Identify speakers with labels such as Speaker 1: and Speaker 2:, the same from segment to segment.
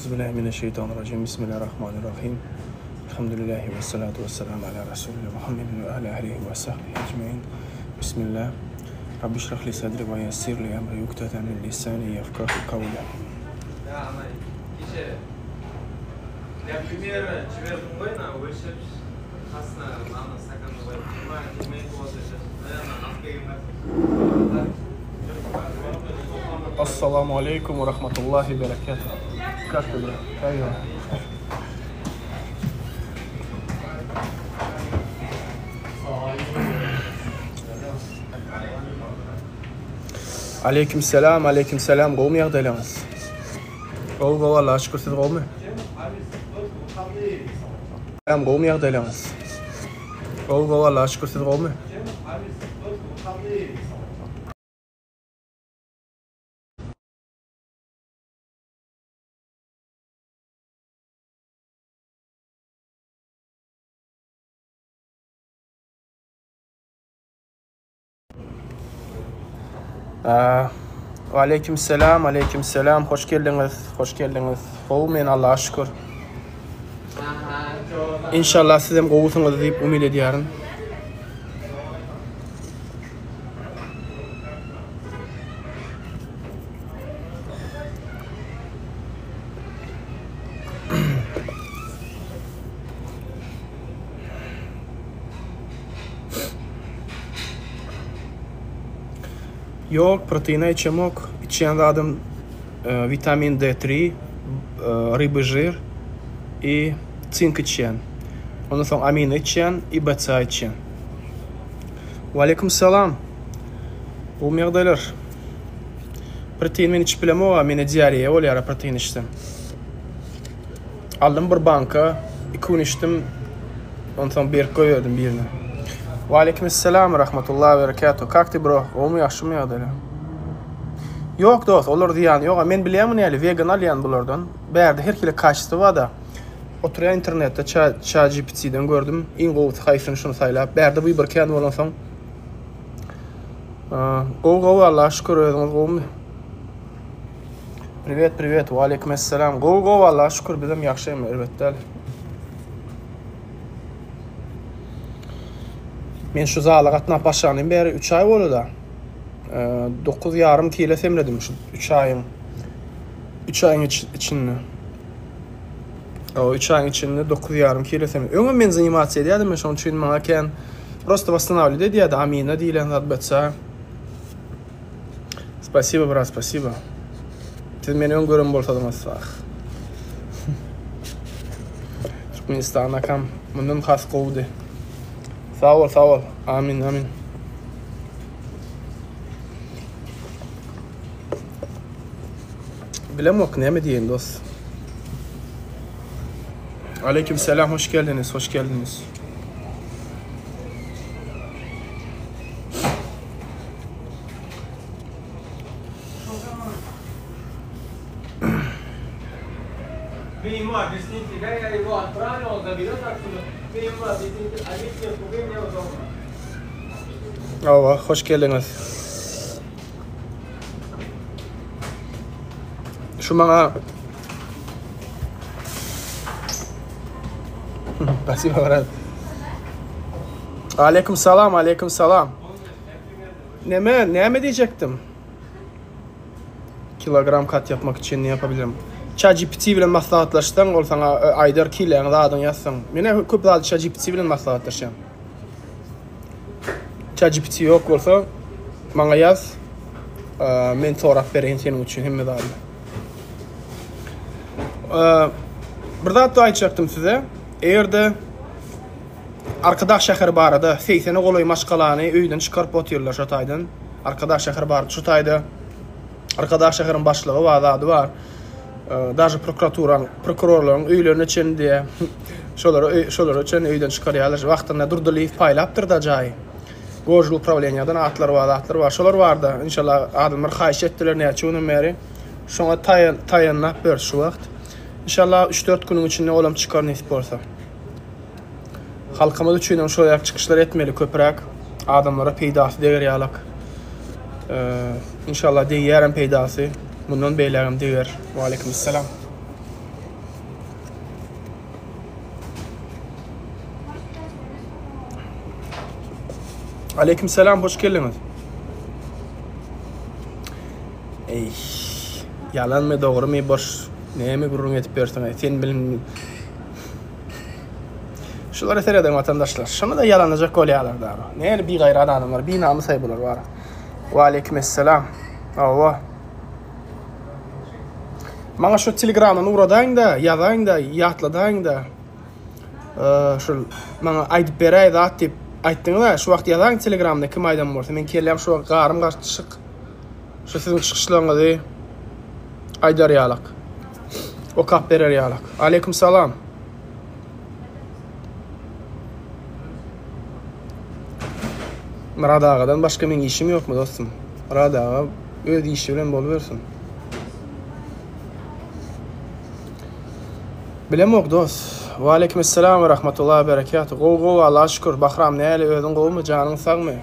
Speaker 1: Euzubillahi mineşşeýtanirrajim. Bismillahirrahmanirrahim. Elhamdülillahi we salatu we selam ala Resulina Muhammedin we ala alihi we sahbihi ecmaîn. Bismillah. Rabbi şrah li sadri we yessir li emri ukdeten min lisani yefkahu kawli. Assalamu aleýkum we rahmatullahi berekatuh. Kak ty brat? Kak dela? Aleýkim selam, aleýkim selam. Gowmy ýagdaýlaryňyz? Gowy gowy Allaha şükür siz gowmy? Selam gowmy ýagdaýlaryňyz? Gowy gowy Allaha şükür siz gowmy? Aleýkim selam, aleýkim selam. Hoş geldiňiz, hoş geldiňiz. Gowy men Allaha şükür. Inşallah siz hem gowusyňyz diýip umyt edýärin. Ýok, proteina içemok. Içýän zadym witamin D3, ryby žir i sink içýän. Ondan soň amino içýän i BCA içýän. Waleýkim salam. Gowmy ýagdaýlar? Protein men içip bilemok-a, mende diareýa bolýar protein içsem. Aldym bir banka, iki gün içdim. Onsoň berip goýberdim birine. Waleýkim esselam rahmetullah berekatuh. Kak ty bro? Gowmy ýagşymy ýagdaýlar? Ýok dost, olar zyýany ýok. Men bilýänmi näli vegan alýan bulardan. Bärde her hili kaçtwo bar-da. Oturýan internetde ChatGPT-den gördüm. Iň gowusy haýsyny şuny saýlap. Bärde wybor kän bolansoň. Gowy gowy Allaha şükür özüňiz gowumy? Privet privet waleýkim esselam. Gowy gowy Allaha şükür bizem ýagşy hem erbet däl. Men şu zala gatnap başlanym bäri 3 aý boldy da. 9 ýarym kile semredim şu 3 aýyň 3 aýyň içinde. O 3 aýyň içinde 9 ýarym kile semredim. Öňem men zanimasiýa edýärdim, men şonuň üçin maňa kän prosto восстанавливать edýärdi amina diýlen zat BCA. Spasibo brat, spasibo. Siz meni öň gören bolsadyňyz, ah. Türkmenistan akam mundan has gowudy. Sag bol, sag bol. Amin, amin. Bilemok näme diýeýin dost. Aleyküm selam, hoş geldiniz, hoş geldiniz.
Speaker 2: Ты ему объясните, как я его отправил, он заберет отсюда. Ты ему объясните, объясни, купи мне удобно.
Speaker 1: Hawa, hoş geldiňiz. Şu maňa Spasibo, brat. Aleyküm salam, aleyküm salam. Neme, näme diýjekdim? Kilogram kat ýapmak üçin ne yapabilirim? ChatGPT bilen maslahatlaşsaň, ol saňa e, aýdar kileň zadyň ýazsaň. Men köp zady ChatGPT bilen maslahatlaşýan. ChatGPT ýok bolsa, maňa ýaz. E, men sorap bereýin seniň üçin hemme zady. E, bir zat da aýtjakdym size. Eger-de Arkadag şäheri barada segsene golaý maşgalany öýden çykaryp otyrlar şo taýdan. Arkadag şäheri barada şu taýda Arkadag şäheriň başlygy bar, zady bar. Daže prokuraturaň, prokurorlaryň öýlerine çenli diýä. Şolara şolara çenli öýden çykarýarlar. Wagtynda Durdylyýew paýlapdyr da jaýy. Gožul uprawleniýadan atlar bar, zatlar bar. Şolar barda inşallah adamlar haýyş etdiler näçe günden bäri. Şoňa taýynlap ber şu wagt. Inşallah 3-4 günüň içinde olam çykar nesip bolsa. Halkymyz üçin hem şoýak çykyşlar etmeli köpräk. Adamlara peýdasy deger ýalak. Inşallah degýärem peýdasy. Mundan beýlägem deger. Waleýkim esselam. Aleyküm selam, hoş geldiňiz. Eý, ýalanmy, dogrumy, boş näme gürrüň edip ýörsüň, sen bilim. Şulara serediň watandaşlar. Şuny da ýalanlajak bolýarlar da. Näli bigaýrat adamlar, binamys aý bular bar. Wa aleyküm esselam. Hawa. Maňa şu telegramdan ugradaýyň-da, ýazaýyň-da, ýatladaýyň-da. Şul maňa aýdyp beräý zat diýip aýtdyňyz-a, şu wagt ýazaýyň telegramda kim aýdan bolsa. Men kelläm şu wagt garym gatyşyk. Şu siziň çykyşlaryňyzy aýdar ýalak. Okap berer ýalak. Aleyküm salam. Myrat agadan başga meň işim ýokmy dostum? Myrat aga öz işi bilen bolubersin. Bilemok dos. Waleýkim esselam we rahmetullah we berekatuh. Gowy gowy Allaha şükür. Bahram näli özüň gowumy janyň sagmy?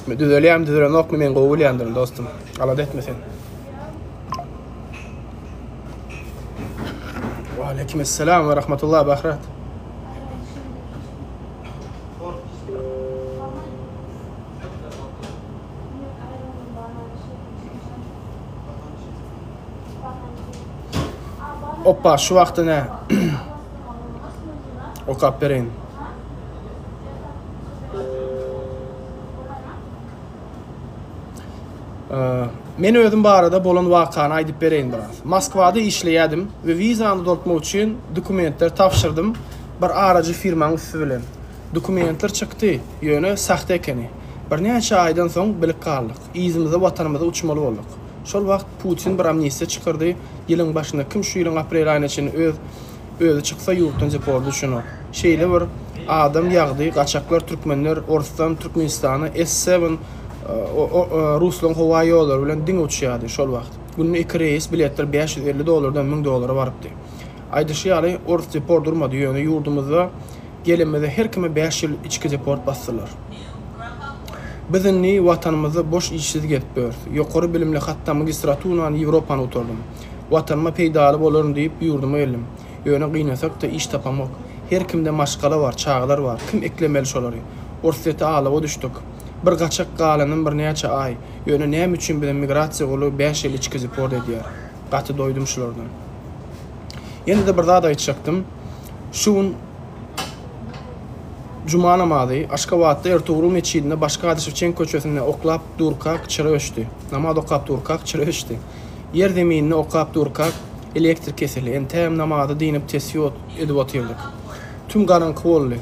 Speaker 1: Düzelýärmi düzelenokmy men gowy bilýändirin dostum. Alada etme sen. Aleyküm esselam we rahmetullah Bahrat. Oppa şu wagtda ne? Okap bereýin. Men özüm barada bolan wakany aýdyp bereýin biraz. Moskwada işleýärdim we wizany doltmak üçin dokumentler tabşyrdym bir arajy firmaň üsti bilen. Dokumentler çykdy, ýöne sahte ekeni. Birnäçe aýdan soň bilip galdyk. Yzymyza watanymyza uçmaly bolduk. Şol wagt Putin bir amnistiýa çykardy, ýylyň başynda kim şu ýylyň aprel aýyna çenli öz özi çyksa ýurtdan depordy şuny. Şeýle bir adam ýagdy gaçaklar türkmenler orsdan Türkmenistana S seven ruslaň howa ýollary bilen diňe uçýardy şol wagt. Günde iki reýs biletler 550 dollardan 1000 dollara barypdy. Aýdyşy ýaly ors deport urmady ýöne ýurdumyzda gelenimize her kime 5 ýyl içki deport basdylar. Biz indi watanymyzda boş işsiz gezip ýörüs. Ýokary bilimli hatda magistraturany Ýewropany gutardym. Watanyma peýdaly bolaryn diýip ýurduma geldim. Ýöne gynasak-da iş tapamok. Her kimde maşgala bar, çagalar bar. Kim eklemeli şolary? Orsýete alawa düşdük. Bir gaçak galanym birnäçe aý. Ýöne näme üçin bize migrasiýa gullugy bäş ýyl içki deport edýär? Gaty doýdum şulardan. Ýene-de bir zat aýtjakdym. Şu gün Juma namazy Aşgabatda Ertugrul metjidinde Başky Ady Şewçenko köçesinde oklap durkak çyra öçdi. Namaz okap durkak çyra öçdi. Ýer zemininde okap durkak elektrik kesildi. Entägem namazy dynyp tesbih edip otyrdyk. Tüm garaňky boldy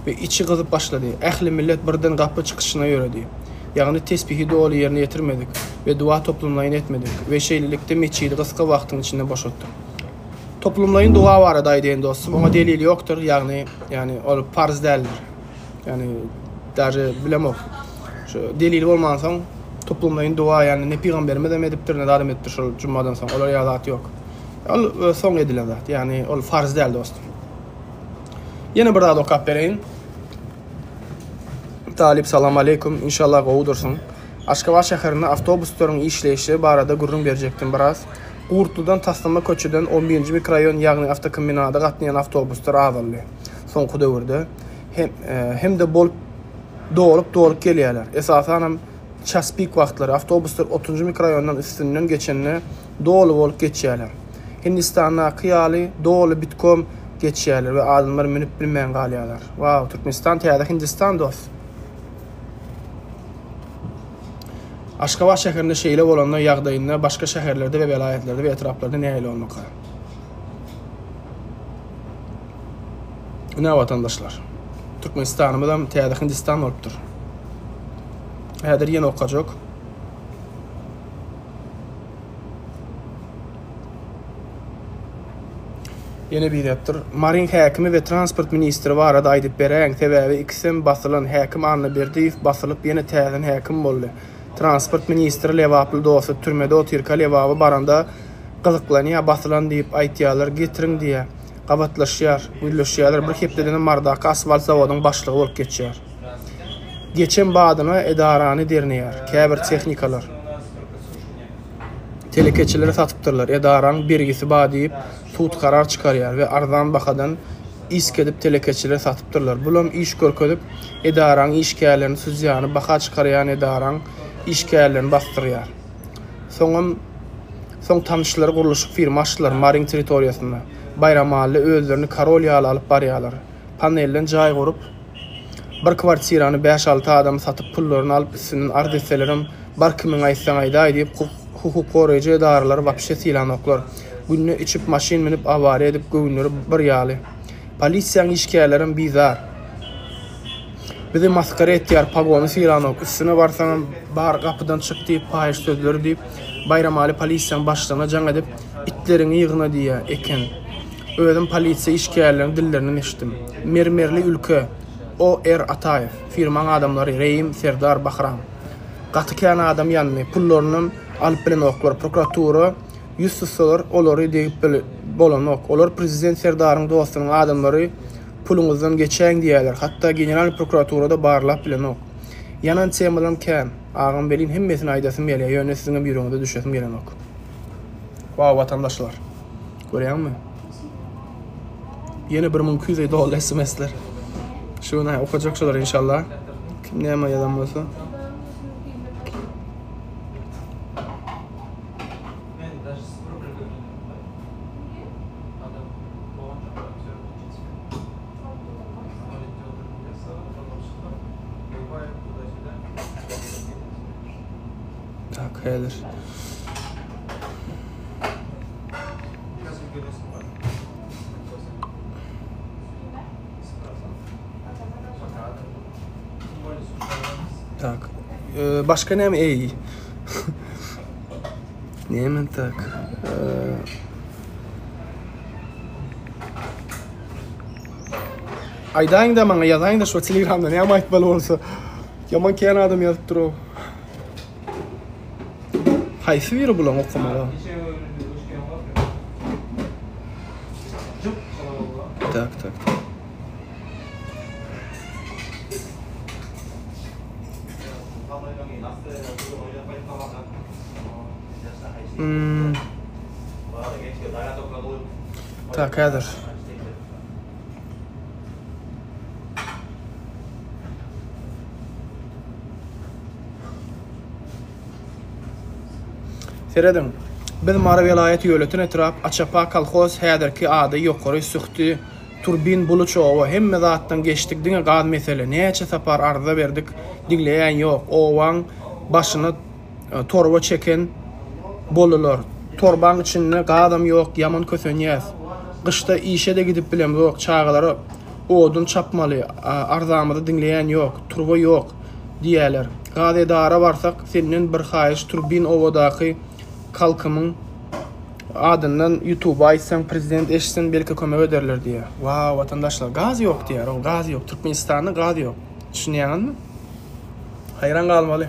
Speaker 1: we içi gyzyp başlady. Ähli millet birden gapy çykyşyna ýöredi. Ýagny tesbihi doly ýerine ýetirmedik we dua toplumlaýyn etmedik we şeýlelikde metjidi gysga wagtyň içinde boşatdyk. Toplumlaýyn dua barada aýdaýyn dostum, oňa delil ýokdur, ýagny ýagny ol parz däldir. Ýagny daže bilemok. Şu delil bolmansoň toplumlaýyn dua ýagny ne pygamberimiz hem edipdir, ne adam edipdir şol jumadan soň. Olar ýaly zat ýok. Ol e, soň edilen zat. Ýagny ol farz däl dostum. Ýene bir zat okap bereýin. Talyp salam aleýkum. Inşallah gowudyrsyň. Aşgabat şäherinde awtobuslaryň işleýşi barada gürrüň berjekdim biraz. Gurtludan Taslama köçeden on birinji mikroraýon ýagny awtokombinada gatnaýan awtobuslar azaldy soňky döwürde. Hem hem-de bolup dolup-dolup gelýärler. Esasanam ças pik wagtlary awtobuslar otuzynjy mikroraýondan üstünden geçende doly bolup geçýärler. Hindistandaky ýaly doly bitkom geçýärler we adamlar münüp bilmän galýarlar. Wow, Türkmenistan täze Hindistan dost. Aşgabat şäherinde şeýle bolanda ýagdaýynda başga şäherlerde we welaýatlarda we etraplarda nähili bolmaka? Ine watandaşlar. Türkmenistanymyzam täze Hindistan bolupdyr. Häzir ýene okajak. Ýene biri ýazypdyr. Maryň häkimi we transport ministri barada aýdyp beräýiň, sebäbi ikisem basylan, häkim Annaberdiýew basylyp ýene täzeden häkim boldy. Transport ministri lebaply dosty türmede otyrka Lebaba baranda gyzyklanýa basylan diýip aýtýalar getiriň diýýä. Gabatlaşýar, gürleşýäler bir hepdedenem Marydaky asfalt zawodyň başlygy bolup geçýär. Geçen badyna edarany derneýär. Käbir tehnikalar. Telekeçilere satypdyrlar. Edaraň bergisi ba diýip sud karar çykarýar we arzan bahadan isk edip telekeçilere satypdyrlar. Bulam iş görkezip edaraň işgärlerini sudýany baha çykarýan edaraň işgärlerini basdyrýar. Soňam soň tanyşlary gurluşyk firma açdylar Maryň territoriýasynda. Baýramalyda özlerini karol ýaly alyp barýarlar. Panelden jaý gurup bir kwartirany bäş-alty adama satyp pullaryny alyp üstünden arz etselerem bar kimiňe aýtsaň aýdaý diýip hukuk goraýjy edaralary wapşe sylanoklar. Günde içip maşyn münüp awariýa edip göwünleri bir ýaly. Polisiýaň işgärlerem bizar. Bizi masgara etýär pagony sylanok üstüne barsaňam bar gapydan çyk diýip paýyş sözleri diýip Baýramaly polisiýaň başlygyna jaň edip itleriňi ýygna diýýä eken. Özüm polisiýa işgärleriniň dillerinden eşitdim. Mermerli ülke OR Ataýew, firmaň adamlary Reýim, Serdar, Bahram. Gaty kän adam ýandy, pullarynam alyp bilenoklar, prokuratura ýüz tutsalar olary degip bolanok. Olar prezident Serdaryň dostunyň adamlary puluňyzdan geçäýiň diýýärler, hatda generalnyý prokuraturada barlap bilenok. Ýanan temalarym kän, agam welin hemmesini aýdasym gelýär, ýöne siziňem ýüregiňize düşesim gelenok. Waw watandaşlar. Görýäňmi? Ýene 1200 dolly SMS-ler. Şu gün okajak şolar inşallah. Kim näme ýazan bolsa. Tak, häzir. Tak. Ee, başga näme eý? Näme tak? Ee, Aýdaýyň-da maňa ýazaýyň-da şu Telegramda näme aýtmaly bolsa. Ýaman kän adam ýazyp dur. Haýsy biri bulaň okamaly? Tak, tak, tak. Hmm. Tak, häzir. Serediň. Biz Mary welaýat Ýölöten etrap Açapa kolhoz häzirki ady Ýokary Sühti Turbin Buluç oba hemme zatdan geçdik diňe gaz mesele näçe sapar arza berdik diňleýän ýok obaň başyna torba çeken bolular torbaň içinde gazam ýok ýaman kösenýäs gyşda işe-de gidip bilemzok çagalara odun çapmaly arzamyzy diňleýän ýok turba ýok diýýäler. Gaz edara barsak senden bir haýyş turbin obadaky kalkymyň adyndan ýutuba aýtsaň prezident eşitsin belki kömek ederler diýýär. Waw watandaşlar gaz ýok diýýär o gaz ýok Türkmenistanda gaz ýok düşünýäňizmi? Haýran galmaly.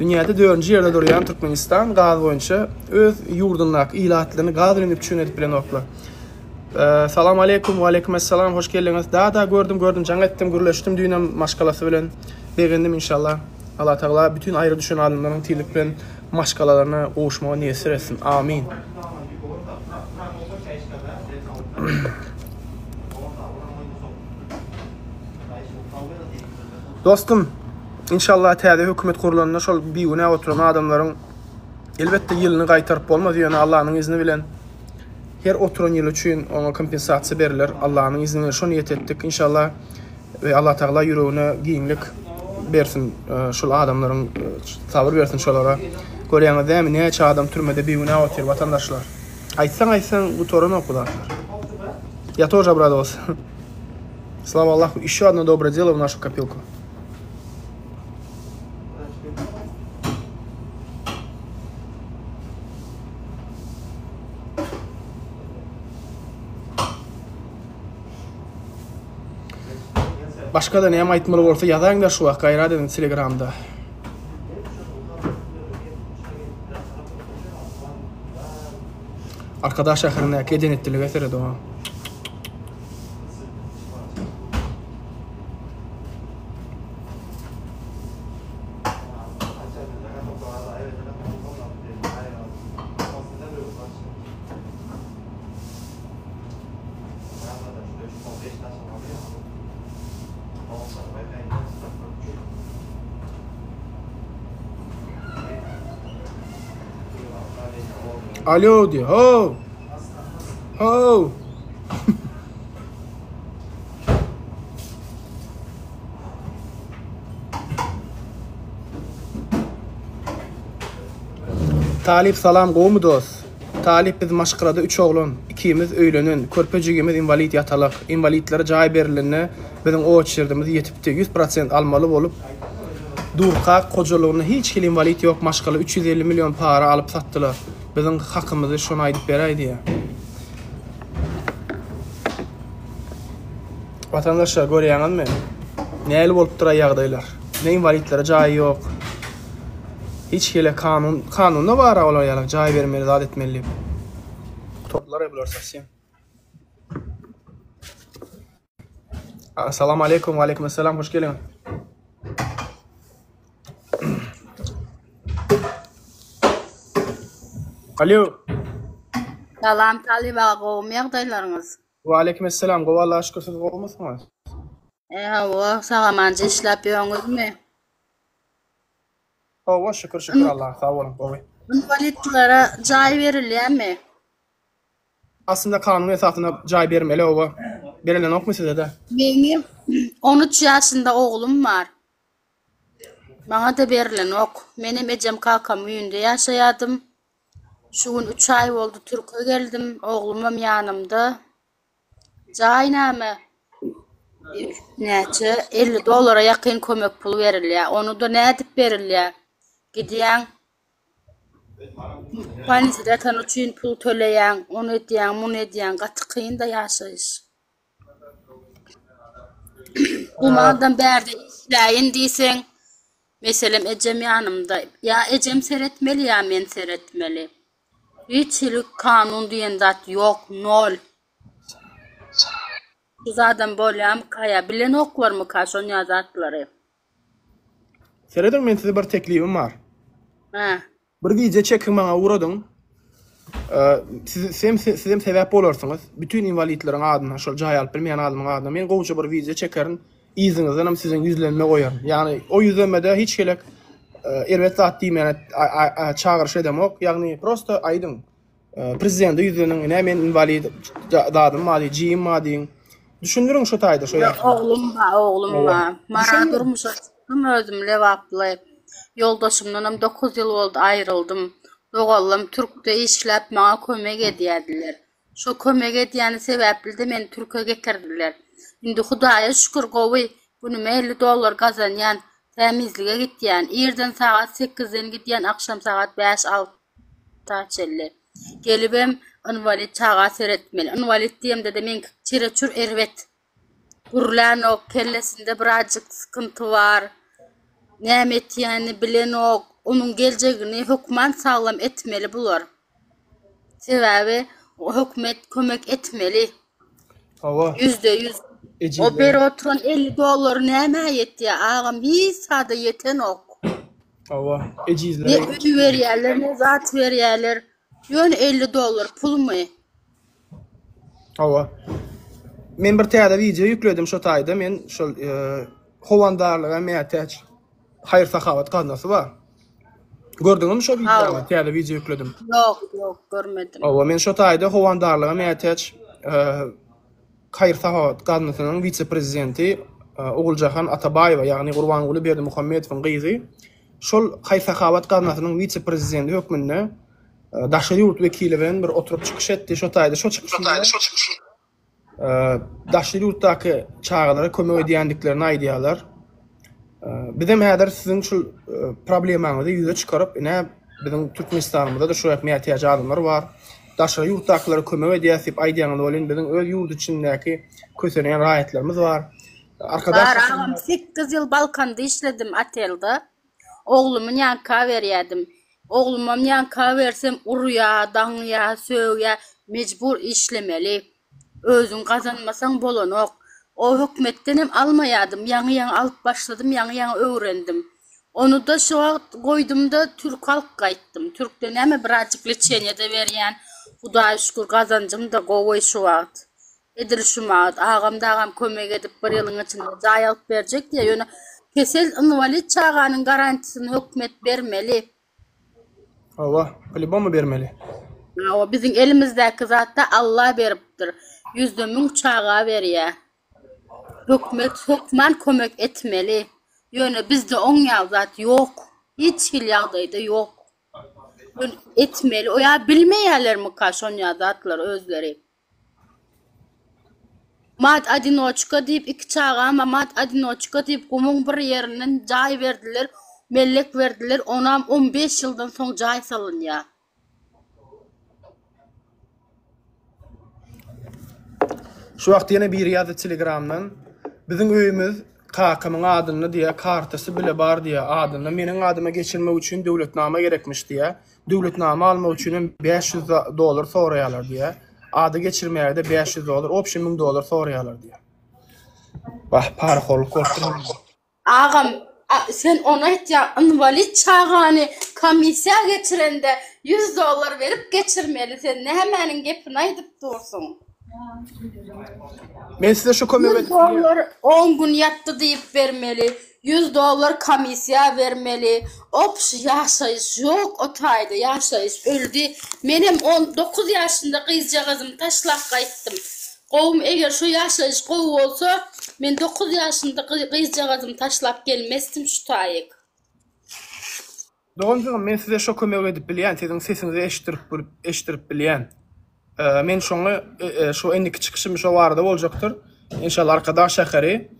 Speaker 1: Dünýäde dördünji ýerde durýan Türkmenistan gaz boýunça öz ýurdundaky ilatlaryny gaz bilen üpjün edip bilenoklar. Salam aleýkum, waleýkim essalam, hoş geldiňiz. Da da gördüm gördüm jaň etdim gürleşdim düýnem maşgalasy bilen begendim inşallah. Allah Tagala bütün aýry düşen adamlaryň tizlik bilen maşgalalaryna gowuşmagy miýesser etsin. Amin. Dostum, inşallah täze hökümet gurlanda şol bigünä oturan adamlaryň elbetde ýylyny gaýtaryp bolmaz, ýöne Allanyň izni bilen Her oturan ýyly üçin oňa kompensasiýa berler. Allanyň izni bilen şo niýet etdik. Inşallah we Allah Tagala ýüregine giňlik bersin. Şol adamlaryň sabyr bersin şolara. Görýäňiz dämi näçe adam türmede bigünä otyr watandaşlar. Aýtsaň aýtsaň gutaranok bu zatlar. Я тоже обрадовался. Слава Аллаху, еще одно доброе дело в нашу копилку. Başga-da näme aýtmaly bolsa ýazaýyňda şu wagt gaýrat ediň telegramda. Arkadag şäherindäki eden-etdilige seret oňa. Alo diýýär. How! How! Talyp salam gowmy dos. Talyp biz maşgalada üç oglan, ikimiz öýlenen, körpe jigimiz inwalid ýatalak. Inwalidlere jaý berilende biziň oçerdimiz ýetipdi. 100% almaly bolup durkak hojalygynda hiç hili inwalid ýok maşgala 350 million para alyp satdylar. Biziň hakymyzy şony aýdyp beräý diýýär. Watandaşlar görýäňizmi? Näli bolupdyr aý ýagdaýlar. Ne inwalidlere jaý ýok. Hiç hili kanun, kanunda bar olar ýaly jaý bermeli, zat etmeli diýip. Gutardylar bular sowsem. Assalamu aleykum, ve aleyküm esselam, hoş geliň. Alo.
Speaker 3: Salam Talyp aga gowumy ýagdaýlaryňyz?
Speaker 1: Waleýkim esselam gowy Allaha şükür siz gowumysyňyz?
Speaker 3: E hawa sagamanca işläp ýöňüzmi?
Speaker 1: Hawa şükür şükür Allaha sag boluň gowy.
Speaker 3: Inwalidlere jaý berilýämi?
Speaker 1: Aslynda kanun esasynda jaý bermeli hawa. Berilenokmy sizede?
Speaker 3: Meňem 13 ýaşynda oglum bar. Maňada berilenok. Menem ejem kakam öýünde ýaşaýadym. Şu gün üç aý boldy türke geldim, oglumam ýanymda. Jaý näme? Näçe? 50 dollara ýakyn kömek puly berilýär. Ony-da nädip berilýär? Gidýäň, bolnisada ýatan üçin pul töleýäň, ony edýäň, muny edýäň. Gaty kyn-da ýaşaýyş. Bu madam bärde işläýin diýseň, Meselem ejem ýanymda, ýa ejem seretmeli ýa men seretmeli. Hiç hili kanun diýen zat ýok, nol. Şu zadam bolýamyka ýa bilenoklarmyka şonýa zatlary.
Speaker 1: Serediň men size bir teklibim bar.
Speaker 3: Hä.
Speaker 1: Bir wideo çekiň maňa ugradyň. Siz hem siz hem sebäp bolarsyňyz. Bütün inwalidleriň adyna, şol jaý alyp bilmeýän adamyň adyna men gowja bir wideo çekerin. Yzyňyzdan hem siziň ýüzlenme goýaryn. Ýagny o ýüzlenmede hiç gelek erbet zat diýmäne çagyryş edemok. Ýagny prosta aýdyň. Prezidente ýüzleniň, ine men inwalid zadym bar diý, jigim bar diýiň. Düşündiriň şu taýda şo
Speaker 3: ýa. Oglum bar, oglum bar. Mara durmuşa çykdym özüm lebaply. Ýoldaşymdanam 9 ýyl boldy aýryldym. Doganlarym türkde işläp maňa kömek edýärdiler. Şo kömek edýäni sebäpli-de meni türke getirdiler. Indi Hudaýa şükür gowy, günüme 50 dollar gazanýan, tämizlige gitýän. Irden sagat sekizden gidýän, akşam sagat bäş-alta. Ta çenli. Gelibem inwalid çaga seretmeli. Inwalid diýemde-de meňki çereçür erbet. Gürlänok, kellesinde birazjyk sykynty bar. Näme etýänini bilenok. Onuň geljegini hökman saglam etmeli bular. Sebäbi hökümet kömek etmeli.
Speaker 1: Hawa.
Speaker 3: %100. O berip oturan 50 dollar nämä ýetýär agam hiç zada ýetenok.
Speaker 1: Hawa, ejizlere.
Speaker 3: Ne öý berýärler, ne zat berýärler. Ýöne 50 dollar pulmy?
Speaker 1: Hawa. Men bir täze wideo ýükledim şo taýda. Men şol e, howandarlyga mätäç haýyr-sahawat gaznasy bar. Gördüňizmi şo wideony? Täze wideo ýükledim.
Speaker 3: Ýok, ýok, görmedim.
Speaker 1: Hawa, men şo taýda howandarlyga mätäç e, Haýyr-sahawat gaznasynyň wise-prezidenti Oguljahan Atabaýewa, ýagny Gurbanguly Berdimuhamedowyň gyzy şol Haýyr-sahawat gaznasynyň wise-prezidenti hökmünde daşary ýurt wekili bilen bir oturyp çykyş etdi. Şo taýda şo çykyşynda daşary ýurtdaky çagalara kömek edýändiklerini aýdýarlar. Bizem häzir siziň şul problemaňyzy ýüze çykaryp, ine biziň Türkmenistanymyzda-da şu mätäç adamlar bar. Daşary ýurtdakylara kömek edýäs diýip aýdýaňyz welin, biziň öz ýurt içindäki kösenýän raýatlarymyz bar.
Speaker 3: Arkadag Bar agam, 8 ýyl Balkanda işledim otelde. Oglumy nýanka berýädim. Oglumam nýanka bersem urýa, daňýa, sögýä, mejbur işlemeli. Özüň gazanmasaň bolanok. O hökmetdenem almaýadym, ýaňy-ýaňy alyp başladym, ýaňy-ýaňy öwrendim. Ony-da şo wagt goýdum-da türk alyp gaýtdym. Türkde näme birazjyk leçeniýe-de berýän. Hudaýa şükür gazanjym-da gowy şu wagt. Edil şu wagt agam dagam kömek edip bir ýylyň içinde jaý alyp berjek diýýär. Ýöne kesel inwalid çaganyň garantiýasyny hökmet bermeli.
Speaker 1: Hawa, polýubomu bermeli.
Speaker 3: Hawa, biziň elimizdäki zatda Alla beripdir. Ýüzde müň çaga berýä. Hökümet hökman kömek etmeli. Ýöne bizde oň ýaly zat ýok. Hiç hili ýagdaýda ýok. Ýöne etmeli. O ýa bilmeýärlermika şon ýaly zatlary özleri. Mat odinoçka diýip iki çagama mat odinoçka diýip gumuň bir ýerinden jaý berdiler, mellek berdiler, onam 15 ýyldan soň jaý salynýar.
Speaker 1: Şu wagt ýene biri ýazdy telegramdan. Biziň öýümiz kakamyň adynda diýýär, kartasy bile bar diýýär adynda. Meniň adyma geçirmek üçin döwletnama gerekmiş diýýär. Döwletnama almak üçin hem 500 dollar soraýarlar diýýär. Ada geçirmäge-de 500 dollar, obşi 1000 dollar soraýarlar diýýär. Wah, parahorluk bolupdyr.
Speaker 3: Agam, sen ony aýtýaň, inwalid çagany komissiýa geçirende 100 dollar berip geçirmeli, sen nämäniň gepini aýdyp dursuň?
Speaker 1: Men size şu kömegi
Speaker 3: 100 dollar 10 gün ýatdy diýip bermeli, 100 dollar komissiýa bermeli. Obşi ýaşaýyş ýok o taýda, ýaşaýyş öldi. Menem 19 ýaşynda gyzjagazymy taşlap gaýtdym. Gowumy eger şu ýaşaýyş gowy bolsa, men 9 ýaşynda gyzjagazymy taşlap gelmezdim şu taýyk.
Speaker 1: Doganjygym men size şo kömegi edip bilýän siziň sesiňizi eşitdirip eşitdirip bilýän. Men şoňa şo indiki çykyşym şo barada boljakdyr. Inşallah Arkadag şäheri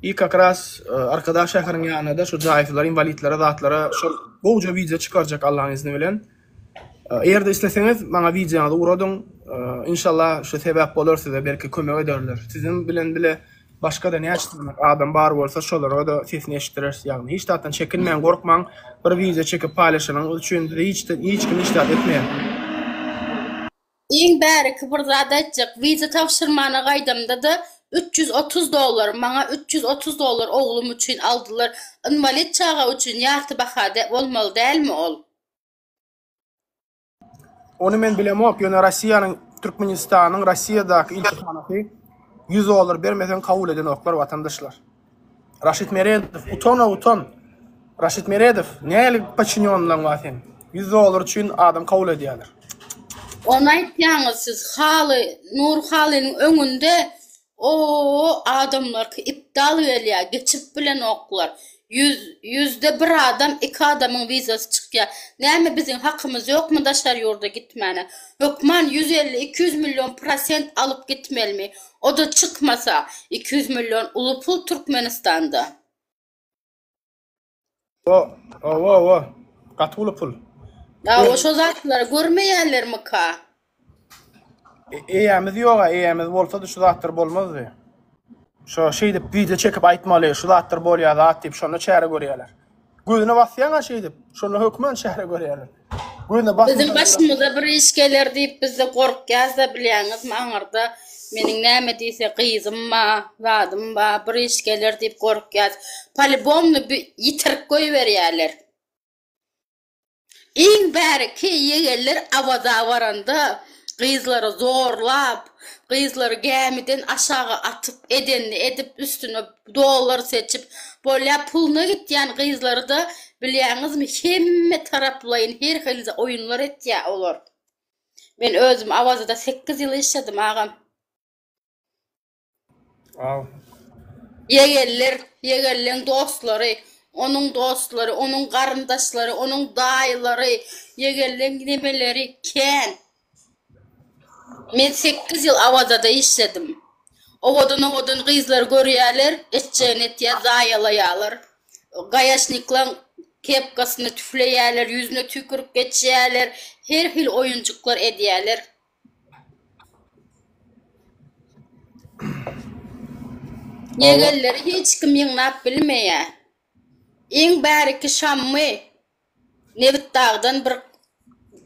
Speaker 1: i kak raz Arkadag şäheriniň ýanynda şo jaýsyzlara, inwalidlere, zatlara şol gowja wideo çykarjak Allaň izni bilen. Eger-de isleseňiz maňa wideoňyzy ugradyň. Inşallah şu sebäp bolar size belki kömek ederler. Siziň bilen bile başga-da näçe sany adam bar bolsa şolara-da sesini eşitdireris. Ýagny hiç zatdan çekinmäň, gorkmaň. Bir wideo çekip paýlaşanyňyz üçin size hiç hiç kim hiç zat etmeýär.
Speaker 3: Iň bäriki bir zat aýtjak, wiza tabşyrmana gaýdamda-da 330 dollar, maňa 330 dollar oglum üçin aldylar. Inwalid çaga üçin ýarty baha bolmaly dälmi ol?
Speaker 1: Ony men bilemok, ýöne Rossiýanyň Türkmenistanyň Rossiýadaky ilçihanasy 100 dollar bermeseň kabul edenoklar watandaşlar. Raşid Meredow utana utan. Raşid Meredow näli podçinýonlaň bar seň? 100 dollar üçin adam kabul edýärler.
Speaker 3: Ony aýtýaňyz siz haly Nur halynyň öňünde Oo adamlarky iptal gelýä geçip bilenoklar. Ýüz ýüzde bir adam iki adamyň wizasy çykýa. Näme biziň hakymyz ýokmy daşary ýurda gitmäne. Hökman 150 200 million prosent alyp gitmelimi. Oda çykmasa 200 million uly pul Türkmenistanda.
Speaker 1: O, owa, owa. Gaty uly pul.
Speaker 3: Ýa şo zatlary görmeýärlermika?
Speaker 1: E, eýämiz ýok-a, eýämiz bolsady şu zatlar bolmazdy. Şo şeýdip wideo çekip aýtmaly, şu zatlar bolýar zat diýip, şonda çäre görýärler. Gözüne basýaň-a şeýdip, şonda hökman çäre görýärler. Gözüne basmasaň.
Speaker 3: Biziň başymyza bir iş geler diýip bizde gorkýas-da bilýäňizmi aňyrda meniň näme diýse gyzym ba, zadym ba, bir iş geler diýip gorkýas. Polibomny bi ýitirip goýberýäler. Iň bäriki ýegenler Awaza baranda gyzlary zorlap, gyzlary gämiden aşaga atyp edenini edip üstüne dollar seçip bolýa puluna gitýän gyzlaryda bilýäňizmi hemme taraplaýyn her hili oýunlar etýä olar. Men özüm Awazada sekiz ýyl işledim agam.
Speaker 1: Wow.
Speaker 3: Ýegenler, ýegenleň dostlary, onuň dostlary, onuň garyndaşlary, onuň daýylary, ýegenleň nemeleri kän. Men sekiz ýyl Awazada işledim. Owadan-owadan gyzlary görýärler, etjegini etýär, zaýalaýarlar. Gaýaşniklaň kepkasyny tüfleýärler, ýüzüne tüýkürip geçýärler, her hili oýunjyklar edýärler. Ýegenleri hiç kim ýygnap bilmeýär. Iň bäriki Şammy Nebitdagdan bir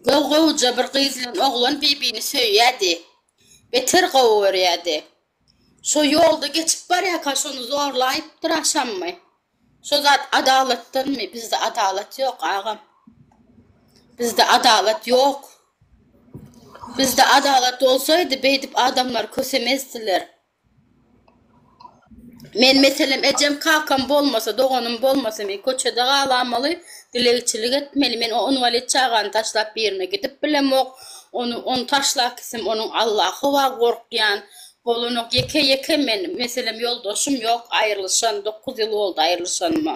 Speaker 3: gowja bir gyz bilen oglan bir-birini söýýärdi. Beter gowy görýärdi. Şo ýolda geçip barýarka şony zorlaýypdyr-a Şammy. Şo zat adalatdanmy? Bizde adalat ýok agam. Bizde adalat ýok. Bizde adalat bolsaydy beýdip adamlar kösemezdiler. Men meselem ejem kakam bolmasa, doganym bolmasa men köçede galamaly, dilegçilik etmeli. Men o inwalid çagany taşlap birine gidip bilemok. Ony ony taşlap gitsem onuň Allahy bar gorkýan. Bolanok ýeke ýeke men meselem ýoldaşym ýok aýrylyşan dokuz ýyl boldy aýrylyşanyma.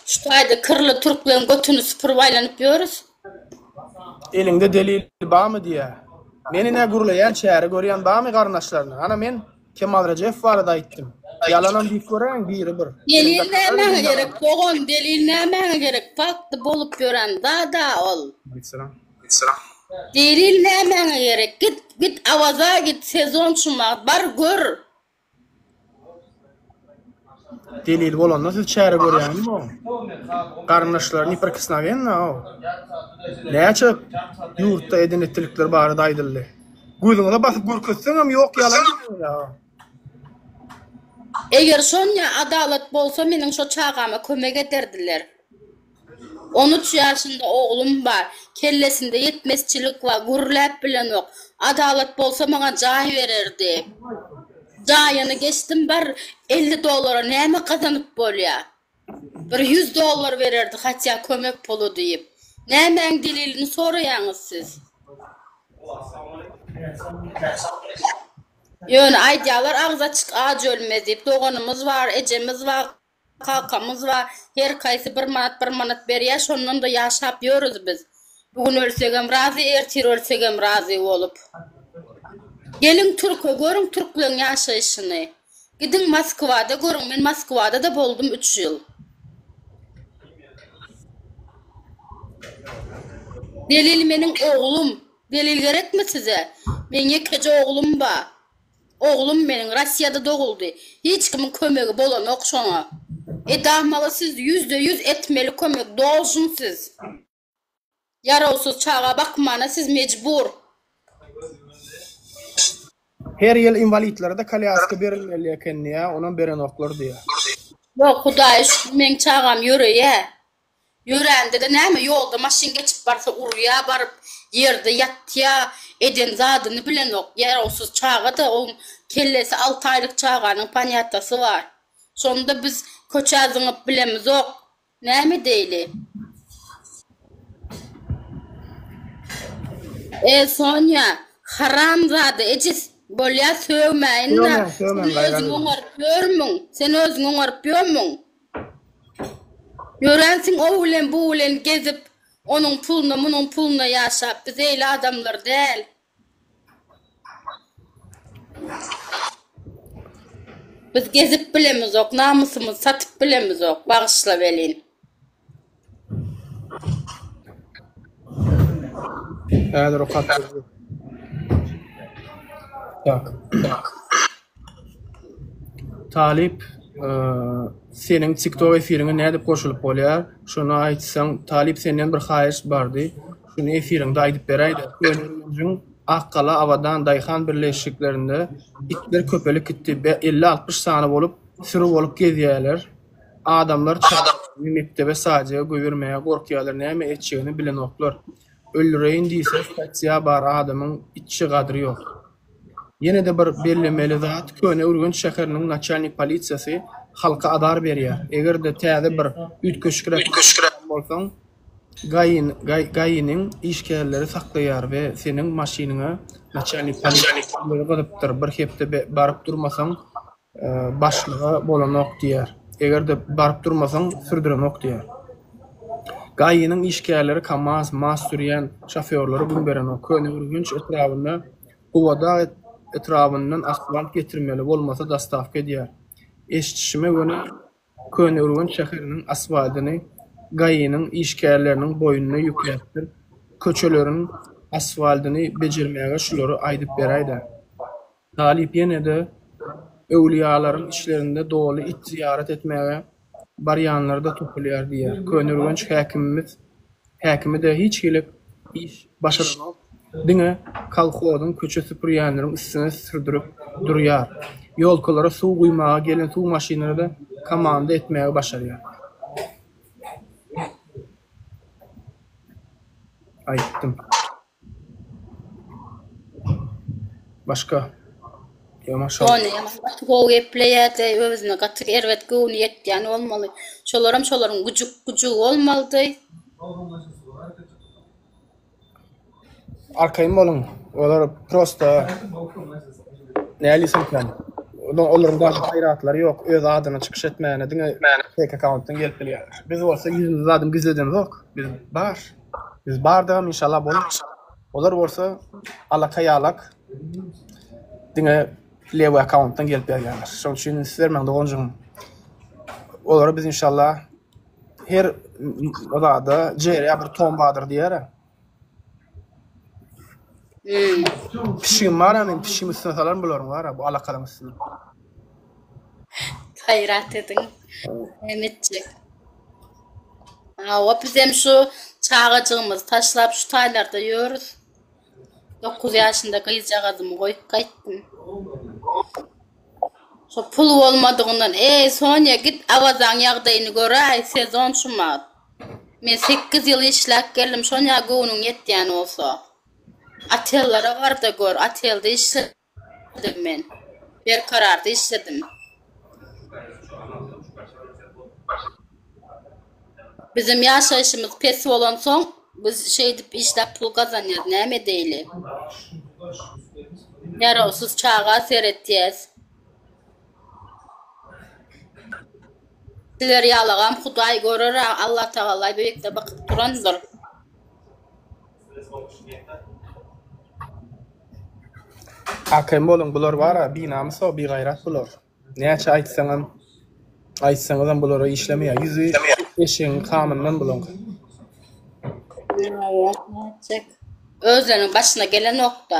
Speaker 3: Şu taýda kirli türkleň götüni süpürip aýlanyp ýörüs.
Speaker 1: Eliňde delil bamy diýä. Men ine gürleýän çäre görýän bamy garyndaşlaryna. Ana men Kemal Rejepow barada aýtdym. Ýalanam diýip göräýiň biri bir.
Speaker 3: Delil nämäňe gerek dogan delil nämäňe gerek fakty bolup ýören zada ol. Delil nämäňe gerek git git Awaza git sezon şu wagt bar gör.
Speaker 1: Delil bolanda siz çäre görýäňizmi o? Garyndaşlary neprikosnowenno o. Näçe ýurtda eden etdilikler barada aýdyldy. Gözüňize basyp görkezseňem ýok ýalan diýýär.
Speaker 3: Eger şonýa adalat bolsa meniň şo çagama kömek ederdiler. On üç ýaşynda oglum bar. Kellesinde ýetmezçilik bar, gürläp bilenok. Adalat bolsa maňa jaý bererdi. Jaýyny geçdim bar 50 dollara näme gazanyp bolýa? Bir 100 dollar bererdi hatýa kömek puly diýip. Nämäň delilini soraýaňyz siz? Ýöne aýdýalar agzy açyk aç ölmez diýip. Doganymyz bar, ejemiz bar, Kakamyz bar, her kaýsy bir manat bir manat berýär, şondan-da ýaşap ýörüz biz. Bu gün ölsegem razy, ertir ölsegem razy bolup. Geliň türke görüň türkleň ýaşaýşyny. Gidiň Moskwada görüň, men Moskwada-da boldum üç ýyl. Delil meniň oglum. Delil gerekmi size? Meň ýekeje oglum bar. Oglum meniň Rossiýada doguldy. Hiç kimiň kömegi bolanok şoňa. Edamaly siz ýüzde ýüz etmeli kömek dolžun siz. Ýarawsyz çaga bakmana siz mejbur.
Speaker 1: Her ýyl inwalidlere-de kolýaska berilmeli eken diýýä, onam berenoklar diýýä.
Speaker 3: Ýok hudaýa şükür meň çagam ýöreýä. Ýörände-de näme, ýolda maşyn geçip barsa urýa baryp, ýerde ýatýa, eden zadyny bilenok. Ýarawsyz çaga-da, oň kellesi alty aýlyk çaganyň panýatasy bar. Şonda biz köçä zyňyp bilemizok. Näme edeýli? E, Sonýa, haramzada, ejiz, bolýa sögmäýin-dä.
Speaker 1: Sögmäň, sögmäň,
Speaker 3: Sen
Speaker 1: gaýrat
Speaker 3: özüňi
Speaker 1: ediň.
Speaker 3: oňaryp ýörmüň? Sen özüňi oňaryp ýörmüň? Ýörensiň o bilen bu bilen gezip, onuň puluna, munuň puluna ýaşap. Biz eýle adamlar däl. Biz gezip bilemizok, namysymyzy satyp bilemizok, bagyşla welin.
Speaker 1: Häzir okap berjek. Tak. Talyp, seniň TikTok efiriňe nädip goşulyp bolýar? Şony aýtsaň, Talyp senden bir haýyş bardy. Şuny efiriňde aýdyp beräýdä. Köneürgenjiň Akgala, Abadan, Daýhan birleşiklerinde itler köpelip gitdi. 50-60 sany bolup, süri bolup gezýärler. Adamlar çagalaryny mekdebe sadika goýbermäge gorkýarlar, näme etjegini bilenoklar. Öldüreýin diýse statýa bar adamyň itçe gadry ýok. Ýene-de bir bellemeli zat Köneürgenç şäheriniň naçalnik polisiýasy halka azar berýär. Eger-de täze bir üýtgeşikräk bolsaň GAI-niň işgärleri saklaýar we seniň maşynyňa naçalnik polisiýasy gyzypdyr bir hepde baryp durmasaň Başlyga bolanok diýýär. Eger-de baryp durmasaň, sürdürenok diýýär. GAI-niň işgärleri Kamaz, Maz sürýän şofýorlara gün berenok. Köneürgenç etrabynda Gubadag etrabyndan asfalt getirmeli, bolmasa dostawka edýär. Eşidişime göni Köneürgenç şäheriniň asfaltyny GAI-niň işgärleriniň boýnuna ýükläpdir. Köçeleriň asfaltyny bejermäge şulary aýdyp beräý-dä. Talyp ýene-de öwlüýäleriň içlerinde doly it zyýarat etmäge barýanlar-da topulýar diýýär. Köneürgenç häkimimiz häkimi-de hiç hili iş başaranok, diňe kolhozyň köçe süpürýänleriň üstüne sürdürip durýar. Ýolkalara suw guýmaga gelen suw maşynlary-da komanda etmäge başarýar. Aýtdym. Başga. Ýa maşallah.
Speaker 3: Ony gaty gowy gepleýärdi, özüne gaty erbet göwni ýetýän bolmaly. Şolaram şolaryň güjük güjügi bolmalydy.
Speaker 1: Arkaýyn boluň. Olar prosta nälisemkän. Olaryň daşy gaýratlary ýok. Öz adyna çykyş etmäne diňe fake akkauntdan gelip bilýärler. Biz bolsa ýüzümizi zadym gizledemzok. Biz bar. Biz bardygam inşallah bolar. Olar bolsa alaka ýalak diňe lewy akkauntdan gelip ýazýarlar. Şonuň üçin üns bermäň doganjygym. Olara biz inşallah her zada jerýa bir tom bardyr diýer.
Speaker 3: Hmm.
Speaker 1: Pişigim bar men pişigim üstüne salarym bularyň bar bu alakalaryň üstüne.
Speaker 3: Gaýrat ediň. Näme etjek? Hawa bizem şu çagajygymyzy taşlap şu taýlarda ýörüs. 9 ýaşynda gyzjagazymy goýup gaýtdym. Şo pul bolmadygyndan, eý Sonýa git Awazaň ýagdaýyny göräý, sezon şumat. Men 8 ýyl işläp geldim, şonýa göwnüň ýetýän bolsa. Otellere bar-da gör, otelde işledim men. Berkararda işledim. Bizim ýaşaýşymyz pes bolansoň, biz şeýdip işläp pul gazanýas, näme edeýli? Ýarawsyz çaga seretýäs. Sizler ýalagam Hudaý görer-ä, Allatagala beýikde bakyp durandyr.
Speaker 1: Arkaýyn boluň bular bara binamys-ow bigaýrat bular. Näçe aýtsaňam aýtsaňyzam bulara işlemeýär. Ýüzi eşegiň kamyndan bulaňky.
Speaker 3: Nätjek. Özleriniň başyna gelenokda.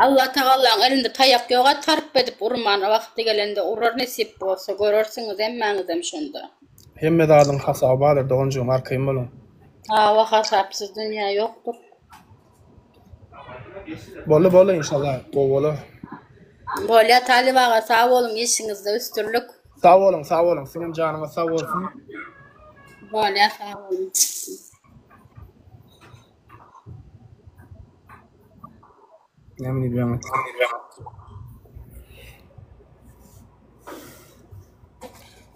Speaker 3: Allatagalaň elinde taýak ýoga tarp edip urman wagty gelende urar nesip bolsa görersiňiz hemmäňizem şonda.
Speaker 1: Hemme zadyň hasaby bardyr doganjygym arkaýyn boluň.
Speaker 3: Hawa hasapsyz dünýä ýokdur.
Speaker 1: Boldy boldy inşallah gowy bolar.
Speaker 3: Bolýa Talyp aga sag boluň işiňizde üstünlik.
Speaker 1: Sag boluň sag boluň siziňem janyňyz sag bolsun.
Speaker 3: Bolýa sag boluň.
Speaker 1: Näme diýip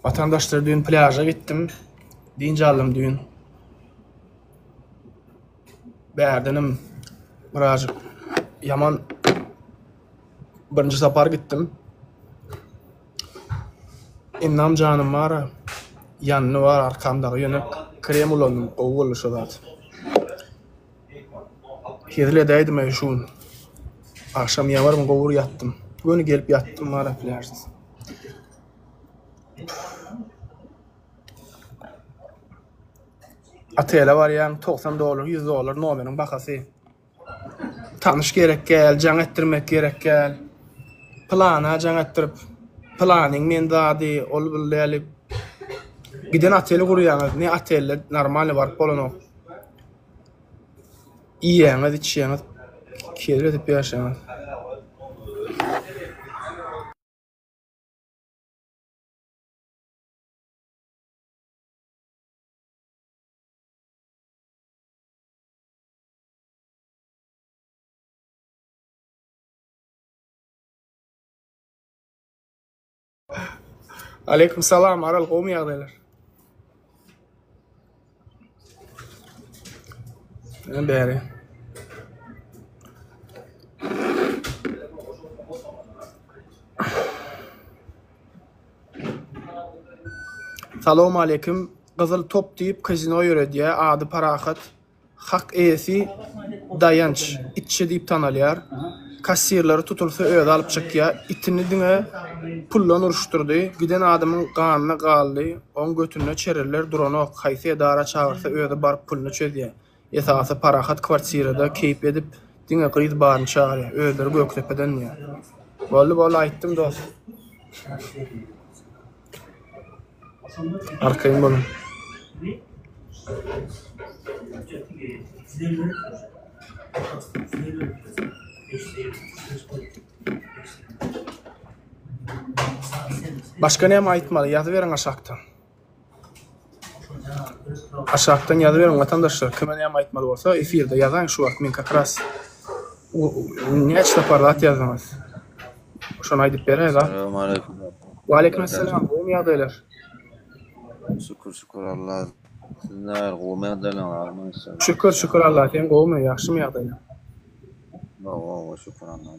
Speaker 1: Watandaşlar düýn plýaža gitdim. Dynç aldym düýn. Bärdenem birazjyk ýaman birinji sapar gitdim. Endam janym bar-a, ýandy bar arkam dagy ýöne krem ulandym gowy boldy şo zat. Hezil edäýdim-eý şu gün. Agşam ýamarym gowy bir ýatdym. Göni gelip ýatdym bar-a plýažda. Otele barýaň, 90 dollar, 100 dollar nomeriň bahasy. Tanyş gerek däl, jaň etdirmek gerek däl. Pylana jaň etdirip, pylanyň men zady, ol bul däli. Giden oteli gurýaňyz, ne otelde normalny baryp bolanok. Iýýäňiz, içýäňiz, hezil edip ýaşaýaňyz. Aleýkum salam Aral gowmy ýagdaýlar? Ine bäri. Salowmaleýkim. Gyzyl top diýip kazino ýöredýär. Ady Parahat. Hak eýesi Daýanç, itçi diýip tanalýar. Kassirleri tutulsa özi alyp çykýar. Itini diňe puldan uruşdyrdy. Giden adamyň ganyna galdy. Oň götünde çereler duranok. Haýsy edara çagyrsa özi baryp puluny çözýär. Esasy Parahat kwartirada keýp edip diňe gyz baryny çagyrýar. Özleri Gökdepeden diýýär. Boldy boldy aýtdym dos. Arkaýyn boluň. Başga näme aýtmaly ýazyberiň aşakdan. Aşakdan ýazyberiň watandaşlar kime näme aýtmaly bolsa efirde ýazaýyň şu wagt men kak ras näçe sapar zat ýazdyňyz. Şony aýdyp beräý zat.
Speaker 4: Salowmaleýkim.
Speaker 1: Waleýkim esselam gowmy ýagdaýlar?
Speaker 4: Şükür şükür Alla. Siz nähili gowumy ýagdaýlaryňyz agam inşallah.
Speaker 1: Şükür şükür Allaha sen gowumy ýagşymy ýagdaýlar.
Speaker 4: Hawa hawa şükür Allaha.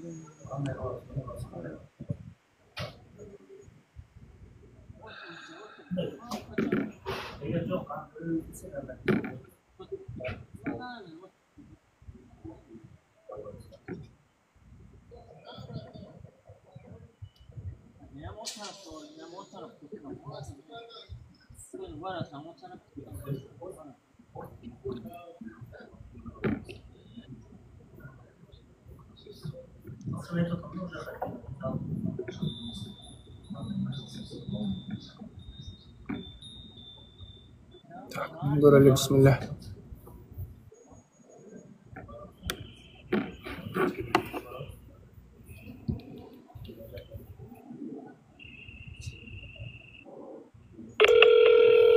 Speaker 1: Tak, göreli bismillah.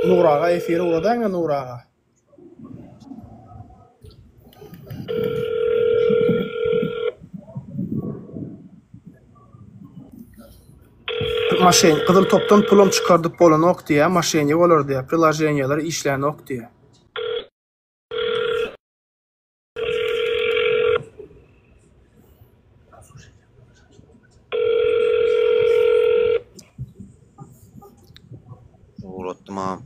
Speaker 1: Nur aga efire ugradaýyňa Nur aga. Maşyn gyzyl topdan pulam çykardyp bolanok diýä, maşenýe bolar diýä, prilaženiýalar işlänok diýä.
Speaker 4: Ugratdym agam.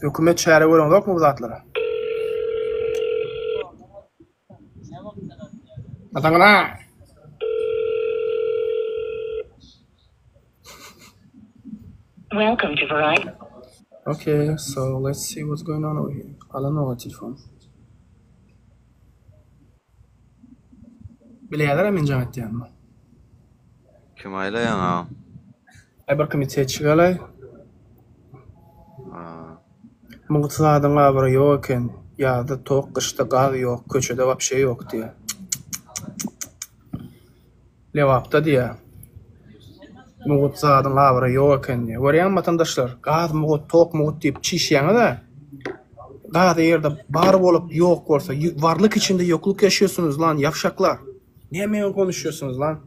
Speaker 1: Hökümet çäre göreňzokmy bu zatlara? Ataňyna!
Speaker 5: Welcome to Verizon.
Speaker 1: Okay, so let's see what's going on over here. Alan telefon. Bilýärler men jaň etýänimi.
Speaker 4: Kim aýlaýaň agam?
Speaker 1: Aý bir komitetçik alaý. Mugt zadyň abyry ýok eken. Ýazda tok, gyşda gaz ýok, köçede wapşe ýok diýýär. Lebapda diýýär. Mugt zadyň abyry ýok eken diýýär. Görýäňmi watandaşlar, gaz mugt, tok mugt diýip çişýäňiz-ä. Gaz eger-de bar bolup ýok bolsa, varlyk içinde ýokluk ýaşaýarsyňyz lan, ýapşaklar. Näme konuşýarsyňyz lan?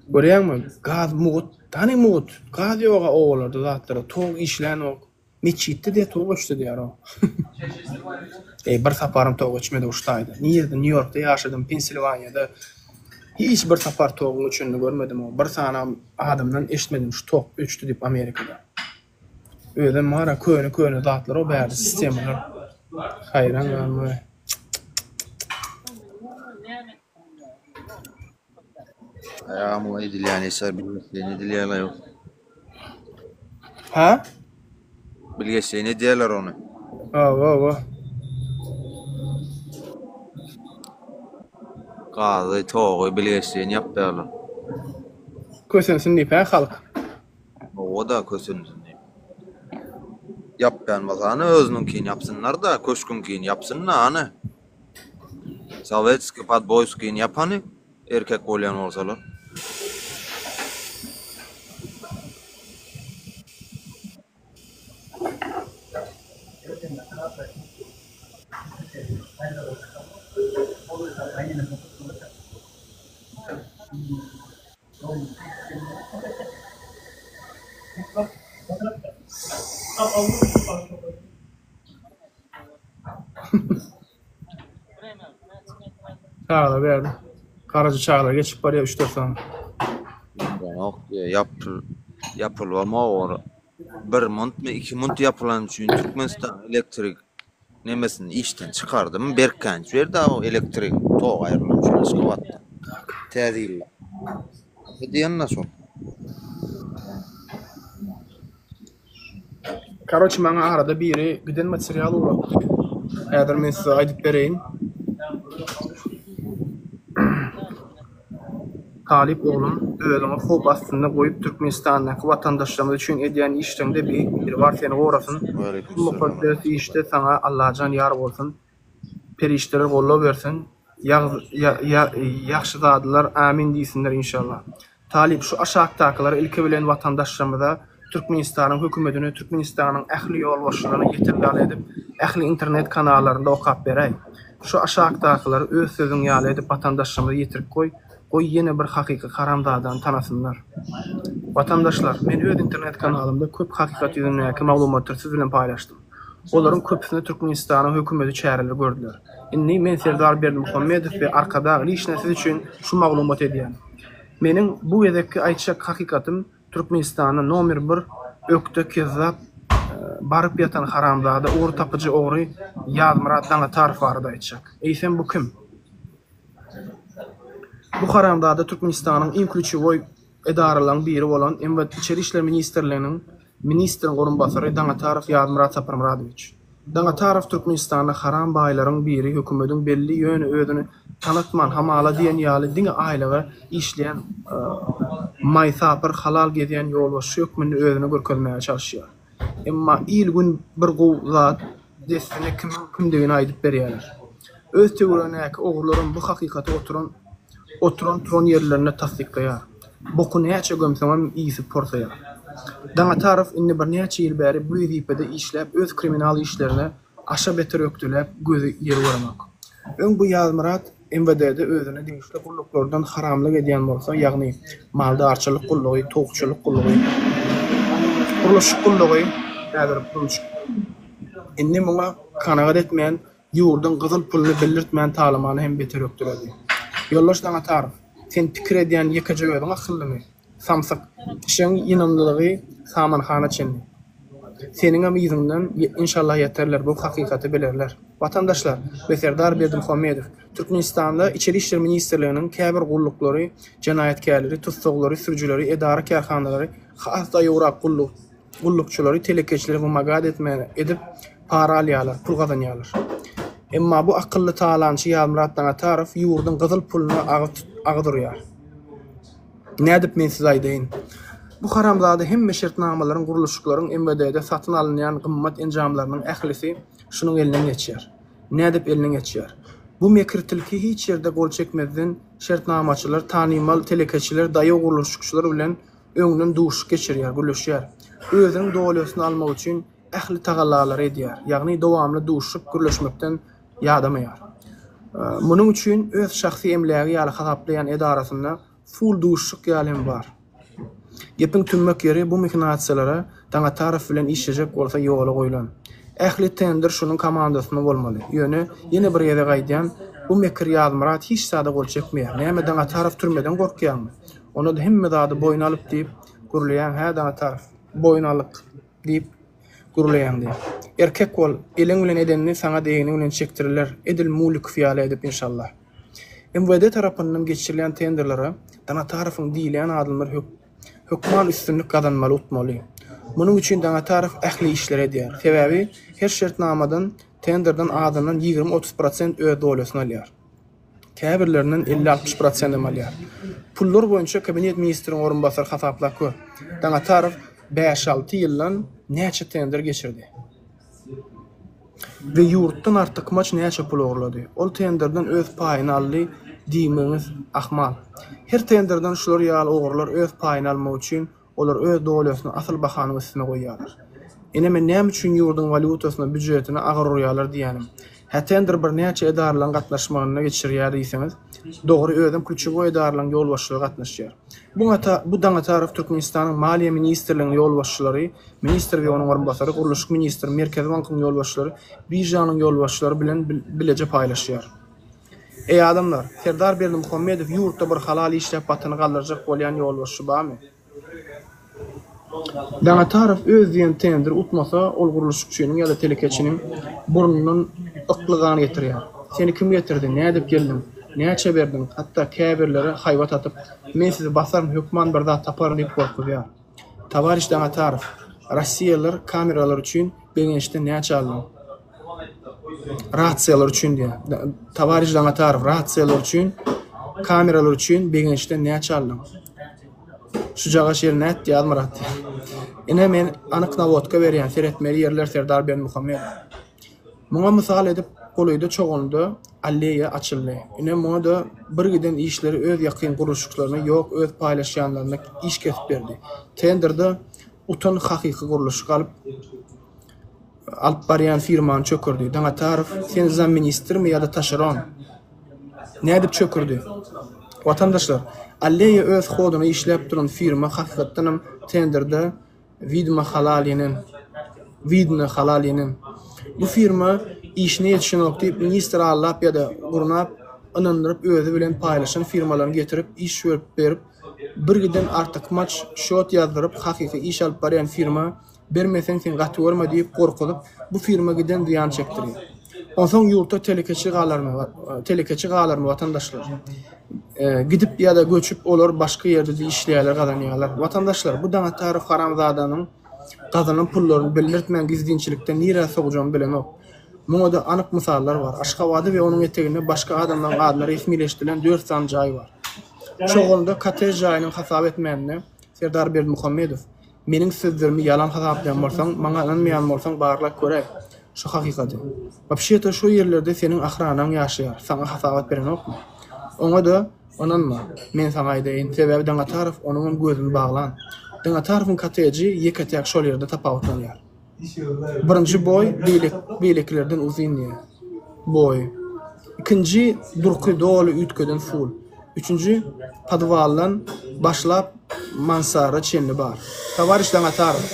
Speaker 1: Görýäňmi, gaz mugt, hany mugt, gaz ýoga obalarda zatlarda, tok işlänok. Metjitde diýýär tok öçdi diýýär o. Eý bir saparym tok öçmedi uş taýda. Nirde Nýu Ýorkda ýaşadym, Pensilwaniýada. Hiç bir sapar toguň öçenini görmedim o. Bir sanam adamdan eşitmedim şu tok öçdi diýip Amerikada. Özem bara köne köne zatlar o bärde sistemalar. Haýran galma.
Speaker 4: Aýagam o edilýän işler bilgeşleýin edilýärler ýok.
Speaker 1: Ha?
Speaker 4: Bilgeşleýin edýärler ony.
Speaker 1: Hawa, hawa.
Speaker 4: Gazy, togy bilgeşleýin ýapýarlar.
Speaker 1: Kösensin diýip, hä halk?
Speaker 4: Hawa-da kösensin diýip. Ýapýan bolsa hany özüniňkini ýapsynlar-da, köşgüňkini ýapsyn-da hany. Sowetskiý podboýskini ýapany erkek bolýan bolsalar.
Speaker 1: Çagalar berdi. Garaja çagalar geçip barýar 3-4 sany.
Speaker 4: Ýok, ýapyl ýapylbam or. Bir muntmy, iki munt ýapylan üçin Türkmenistan elektrik nemesini işden çykardymy, berkänç berdi o elektrik tok aýrylan üçin Aşgabatda. Täze ýylda. Diýen-de şol.
Speaker 1: Karoçe maňa arada biri giden material ugratdy. Häzir men size aýdyp bereýin. Talyp oglum, özüňi howp astynda goýup Türkmenistandaky watandaşlarymyz üçin edýän işleriňde beýik Biribar seni gorasyn. Bu mukaddes işde saňa Allajan ýar bolsun. Perişdeler goldaw bersin. Ýagşyzadalar amin diýsinler inşallah. Talyp şu aşakdakylary ilki bilen watandaşlarymyza Türkmenistanyň hökümetine Türkmenistanyň ähli ýolbaşçylaryna ýeter ýaly edip ähli internet kanallarynda okap beräý. Şu aşakdakylary öz sözüň ýaly edip watandaşlarymyza ýetirip goý. Goý ýene bir hakyky haramzadany tanasynlar. Watandaşlar, men öz internet kanalymda köp hakykat ýüzündäki maglumatlary siz bilen paýlaşdym. Olaryň köpüsine Türkmenistanyň hökümeti çäreler gördüler. Indi men Serdar Berdimuhamedow we Arkadag liçno siz üçin şu maglumaty edýän. Meniň bu gezekki aýtjak hakykatym Türkmenistanda nomer bir ökde kezzap baryp ýatan haramzada ugur tapyjy ogry Ýazmyrat Daňatarow barada aýtjak. Eýsem bu kim? Bu haramzada Türkmenistanyň iň klýuçewoý edaralaryň biri bolan MWD Içeri işler ministrliginiň ministriň orunbasary Daňatarow Ýazmyrat Saparmyradowiç. Daňatarow Türkmenistanda haram baýlaryň biri hökümediň belli ýöne özüni tanatman hamala diýen ýaly diňe aýlyga işleýän maýsapyr halal gezýän ýolbaşçy hökmünde özüni görkezmäge çalyşýar. Emma il-gün bir gowy zat dessine kimiň kimdigini aýdyp berýärler. Öz töweregindäki ogrularam bu hakykaty oturan oturan-turan ýerlerinde tassyklaýar. Boky näçe gömseňem ysy porsaýar. Daňatarow indi birnäçe ýyl bäri bu wezipede işläp öz kriminal işlerine aşa beter ökdeläp gözi ýeri görenok. Öň bu Ýazmyrat MWD-de özüne degişli gulluklardan haramlyk edýän bolsa, ýagny maldarçylyk gullugy, towukçylyk gullugy, gurluşyk gullugy, häzir gurluşyk, indi muňa kanagat etmän, ýurduň gyzyl puluny bildirtmän talamany hem beter ökdeledi. Ýoldaş Daňatarow, sen pikir edýän ýekeje özüň akyllymy? Samsyk. Eşegiň ynamlylygy samanhana çenli. Seniňem yzyňdan inşallah ýeterler bu hakykaty bilerler. Watandaşlar we Serdar Berdimuhamedow, Türkmenistanda Içeri işler ministrliginiň käbir gulluklary jenaýatkärleri, tussaglary, sürüjileri, edara-kärhanalary, has daýawrak gullukçylary, telekeçileri wymagad edip para alýarlar, pul gazanýarlar. Emma bu akylly talaňçy Ýazmyrat Daňatarow ýurduň gyzyl puluna agyz urýar. Nädip men size aýdaýyn. Bu haramzada hemme şertnamalaryň gurluşyklaryň MWD-de satyn alynýan gymmat enjamlarynyň ählisi şunuň elinden geçýär. Nädip elinden geçýär? Bu mekir tilki hiç ýerde gol çekmezden şertnamaçylar, tanymal telekeçiler, daýaw gurluşykçylar bilen öňden duşuşyk geçirýär, gürleşýär. Özüniň dolýasyny almak üçin ähli tagallalary edýär. Ýagny dowamly duşuşyp gürleşmekden ýadamaýar. Munuň üçin öz şahsy emlägi ýaly hasaplaýan edarasynda full duşuşyk ýaly hem bar. Gepiň tümmek ýeri bu mehinasiýalara Daňatarow bilen işlejek bolsa ýola goýlan. Ähli tender şunuň komandasynda bolmaly. Ýöne, ýene bir gezek aýdýan, bu mekir Ýazmyrat hiç zada gol çekmeýär. Näme Daňatarow türmeden gorkýaňmy? Onda-da hemme zady boýun alyp diýip gürleýäň hä Daňatarow? Boýun alyk diýip gürleýäň diýip. Erkek bol, eliň bilen edenini saňa degeniň bilen çekdiriler, edil Mulikow ýaly edip inşallah. MWD tarapyndan geçirilýän tenderlere Daňatarowyň diýilýän adamlar hökman üstünlik gazanmaly utmaly. Munuň üçin Daňatarow ähli işleri edýär. Sebäbi her şertnamadan, tenderden azyndan 20-30 prosent öz dolýasyny alýar. Käbirlerinden 50-60 prosentem alýar. Pullar boýunça kabinet ministriň orunbasary hasaplap gör. Daňatarow bäş-alty ýyldan näçe tender geçirdi? We ýurtdan artykmaç näçe pul ogurlady? Ol tenderden öz paýyny aldy diýmegiňiz ahmal. Her tenderden şular ýaly ogrular öz paýyny almak üçin Olar öz dolýasyny asyl bahanyň üstüne goýýarlar. Ine men näme üçin ýurduň walýutasyna, býujetine agyr urýarlar diýýänim. Hä tender birnäçe edaralaryň gatnaşmagynda geçirýär diýseňiz, dogry özem klýuçewoý edaralaryň ýolbaşçylary gatnaşýar. Bu bu Daňatarow Türkmenistanyň Maliýe ministrliginiň ýolbaşçylary, ministr we onuň orunbasary, gurluşyk ministri, Merkezi bankyň ýolbaşçylary, biržanyň ýolbaşçylary bilen bileje paýlaşýar. Eý adamlar, Serdar Berdimuhamedow ýurtda bir halal işläp batyny galdyrjak bolýan ýolbaşçy barmy? Daňatarow öz diýen tenderi utmasa ol gurluşykçynyň ýa-da telekeçiniň burnundan ykly gan getirýär. Seni kim getirdi, nädip geldiň, näçe berdiň, hatda käbirlere haýbat atyp, men sizi basaryn hökman bir zat taparyn diýip gorkuzýar. Towariş Daňatarow, Rossiýalylar kameralar üçin Begençden näçe aldyň? Rasiýalar üçin diýýär. Towariş Daňatarow, rasiýalar üçin, kameralar üçin Begençden näçe aldyň? Şujagaş ýeri nätdi Ýazmyrat diýýär. Ine men anyk nawodka berýän, seretmeli ýerler Serdar Berdimuhamedow. Muňa mysal edip golaýda Çoganlyda alleýa açyldy. Ine muňa-da bir giden işleri öz ýakyn gurluşykçylaryna ýok öz paýlaşýanlaryna iş kesip berdi. Tenderde utan hakyky gurluşyk alyp alyp barýan firmany çökerdi. Daňatarow sen zamministrmi ýa-da taşeron? Nädip çökerdi? Watandaşlar, Alleýa öz hoduna işläp duran firma hakykatdanam tenderde widmo halal ýenen. Widno halal ýenen. Bu firma işine ýetişenok diýip ministr aldap ýa-da gurnap ynandyryp özi bilen paýlaşan firmalaryny getirip iş berip birgiden artykmaç şot ýazdyryp hakyky iş alyp barýan firma Bermeseň sen gaty görme diýip gorkuzyp, bu firma giden zyýan çekdirýär. Onsoň ýurtda telekeçi galarmy, telekeçi galarmy watandaşlar? Gidip ýa-da göçüp olar başga ýerde-de işleýärler, gazanýarlar. Watandaşlar, bu Daňatarow haramzadanyň gazanan pullaryny bildirtmän gizlinçilikde nirä sowjagyny bilenok. Muňa-da anyk mysallar bar. Aşgabatda we onuň eteginde başga adamlaryň adyna resmileşdirilen dört sany jaý bar. Çoganlyda kottej jaýynyň hasap etmänine Serdar Berdimuhamedow, Meniň sözlerimi ýalan hasaplaýan bolsaň, maňa ynanmaýan bolsaň barlap göräý şu hakykaty. Wapşe-to şo ýerlerde seniň ahranaň ýaşaýar, saňa hasabat berenokmy? Oňa-da ynanma, men saňa aýdaýyn, sebäbi Daňatarow onuňam gözüni baglan. Daňatarowyň kotteji ýeke-täk şol ýerde tapawutlanýar. Birinji boý beýlekilerden uzyn diýýär. Boýy. Ikinji durky doly üýtgeden ful. Üçünji podwaldan başlap mansarda çenli bar. Towariş Daňatarow.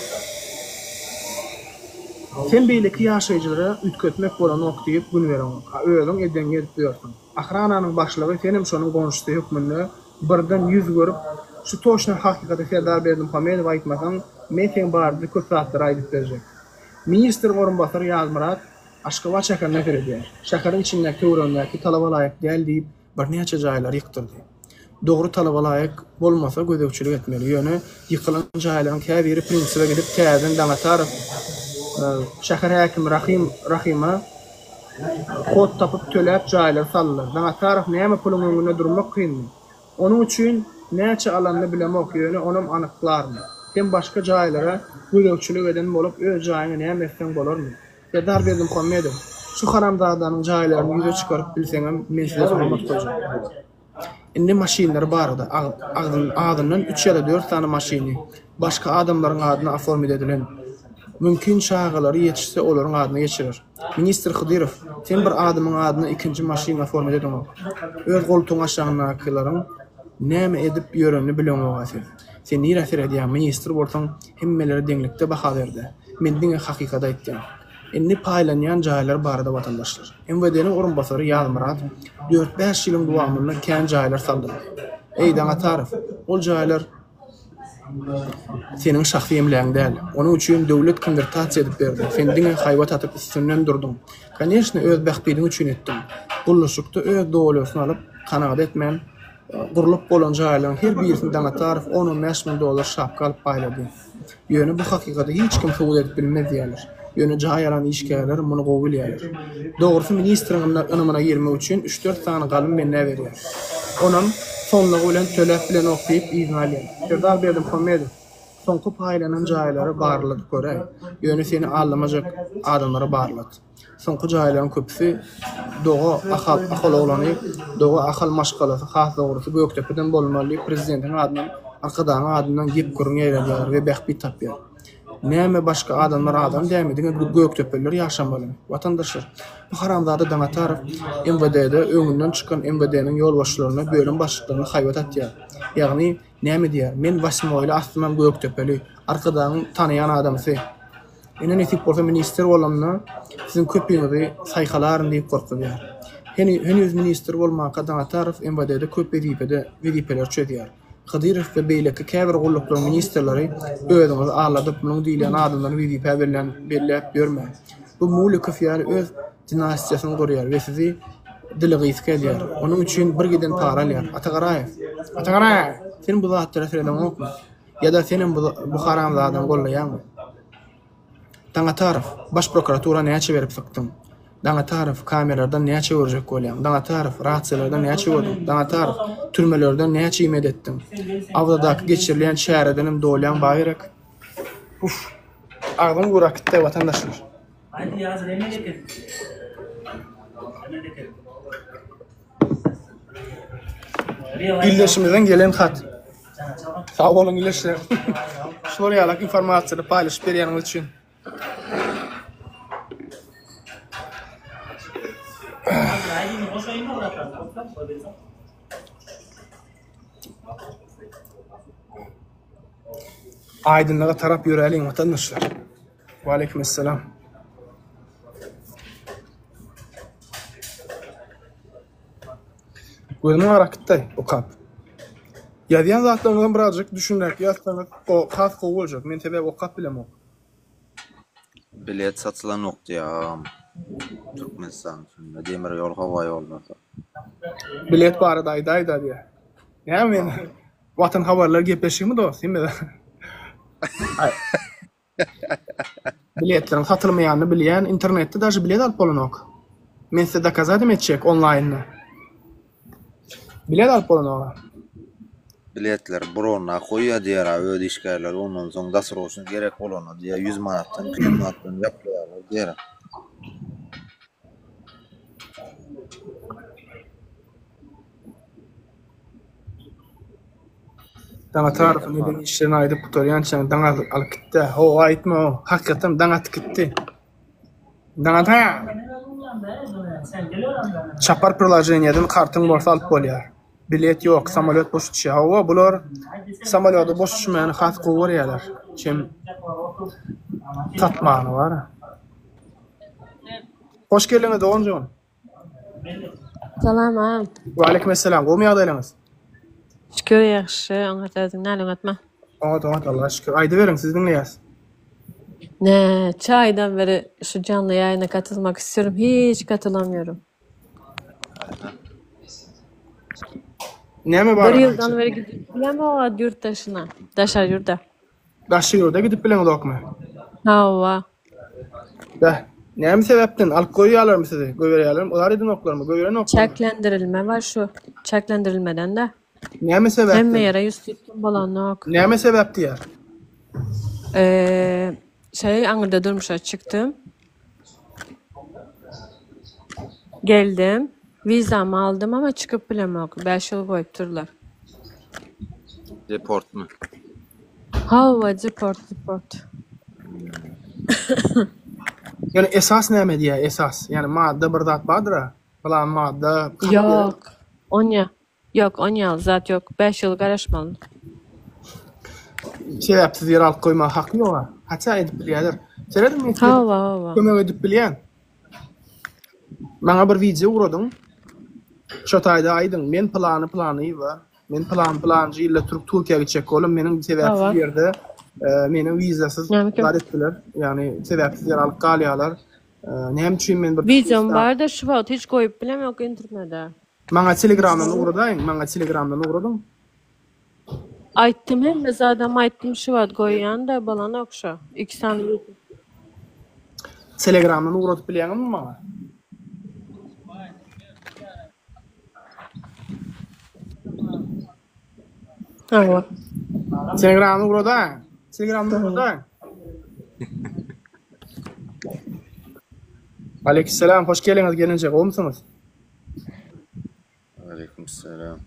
Speaker 1: Sen beýleki ýaşaýjylara üýtgetmek bolanok diýip gün bereňok. A özüň edeňi edip ýörsüň. Ahrananyň başlygy senem şonuň goňşusy hökmünde birden ýüz görüp şu toçny hakykaty Serdar Berdimuhamedowa aýtmasaň men seň barada köp zatlary aýdyp berjek. Ministriň orunbasary Ýazmyrat Aşgabat şäherine seredýär. Şäheriň içindäki töweregindäki talaba laýyk däl diýip birnäçe jaýlary ýykdyrdy. Dogry talaba laýyk bolmasa gözegçilik etmeli. Ýöne ýykylan jaýlaryň käbiri prinsibe gidip täzeden Daňatarow şäher häkimi Rahym Rahyma hod tapyp töläp jaýlary saldylar. Daňatarow näme puluň öňünde durmak kynmy? Onuň üçin näçe alanyny bilemok ýöne onam anyklaryn. Sen başga jaýlara gözegçilik eden bolup öz jaýyňa näme etseň bolarmy? Serdar Berdimuhamedow, şu haramzadanyň jaýlaryny ýüze çykaryp bilseňem men size hormat goýjak. Indi maşynlary barada, azyndan üç ýa-da dört sany maşyny, başga adamlaryň adyna oformit edilen. Mümkin çagalary ýetişse olaryň adyna geçirer. Ministr Hydyrow, sen bir adamyň adyna ikinji maşyn oformit edeňok. Öz goltugyň aşagyndakylaryň näme edip ýörenini bileňoga sen. Sen nirä seredýäň, ministr bolsaň hemmelere deňlikde baha berdä. Men diňe hakykaty aýtýan. Indi paýlanýan jaýlar barada watandaşlar. MWD-niň orunbasary Ýazmyrat dört-bäş ýylyň dowamynda kän jaýlar saldyrdy. Eý, Daňatarow, ol jaýlar seniň şahsy emlägiň däl. Onuň üçin döwlet konwertasiýa edip berdi. Sen diňe haýbat atyp üstünden durduň. Koneçne, öz bähbidiň üçin etdiň. Gurluşykda öz dolýasyny alyp, kanagat etmän, gurlup bolan jaýlaryň her birisini Daňatarow on-on bäş müň dollar şapka alyp paýlady. Ýöne bu hakykaty hiç kim subut edip bilmez diýýärler. Ýöne jaý alan işgärler muny gowy bilýärler. Dogrusy ministriň ynamyna girmek üçin üç-dört sany galym bendä berýär. Onam sonlugy bilen töläp bilenok diýip yzyna alýar. Serdar Berdimuhamedow, soňky paýlanan jaýlary barladyp göräý. Ýöne seni aldamajak adamlara barlat. Soňky jaýlaryň köpüsi Doga Ahal Ahal oglany Doga Ahal maşgalasy has dogrusy Gökdepeden bolmaly diýip prezidentiň adyndan Arkadagyň adyndan gep gürrüň ýaýradýarlar we bähbit tapýar. Näme başga adamlar adam dämi diňe Gökdepeliler ýaşamalymy? Watandaşlar bu haramzada Daňatarow MWD-de öňünden çykan MWD-niň ýolbaşçylaryna bölüm başlyklaryna haýbat atýar. Ýagny näme diýýär men wasmoýly aslynam Gökdepeli Arkadagyň tanaýan adamsy. Ine nesip bolsa ministr bolamda siziň köpüňizi saýhalaryn diýip gorkuzýar. Heniz ministr bolmanka Daňatarow MWD-de köp wezipede wezipeleri çözýär. Hydyrow we beýleki käbir gulluklaryň ministrleri özüňizi aldadyp munuň diýilýän adamlaryny wezipä bellän belläp ýörmäň. Bu Mulikow ýaly öz dinastiýasyny gurýar we sizi dili gysga edýär. Onuň üçin bir giden para alýar. Ata Garaýew! Ata Garaýew! Sen bu zatlara seredeňokmy? Ýa-da senem bu haramzadany gollaýaňmy? Daňatarow, baş prokuratura näçe berip sykdyň? Daňatarow, kameralardan näçe görjek bolýaň? Daňatarow, rasiýalardan näçe gördüň? Daňatarow, türmelerden näçe iýmit etdiň? Awzadaky geçirilýän çäredenem dolýaň ba gerek? Uf! Agzym gurak gitdi watandaşlar. Ildeşimizden gelen hat. Sag boluň ildeşler. Şular ýalak informasiýany paýlaşyp berýäniňiz üçin. Aýdynlyga tarap ýöräliň watandaşlar. Waleýkim essalam. Gözümiň ara gitdi okap. Ýazýan zatlaryňyzam birazjyk düşünräk ýazsaňyz o has gowy boljak. Men sebäbi okap bilemok.
Speaker 4: Bilet satylanok diýýär agam. Türkmenistan içinde demir ýol howa ýollarda.
Speaker 1: Bilet barada aýdaýda diýýär. Näme men Watan habarlar gepleşigimi dost hemme Biletleriň satylmaýanyny bilýän, internetde daže bilet alyp bolanok. Men size dokazat hem etjek onlaýnda. Bilet alyp bolanok.
Speaker 4: Biletleri bronna goýýar diýýär öz işgärleri ondan soň dasroçny gerek bolanda diýýär 100 manatdan 200 manatdan ýaplaýarlar diýýär.
Speaker 1: Daňatarowyň eden işlerini aýdyp gutarýançaň daň alyp gitdä. Hawa aýtma o. Hakykatdan daň atyp gitdi. Daňatar! Çapar priloženiýadan kartyň bolsa alyp bolýar. Bilet ýok, samolýot boş uçýar. Hawa bular samolýoda boş uçmaýany has gowy görýärler. Çem satmany bar. Hoş geldiňiz doganjygym.
Speaker 6: Salam agam.
Speaker 1: Waleýkim essalam. Gowmy ýagdaýlaryňyz?
Speaker 6: Şükür ýagşy. Oňat özüň näle oňatma?
Speaker 1: Oňat oňat Allaha şükür. Aýdyberiň sizi diňleýäs.
Speaker 6: Näçe aýdan beri şu janly ýaýyna katylmak istiyorum hiç katylamıyorum.
Speaker 1: Näme
Speaker 6: Bir
Speaker 1: barada
Speaker 6: ýyldan
Speaker 1: aýtjak?
Speaker 6: beri gidip bilemok ýurt daşyna. Daşary ýurda.
Speaker 1: Daşary ýurda gidip bileňizokmy?
Speaker 6: Hawa.
Speaker 1: Beh, näme sebäpden alyp goýýarlarmy sizi? Goýberýärlermi? Olar edenoklarmy? Goýberenoklarmy?
Speaker 6: Çäklendirilme bar şu. Çäklendirilmeden-de.
Speaker 1: Näme
Speaker 6: Hemme
Speaker 1: sebäpden?
Speaker 6: ýere ýüz tutdum bolanok.
Speaker 1: Näme sebäp diýýär?
Speaker 6: Eee, şeý aňyrda durmuşa çykdym. Geldim. Wizamy aldym ama çykyp bilemok. 5 ýyl goýupdyrlar.
Speaker 4: Deportmy?
Speaker 6: Hawa, deport, deport.
Speaker 1: Ýöne esas näme diýýär, esas? Ýani madda bir zat bardyr-a? Pylan madda hak berer.
Speaker 6: Ýok. Onýa. Ýok, onýaly zat ýok. 5 ýyl garaşmaly.
Speaker 1: Sebäpsiz ýere alyp goýmaga haky ýog-a. Haça edip bilýärler. Serediň men size
Speaker 6: Hawa, hawa.
Speaker 1: kömek edip bilýän. Maňa bir wideo ugradyň. Şo taýda aýdyň, men pylany pylanyýewa, men pylan pylanjy ýylda türk Türkiýä gitjek boldum, meniň sebäpsiz
Speaker 6: Hawa.
Speaker 1: ýerde meni wizasyz
Speaker 6: Näme üçin?
Speaker 1: zat etdiler. Ýagny sebäpsiz ýere alyp galýarlar. Näme üçin men bir
Speaker 6: Wideom barda şu wagt hiç goýup bilemok internede.
Speaker 1: Maňa telegramdan ugradaýyň, maňa telegramdan ugradyň.
Speaker 6: Aýtdym hemme zadam aýtdym şu wagt goýýan-da bolanok şo. Iki sany wideo.
Speaker 1: Telegramdan ugradyp bilýäňizmi maňa?
Speaker 6: Hawa.
Speaker 1: Telegramdan ugradaýyň. Telegramdan ugradaýyň. Aleyküm hoş geldiňiz gelinje gowumsyňyz?
Speaker 4: Aleyküm selam.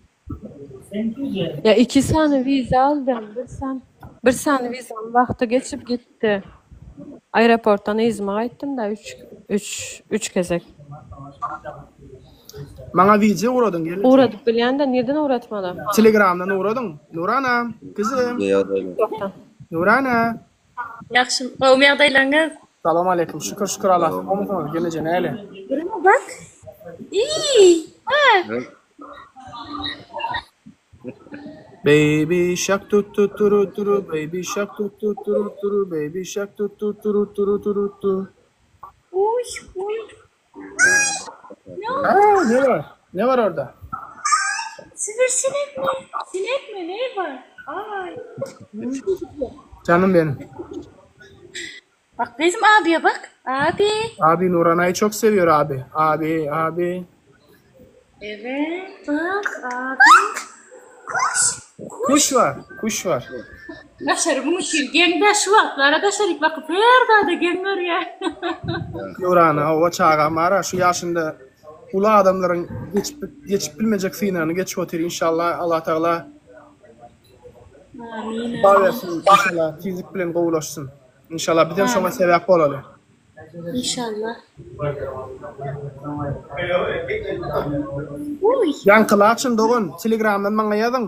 Speaker 6: Ya iki sany wiza aldym. Bir san bir sany wizam wagty geçip gitdi. Aeroportdan yzyma gaýtdym-da üç üç üç gezek.
Speaker 1: Maňa wideo ugradyň gelinje.
Speaker 6: Ugradyp bilýän-de nirden ugratmaly?
Speaker 1: Telegramdan ugradyň. Nurana, gyzym.
Speaker 6: Tiktokdan.
Speaker 1: Nurana.
Speaker 7: Ýagşy, gowumy ýagdaýlaryňyz?
Speaker 1: Salam aleýkum. Şükür şükür Allah. Gowumysyňyz gelneje näle?
Speaker 7: Birine bak. Iý, bak.
Speaker 1: Baby shark tut tut turu turu baby shark tut tut turu turu baby shark tut tut turu turu turu tu.
Speaker 7: Uý, uý.
Speaker 1: Aa, ne var? Ne var orada?
Speaker 7: Sivrisinek mi? Sinek mi? Ne var? Ay.
Speaker 1: Canım benim.
Speaker 7: Bak bizim abiye bak. Abi.
Speaker 1: Abi Nuranay'ı çok seviyor abi. Abi, abi.
Speaker 7: Evet bak abi. Kuş.
Speaker 1: Kuş var, kuş var.
Speaker 7: Daşary muň üçin geň de şu wagtlara daşaryk bakyp her zada geň görýär.
Speaker 1: Nurana, hawa çagam bar-a, şu ýaşynda uly adamlaryň geçip geçip bilmejek synagyny geçip otyr inşallah Allah Tagala
Speaker 7: Amin.
Speaker 1: şypa bersin inşallah tizlik bilen gowulaşsyn. Inşallah bizem şoňa sebäp bolaly.
Speaker 7: Inşallah. Uý.
Speaker 1: Ýaňky laçyn dogan telegramdan maňa ýazyň.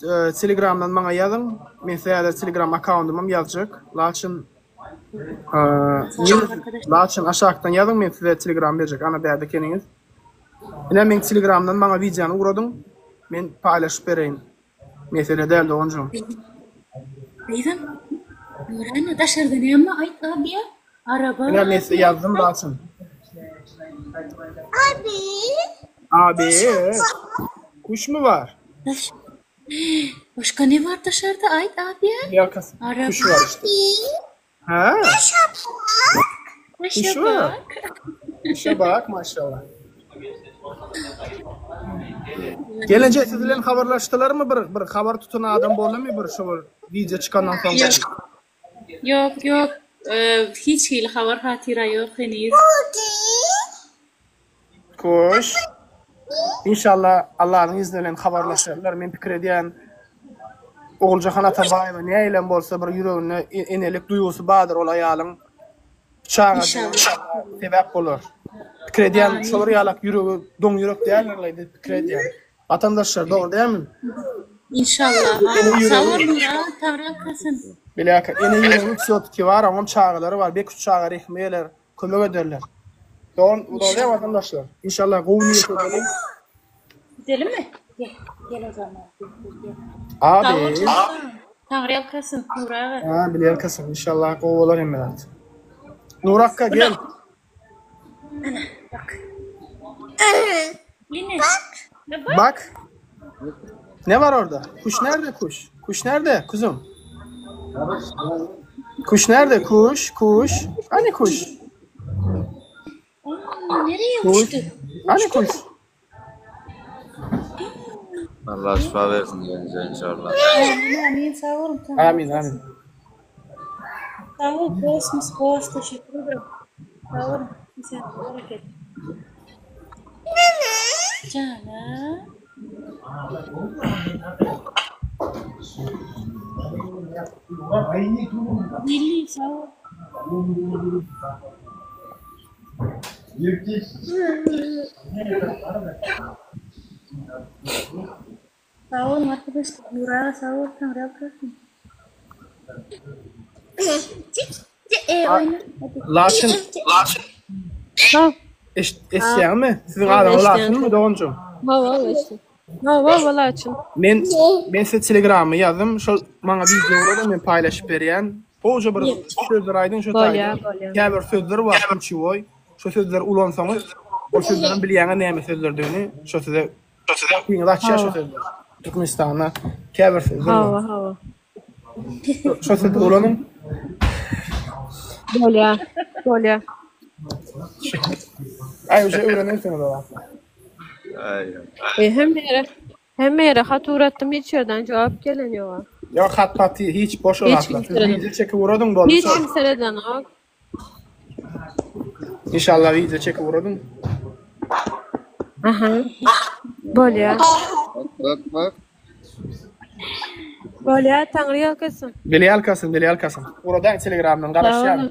Speaker 1: Telegramdan maňa ýazyň. Men size häzir Telegram akkaundymam ýazjak. Laçyn Laçyn aşakdan ýazyň men size Telegram berjek. Ana bärde ekeniňiz. Ine meň Telegramdan maňa wideony ugradyň. Men paýlaşyp bereýin. Mesele däl doganjygym.
Speaker 7: Gyzym, Nurana daşarda näme aýt abiýa? Araba.
Speaker 1: Ine men size ýazdym Laçyn.
Speaker 8: Abi.
Speaker 1: Abi. Kuşmy bar?
Speaker 7: Başga ne bar daşarda aýt abiýa?
Speaker 1: Ýalkasy.
Speaker 7: Araba.
Speaker 1: Kuş bar işte. Ha?
Speaker 7: Kuşa
Speaker 1: Kuş var.
Speaker 7: bak.
Speaker 1: Kuşa bak maşallah. Gelince siz bilen habarlaşdylarmy bir bir habar tutan adam boldumy bir şu bir wideo çykandan soň?
Speaker 7: Ýok. Ýok, ýok. Hiç hili habar hatyra ýok heniz.
Speaker 1: Kuş. Inşallah Allanyň izni bilen habarlaşarlar. Men pikir edýän Oguljahan Atabaýewa nähilem bolsa bir ýüreginde enelik duýgusy bardyr ol aýalyň. Çagajyga sebäp bolar. Pikir edýän şolar ýalak ýüregi doň ýürek däldirlaý diýip pikir edýän. Watandaşlar dogry dälmi?
Speaker 7: Inşallah. Sag boluň ya, Taňryýalkasyn.
Speaker 1: Biläka ene ýüregi wsýotki bar, oňam çagalary bar. Bek şu çaga rehmi geler, kömek ederler. Dogry dogry watandaşlar. Inşallah gowy niýet edeliň.
Speaker 7: Gidelimi? Gel, gel o zaman.
Speaker 1: Abi.
Speaker 7: Taňryýalkasyn, Nury aga.
Speaker 1: Ha, bilýalkasyn. Inşallah gowy bolar hemme zat. Nury akga gel.
Speaker 7: Ana, bak. Ine.
Speaker 1: Bak. Ne var orada? Kuş nerede kuş? Kuş nerede kuzum? Kuş nerede? Kuş, kuş. Hani kuş?
Speaker 7: Aa, nereye
Speaker 1: Kuş.
Speaker 7: uçtu?
Speaker 1: Hani kuş?
Speaker 4: Allah şifa versin gelince inşallah.
Speaker 7: Amin, amin. Sag boluň.
Speaker 1: Amin, amin.
Speaker 7: Sag bol, kosmos, kos, teşekkür ederim. Sag boluň. Sen bereket. Jana. Milli sag bol. Sag boluň arkadaşlar. Nur aga sag bol, Taňryýalkasyn.
Speaker 1: Laçyn. Eşit, eşitýäňmi? Siziň adyňyz Laçynmy doganjygym?
Speaker 6: Hawa, eşitdim. Hawa, hawa Laçyn.
Speaker 1: Men men size Telegrammy ýazdym. Şol maňa wideo uradyň, men paýlaşyp berýän. Gowja bir sözler aýdyň şo taýda.
Speaker 6: Bolýar, bolýar.
Speaker 1: Käbir sözler bar kluçewoý. Şo sözleri ulansaňyz, ol sözleriň bilýäňiz näme sözlerdigini, şo size gapyňyzy açýar şo sözler. Türkmenistanda käbir sözler bar.
Speaker 6: Hawa, hawa.
Speaker 1: Şo sözleri ulanyň.
Speaker 6: Bolýar, bolýar.
Speaker 1: Aý uje öwrenensiňiz o wagtlar.
Speaker 4: Aý.
Speaker 6: E, hemme ýere Hemme ýere hat ugratdym hiç ýerden jogap gelen ýoga.
Speaker 1: Ýok hat paty hiç boş ol
Speaker 6: Hiç
Speaker 1: hatlar.
Speaker 6: kim
Speaker 1: Siz
Speaker 6: sereden.
Speaker 1: wideo çekip ugradyň boldy
Speaker 6: Hiç
Speaker 1: şol.
Speaker 6: kim seredenok.
Speaker 1: Inşallah wideo çekip ugradyň.
Speaker 6: Aha. Bolýa.
Speaker 4: Bak bak bak.
Speaker 6: Bolýa Taňry ýalkasyn.
Speaker 1: Bile ýalkasyn bile ýalkasyn. Ugradaýyň telegramdan garaşýan.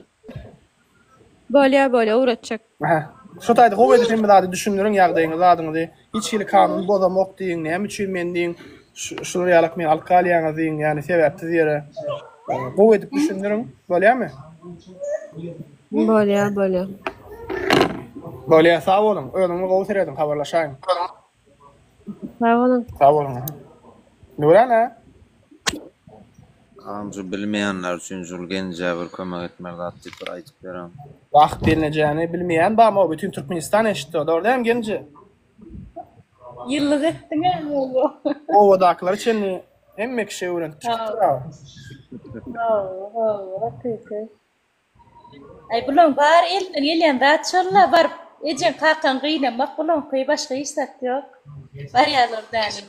Speaker 6: Bolýa bolýa ugratjak.
Speaker 1: Aha. Şo taýda gowy edip hemme zady düşündiriň ýagdaýyňyzy zadyňyzy. Hiç hili kanuny bozamok diýiň, näme üçin men diýiň, şular ýalak meni alyp galýaňyz diýiň, ýagny sebäpsiz ýere. Gowy edip düşündiriň. Bolýamy?
Speaker 6: Bolýa bolýa.
Speaker 1: Bolýa sag boluň. Özüňize gowy serediň habarlaşaýyň.
Speaker 6: Sag boluň.
Speaker 1: Sag boluň. Nurana.
Speaker 4: Agam şu bilmeýänler üçin şul genjä bir kömek etmeli zat diýip bir aýdyp beriň.
Speaker 1: Wah gelnejäni bilmeýän barmy o bütün Türkmenistan eşitdi o dogry dälmi gelneje?
Speaker 7: Ýyllyk etdiňä oba.
Speaker 1: Obadakylara çenli hemme kişi öwrenip çykypdyr a.
Speaker 7: Hawa, hawa, hakyky. Aý bulaň bary elinden gelýän zat şolla baryp ejeň kakaň gynamak bulaňky başga hiç zat ýok. Barýarlar däni.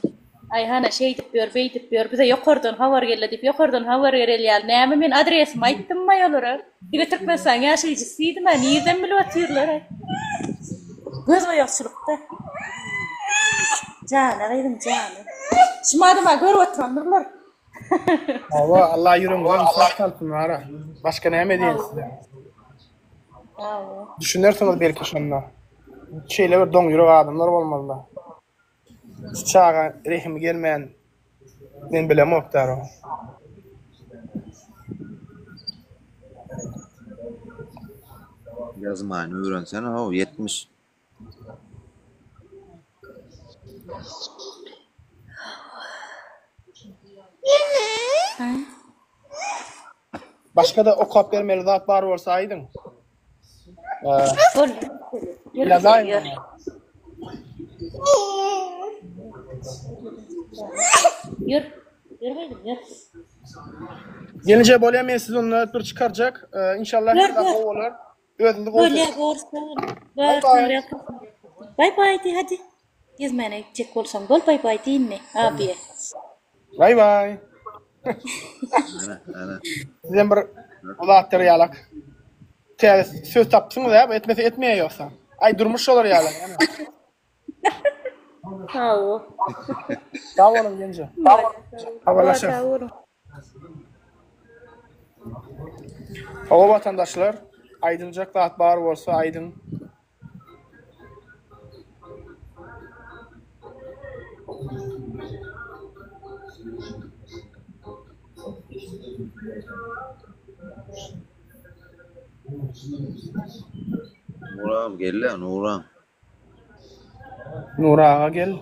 Speaker 7: Aý hana şeýdip ýör beýdip ýör bize ýokardan habar geldi diýip ýokardan habar gerel ýaly näme men adresimi aýtdymmaý olara. Diňe Türkmenistanyň ýaşaýjysy diýdim-ä nirden bilip otyrlar aý. Göz boýagçylykda. Jana gyzym jana. Şumadam-a görüp oturandyrlar.
Speaker 1: Hawa, Allah ýüregiňize ynsap salsyn wara. Başga näme diýeýin size? Düşünersiňiz belki şonda. Şeýle bir doň ýürek adamlar bolmalyda. Şu çaga rehimi gelmän. Men bilemok dara.
Speaker 4: Ýazmany öwrensene how 70.
Speaker 1: Başga-da okap bermeli zat bar bolsa aýdyň.
Speaker 7: Bol.
Speaker 1: Ýazaýyn.
Speaker 7: Ýör. Ýör gyzym, ýör.
Speaker 1: Gelinje bolýa men sizi onda bir çykarjak. Inşallah her zat gowy bolar. Özüňizi gowy
Speaker 7: Bolýa,
Speaker 1: Bye bye.
Speaker 7: Bye bye diý hadi. Gezmäne gitjek bolsaň bol bye bye diý indi abiýe.
Speaker 1: Bye bye.
Speaker 4: Ana, ana.
Speaker 1: Sizem bir zatlar ýalak. Täze söz tapdyňyz hä, etmese etmeýä ýogsa. Aý durmuş şolar ýaly.
Speaker 7: Hawa.
Speaker 1: Sag boluň genje. Habarlaşarys.
Speaker 7: Sag boluň.
Speaker 1: Hawa watandaşlar, aýdyljak zat bar bolsa aýdyň.
Speaker 4: Nuram gel-le, Nuram.
Speaker 1: Nury aga gel.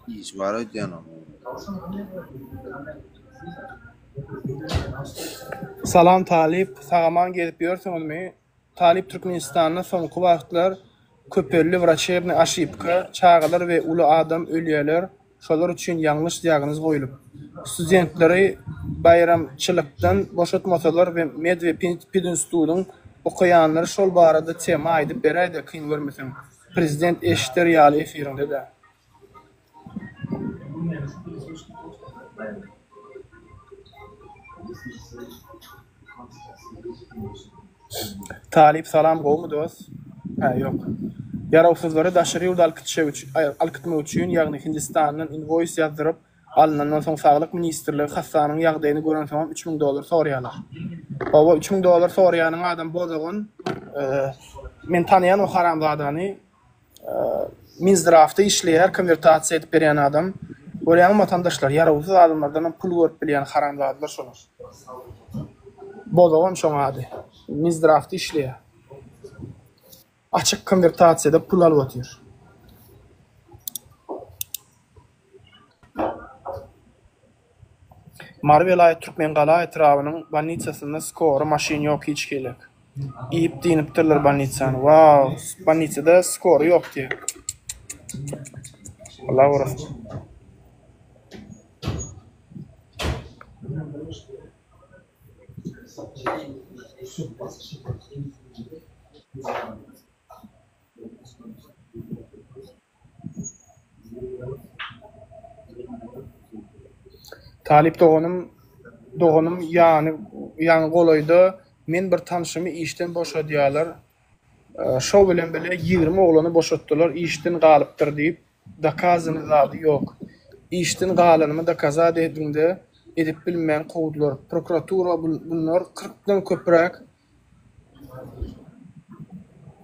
Speaker 4: Iş bar öýdýän onuň.
Speaker 1: Salam Talyp, sagaman gezip ýörsüňizmi? Talyp Türkmenistanda soňky wagtlar köpeldi wraçebny aşibka, çagalar we uly adam ölýäler Şolar üçin ýalňyş diagnoz goýulyp, studentleri baýramçylykdan boşatmasalar we med we pedinstitudyň okaýanlary şol barada tema aýdyp beräýdä kyn görmeseň prezident eşder ýaly efiriňde-dä. Talyp salam gowmy dos? Hä ýok. Ýarawsyzlary daşary ýurda alkytmak üçin ýagny Hindistandan invoýs ýazdyryp alynandan soň saglyk ministrligi hassanyň ýagdaýyny görensoňam 3000 dollar soraýarlar. Hawa 3000 dollar soraýanyň adam bozagan men tanaýan o haramzadany Minzdrawda işleýär, konwertasiýa edip berýän adam. Görýäňmi watandaşlar, ýarawsyz adamlardanam pul görüp bilýän haramzadalar şolar. Bozogam şoň ady. Minzdrawda işleýär. Açyk konwertasiýada pul alyp otyr. Mary welaýat Türkmengala etrabynyň bolnisasynda skory maşyn ýok hiç hilek. Iýip dynypdyrlar bolnisany. Waw bolnisada skory ýok diýýär. Allah gorasyn. Talyp doganym doganym ýany ýaňy golaýda men bir tanşymy işden boşadýalar şo bilen bile 20 oglany boşatdylar işden galypdyr diýip dokazany zady ýok işden galanymy dokazat ediňde edip bilmän kowdular prokuratura bunlar kyrkdan köpräk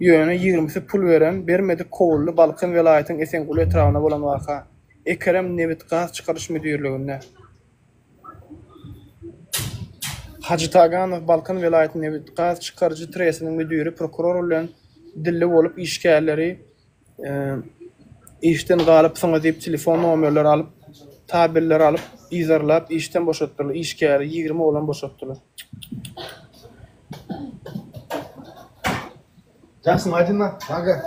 Speaker 1: Ýöne ýigrimisi pul beren, bermedik kowuldy Balkan welaýatyň Esenguly etrabynda bolan waka. Ekerem nebit-gaz çykaryş müdirliginde. Hajy Taganow Balkan welaýatynyň nebit-gaz çykaryjy trestiniň müdiri prokuror bilen dilli bolup işgärleri Işden galypsyňyz diýip telefon nomerleri alyp, tabelleri alyp, yzarlap işden boşatdylar. Işgäri 20 oglan boşatdylar. Jagsym aýdynda, aga.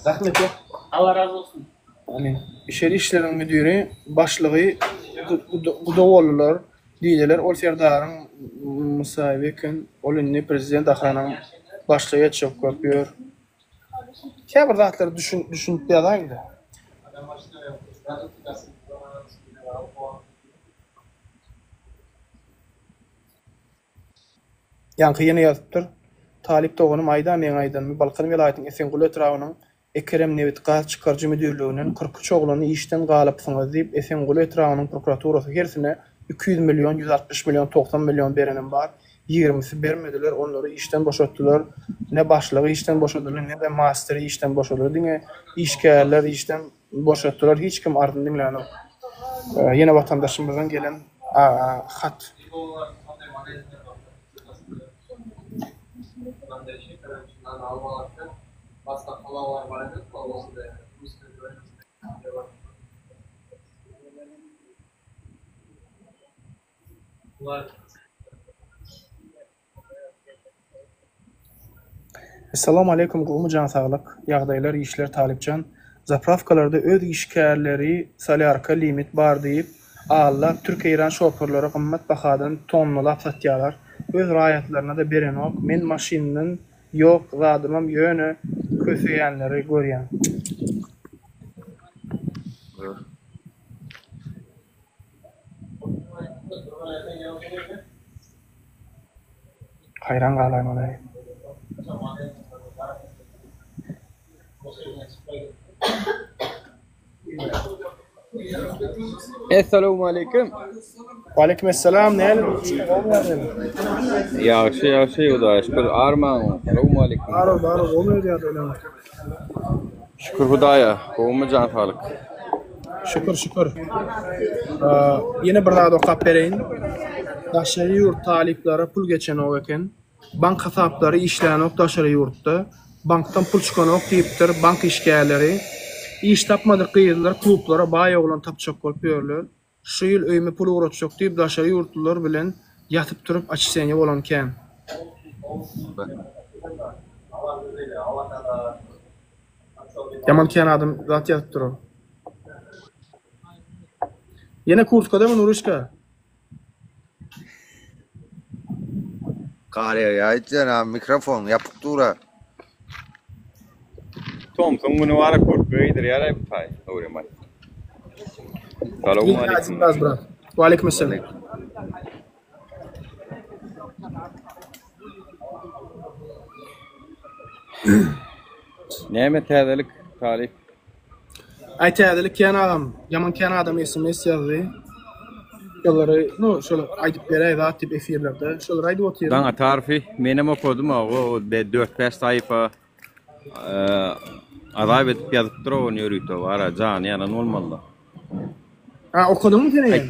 Speaker 1: Rahmet ýok.
Speaker 2: Allah razy bolsun.
Speaker 1: Amin. Içeri işleriň müdiri, başlygy guda boldular diýdiler. Ol Serdaryň musaýyby eken. Ol indi prezident ahranaň başlygy etjek bolup ýör. Käbir zatlary düşün düşünip ýazaýyňda. Ýaňky ýene ýazypdyr. Talyp doganym aýda meň aýdanymy Balkan welaýatynyň Esenguly etrabynyň Ekerem nebit gaz çykaryjy müdirliginden 43 oglany işden galypsyňyz diýip Esenguly etrabynyň prokuraturasy hersine 200 million 160 million 90 million berenem bar Ýigrimisi bermediler, onlary işden boşatdylar. Ne başlygy işden boşadyldy, ne-de masteri işden boşadyldy. Diňe işgärler işden. Boşatdylar hiç kim arzyny diňlänok. Ýene watandaşymyzdan gelen hat. Essalawmaleýkum gowmy jan saglyk ýagdaýlar işler talypjan zaprawkalarda öz işgärleri solýarka limit bar diýip aldap türk eýran şoferlere gymmat bahadan tonnalap satýalar öz raýatlarynada berenok men maşyndan ýok zadymam ýöne köseýänleri görýän. Haýran galaýmaly.
Speaker 2: Essalawmaleýkim.
Speaker 1: Waleýkim essalam. Näle?
Speaker 2: Ýagşy, ýagşy, Hudaýa şükür. Armaň. Salawmaleýkim.
Speaker 1: Bar, bar, gowy ýagdaýlar.
Speaker 2: Şükür Hudaýa, gowumy jan saglyk.
Speaker 1: Şükür, şükür. Ýene bir zat okap bereýin. Daşary ýurt talyplara pul geçenok eken. Bank hasaplary işlänok daşary ýurtda. Bankdan pul çykanok diýipdir bank işgärleri. Iş tapmadyk gyzlar klublara baý oglan tapjak bolup ýörler. Şu ýyl öýüme pul ugratjak diýip daşary ýurtlular bilen ýatyp turup oçiseniýa bolan kän. Ýaman kän adam zat ýazyp dur. Ýene kurtkadamy Nurişka?
Speaker 4: Gar ýagýar aýtýan a mikrofon ýapyk dur-a.
Speaker 2: Tomsuň güni bar-a kurtka geýdirýär-aý bu taý Nurymay. Salowmaleýkim.
Speaker 1: Waleýkim esselam.
Speaker 2: Näme täzelik Talyp?
Speaker 1: Aý täzelik kän agam. Ýaman kän adam sms ýazdy. Şolary, no, şol aýdyp beräý zat diýip efirlerde. Şolary aýdyp otyryn.
Speaker 2: Daňa tarify menem okadym o 4-5 saýfa azap edip ýazypdyr ony ýörite bara jany ýanan bolmaly.
Speaker 1: Ha okadyňmy sen eýýäm?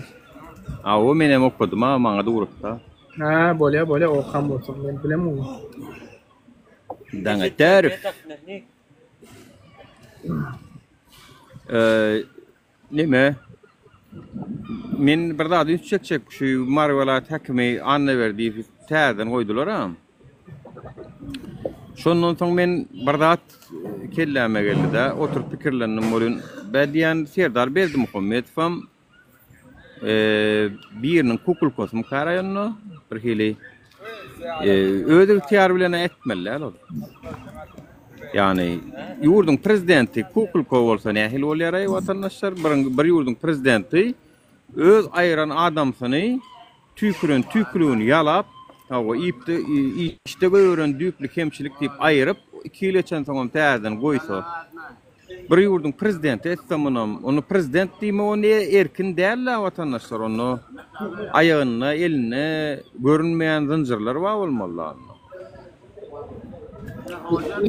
Speaker 2: Hawa menem okadym a maňa da ugrutda.
Speaker 1: Ha bolýa bolýa okan bolsaň men bilemok.
Speaker 2: Daňa tarif. Neme? Men bir zada üns çekjek, şu Mary welaýat häkimi Annaberdiýewi täzeden goýdular-a. Şondan soň men bir zat kelläme geldi-de, oturyp pikirlendim welin, bä diýýän Serdar Berdimuhamedowam biriniň kukulkasymyka raýonda bir hili öz ygtyýary bilen etmeli däl ol. Ýagny ýurduň prezidenti kukulka bolsa nähili bolýar-aý watandaşlar? Bir, bir ýurduň prezidenti öz aýyran adamsyny tüýküren tüýküligini ýalap, hawa, iýipde, işde goýberen düýpli kemçilik diýip aýyryp, iki ýyl geçensoňam täzeden goýsa, Bir ýurduň prezidenti etse munam, ony prezident diýmek ony erkin däl-de watandaşlar, onda aýagynda, elinde görünmeýän zynjyrlar bar bolmaly-da onda.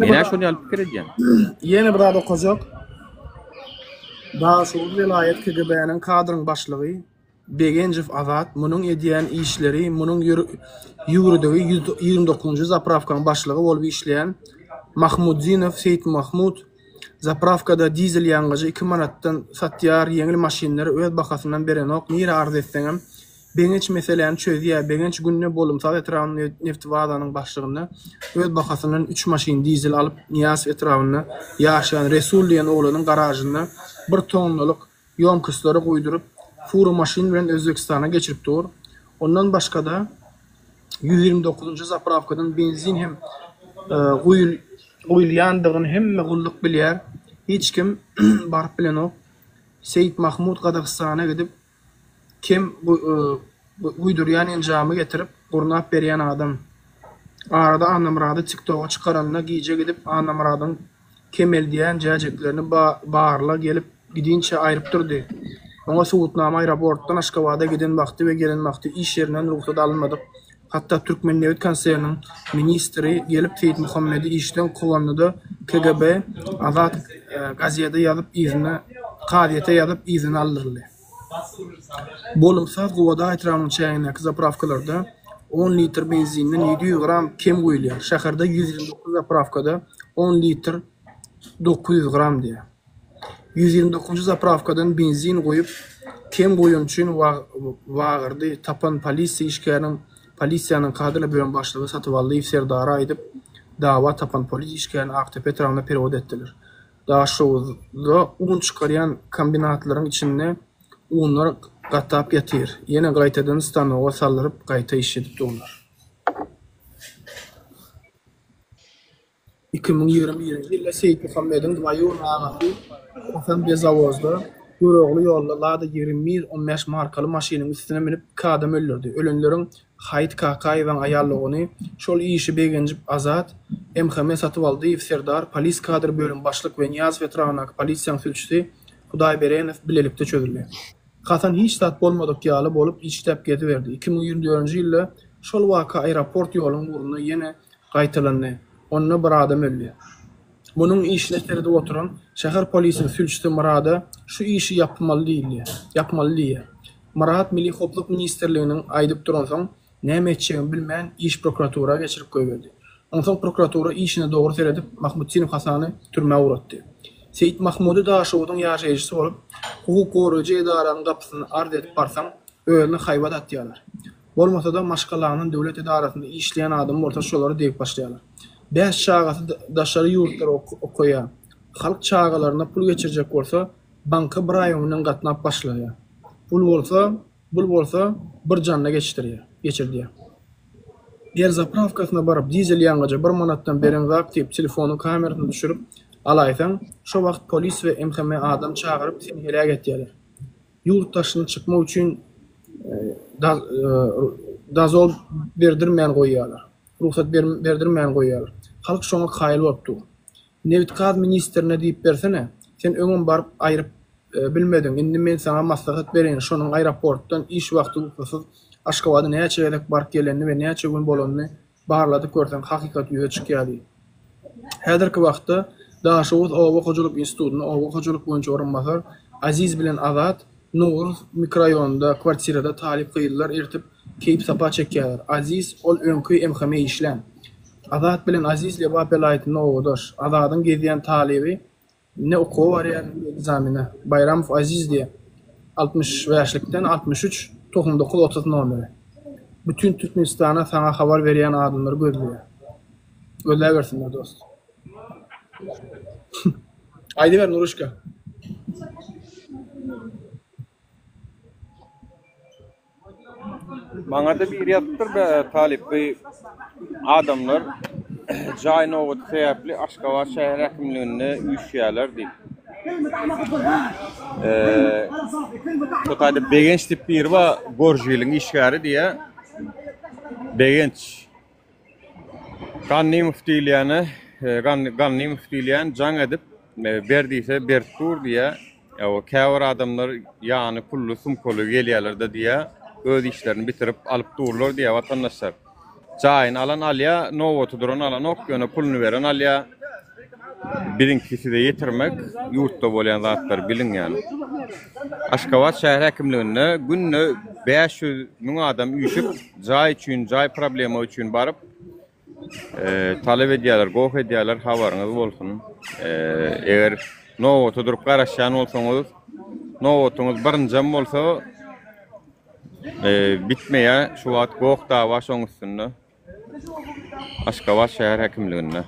Speaker 2: Men-ä şony ýaly pikir edýän.
Speaker 1: Ýene bir zat okajak. Daşoguz welaýat KGB-niň kadryň başlygy Begenjow Azat munuň edýän işleri munuň ýüwrüdigi 129-njy zaprawkaň başlygy bolup işleýän Mahmuddinow Seýitmahmut zaprawkada dizel ýangyjy iki manatdan satýar ýeňil maşynlary öz bahasyndan berenok nirä arz etseňem Begenç meseläni çözýä Begenç günde Bolumsaz etrabynyň neftibazanyň başlygynda öz bahasyndan üç maşyn dizel alyp Nyýazow etrabynda ýaşaýan Resul diýen oglanyň garažynda bir tonnalyk ýomkostlary guýduryp, fura maşyn bilen Özbegistana geçirip dur. Ondan başga-da, 129-njy zaprawkadan benzin hem guýulýandygyny hemme gulluk bilýär. Hiç kim baryp bilenok. Seýitmahmut Gazagystana gidip, kem guýdurýan enjamy getirip, gurnap berýän adam. Arada Annamyrady TikToga çykaranda gije gidip Annamyradyň kemeldýän jäjeklerini barla gelip gidinçä aýryp durdy. Oňa subutnama aeroportdan Aşgabada giden wagty we gelen wagty iş ýerinden rugsat alynmadyk. Hatda Türkmennebit konserniniň ministri gelip Seýitmuhammedi işden kowanda-da KGB Azat gazede ýazyp yzyna. Kazyýete ýazyp yzyna aldyryldy. Bolumsaz Gubadag etrabynyň çägindäki zaprawkalarda on litr benzinden 700 gram kem guýulýar. Şäherde 129 zaprawkada on litr 900 gram diýýär. 129-njy zaprawkadan benzin guýup, kem guýany üçin wagyrdy tapan polisiýa işgäriniň polisiýanyň kadrlar bölüm başlygy Satybaldyýew Serdara aýdyp, dawa tapan polis işgärini Akdepe etrabyna perewod etdiler. Daşoguzda un çykarýan kombinatlaryň içinde unlar gatap ýatyr. Ýene gaýtadan stanoga saldyryp gaýta işledip durlar. 2021-nji ýylda Seýitmuhammediň dwaýurny agasy Hasan Bezawozda Görogly ýolda Lada 21 15 markaly maşynyň üstüne münüp iki adam öldürdi. Ölenleriň Haýyt Kakaýewiň aýal dogany, şol işi Begenjip Azat, MHM Satybaldyýew Serdar, polis kadr bölüm başlyk we Nyýazow etrabyndaky polisiýaň sülçüsi Hudaýberenow bilelikde çözüldi. Hasan hiç zat bolmadyk ýaly bolup işläp geziberdi. 2024-nji ýylda şol waka aeroport ýoluň ugrunda ýene gaýtalandy. Onda bir adam öldi. Munuň işine seredip oturan şäher polisiniň sülçüsi Myrada şu işi ýapmaly diýilýär, ýapmaly diýýär. Myrat Milli howpsuzlyk ministrliginiň aýdyp duransoň, näme etjegini bilmän, iş prokuratura geçirip goýberdi. Onsoň prokuratura işine dogry seredip, Mahmutdinow Hasany türmä ugratdy. Seýit Mahmudy Daşoguzyň ýaşaýjysy bolup, hukuk goraýjy edaranyň gapysyna arz edip barsaň, özüne haýbat atýarlar. Bolmasa-da, maşgalaňdan döwlet edarasynda işleýän adam bolsa şolara degip başlaýarlar. Bäş çagasy daşary ýurtlara okaýar. Halk çagalaryna pul geçirjek bolsa, banka bir aý öňünden gatnap başlaýar. Pul bolsa, bul bolsa bir janda geçdirýär, geçirdýär. Ýer zaprawkasyna baryp dizel ýangyjy bir manatdan bereňzak diýip telefonyň kamerasyna düşürip alaýsaň, şo wagt polis we MHM adam çagyryp seni heläk etýärler. Ýurt daşyna çykmak üçin dazol berdirmän goýýarlar. Rugsat berdirmän goýýarlar. Halk şoňa kaýyl bolup dur. Nebit-gaz ministrine diýip bersene, sen öňem baryp aýryp bilmediň, indi men saňa maslahat bereýin, şonuň aeroportdan iş wagty rugsatsyz Aşgabada näçe gezek baryp gelenini we näçe gün bolanyny barladyp görseň hakykat ýüze çykýar diý. Häzirki wagtda Daşoguz oba hojalyk institutynda oba hojalyk boýunça orunbasar Aziz bilen Azat Nowruz mikroraýonynda kwartirada talyp gyzlar ertip keýp-sapa çekýärler. Aziz ol öňki MHM işlän. Azat bilen Aziz Lebap welaýatynda obadaş. Azadyň gezýän talyby ne okuwa barýar, ne ekzamene. Baýramow Aziz diýýär. Altmyş bäşlikden 63 99 30 nomeri. Bütin Türkmenistana saňa habar berýän adamlary gözleýär. Gözläbersinler dost. Aýdyber Nuruşka.
Speaker 2: Maňada biri ýazypdyr be talyp bu adamlar jaý nobaty sebäpli Aşgabat şäher häkimliginde üýşýärler diýip. Eee Şu taýda Begenç diýip biri bar, Goržiliň işgäri diýýär. Begenç. Gannymow diýilýäne, Gannymow diýilýän jaň edip, ber diýse berip dur diýýär. Ýa käbir adamlar ýany pully, sumkaly gelýärler-de diýýär, öz işlerini bitirip alyp durlar diýýär watandaşlar. Jaýyny alan alýar, nobaty duran alanok, ýöne puluny beren alýar. Biziňki size ýetirmek, ýurtda bolýan zatlary biliň ýaly. Aşgabat şäher häkimliginde günde 500 müň adam üýşüp, jaý üçin, jaý problema üçin baryp, talap edýärler, goh edýärler, habaryňyz bolsun. Eger nobata durup garaşýan bolsaňyz, nobatyňyz birinjem bolsa, bitmeýär, şu wagt goh dawa şoň üstünde. Aşgabat şäher häkimliginde.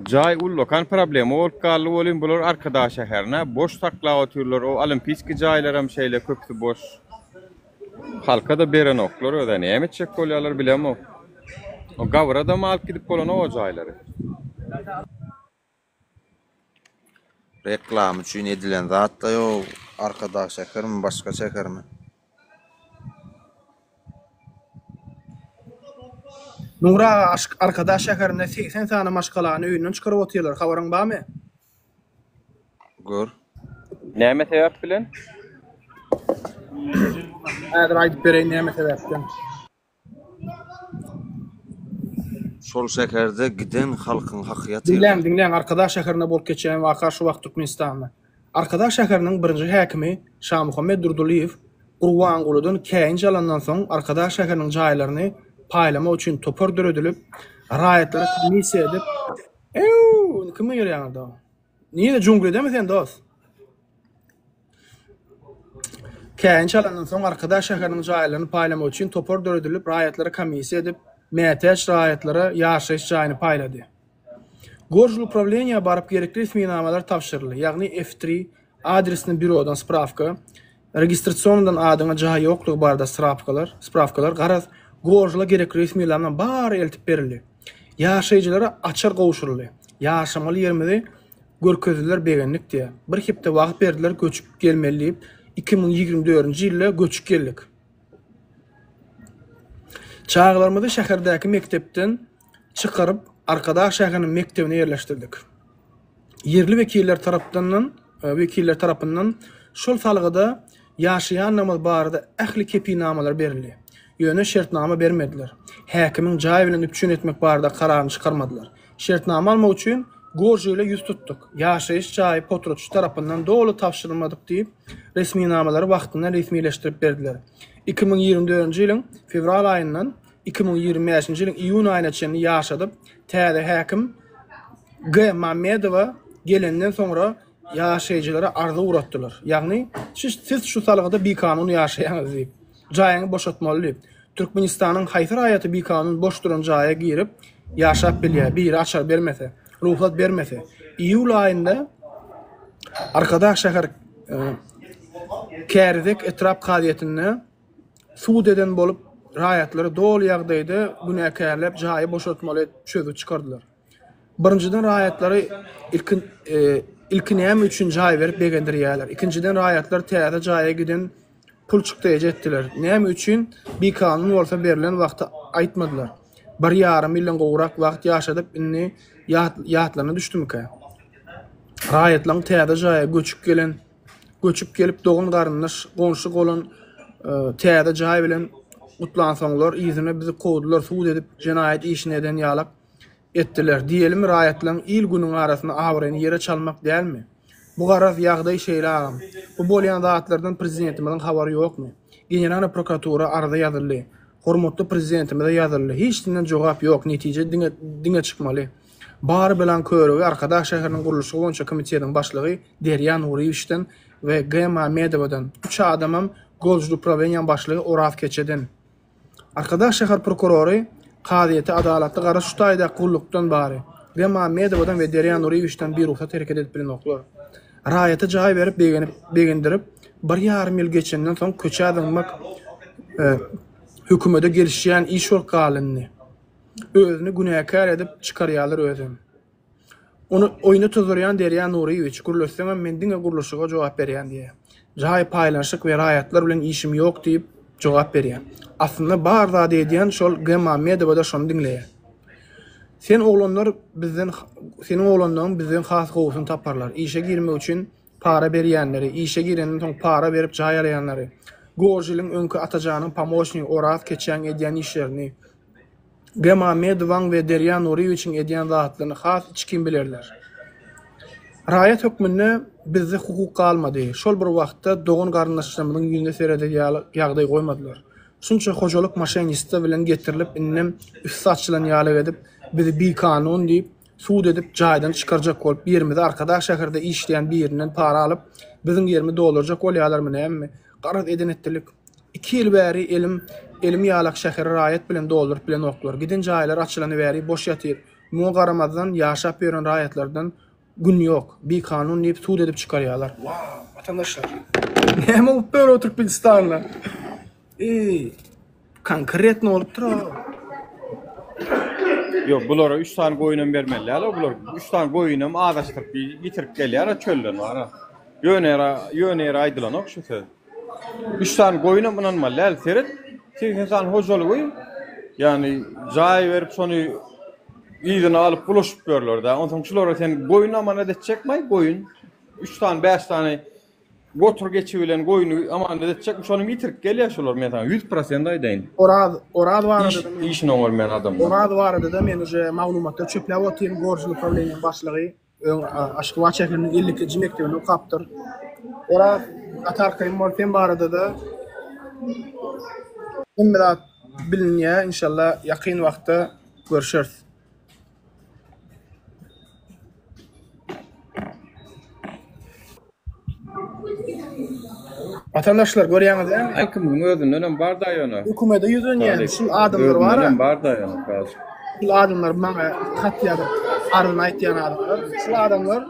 Speaker 2: Jaý ullakan problema bolup galdy welin bular Arkadag şäherine boş saklap otyrlar. O olimpiýski jaýlaram şeýle köpüsi boş. Halka-da berenoklar özä näme etjek bolýarlar bilemok. O gabradam alyp gidip bolanok o jaýlary.
Speaker 4: Reklama üçin edilen zatda ýok Arkadag şähermi başga şähermi.
Speaker 1: Nury aga Arkadag şäherinde 80 sany maşgalany öýünden çykaryp otyrlar habaryň barmy?
Speaker 4: Gör.
Speaker 2: Näme sebäp bilen?
Speaker 1: Häzir aýdyp bereýin näme sebäpden.
Speaker 4: Şol şäherde giden halkyň haky ýatyr.
Speaker 1: Diňläň, diňläň, Arkadag şäherinde bolup geçýän waka şu wagt Türkmenistanda. Arkadag şäheriniň birinji häkimi Şamuhammet Durdylyýew Gurbangulydan käýinç alandan soň Arkadag şäheriniň jaýlaryny paýlamak üçin topar döredilip, raýatlary komissiýa edip, Ew, indi kim girýäňiz dagy? Nirede junglidemi sen dos? Käýinç alandan soň Arkadag şäheriniň jaýlaryny paýlamak üçin topar döredilip, raýatlary komissiýa edip, mätäç raýatlara ýaşaýyş jaýyny paýlady. Goržupravleniýä baryp gerekli resminamalar tabşyryldy, ýagny F-tri, adresini býurodan sprawka, registrasiondan adyňa jaý ýoklugy barada srapkalar, sprawkalar, garaz, Goržula gerekli resminamalaryň bary eltip berildi. Ýaşaýjylara açar gowşuryldy. Ýaşamaly ýerimizi görkezdiler begendik diýýär. Bir hepde wagt berdiler göçüp gelmeli diýip, 2024-nji ýylda göçüp geldik. Çagalarymyzy şäherdäki mekdepden çykaryp, Arkadag şäheriniň mekdebine ýerleşdirdik. Ýerli wekiller tarapdandan wekiller tarapyndan şol salgyda ýaşaýandygymyz barada ähli kepilnamalar berildi. Ýöne şertnama bermediler. Häkimiň jaý bilen üpjün etmek barada kararyny çykarmadylar. Şertnama almak üçin Goržile ýüz tutduk. Ýaşaýyş jaýy potratçy tarapyndan doly tabşyrylmadyk diýip, resminamalary wagtynda resmileşdirip berdiler. 2024-nji ýylyň fewral aýyndan 2025-nji ýylyň iýun aýyna çenli ýaşadyp, täze häkim G. Mammedowa gelenden soňra ýaşaýjylara arza ugratdylar. Ýagny, siz şu salgyda bikanun ýaşaýaňyz diýip, jaýyňy boşatmaly diýip. Türkmenistanyň haýsy raýaty bikanun boş duran jaýa girip, ýaşap bilýär, biri açar bermese, rugsat bermese? Iýul aýynda Arkadag şäher Kärizek etrap kazyýetinde sud eden bolup, raýatlary doly ýagdaýda günäkärläp, jaýy boşatmaly edip çözgüt çykardylar. Birinjiden raýatlary ilki ilki näme üçin jaý berip begendirýärler. Ikinjiden raýatlar täze jaýa giden pul çykdaýjy etdiler. Näme üçin bikanun bolsa berlen wagty aýtmadylar. Bir ýarym ýyldan gowrak wagt ýaşadyp indi ýatlaryna düşdümikä? Raýatlaryň täze jaýa göçüp gelen göçüp gelip dogan garyndaş goňşy golan täze jaý bilen gutlansoňlar yzyna bizi kowdular sud edip jenaýat işini eden ýalak etdiler. Diýelimi raýatlaryň il-günüň arasynda abraýyny ýere çalmak dälmi? Bu garaz ýagdaý şeýle agam. Bu bolýan zatlardan prezidentimiziň habary ýokmy? Generalnyý prokuratura arza ýazyldy. Hormatly prezidentimize ýazyldy. Hiç kimden jogap ýok, netije diňe diňe çykmaly. Bary belaň körügi Arkadag şäheriniň gurluşygy boýunça komitetiň başlygy Derýa Nuryýewiçden we G. Mamedowadan, üç adamam Goljuduprawleniýanyň başlygy Oraz Keçeden. Arkadag şäher prokurory kazyýete adalatly garaz şu taýdaky gullukdan bary we Mammedowadan we Derýa Nuryýewiçden birugsat hereket edip bilenoklar. Raýata jaý berip begenip begendirip bir ýarym ýyl geçenden soň köçä zyňmak hökümede gelişýän iş bolup galdy indi. Özüni günäkär edip çykarýarlar özem. Ony oýna tuzdurýan Derýa Nuryýewiç, gürletseňem men diňe gurluşyga jogap berýän diýýär. Jaý paýlanyşyk we raýatlar bilen işim ýok diýip jogap berýär. Aslynda bar zady edýän şol G. Mammedowa-da şony diňleýär. Sen oglanlar bizden seniň oglanlaryň bizden has gowusyny taparlar. Işe girmek üçin para berýänleri, işe girenden soň para berip jaý alýanlary, Gožiliň öňki Atajanyň pomoçnigi Oraz Keçäň edýän işlerini, G. Mamedowaň we Derýa Nuryýewiçiň edýän zatlaryny has içgin bilerler. Raýat hökmünde bizde hukuk galmady. Şol bir wagtda dogan-garyndaşlarymyzyň ýüzüne sereder ýaly ýagdaý goýmadylar. Şunça hojalyk maşenistwa bilen getirilip indem üsti açylan ýaly edip bizi bikanun diýip sud edip jaýdan çykarjak bolup ýerimizi Arkadag şäherde işleýän birinden para alyp biziň ýerimizi doldurjak bolýalarmy nämemi garaz eden-etdilik. Iki ýyl bäri elim elim ýalak şäheri raýat bilen dolduryp bilenoklar. Giden jaýlar açylany bäri boş ýatyr. Muňa garamazdan ýaşap ýören raýatlardan gün ýok. Bikanun diýip sud edip çykarýalar. Wow, watandaşlar. Näme bolup dur o Türkmenistanda? Eý, konkretno bolup dur.
Speaker 2: Ýok, bulara 3 sany goýunam bermeli däl, bular 3 sany goýunam azaşdyryp ýitirip gelýär çölden bara. Ýöne ýere, ýöne ýere aýdylanok şu söz. Üç sany goýunam ynanmaly däl. Seret, 80 sany hojalygy, ýagny jaý berip şony yzyna alyp bulaşyp ýörler-dä. Onsoň şulara sen goýun amanat etjekmi, goýun? Üç sany, bäş sany gotur geçi bilen goýuny amanat etjekmi? Şony ýitirip gelýär şular, men saňa 100% aýdaýyn.
Speaker 1: Oraz, Oraz barada-da
Speaker 2: men, işini oňarmaýan adamlar.
Speaker 1: Oraz barada-da men uje maglumatlar çöpläp otyryn, Gorjul uprawleniýanyň başlygy. Öň Aşgabat şäheriniň 52-nji mekdebinde okapdyr. Oraz, gaty arkaýyn bol, sen barada-da hemme zat bilinýär. Inşallah ýakyn wagtda görşeris. Watandaşlar görýäňiz dälmi?
Speaker 2: Halkymyzyň özündenem bar-da ýöne.
Speaker 1: Hökümete ýüzlenýän şul adamlar bar-a.
Speaker 2: Özündenem bar-da ýöne Talyp.
Speaker 1: Şul adamlar maňa hat ýazyp arzyny aýtýan adamlar. Şul adamlar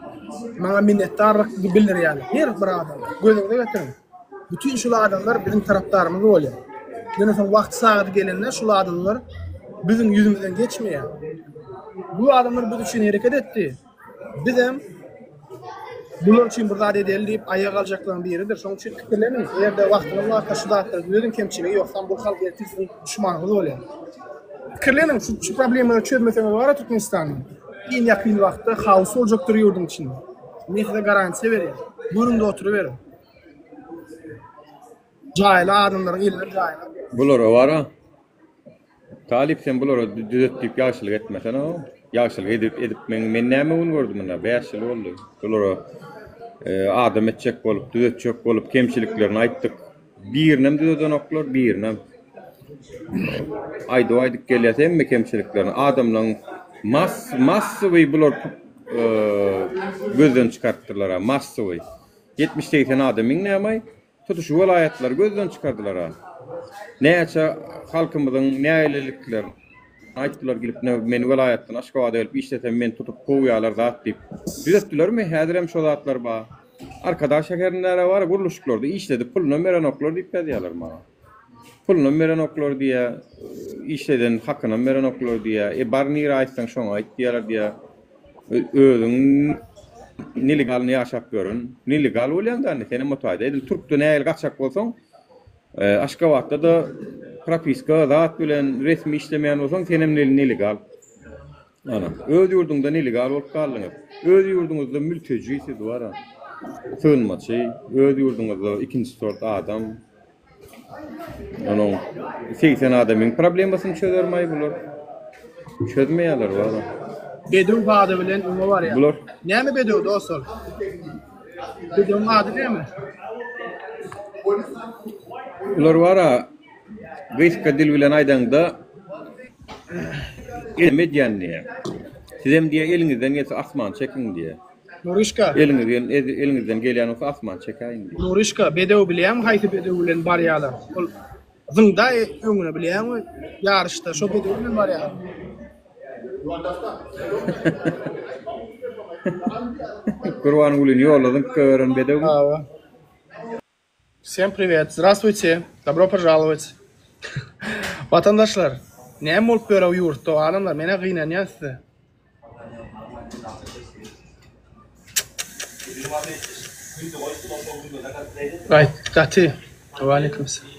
Speaker 1: maňa minnetdarlyk bildirýärler. Her bir adam. Gözüňize getiriň. Bütin şul adamlar biziň tarapdarymyz bolýar. Ýöne soň wagty sagady gelende şul adamlar biziň ýüzümizden geçmeýär. Bu adamlar biz üçin hereket etdi. Bizem bular üçin bir zat edeli diýip aýaga galjaklaryň biridir. Şonuň üçin pikirleniň. Eger-de wagtyňyz barka şu zatlary düzediň kemçiligi ýogsam bu halk ertir siziň duşmanyňyz bolýar. Pikirleniň şu, şu problemalary çözmeseňiz bara Türkmenistanda iň ýakyn wagtda haos boljakdyr ýurduň içinde. Men size garantiýa berýän. Görüň-de oturyberiň. Jaýly adamlaryň eline jaýlar.
Speaker 2: Bulara bara. Talyp sen bulara düzet diýip ýagşylyk etmesene o. Ýagşylyk edip edip men men näme gün gördüm munda 5 ýyl boldy. Bulara e, adam etjek bolup, düzetjek bolup kemçiliklerini aýtdyk. Birinem düzedenoklar, birinem. Aýdyp aýdyp gelýär hemme kemçiliklerini. Adamlaryň mass massowy bular e, gözden çykartdylar, massowy. 70-80 adamyň näme? Tutuş welaýatlary gözden çykardylar-a. Näçe halkymyzyň nägileliklerini aýtdylar gelip men welaýatdan Aşgabada gelip işlesem meni tutup kowýarlar zat diýip. Düzetdilermi? Häzirem şo zatlar bar. Arkadag şäherinde bar gurluşyklarda işledip pulunam berenoklar diýip ýazýarlar maňa. Pulunam berenoklar diýýär, işleden hakynam berenoklar diýýär. E bar nirä aýtsaň şoňa aýt diýýärler diýýär. Özüň nelegalny ýaşap ýörün. Nelegal bolýaň da indi senem o taýda. Edil türkde nähili gaçak bolsaň, Aşgabatda-da propiska zat bilen resmi işlemeýän bolsaň senem nelegal. Ana, öz ýurduňda nelegal bolup galdyňyz. Öz ýurduňyzda mülteji siz bara. Sygynmaçy, öz ýurduňyzda ikinji sort adam. Onuň 80 adamyň problemasyny çözermaý bular. Çözmeýärler bara.
Speaker 1: Bedew bady bilen öňe barýar.
Speaker 2: Bular.
Speaker 1: Näme bedew dost ol? Bedewiň ady näme?
Speaker 2: Bular bara gysga dil bilen aýdaňda elem edýän diýýär. Sizem diýýär eliňizden gelse asman çekiň diýýär.
Speaker 1: Nuryşka.
Speaker 2: Eliňizden eliňizden gelýän bolsa asman çekäýiň diýýär.
Speaker 1: Nuryşka, bedew bilýäňmi haýsy bedew bilen barýarlar? Ol zyňda öňüne bilýäňmi ýaryşda şo bedew bilen barýarlar.
Speaker 2: Gurbangulyny ýolda zyňyp goýberen bedewmi?
Speaker 1: Hawa. Wsem priwet, zdrastwuyte, dobro požalowat. Watandaşlar, näme bolup ýör o ýurtda adamlar, menä gynanýan size. Gaý, gaty. Waleýkim salam.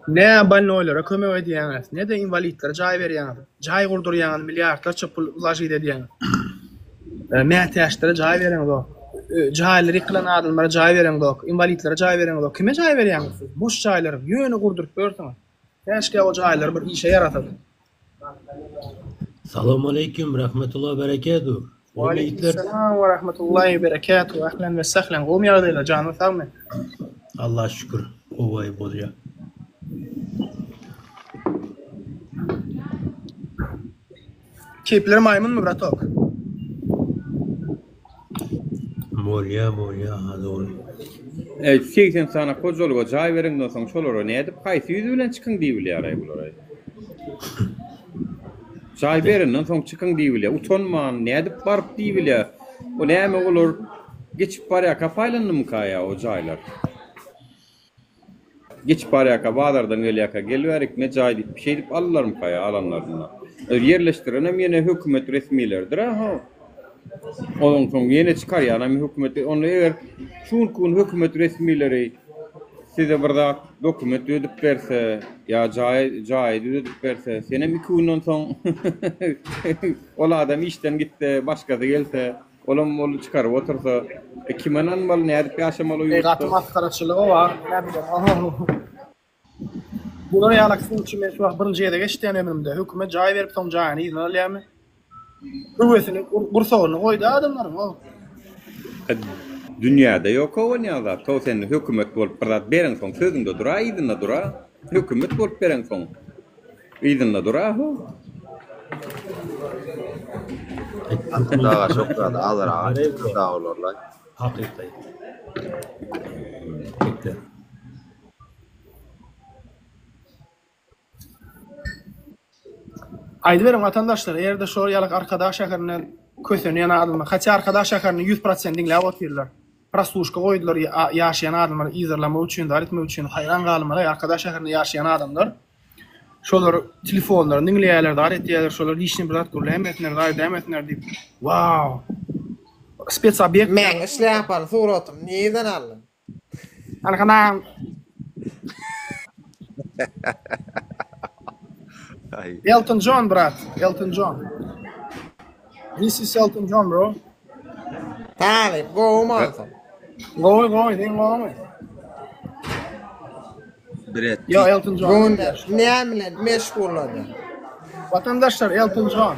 Speaker 1: Ne bolnoýlara kömek edýäňiz, ne-de inwalidlere jaý berýäňiz. Jaý gurdurýaňyz, milliardlarça pul wlažit edýäňiz. Mätäçlere jaý bereňzok. Jaýlary ýykylan adamlara jaý bereňzok, inwalidlere jaý bereňzok. Kime jaý berýäňiz siz? Boş jaýlary ýöne gurduryp ýörsüňiz. Käşgä o jaýlar bir işe ýarasady.
Speaker 8: Salowmaleýkim Rahmetullahi Berekatuh. Gowmy ýigitler?
Speaker 1: Waleýkim we rahmetullahi berekatuh. Ahlen we sahlen. Gowmy ýagdaýlar? Janyň sagmy?
Speaker 8: Allaha şükür. Gowy bolýa.
Speaker 1: Keýpler maýmynmy bratok?
Speaker 8: Bolýa bolýa ha dogry.
Speaker 2: Eý 80 sany hojalyga jaý bereňden soň şolara nädip haýsy ýüz bilen çykyň diýibilýäraý bularay. Jaý berenden soň çykyň diýibilýär. Utanman nädip baryp diýibilýär. O näme olar geçip barýarka paýlandymyka ýa o jaýlar. Geçip barýarka, bazardan gelýärkä, gel bärik, ne jaý diýip, şeýdip aldylarmyka ýa alanlarynda? Ýerleşdirenem ýene hökümet resmileridir-ä ho. Ondan soň ýene çykarýanam hökümet. Onda eger şu günki gün hökümet resmileri. Size bir zat dokument düzedip berse ýa jaý jaýy düzedip berse, senem iki günden soň ol adam işden gitse, başgasy gelse, olam ol çykaryp otursa, e kime ynanmaly, nädip ýaşamaly o
Speaker 1: Eý gaty
Speaker 2: ýurtda?
Speaker 1: masgaraçylygy bar, men bilemok. Bular ýalak suwçy men şu wagt birinji gezek eşitýän ömrümde. Hökümet jaý berip soň jaýyny yzyna alýarmy? Höwesini gursagyny goýdy adamlaryň o.
Speaker 2: Dünýäde ýok o bolýan zat. Tow sen hökümet bolup bir zat bereňsoň sözüňde dura yzynda dura. Hökümet bolup bereňsoň yzynda dura ho.
Speaker 4: Daga şok zat azrak aýtdyk da olarlaý.
Speaker 8: Hakyky. Bekle.
Speaker 1: Aýdyberiň watandaşlar, eger-de şol ýalak Arkadag şäherinden kösenýän adamlar, hatça Arkadag şäherini 100% diňläp otyrlar. Prosluşka goýdular ýaşaýan adamlary yzarlamak üçin, zar etmek üçin. Haýran galmaly, Arkadag şäherinde ýaşaýan adamlar şolar telefonlaryny diňleýärler, zar etýärler, şolar lişni bir zat gürläýmesinler, zar edäýmesinler diýip. Wow! Spec obýekt.
Speaker 9: Meň şlýapaly suratymy nirden aldyň?
Speaker 1: Arkadan. Elton John brat, Elton John. This is Elton John bro.
Speaker 9: Talyp gowumy onsoň?
Speaker 1: Gowy gowy, sen gowumy?
Speaker 4: Brad
Speaker 1: Yo Elton John.
Speaker 9: Bu günler näme bilen meşgullanýaň?
Speaker 1: Watandaşlar Elton John.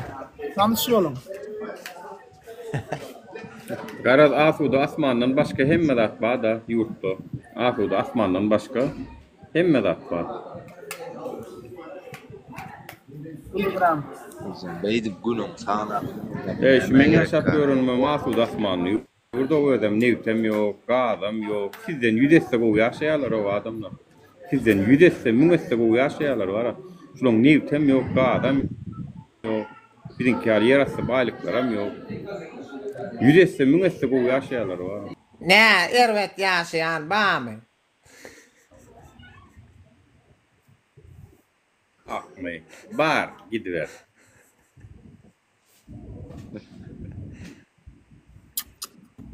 Speaker 1: Tanyş boluň.
Speaker 2: Garaz asuda asmandan başga hemme zat bada ýurtda. Asuda asmandan başga hemme zat bar.
Speaker 1: Telegram.
Speaker 4: Sen beýdip günüň sanap.
Speaker 2: Eý şu meň ýaşap ýörenimem asuda asmanly ýurda özem nebtem ýok, gazam ýok. Sizden ýüz esse gowy ýaşaýarlar o adamlar. Sizden ýüz esse, müň esse gowy ýaşaýarlar bara. Şulaň nebtem ýok, gazam ýok. Biziňki ýaly ýerasty baýlyklaram ýok. Ýüz esse, müň esse gowy ýaşaýarlar bar.
Speaker 9: Nä, erbet ýaşaýan barmy?
Speaker 2: Akmy? Bar, gidiber.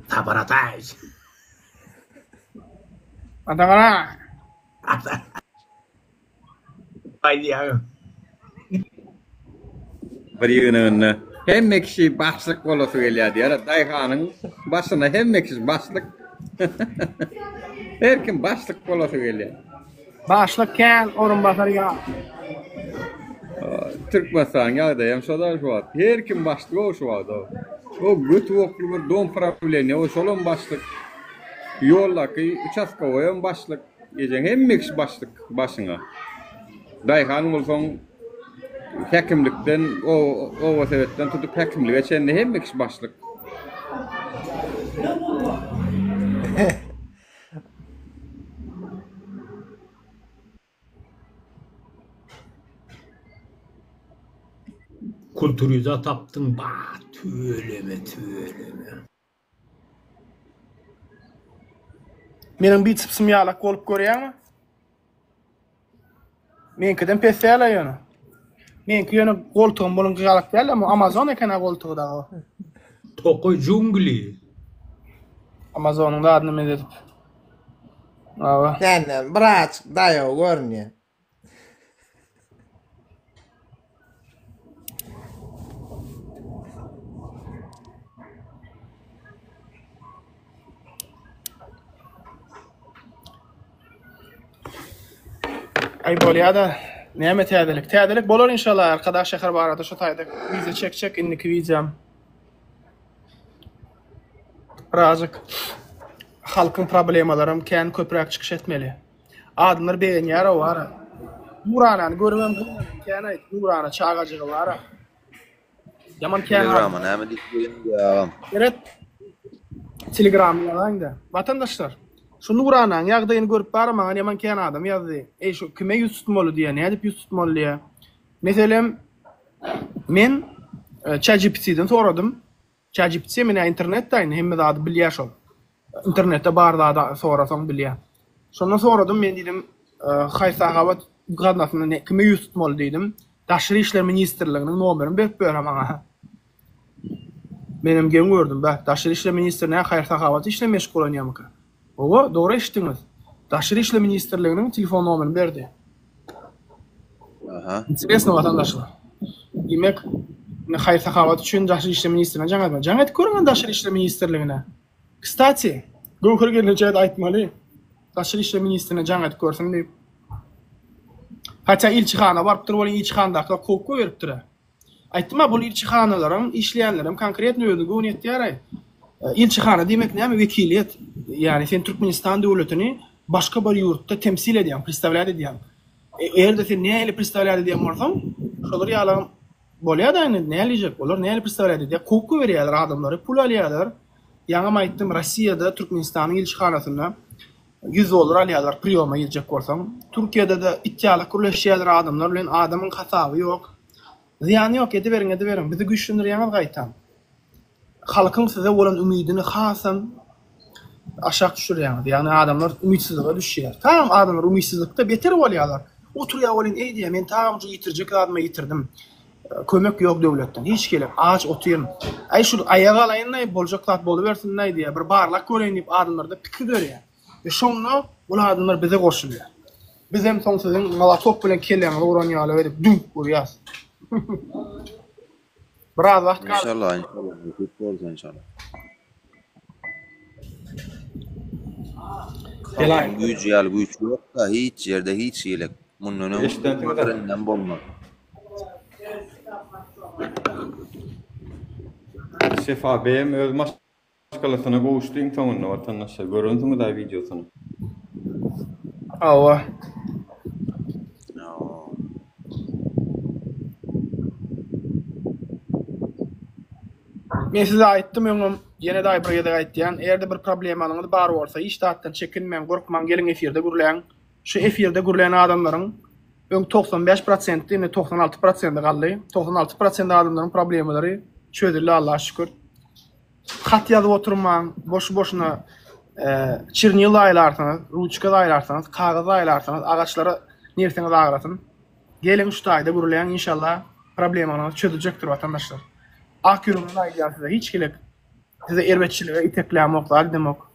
Speaker 8: Sapar Ataýewiç.
Speaker 1: Atagara.
Speaker 8: Aýdýaň.
Speaker 2: Bir ýygnagynda hemme kişi başlyk bolasy gelýär diýýär. Daýhanyň başyna hemme kişi başlyk. Her kim başlyk bolasy gelýär.
Speaker 1: Başlyk kän, orunbasar ýok.
Speaker 2: Türkmenistanyň ýagdaýy hem şo-da şu wagt. Her kim başlyk-ow şu wagt-ow. O göti bokly bir dom prawleniýe, o şolam başlyk. Ýoldaky uçastkowoýam başlyk. Ejeň hemme kişi başlyk başyňa. Daýhan bolsaň häkimlikden oba sebetden tutup häkimlige çenli hemme kişi başlyk.
Speaker 8: Kulturiza tapdyň ba tüweleme tüweleme.
Speaker 1: Meniň bicepsim ýalak bolup görýäňmi? Meňkiden pes däl-ä ýöne. Meňki ýöne goltugym boluňky ýalak däl-ä, bu Amazon eken-ä goltugy dagy.
Speaker 8: Tokaý jungli.
Speaker 1: Amazonyň zadyna meňzedip. Hawa.
Speaker 9: Senden birazjyk daýaw görünýär.
Speaker 1: Aý bolýada. Näme täzelik? Täzelik bolar inşallah. Arkadag şäher barada şu taýda wideo çekjek indiki wideom. Birazjyk halkyň problemalaram kän köpräk çykyş etmeli. Adamlar begenýär-ow ara. Nuranany görübem gynanýan kän aýt, Nurana çagajygy bar-a. Ýaman kän
Speaker 4: Telegrama näme diýip goýaň agam.
Speaker 1: Seret. Telegramy ýazaýyň-da. Watandaşlar, şu Nurananyň ýagdaýyny görüp bara maňa ýaman kän adam ýazdy. Eý şu kime ýüz tutmaly diýýär, nädip ýüz tutmaly diýýär. Meselem, men ChatGPT-den soradym. ChatGPT menä internet-dä indi hemme zady bilýär şol. Internetde bar zady sorasaň bilýär. Şondan soradym men diýdim, haýsy-sahabat gaznasynda kime ýüz tutmaly diýdim. Daşary işler ministrliginiň nomerini berip ber maňa. Menem geň gördüm, bäh, daşary işler ministri nä haýyr-sahawat işine meşgullanýarmyka? Hawa, dogry eşitdiňiz. Daşary işler ministrliginiň telefon nomerini berdi.
Speaker 4: Aha.
Speaker 1: Interesno watandaşlar. Diýmek, indi haýyr-sahawat üçin Daşary işler ministrine jaň etmeli. Jaň edip görüň Daşary işler ministrligine. Kstati, Göwher gelneje-de aýtmaly. Daşary işler ministrine jaň edip görsün diýip. Hatda ilçihana barypdyr welin ilçihanadakylar kowup goýberipdir-ä. Aýtdym-a bul ilçihanalaryň işleýänlerem konkretno özüne göwni ýetýär-aý. Ilçihana diýmek näme wekiliýet. Ýagny sen Türkmenistan döwletini başga bir ýurtda temsil edýäň, predstawlýat edýäň. Eger-de sen nähili predstawlýat edýän bolsaň, şolar ýalam bolýar-da indi näle diýjek, olar nähili predstawlýat edýär, kowup goýberýärler adamlary, pul alýarlar. Ýaňam aýtdym, Rossiýada Türkmenistanyň ilçihanasynda 100 dollar alýarlar priýoma girjek bolsaň. Türkiýede-de it ýaly gürleşýärler adamlar bilen, adamyň hasaby ýok. Zyýany ýok, ediberiň, ediberiň. Bizi güýçlendirýäňiz gaýtam. Halkyň size bolan umydyny hasam aşak düşürýäňiz. Ýagny adamlar umytsyzlyga düşýär. Tagam adamlar umytsyzlykda beter bolýarlar. Oturýar welin eý diýýär, men tagam şu ýitirjek zadymy ýitirdim. Kömek ýok döwletden. Hiç gelek. Aç otyryn. Aý şu aýaga alaýyn-laý, boljak zat bolubersin-laý diýýär. Bir barlap göreýin diýip adamlarda pikir döreýär. We şonda bul adamlar bize goşulýar. Bizem soň siziň molotok bilen kelläňizi uran ýaly edip düňk urýas. Biraz wagt galdy.
Speaker 4: Inşallah inşallah nesip bolsa inşallah. Halkyň güýji ýaly güýç ýok-da hiç ýerde hiç ýelek. Mundan öň bolmaz, indem bolmaz.
Speaker 2: Sefa beýem öz maşgalasyna gowuşdy iň soňunda watandaşlar görensiňiz-ä wideosyny.
Speaker 1: Hawa. Men size aýtdym öňem, ýene-de bir gezek aýtýan, eger-de bir problemanyňyz bar bolsa, hiç zatdan çekinmäň, gorkmaň, geliň efirde gürläň. Şu efirde gürlän adamlaryň öň 95 prosentdi, indi 96 prosenti galdy. 96 prosent adamlaryň problemalary çözüldi Allaha şükür. Hat ýazyp oturmaň, boşy-boşuna çirnil zaýalarsyňyz, ruçka zaýalarsyňyz, kagyz zaýalarsyňyz, agaçlara nebsiňiz agrasyn. Geliň şu taýda gürläň inşallah problemalaryňyz çözüljekdir watandaşlar. Ak ýüregimden aýdýan size hiç hili size erbetçilige iteklämok zat edemok.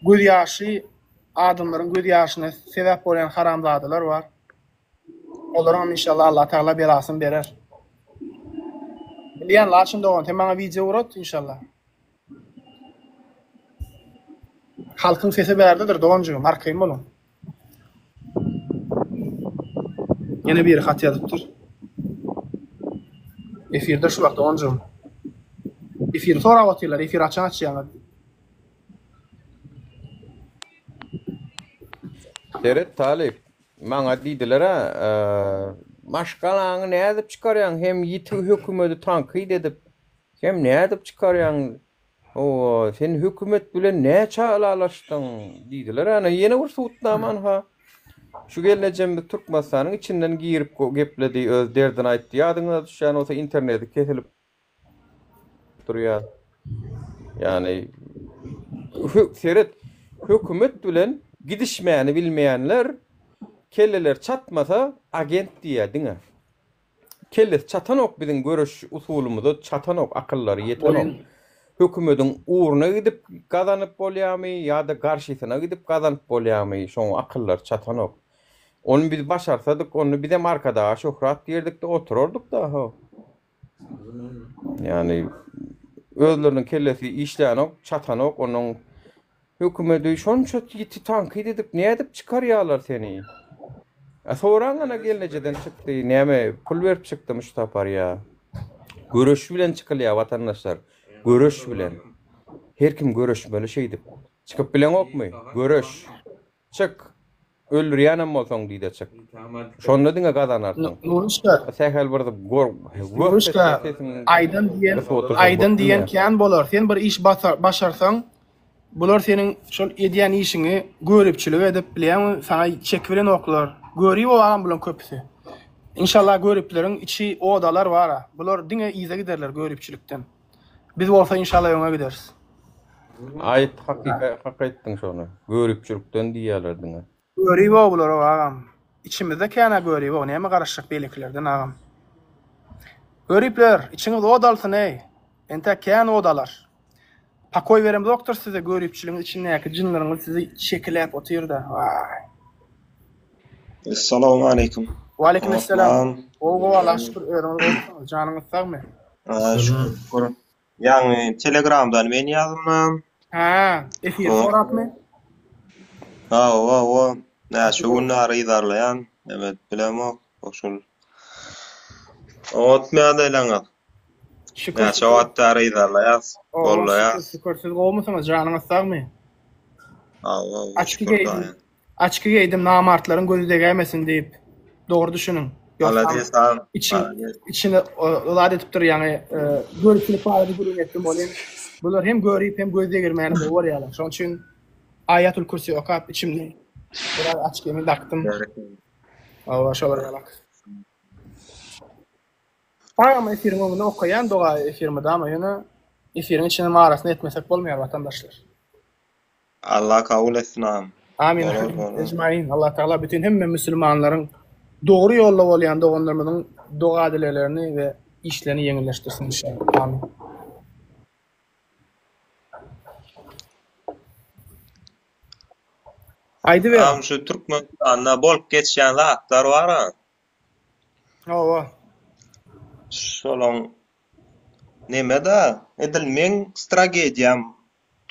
Speaker 1: Göz ýaşy adamlaryň göz ýaşyna sebäp bolýan haramzadalar bar. Olaryňam inşallah Allah Tagala belasyny berer. Bilýän Laçyn dogan sen maňa wideo ugrat inşallah. Halkyň sesi bärdedir doganjygym arkaýyn boluň. Ýene biri hat ýazypdyr. Efirde şu wagt doganjygym. Efiri sorap otyrlar, efir haçan açýaňyz diýip.
Speaker 2: Seret talyp, maňa diýdiler-ä, maşgalaňy nädip çykarýaň, hem ýiti hökümeti tankyt edip, hem nädip çykarýaň, Hawa, sen hökümet bilen näçe ylalaşdyň? diýdiler. Ana, ýene bir subutnama ynha. Şu gelnejemiz Türkmenistanyň içinden girip gepledi, öz derdini aýtdy. Ýadyňyza düşýän bolsa interneti kesilip durýar. Ýagny seret, hökümet bilen gidişmäni bilmeýänler kelleleri çatmasa agent diýýär diňe. Kellesi çatanok biziň göreş usulymyza çatanok akyllary ýetenok. Hökümediň ugruna gidip gazanyp bolýamy ýa-da garşysyna gidip gazanyp bolýamy şoňa akyllary çatanok. Ony biz başarsadyk onda bizem Arkadaga şöhrat diýerdikde oturardyk-da ho. Ýagny özleriniň kellesi işlänok çatanok onuň Hökümedi şonça ýiti tankyt edip nädip çykarýalar seni? A soraň ana gelnejeden çykdy näme pul berip çykdymy şu sapar ýa? Göreş bilen çykylýa watandaşlar göreş bilen. Her kim göreşmeli şeýdip. Çykyp bileňokmy? Göreş. Çyk. Öldürýänem bolsaň diýde çyk. Şonda diňe gazanarsyň.
Speaker 1: Nuruşka.
Speaker 2: Sähel bir gor
Speaker 1: Nuruşka aýdan diýen aýdan diýen kän bolar. Sen bir iş başarsaň bular seniň şol edýän işiňi göripçilik edip bilýäňmi saňa çekibirenoklar. Görip o agam bulaň köpüsi. Inşallah göripleriň içi od alar bara. Bular diňe yza giderler göripçilikden. Biz bolsa inşallah öňe gideris.
Speaker 2: Aýt hakyka hak aýtdyň şony. Göripçilikden diýýäler diňe.
Speaker 1: Görip-ow bular-ow agam. Içimizde kän-ä görip-ow, näme garaşjak beýlekilerden agam. Göripler, içiňiz od alsyn-eý. Entäk kän od alar. Pakoý beremzokdyr size göripçiligiň içindäki jynlaryňyz sizi çekiläp otyrda. Waý.
Speaker 10: Essalawmaleýkim.
Speaker 1: Waleýkim esselam. Gowy gowy Allaha şükür özüňiz gowumysyňyz janyňyz sagmy?
Speaker 10: Şükür. Ýaňy telegramdan men ýazdym.
Speaker 1: Hä, efir sorapmy?
Speaker 10: Hawa, hawa. Näçe gün bäri yzarlaýan. Evet, bilemok. Şol. Oňatmy ýagdaýlaryňyz?
Speaker 1: Şükür.
Speaker 10: Näçe wagt bäri yzarlaýas, gollaýas.
Speaker 1: Şükür, şükür. Siz gowumysyňyz? Janyňyz sagmy?
Speaker 10: Hawa,
Speaker 1: Açki geýdim. Açki geýdim namartlaryň gözi degäýmesin diýip. Dogry düşüniň.
Speaker 10: Malades agam.
Speaker 1: Içi, içini zat edipdir ýaňy göripçilik barada gürrüň etdim welin bular hem görip hem göz degirmäni gowy görýärler. Şonuň üçin Aýatul Kürsi okap içimden biraz açkimi dakdym. Hawa şolar ýalak. Agam efiriň öňünde okaýan doga efir mydama ýöne efiriň içinem arasyny etmesek bolmaýar watandaşlar.
Speaker 10: Allah kabul etsin agam.
Speaker 1: Amin. Ejmain. Allah Tagala bütin hemme müsülmanlaryň dogry ýolda bolýan doganlarymyzyň doga dileglerini we işlerini ýeňilleşdirsin inşallah. Amin. Aýdyber.
Speaker 10: Agam şu Türkmenistanda bolup geçýän zatlar bar-a.
Speaker 1: Hawa.
Speaker 10: Şolaň neme-da, edil meň stragediýam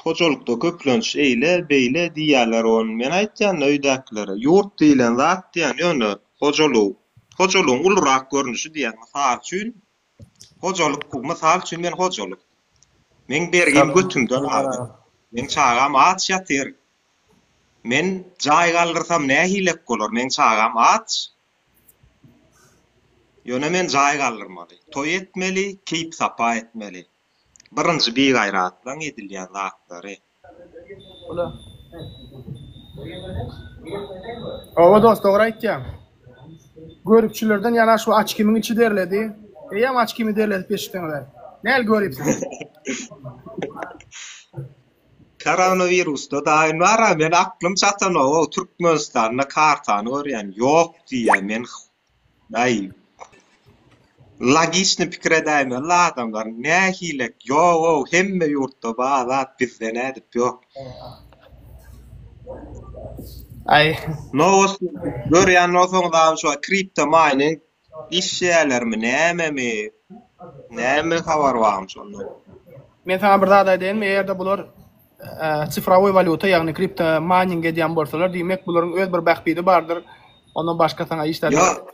Speaker 10: hojalykda köplenç eýle, beýle diýýärler ony. Men aýtýan-da öýdäkilere, ýurt diýlen zat diýýän, ýöne hojalyk, hojalygyň ulurak görnüşi diýýän. Mysal üçin, hojalyk, mysal üçin men hojalyk. Meň bergim götümden agyr. Meň çagam aç ýatyr. Men jaý galdyrsam nähilek bolar, meň çagam aç. Ýöne men jaý galdyrmaly, toý etmeli, keýp-sapa etmeli. Birinji bigaýratlaň edilýän zatlary.
Speaker 1: Hawa dost dogry aýtýaň. Göripçilerden ýana şu açkimiň içi derledi. Eýýäm açkimi derledip geçdiňiz. Näl göripsiňiz?
Speaker 10: Koronawirusda daýym bara men aklym çatanogow Türkmenistanda kartany görýän ýok diýýän men aý logiçny pikir edäýmeli adamlar nähilek ýogow hemme ýurtda bar zat bizde nädip ýok.
Speaker 1: Aý.
Speaker 10: Nowost görýän bolsaňyz agam şu kripto maýning Işleýärlermi nämemi näme habar barmy şondan.
Speaker 1: Men saňa bir zat aýdaýynmy eger-de bular sifrowoý walýuta ýagny kripto maýning edýän bolsalar diýmek bularyň öz bir bähbidi bardyr ondan başga saňa hiç zat
Speaker 10: Ýok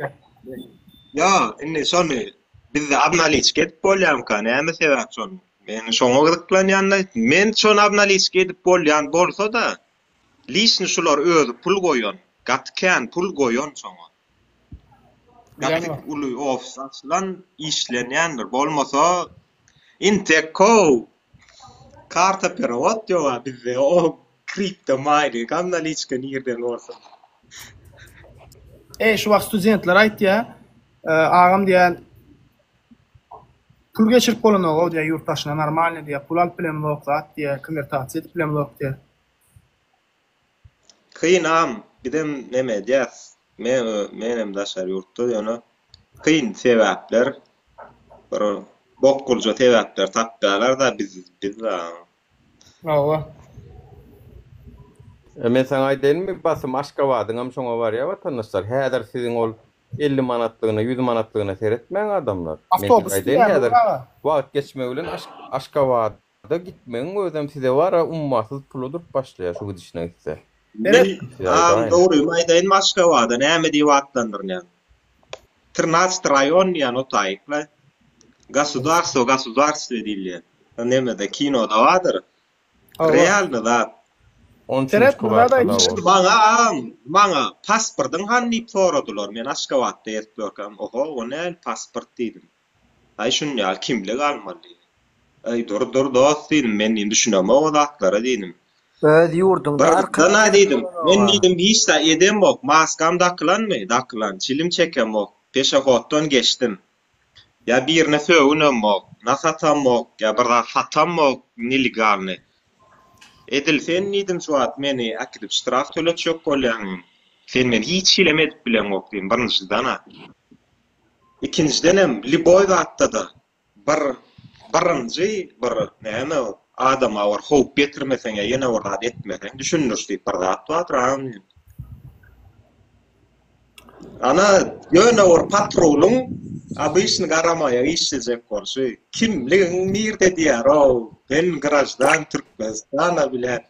Speaker 10: ýok indi şony bizde obnaliçka edip bolýamyka näme sebäp şony men şoňa gyzyklanýanda men şony obnaliçka edip bolýan bolsada liçni şular özi pul goýan gaty kän pul goýan şoňa. Gaty uly ofis açylan işlenýändir. Bolmasa intek kow karta perewod ýoga bizde o kripto maýning analiçka nirden bolsun.
Speaker 1: Eý şu wagt studentler aýtýa agam diýä pul geçirip bolanogow diýä ýurt daşyna normalny diýä pul alyp bilemzok zat diýä konwertasiýa edip bilemzok diýä.
Speaker 10: Kynam bizem neme edýäs men menem daşary ýurtda ýöne kyn sebäpler bir bokgulja sebäpler tapýalarda biz biz
Speaker 1: Hawa.
Speaker 2: E men saňa aýdaýynmy basym Aşgabadyňam şoňa barýa watandaşlar häzir siziň ol 50 manatlygyna 100 manatlygyna seretmäň adamlar men
Speaker 1: Awtobus
Speaker 2: size aýdaýyn
Speaker 1: diýýär
Speaker 2: häzir
Speaker 1: aga.
Speaker 2: wagt geçmegi bilen Aşgabat Da gitmegiň özem size bara ummasyz pula durup başlaýar şu gidişine gitse.
Speaker 10: Men
Speaker 2: Size
Speaker 10: agam
Speaker 2: aýdaýyn.
Speaker 10: dogrymy aýdaýynmy Aşgabada näme diýip atlandyrylýan? Trinaçty raýon diýýän o taýykla. Gasudarstwo gasudarstwe diýilýär. Nemede kinoda bardyr.
Speaker 1: Hawa.
Speaker 10: Realny zat.
Speaker 2: On üçünji
Speaker 1: Seret bir zat
Speaker 2: kwartal
Speaker 1: aýtjak.
Speaker 2: hawa.
Speaker 10: Maňa agam maňa pasportyň hany diýip soradylar. Men Aşgabatda gezip ýörkäm oho o näl pasport diýdim. Aý şuny ýaly kimlik almaly diýdi. Aý dur dur dost diýdim, men diýdim düşünemok o zatlara diýdim.
Speaker 11: Öz ýurduňda
Speaker 10: Birden-ä
Speaker 11: arkaýyn
Speaker 10: diýdim, men
Speaker 11: bolanok-a.
Speaker 10: diýdim hiç zat edemok, maskam dakylanmy? Dakylan. Çilim çekemok, peşehoddan geçdim. Ýa birine sögünemok, na satamok, ýa bir zat satamok nelegalny. Edil sen diýdim şu wagt meni äkidip ştraf töletjek bolýaň. Sen meni hiç hilem edip bileňok diýdim birinjiden-ä. Ikinjidenem lýuboý zatda-da bir birinji bir näme ol? Adama bir howp getirmeseň ýa ýene bir zat etmeseň, düşündiriş diýip bir zat bardyr agam diýen. Ana, ýöne bir patrulyň obyçny garamaýak işlejek bolşy. Kimligiň nirde diýýär-ow, men graždan Türkmenistana bilet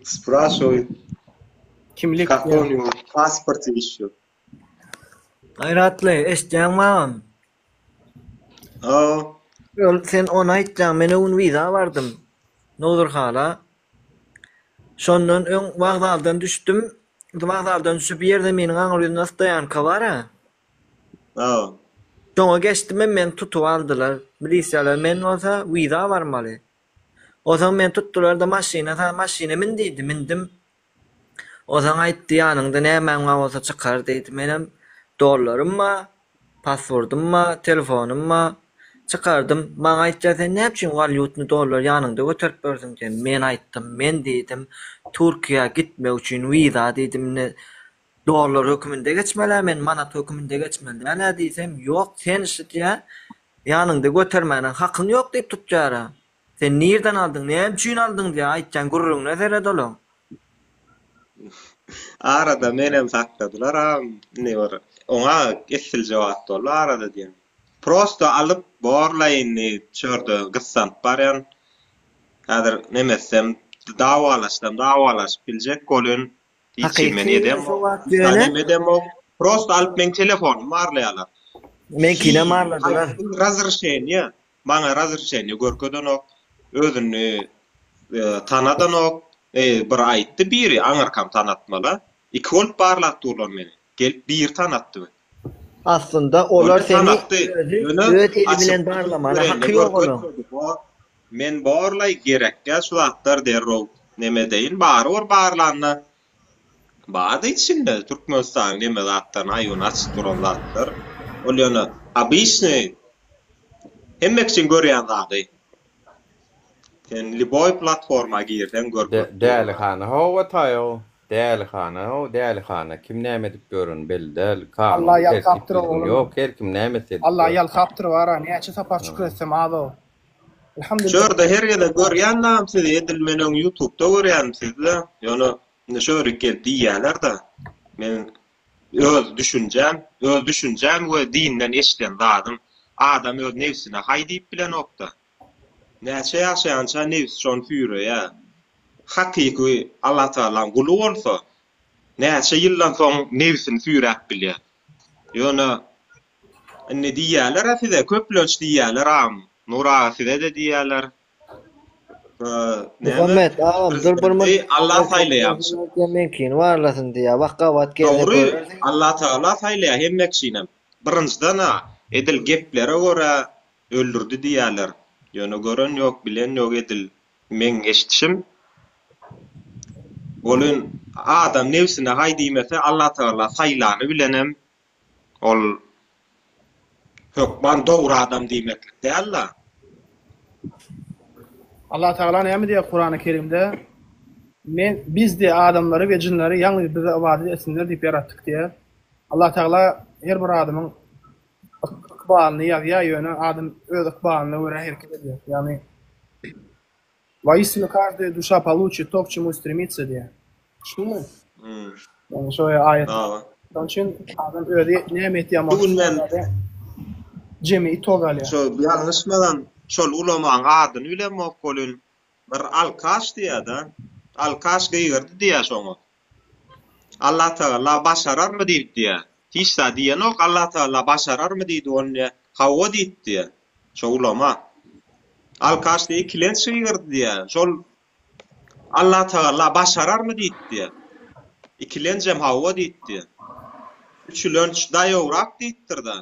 Speaker 10: sprashiwaýt.
Speaker 1: Kimlik
Speaker 10: Какой у него pasport ýo.
Speaker 11: Gaýratly, eşitýäňmi agam?
Speaker 10: Hawa.
Speaker 11: Ol sen ony aýtýaň, men o gün wiza bardym Nowzurhala. Şondan öň wokzaldan düşdüm. Wokzaldan düşüp ýerzeminiň aňry ýüzünde stoýanka bar-a.
Speaker 10: Hawa.
Speaker 11: Şoňa geçdimem meni tutup aldylar. Milisiýalar men bolsa wiza barmaly. Onsoň meni tutdular-da maşyna sal maşyna min diýdi. Mindim. Onsoň aýtdy, ýanyňda nämäň bar bolsa çykar diýdi. Menem dollarym bar, paspordym bar, telefonym bar. Çykardym. Maňa aýtýar, sen näme üçin walýutny dollar ýanyňda göterip ýörsüň diýen. Men aýtdym, men diýdim, Türkiýä gitmek üçin wiza diýdim, indi dollar höküminde geçmel-ä men, manat höküminde geçmeli däl-ä diýsem, ýok, sen şi diýýär, ýanyňda götermäne hakyň ýok diýip tutýar-a. Sen nirden aldyň, näme üçin aldyň diýýär, aýtýan gürrüňine seret olaň.
Speaker 10: Arada menem sakladylar agam indi bir oňa essilje wagt boldy arada diýen. Prosto alyp borlaý indi çörde gyssanyp barýan. Häzir neme etsem dawalaşsam dawalaşyp biljek bolyn hiç hili men
Speaker 11: Hakyky
Speaker 10: edemok.
Speaker 11: şu wagt
Speaker 10: Hiç
Speaker 11: ýöne
Speaker 10: neme edemok. Prosto alyp meň telefonymy barlaýarlar.
Speaker 11: Meňkinem barladylar.
Speaker 10: Razrşeniýe Maňa razrşeniýe görkezenok, özüni tanadanok. Bir aýtdy biri, aňyrkam tanatmala. Iki bolup barlap durlar meni. Gelip biri tanatdy.
Speaker 11: Aslynda olar seni özi öz eli bilen barlamana haky ýok olaň.
Speaker 10: Men borlaý gerekgä şu zatlar derrew neme edeýin. Barybir barlanda Bardy içinde Türkmenistanyň neme zatlaryny aýybyny açyp duran zatlar. Ol ýöne obyçnyý hemme kişiň görýän zady. Sen lýuboý platforma girseň görüp dur.
Speaker 2: Dälihana hawa taýow. Dälihana how dälihana kim näme edip ýöreni belli däl. Kanun
Speaker 1: Allah
Speaker 2: tertip
Speaker 1: ýalkapdyr
Speaker 2: düzgün
Speaker 1: oglum.
Speaker 2: ýok her kim näme etse edip
Speaker 1: Allah
Speaker 2: ýör.
Speaker 1: ýalkapdyr bara näçe sapar şükür etsem az o. Elhamdülillah.
Speaker 10: Şörde her gezek görýän dagam sizi edil men öň ýutubda görýänim sizde ýöne indi şörik gelip diýýäler-de men öz düşünjäm öz düşünjäm we dinden eşiden zadym adam öz nebsine haý diýip bilenokda näçe ýaşaýança nebsi şony süýreýä hakyky Allatagalaň guly bolsa näçe ýyldan soň nebsini süýräp bilýä ýöne Indi diýýärler-ä size, köplenç diýýärler agam. Nur aga size-de diýýärler. Näme?
Speaker 11: Muhammet agam dur bir
Speaker 10: Prezidenti Allah saýlaýarmyş.
Speaker 11: Meňkini barlasyn diýýär. Wah gabat gelse
Speaker 10: Dogry,
Speaker 11: görersiň.
Speaker 10: Allatagala saýlaýar hemme kişinem. Birinjiden-ä edil geplere görä öldürdi diýýärler. Ýöne gören ýok, bilen ýok edil meň eşidişim. Welin adam nebsine haý diýmese Allatagala saýlany bilenem Ol hökman dogry adam diýmeklik däl-de.
Speaker 1: Allah Tagala näme diýýär Kurany Kerimde? Men biz diýýär adamlary we jynlary ýalňyz bize ybadat etsinler diýip ýaratdyk diýýär. Allah Tagala her bir adamyň ykbalyny ýazýar, ýöne adam öz ykbalyna görä hereket edýär. Ýagny Waistinu każdaýa duşa poluçit to, k çemu stremitsya diýýär. Şumy?
Speaker 10: Hmm.
Speaker 1: Ýagny şo aýat.
Speaker 10: Hawa.
Speaker 1: Şonuň üçin adam özi näme etýän
Speaker 10: Bu gün men
Speaker 1: jemi itog alýar.
Speaker 10: Şo ýalňyşmasam şol ulamaň adyny bilemok welin bir alkaş diýýär-de. Alkaş gygyrdy diýýär şoňa. Allatagala başararmy diýip diýýär. Hiç zat diýenok Allatagala başararmy diýdi ony diýýär. Hawa diýip diýýär. Şo ulama. Alkaş diýip ikilenç gygyrdy diýýär. Şol Allatagala başararmy diýip diýýär. Ikilenjem hawa diýip diýýär. Üçülenç daýawrak diýipdir-de.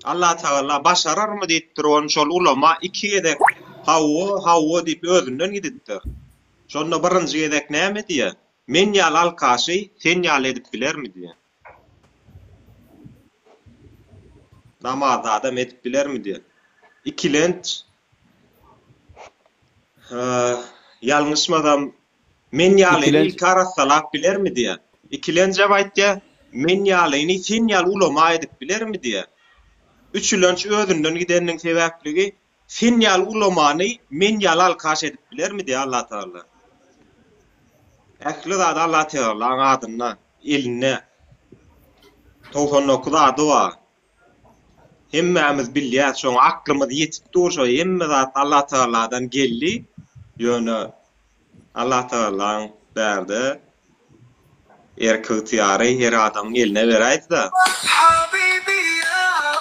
Speaker 10: Allatagala başararmy diýipdir ony şol ulama iki gezek hawa, hawa diýip özünden gidipdir. Şonda birinji gezek näme diýýär? Men ýaly alkaşy sen ýaly edip bilermi diýýär. Namazly adam edip bilermi diýýär. Ikilenç ýalňyşmasam men ýalyny ilki arassalap bilermi diýýär. Ikilenjem aýtýar, men ýalyny sen ýaly ulama edip bilermi diýýär. Üçülenç özünden gideniniň sebäpligi. Sen ýaly ulamany men ýaly alkaş edip bilermi diýýär Allatagala. Ähli zat Allatagalaň adynda, elinde. 99 ady bar. Hemmämiz bilýäs, şoňa aklymyz ýetip dur, şo hemme zat Allatagaladan geldi. Ýöne Allatagalaň bärde erk-ygtyýary her adamyň eline beräýdi-de.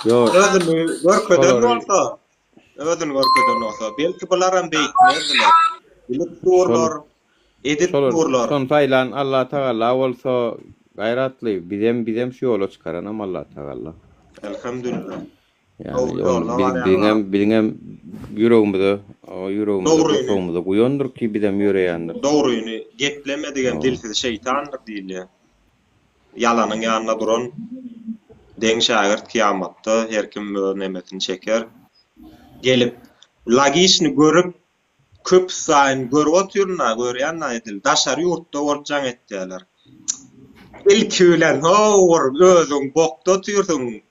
Speaker 2: Ýok.
Speaker 10: Özüni görkezen
Speaker 2: Şolary
Speaker 10: bolsa, özüni görkezen bolsa, belki bularam beýtmezdiler. Bilip durlar,
Speaker 2: şol
Speaker 10: edip
Speaker 2: şolar
Speaker 10: durlar.
Speaker 2: şony saýlan Allatagala bolsa gaýratly bizem bizem şu ýola çykaranam Allatagala.
Speaker 10: Elhamdülillah.
Speaker 2: Ýagny
Speaker 10: Dogry
Speaker 2: ol
Speaker 10: ýolda
Speaker 2: biz
Speaker 10: barýaňa.
Speaker 2: biziňem biziňem ýüregimize ýüregimize
Speaker 10: Dogryny.
Speaker 2: gursagymyza guýandyr ki bizem ýöreýändir.
Speaker 10: Dogryny geplemedigem
Speaker 2: Hawa.
Speaker 10: dilsiz şeýtandyr diýilýär. Ýalanyň ýanynda duran deň şägirt kyýamatda her kim öz nemesini çeker. Gelip logiçny görüp köpüsaýyn görüp otyryn-a, görýän-a edil daşary ýurtda bolup jaň etýärler. Ilki bilen ho-or özüň bokda otyrsyň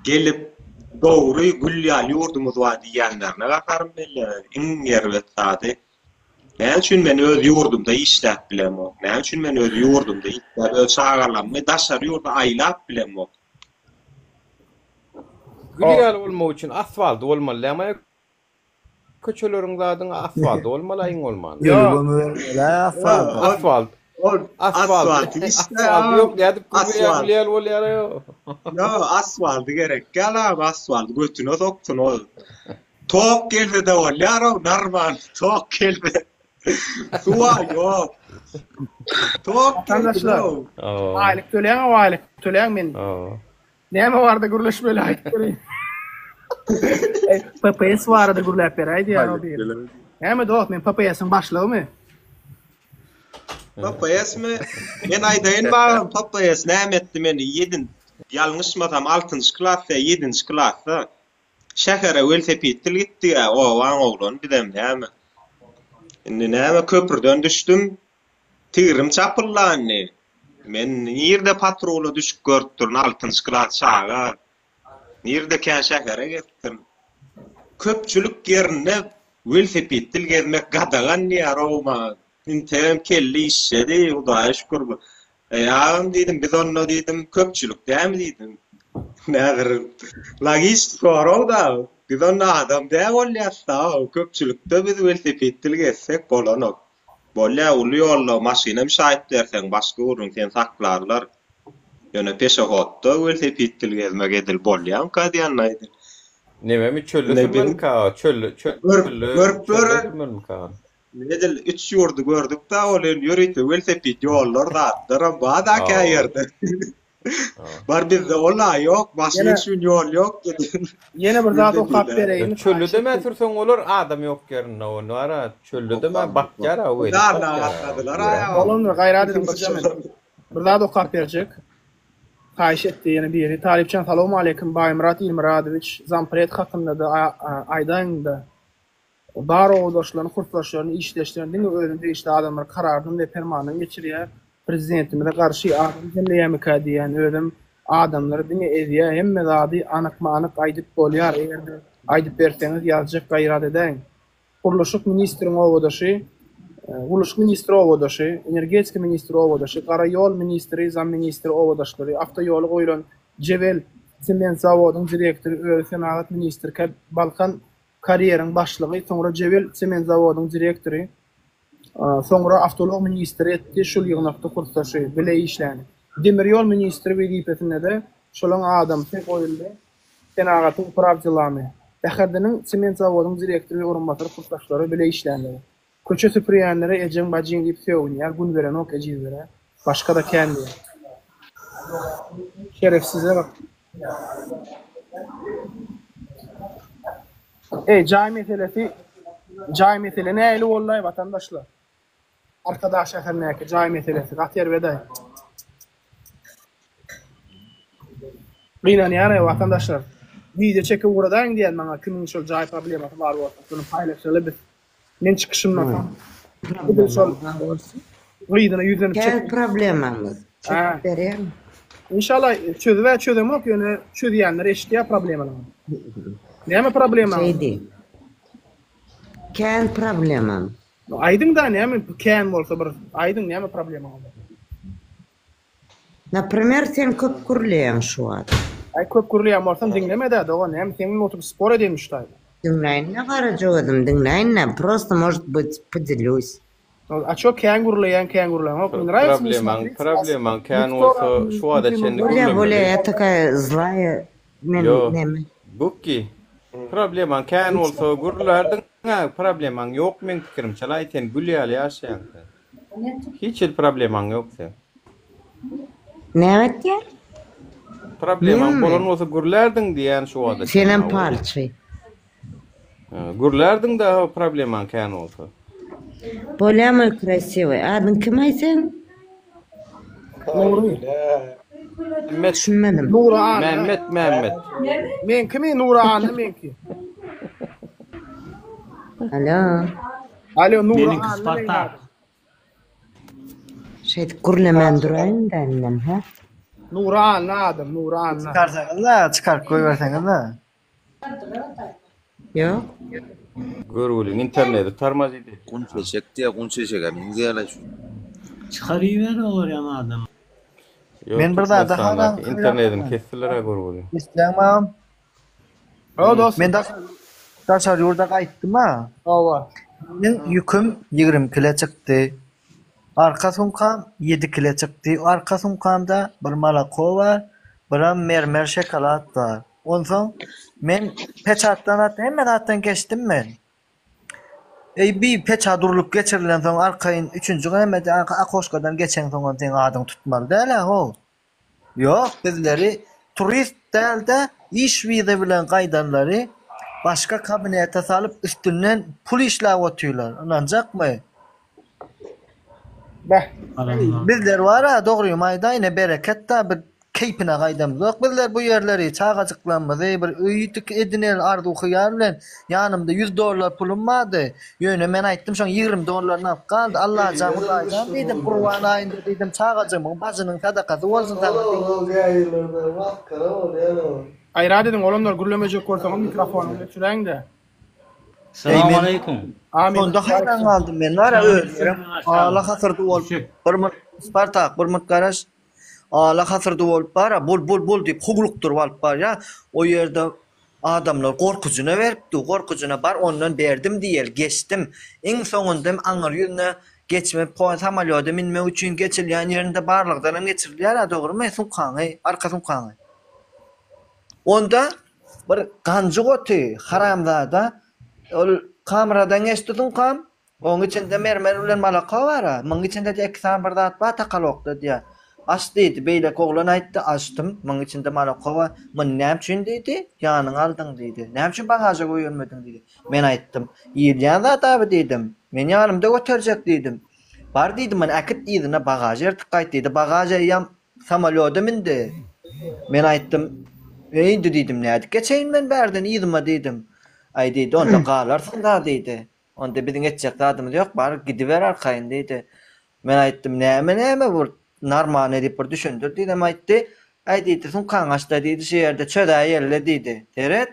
Speaker 10: Gelip dogry gül ýaly ýurdumyz bar diýýänlerine gaharym gelýär. Iň erbet zady näme üçin men öz ýurdumda işläp bilemok? Näme üçin men öz ýurdumda işläp öz çagalarymy daşary ýurda aýlap bilemok?
Speaker 2: Gül ýaly bolmak üçin asfalty bolmaly dämi? Köçeleriň zadyň asfalty bolmaly iň bolmanda.
Speaker 1: Ýok.
Speaker 12: Gömübermeli asfalta.
Speaker 2: Asfalt.
Speaker 10: Ol
Speaker 2: Asfalt.
Speaker 10: asfalty işte
Speaker 2: Asfalty ýok nädip
Speaker 10: asfalt.
Speaker 2: gül ýaly bolýar ýok.
Speaker 10: Ýok, asfalty gerek däl abi, asfalty götüne soksun ol. Tok gelse-de bolýar o, normal tok gelse. Suwa ýok. Tok
Speaker 1: Watandaşlar,
Speaker 10: gelse-de.
Speaker 1: aýlyk töläň, aýlyk töläň men. Näme barada gürleşmeli aýdyp bereýin. PPS barada gürläp beräý diýýär o biri. Näme dost, men PPS-iň başlygymy?
Speaker 10: PPS-mi? Men aýdaýyn bagam PPS näme etdi meni ýedin ýalňyşmasam altynjy klasda ýa ýedinji klasda şähere welosipedli gitdig-ä obaň oglany bizem näme. Indi näme köprüden düşdüm Tigrim çapyldy indi. Men nirde patrula düşüp görüpdirin, altynjy klas çaga. Nirde kän şähere gezipdirin. Köpçülik ýerinde welosipedli gezmek gadagan diýýär-ow maňa. Integem kelle işledi, Hudaýa şükür. Eý, agam diýdim, biz onda diýdim, köpçülik dälmi diýdim. Häzir logist sorag-da, biz onda adam däl bolýas-da, köpçülikde biz welosipedli gezsek bolanok. Bolýa uly ýolda maşyna müşaýyt berseň başga gürrüň seni saklarlar. Ýöne peşehodda welosipedli gezmek edil bolýamyka diýen aýdyn.
Speaker 2: Nememi çölde sürmelimikä çölde çölde
Speaker 10: Görüp
Speaker 2: çölde sürmelimikä.
Speaker 10: Edil üç ýurdy gördük-dä ol ýörite welosiped ýollar zatlaram bar-da kä ýerde. Bar bizde ola ýok, maşyn üçin ýol ýok dedi.
Speaker 1: Ýene bir zat okap bereýin.
Speaker 2: Çölde mä sürseň bolar adam ýok ýerinde o bara çölde mä batýar a weli.
Speaker 10: Darda gatnadylar a.
Speaker 1: Bolandyr gaýrat ediň birje men. Bir zat okap berjek. Haýyş etdi ýene biri. Talypjan salowmaleýkim Baýmyrat Ilmyradowiç zampred hakynda-da aýdaýyňda. Bar obadaşlaryny, kursdaşlaryny, işdeşlerini diňe özüne degişli adamlary karardan we permandan geçirýär. Prezidentimize garşy adam jemleýärmikä diýýän özem adamlary diňe ezýär hemme zady anykma-anyk aýdyp bolýar eger-de aýdyp berseňiz ýazjak gaýrat edäýiň. Gurluşyk ministriň obadaşy Gurluşyk ministri obadaşy, energetika ministri obadaşy, gara ýol ministri, zamministri obadaşlary, awtoýoly goýlan Jebel sement zawodyň direktory özi senagat ministrkä Balkan Karýeriň başlygy, soňra Jebel sement zawodynyň direktory, soňra awtoulag ministri etdi, şul ýygnakda kursdaşy, bile işläni. Demir ýol ministri wezipesinde-de şolaň adamsy goýuldy, senagatyň uprawdelamy. Bäherdeniň sement zawodynyň direktory we orunbasary kursdaşlary, bile işlänleri. Köçe süpürýänlere ejeň bajyň diýip sögünýär, gün berenok ejizlere. Başga-da kän diýýär. Şerefsize bak. Eý jaý meselesi jaý mesele nähili boldaý watandaşlar? Arkadag şäherindäki jaý meselesi gaty erbedaý. Gynanýan-aý watandaşlar. Wideo çekip ugradaýyň diýýän maňa kimiň şol jaý problemasy bar bolsa şony paýlaşaly biz. Men çykyşymdan soň edil şol gyzyna ýüzlenip
Speaker 13: Kän
Speaker 1: çekip
Speaker 13: problemamyz.
Speaker 1: Hä.
Speaker 13: Çekip berýäňmi?
Speaker 1: Inşallah çözüb-ä çözemok ýöne çözýänler eşidýär problemalaryny. Näme problemaňyz?
Speaker 13: Şeýdi. Kän problemam.
Speaker 1: Aýdyň-da näme kän bolsa bir aýdyň näme problemaňyz bar?
Speaker 13: Naprimer sen köp gürleýäň şu wagt.
Speaker 1: Aý köp gürleýän bolsam diňlemedä dogan näme seň bilen oturyp spor edeýinmi şu taýda.
Speaker 13: Diňläýin-dä garajagözüm diňläýin-dä prosto может быть podelýuсь.
Speaker 1: A ço kän gürleýäň kän gürleňok mi nrawica mi
Speaker 2: Problemaň
Speaker 1: smotret
Speaker 2: problemaň kän bolsa şu wagta çenli
Speaker 13: Bolýa bolýa
Speaker 2: gürlemeli.
Speaker 13: ýa takaýa zlaýa men
Speaker 2: Ýo
Speaker 13: neme.
Speaker 2: Bukki problemaň kän bolsa gürlärdiň-ä problemaň ýok meň pikirimçe laý sen gül ýaly ýaşaýaň sen. Hiç hili problemaň ýok seň.
Speaker 13: Näme etýär?
Speaker 2: Problemaň
Speaker 13: Menmi?
Speaker 2: bolan bolsa gürlärdiň diýýän şu wagta çenli
Speaker 13: Senem
Speaker 2: hawa.
Speaker 13: palçy.
Speaker 2: Gürlärdiň daha problemaň kän bolsa.
Speaker 13: Bolýa moý krasiwyý. Adyň kimaý seň?
Speaker 1: Nury.
Speaker 2: Mämmet.
Speaker 13: Düşünmedim.
Speaker 1: Nury Anna.
Speaker 2: Mämmet Mämmet.
Speaker 1: Meňkimi Nury Anna meňki.
Speaker 13: Alo.
Speaker 1: Alo Nury
Speaker 8: Meniňki
Speaker 1: Anna meň
Speaker 8: Spartak.
Speaker 1: adym.
Speaker 13: Şeýdip gürlemän duraýyn-da indem, hä?
Speaker 1: Nury Anna adym Nury Anna.
Speaker 11: Çykarsaňyz-da, çykaryp goýberseňiz-de.
Speaker 13: Ýok.
Speaker 2: Görgüliň interneti tarmaz edýär.
Speaker 4: Gun çeçek diýýär, gun çeçege meňzeýärler şu.
Speaker 8: Çykaryber olar adam.
Speaker 2: Ýok
Speaker 11: Men bir zada haýran
Speaker 2: Türkmenistandaky internetini kesdiler-ä görgüli.
Speaker 11: Eşitýäňmi agam?
Speaker 1: Hawa dostum.
Speaker 11: Men daşary daşary ýurda gaýtdym-a.
Speaker 1: Hawa.
Speaker 11: Meniň ýüküm 20 kile çykdy. Arka sumkam 7 kile çykdy. Arka sumkamda bir malako bar, biram mermer şokolad bar. Onsoň men peçatdan zatdan hemme zatdan geçdim men. Eý bi peçat urlup geçirilensoň arkaýyn üçünji nämede okoşkadan geçeňsoňam seň adyňy tutmaly däl-ä how. Ýok, bizleri turist däl-de, iş wiza bilen gaýdanlary başga kabinete salyp üstünden pul işläp otyrlar. Ynanjakmy?
Speaker 1: Beh.
Speaker 11: Bizler bar-a, dogrymy aýdaýyn-a, bereket-da, bir keýpine gaýdamyzok bizler bu ýerleri, çagajyklarymyzy bir öý edineli arzuw-hyýal bilen. Ýanymda ýüz dollar pulum bardy. Ýöne men aýtdym, şoň 20 dollaryny alyp galdy. Allajan, Hudaýjan diýdim, Gurban aýynda diýdim, çagajygymyň bajynyň sadakasy bolsun saňa diýdim.
Speaker 1: Gaýrat ediň oglanlar gürlemejek bolsaňyz mikrofonyňyzy öçüräýiňdä.
Speaker 11: Eý, men
Speaker 14: Salam
Speaker 1: Amin.
Speaker 11: şonda haýran galdym men bar-a özlerem ala hasyrdy bolup bir munt Spartak bir munt garaş ala hasyrdy bolup bar-a bul bul bul diýip howlukdyryp alyp barýar. O ýerde adamlar gorkujyna beripdi gorkujyna bar ondan berdim diýeli geçdim. Iň soňunda aňyr ýüzüne geçme samolýoda minmek üçin geçilýän ýerinde barlagdanam geçirilýär-ä dogrymy sumkaňy arka sumkaňy. Onda bir ganjyk oty haramzada ol kameradan geçdi sumkam oň içinde mermer bilen malaka bar-a muň içinde-de iki sany bir zat bar takalokda diýýär. Aç diýdi beýleki oglan aýtdy açdym muň içinde malaka bar muny näme üçin diýdi ýanyňa aldyň diýdi näme üçin bagaža goýbermediň diýdi men aýtdym iýilýän zat abi diýdim men ýanymda göterjek diýdim bar diýdi muny äkit yzyna bagaža ertip gaýt diýdi bagaž eýýäm Samolýoda mündi. Men aýtdym, Eý, indi diýdim, nädip geçeýin men bärden yzyma diýdim. Aý diýdi, onda galarsyň-da diýdi. Onda biziň etjek zadymyz ýok, bar, gidiber arkaýyn diýdi. Men aýtdym, näme, näme bu, normalnyý diýip bir düşündir diýdim. Aýtdy, Aý diýdi, sumkaňy aç-da diýdi, şu ýerde çözäýeli diýdi. Seret,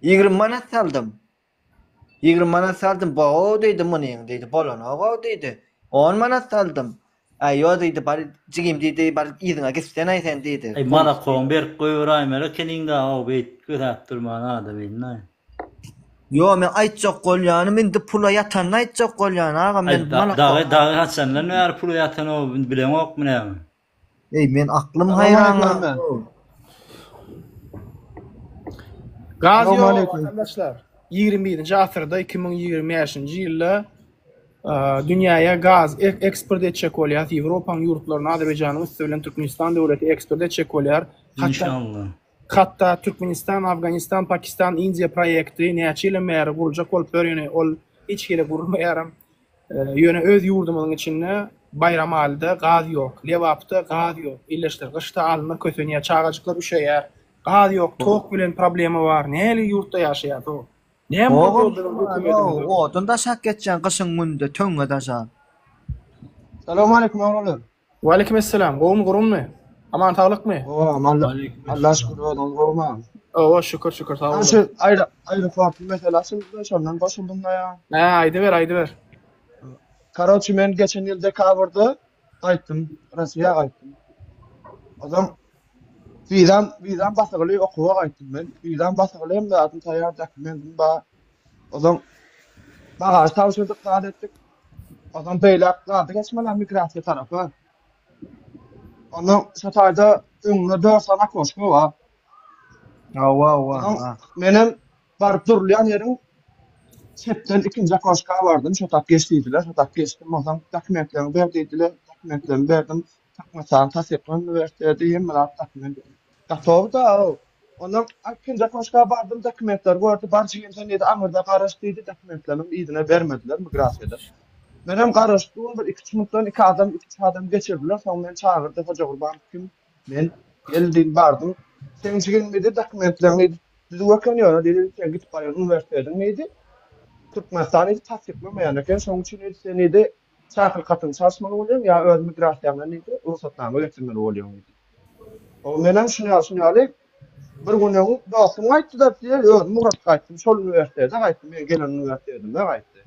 Speaker 11: 20 manat saldym. 20 manat saldym, bo diýdi munyň diýdi, bolanok-ow diýdi. On manat saldym. Aý, ýo diýdi, bar jigim diýdi, bar yzyňa gitsen-aý sen diýdi.
Speaker 14: Aý, malakowyňy berip goýberäýmeli ekeniň-dä-ow, beýdip kösäp durman adamyny-aý.
Speaker 11: Ýo, men aýtjak bolýanym indi pula ýatanyny aýtjak bolýan agam,
Speaker 14: Aý,
Speaker 11: men malakow.
Speaker 14: dagy, dagy haçandan bäri pula ýatan-ow, indi bileňokmy näme?
Speaker 11: Eý, men aklym haýran galdy.
Speaker 1: Gaz ýok watandaşlar. 21-nji asyrda 2025-nji ýylda dünýäye gaz eksport etjek bolýar. Ýewropanyň ýurtlaryna Azerbaýjanyň üsti bilen Türkmenistan döwleti eksport etjek bolýar.
Speaker 14: Inşallah.
Speaker 1: Hatda Türkmenistan, Afganistan, Pakistan, Indiýa proýekti näçe ýyldan bäri guruljak bolup ýör, ýöne ol hiç hili gurulmaýaram. Ýöne öz ýurdumyzyň içinde Baýramalyda gaz ýok, Lebapda gaz ýok, illeşler gyşda alynlar kösenýär, çagajyklar üşeýär, gaz ýok, tok bilen problema bar, nähili ýurtda ýaşaýas o? Näme boldy biziň hökümetimize?
Speaker 11: Odun daşap geçýän gyşyň günde töňňe daşap.
Speaker 15: Salowmaleýkim oglanlar.
Speaker 1: Waleýkim essalam, gowumy gurgunmy? Aman saglykmy?
Speaker 15: Gowy agam, Alla şükür özüňiz gowumy agam?
Speaker 1: Owa, şükür, şükür, sag
Speaker 15: Şu
Speaker 1: boluň.
Speaker 15: aýra aeroportly mesele açyldy, şondan goşuldym da ýa.
Speaker 1: Hä, aýdyber, aýdyber.
Speaker 15: Karoçi men geçen ýyl dekabrda gaýtdym, Russiýa gaýtdym. Ozam wizam wizam basygyly okuwa gaýtdym men. Wizam basygyly hemme zadym taýýar dokumentim bar. Ozam bagaž tabşyrdyk zat etdik. Ozam beýläk zady geçmeli migrasiýa tarapa. Ondan şu taýda öňünde 4 sany okoşka bar.
Speaker 12: Hawa, hawa.
Speaker 15: Ondan menem baryp durulýan ýeriň çepden ikinji okoşka bardym. Şo tap geç diýdiler. Şo tap geçdim. Ondan dokumentlerini ber diýdiler. Dokumentlerimi berdim. Türkmenistanyň tassyklan uniwersiteti hemme zat dokument. Gotow da. Ondan ikinji okoşka bardym, dokumentleri gördi. Bar jigim sen diýdi, aňyrda garaş diýdi. Dokumentlerimi yzyna bermediler migrasiýada. Menem garaşyp durun bir iki-üç minutdan iki adam, iki-üç adam geçirdiler. Soň meni çagyrdy Hoja Gurbanow kim? Men gel diýdim bardym. Seň jigiň diýdi dokumentleň diýdi düzüw eken ýöne diýdi sen gidip barýan uniwersitetiň diýdi Türkmenistan diýdi tassyklamaýan eken şonuň üçin diýdi sen diýdi çakylyk hatyňy çalyşmaly bolýaň ýa öz migrasiýaňdan diýdi rugsatnama getirmeli bolýaň diýdi. O menem şuny ýaly şuny ýaly bir gün öň dostum gaýtdy-da diýdi özüm ugradyp gaýtdym şol uniwersitete gaýtdym men gelen uniwersitetime gaýtdy.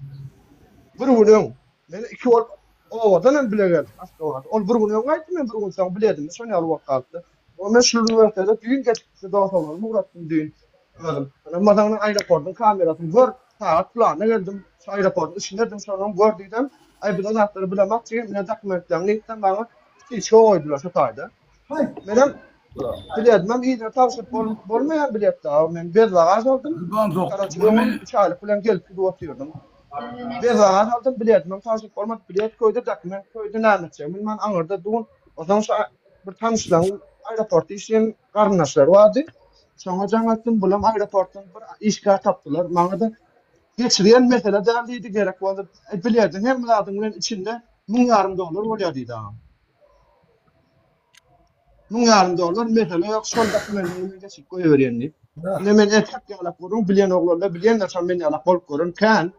Speaker 15: Bir gün öň Men iki bolup obadan hem bile geldik Aşgabada. Ol bir gün öň gaýtdy, men bir gün soň biledim. Şon ýaly bolup galypdy. O men şul uniwersitete düýn geçip dost oglanymy ugratdym düýn özüm. Ýöne mazaňdan aeroportyň kamerasyny gör, sagat planyna geldim. Şu aeroportyň içindedim, şonam gör diýsem, aý biz o zatlary bilemok jigim, ine dokumentlerini diýipden maňa птичка goýdular şu taýda. Menem biledimem yzyna tabşyryp bolmaýan biletdi. Men bez bagaž aldym. Karoçe öňem üç aýlyk bilen gelip gidip otyrdym. Bez bagaž aldym, biledimem tabşyryp bolmady. Bilet köýdi, dokument köýdi, näme etjegimi bilmän aňyrda dun. Onsoň şu bir tanyşlaryň aeroportda işleýän garyndaşlary bardy. Şoňa jaň etdim, bulam aeroportdan bir işgär tapdylar. Maňa-da geçirýän mesele däl diýdi, gerek bolsa bilediň hemme zadyň bilen içinde müň ýarym dollar bolýar diýdi agam. Müň ýarym dollar mesele ýok, şol dokumentiň bilen geçirip goýberýän diýip. Ine men erkek ýalak gürrüň bilýän oglanlar bilýänler şol men ýalak bolup gören kän.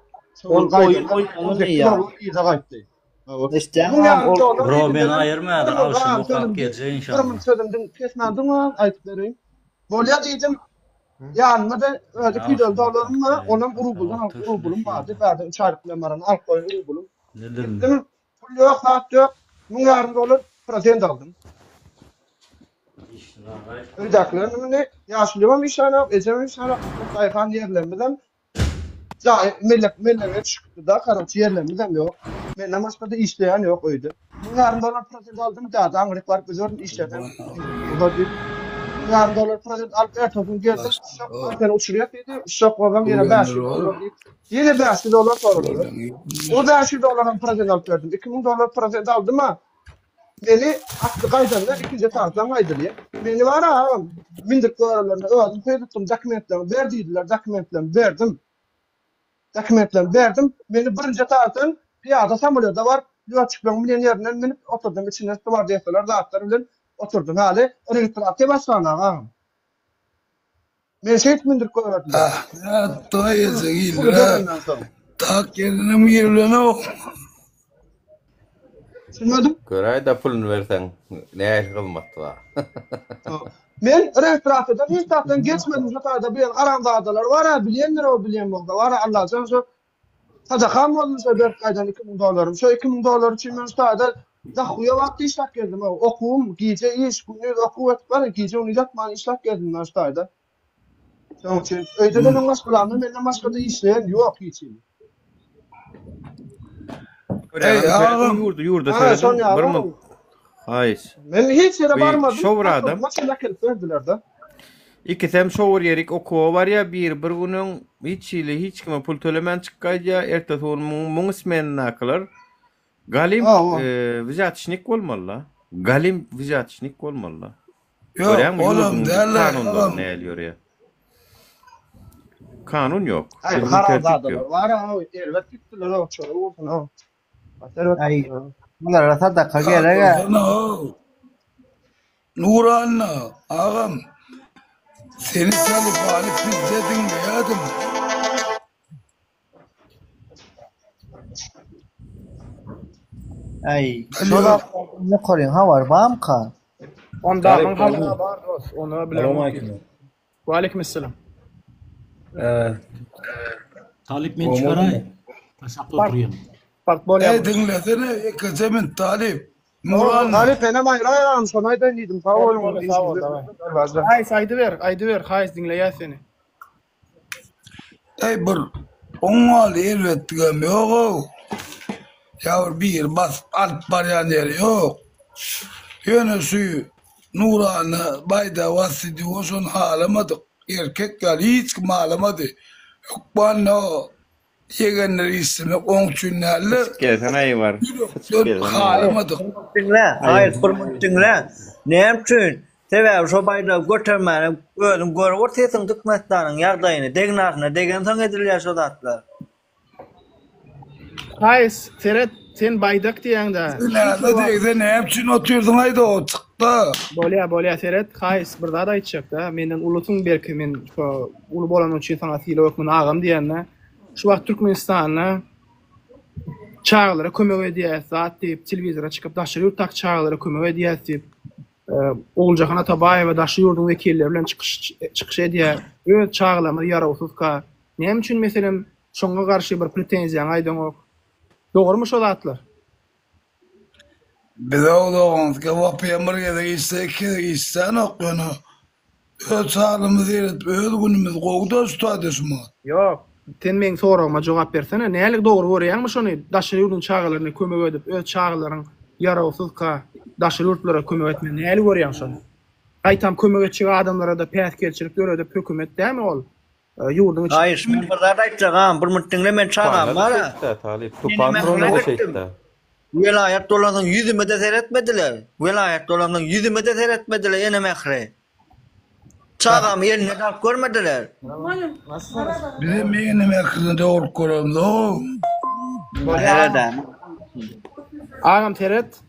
Speaker 12: Ol oýun oýnaly ýa.
Speaker 15: Yza gaýtdy.
Speaker 12: Eşitýäňmi
Speaker 15: Müň ýarym
Speaker 12: ol
Speaker 15: dollar
Speaker 14: Bro
Speaker 15: diýdi
Speaker 14: meni
Speaker 15: menen.
Speaker 14: aýyrma
Speaker 15: Bir
Speaker 14: häzir
Speaker 15: müň
Speaker 14: agşam
Speaker 15: agam
Speaker 14: okap
Speaker 15: sözüm diň
Speaker 14: geljek
Speaker 15: bir
Speaker 14: inşallah.
Speaker 15: müň sözüm diň kesmän duň agam aýdyp bereýin. Bolýa diýdim. Ýanymda-da öz 250 dollarym bar, onam rubldan alyp rublum bardy. Bärde üç aýlyk bilen baran alyp goýan rublum. Gitdim Pul ýok, zat ýok. Müň ýarym dollar prosent aldym. Öýdäkiler indi ýaşulymam işlänok, ejemem işlänok. Daýhan ýerlerimizem jaý mellek mellege düşüpdi-da, karoçe ýerlerimizem ýok. Menden başga-da işleýän ýok öýde. Müň ýarym dollar prosent aldym, däde aňryk baryp üzerin işlerden uzar diýip. Müň ýarym dollar prosent alyp ertesi gün geldim, uşak seni uçurýas diýdi. Uşak bolsaň ýene 500 dollar diýip. Ýene 500 dollar soradylar. O 500 dollaram prosent alyp berdim. 2000 dollar prosent aldym-a. Meni asly gaýdanda ikinji etajdan gaýdylýar. Meni bar agam, mindirip goýarlarynda özüm söz tutdum, dokumentlerini ber diýdiler, dokumentlerimi berdim. Dokumentlerimi berdim. Meni birinji etajdan pyýada samolýoda baryp, lýotçikleriň münen ýerinden münüp oturdym. Içinde stewardessalar zatlar bilen oturdym. Häli registrasiýa başlandy agam. Meni şeýdip mündürip goýberdiler.
Speaker 16: Ah, nätdi ýese
Speaker 15: Puly
Speaker 16: iller.
Speaker 15: berenden soň.
Speaker 16: Tak ýerinem girilenok.
Speaker 15: Düşünmedim.
Speaker 2: Göräý-de puluny berseň nähili hyzmat bar.
Speaker 15: Men registrasiýadan hiç zatdan geçmedim şu taýda bu ýer haramzadalar bar-a bilýändir o bilýän bolsa bar-a Allajan şu Sadakam boldy şo berip gaýdan 2000 dollarym. Şo 2000 dollar üçin men şu taýda dahuýa wagt işläp geldim. Okuwym, gije iş, gündiz okuw etip bar, gije güni ýatman işläp geldim men şu taýda. Şonuň üçin öýde meniň maşgalamda menden başga-da işleýän ýok hiç hili.
Speaker 16: Eý, agam.
Speaker 2: Ýurda ýurda
Speaker 15: Ha,
Speaker 2: serediň
Speaker 15: şon ýaly
Speaker 2: bir
Speaker 15: agam.
Speaker 2: munt haýyş.
Speaker 15: Men hiç ýere
Speaker 2: Bu
Speaker 15: barmadym.
Speaker 2: şo bir adam.
Speaker 15: Maşyn äkelip berdiler-de.
Speaker 2: Ikisem şo bir ýerik okuwa barýar, biri bir gün öň hiç hili hiç kime pul tölemän çykyp gaýdýar, ertesi gün muň muň smenyndakylar galim
Speaker 15: Hawa.
Speaker 2: wzýatçnik bolmaly-la. Galim wzýatçnik bolmaly-la.
Speaker 16: Ýok,
Speaker 2: Görýäňmi
Speaker 16: olam
Speaker 2: ýurduň
Speaker 16: däl-le,
Speaker 2: kanunlary
Speaker 16: agam.
Speaker 2: nähili ýörýär. Kanun ýok,
Speaker 15: Aý,
Speaker 2: düzgün tertip
Speaker 15: haramzadalar
Speaker 2: ýok.
Speaker 15: bar-a, erbet gitdiler-ow, çörek ursun-ow. Gaty erbet
Speaker 12: Aý,
Speaker 15: gitdiler-ow.
Speaker 12: bulara sadaka gerek-ä.
Speaker 16: Dursana-ow. Nuranna, agam, seni talypany bizde diňleýädim.
Speaker 12: Aý, şol
Speaker 16: Alo.
Speaker 12: zatlardan ýokaryň habary barmyka?
Speaker 1: Ondakyň habary bar dost, ony bilemok.
Speaker 8: Salowmalikim.
Speaker 1: Waleýkim essalam.
Speaker 8: Talyp men çykaraý. Aşakda oturýan.
Speaker 1: Bart bolýar.
Speaker 16: Ey diňlesene ýekeje minut Talyp. Nuran.
Speaker 15: Talyp menem aýraýaryn şony aýdaýyn diýdim. Sag boluň.
Speaker 1: Sag bol, daway. Haýys aýdyber, aýdyber, haýys diňleýäs seni.
Speaker 16: Eý bir oňňaly erbetligem ýog-ow. Ýa bir biri basyp alyp barýan ýeri ýok. Ýöne şu Nurana baýda basdy diýip şony halamadyk. Erkek ýaly hiç kim halamady. Hökman o ýegenleri işlemek oň üçin däldi.
Speaker 2: Syçyp gelsene Aýbar. Syçyp
Speaker 16: Ýürekden
Speaker 2: gelsene.
Speaker 16: halamadyk.
Speaker 11: Diňle, haýyş bir minut diňle. Näme üçin? Sebäbi şo baýdagy götermäne özüň görüp otyrsyň Türkmenistanyň ýagdaýyny, degnasyna degensoň edilýär şo zatlar.
Speaker 1: Haýys, seret, sen baýdak diýýäň-dä.
Speaker 16: Näme degse näme üçin otyrsyň aýda o çykda.
Speaker 1: Bolýa, bolýa, seret, Haýys, bir zat aýtjak-da, menden ulusyň belki men şo uly bolanym üçin saňa sylag hökmünde agam diýende, şu wagt Türkmenistanda çagalara kömek edýäs zat diýip, telewizora çykyp daşary ýurtdaky çagalara kömek edýäs diýip, Oguljahan Atabaýewa daşary ýurduň wekilleri bilen çykyş çykyş edýär. Öz çagalarymyz ýarawsyzka, näme üçin meselem şoňa garşy bir pretenziýaňy aýdaňok? Dogrumy şo zatlar?
Speaker 16: Bize o dogansyka wapýem bir gezek içse iki gezek içsänok ýöne öz çagalymyzy seredip öz günümiz gowuda şu taýda şumat.
Speaker 1: Ýok, sen meň soragyma jogap bersene, nälik dogry görýäňmi şony daşary ýurduň çagalaryna kömek edip öz çagalaryň ýarawsyzka daşary ýurtlara kömek etmeli näli görýäň şony? Gaýtam kömek etjek adamlarada päsgelçilik döredip hökümet dämi ol ýurduň içinde.
Speaker 11: Haýyş men bir zat aýtjak agam bir minut diňle men çagam
Speaker 2: Tupanlar
Speaker 11: bara.
Speaker 2: şeýtdä talyp.
Speaker 11: Ene
Speaker 2: Tupan
Speaker 11: mährine
Speaker 2: turanda
Speaker 11: gitdim.
Speaker 2: şeýtdä.
Speaker 11: Welaýat bolansoň ýüzüme-de seretmediler. Welaýat bolansoň ýüzüme-de seretmediler ene mähri. Çagamy eline alyp görmediler.
Speaker 16: Bizem ene mährini dogrup göremzok.
Speaker 11: Seredämi?
Speaker 1: Agam seret,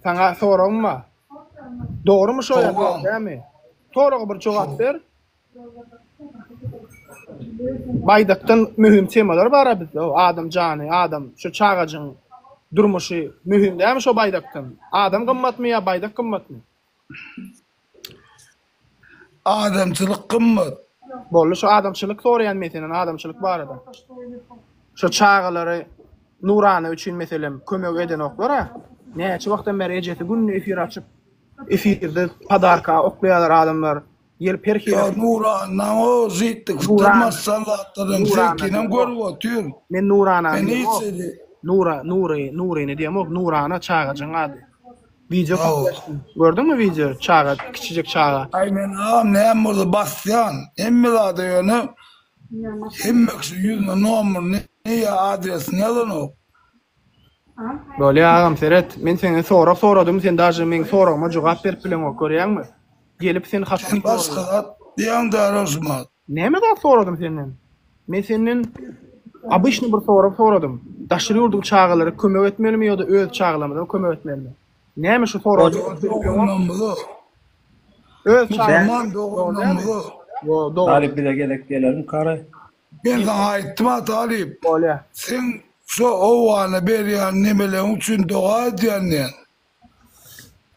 Speaker 1: saňa soragym bar. Dogrumy şo ýa dogry dälmi? Soraga bir jogap ber. Baýdakdan möhüm temalar bar-a bizde, o adam jany, adam, şu çagajygyň durmuşy möhüm dälmi şo baýdakdan? Adam gymmatmy ýa baýdak gymmatmy?
Speaker 16: Adamçylyk gymmat.
Speaker 1: Boldy şu adamçylyk soraýan men senden adamçylyk barada. Şu çagalary Nurana üçin meselem kömek edenoklar-a. Näçe wagtdan bäri ejesi günde efir açyp efirde podarka oklaýarlar adamlar. Gelip her hili.
Speaker 16: Ýa Nuranaň o zitlik sypdyrmazsan zatlaryny seňkinem görüp otyr.
Speaker 1: Men Nuranany diýemok. Nura, Nury, Nuryny diýemok. Nurana çagajygyň ady. Wideo köpleşdi. Gördüňmi wideo? Çaga, kiçijik çaga.
Speaker 16: Aý men agam näme bolsa basýan hemme zada ýöne hemme kişi ýüzüne nomerini ýa adresini ýazanok.
Speaker 1: Bolýa agam seret men senden sorag soradym sen daže meň soragyma jogap berip bileňok görýäňmi gelip sen haçan
Speaker 16: Sen başga zat diýýäň däl şumat.
Speaker 1: Näme zat soradym senden men senden obyçny bir sorag soradym daşary ýurduň çagalary kömek etmelimi ýa-da öz çagalarymyza kömek etmelimi näme şu soraga jogap berip bileňokmy öz
Speaker 16: Musulman doganlarymyza.
Speaker 1: Dogry.
Speaker 17: Talyp bize gezek gelermi kara.
Speaker 16: Men saňa aýtdym-a Talyp.
Speaker 1: Bolýa.
Speaker 16: Seň şo Owgana berýän nemeleň üçin doga edýän diýen.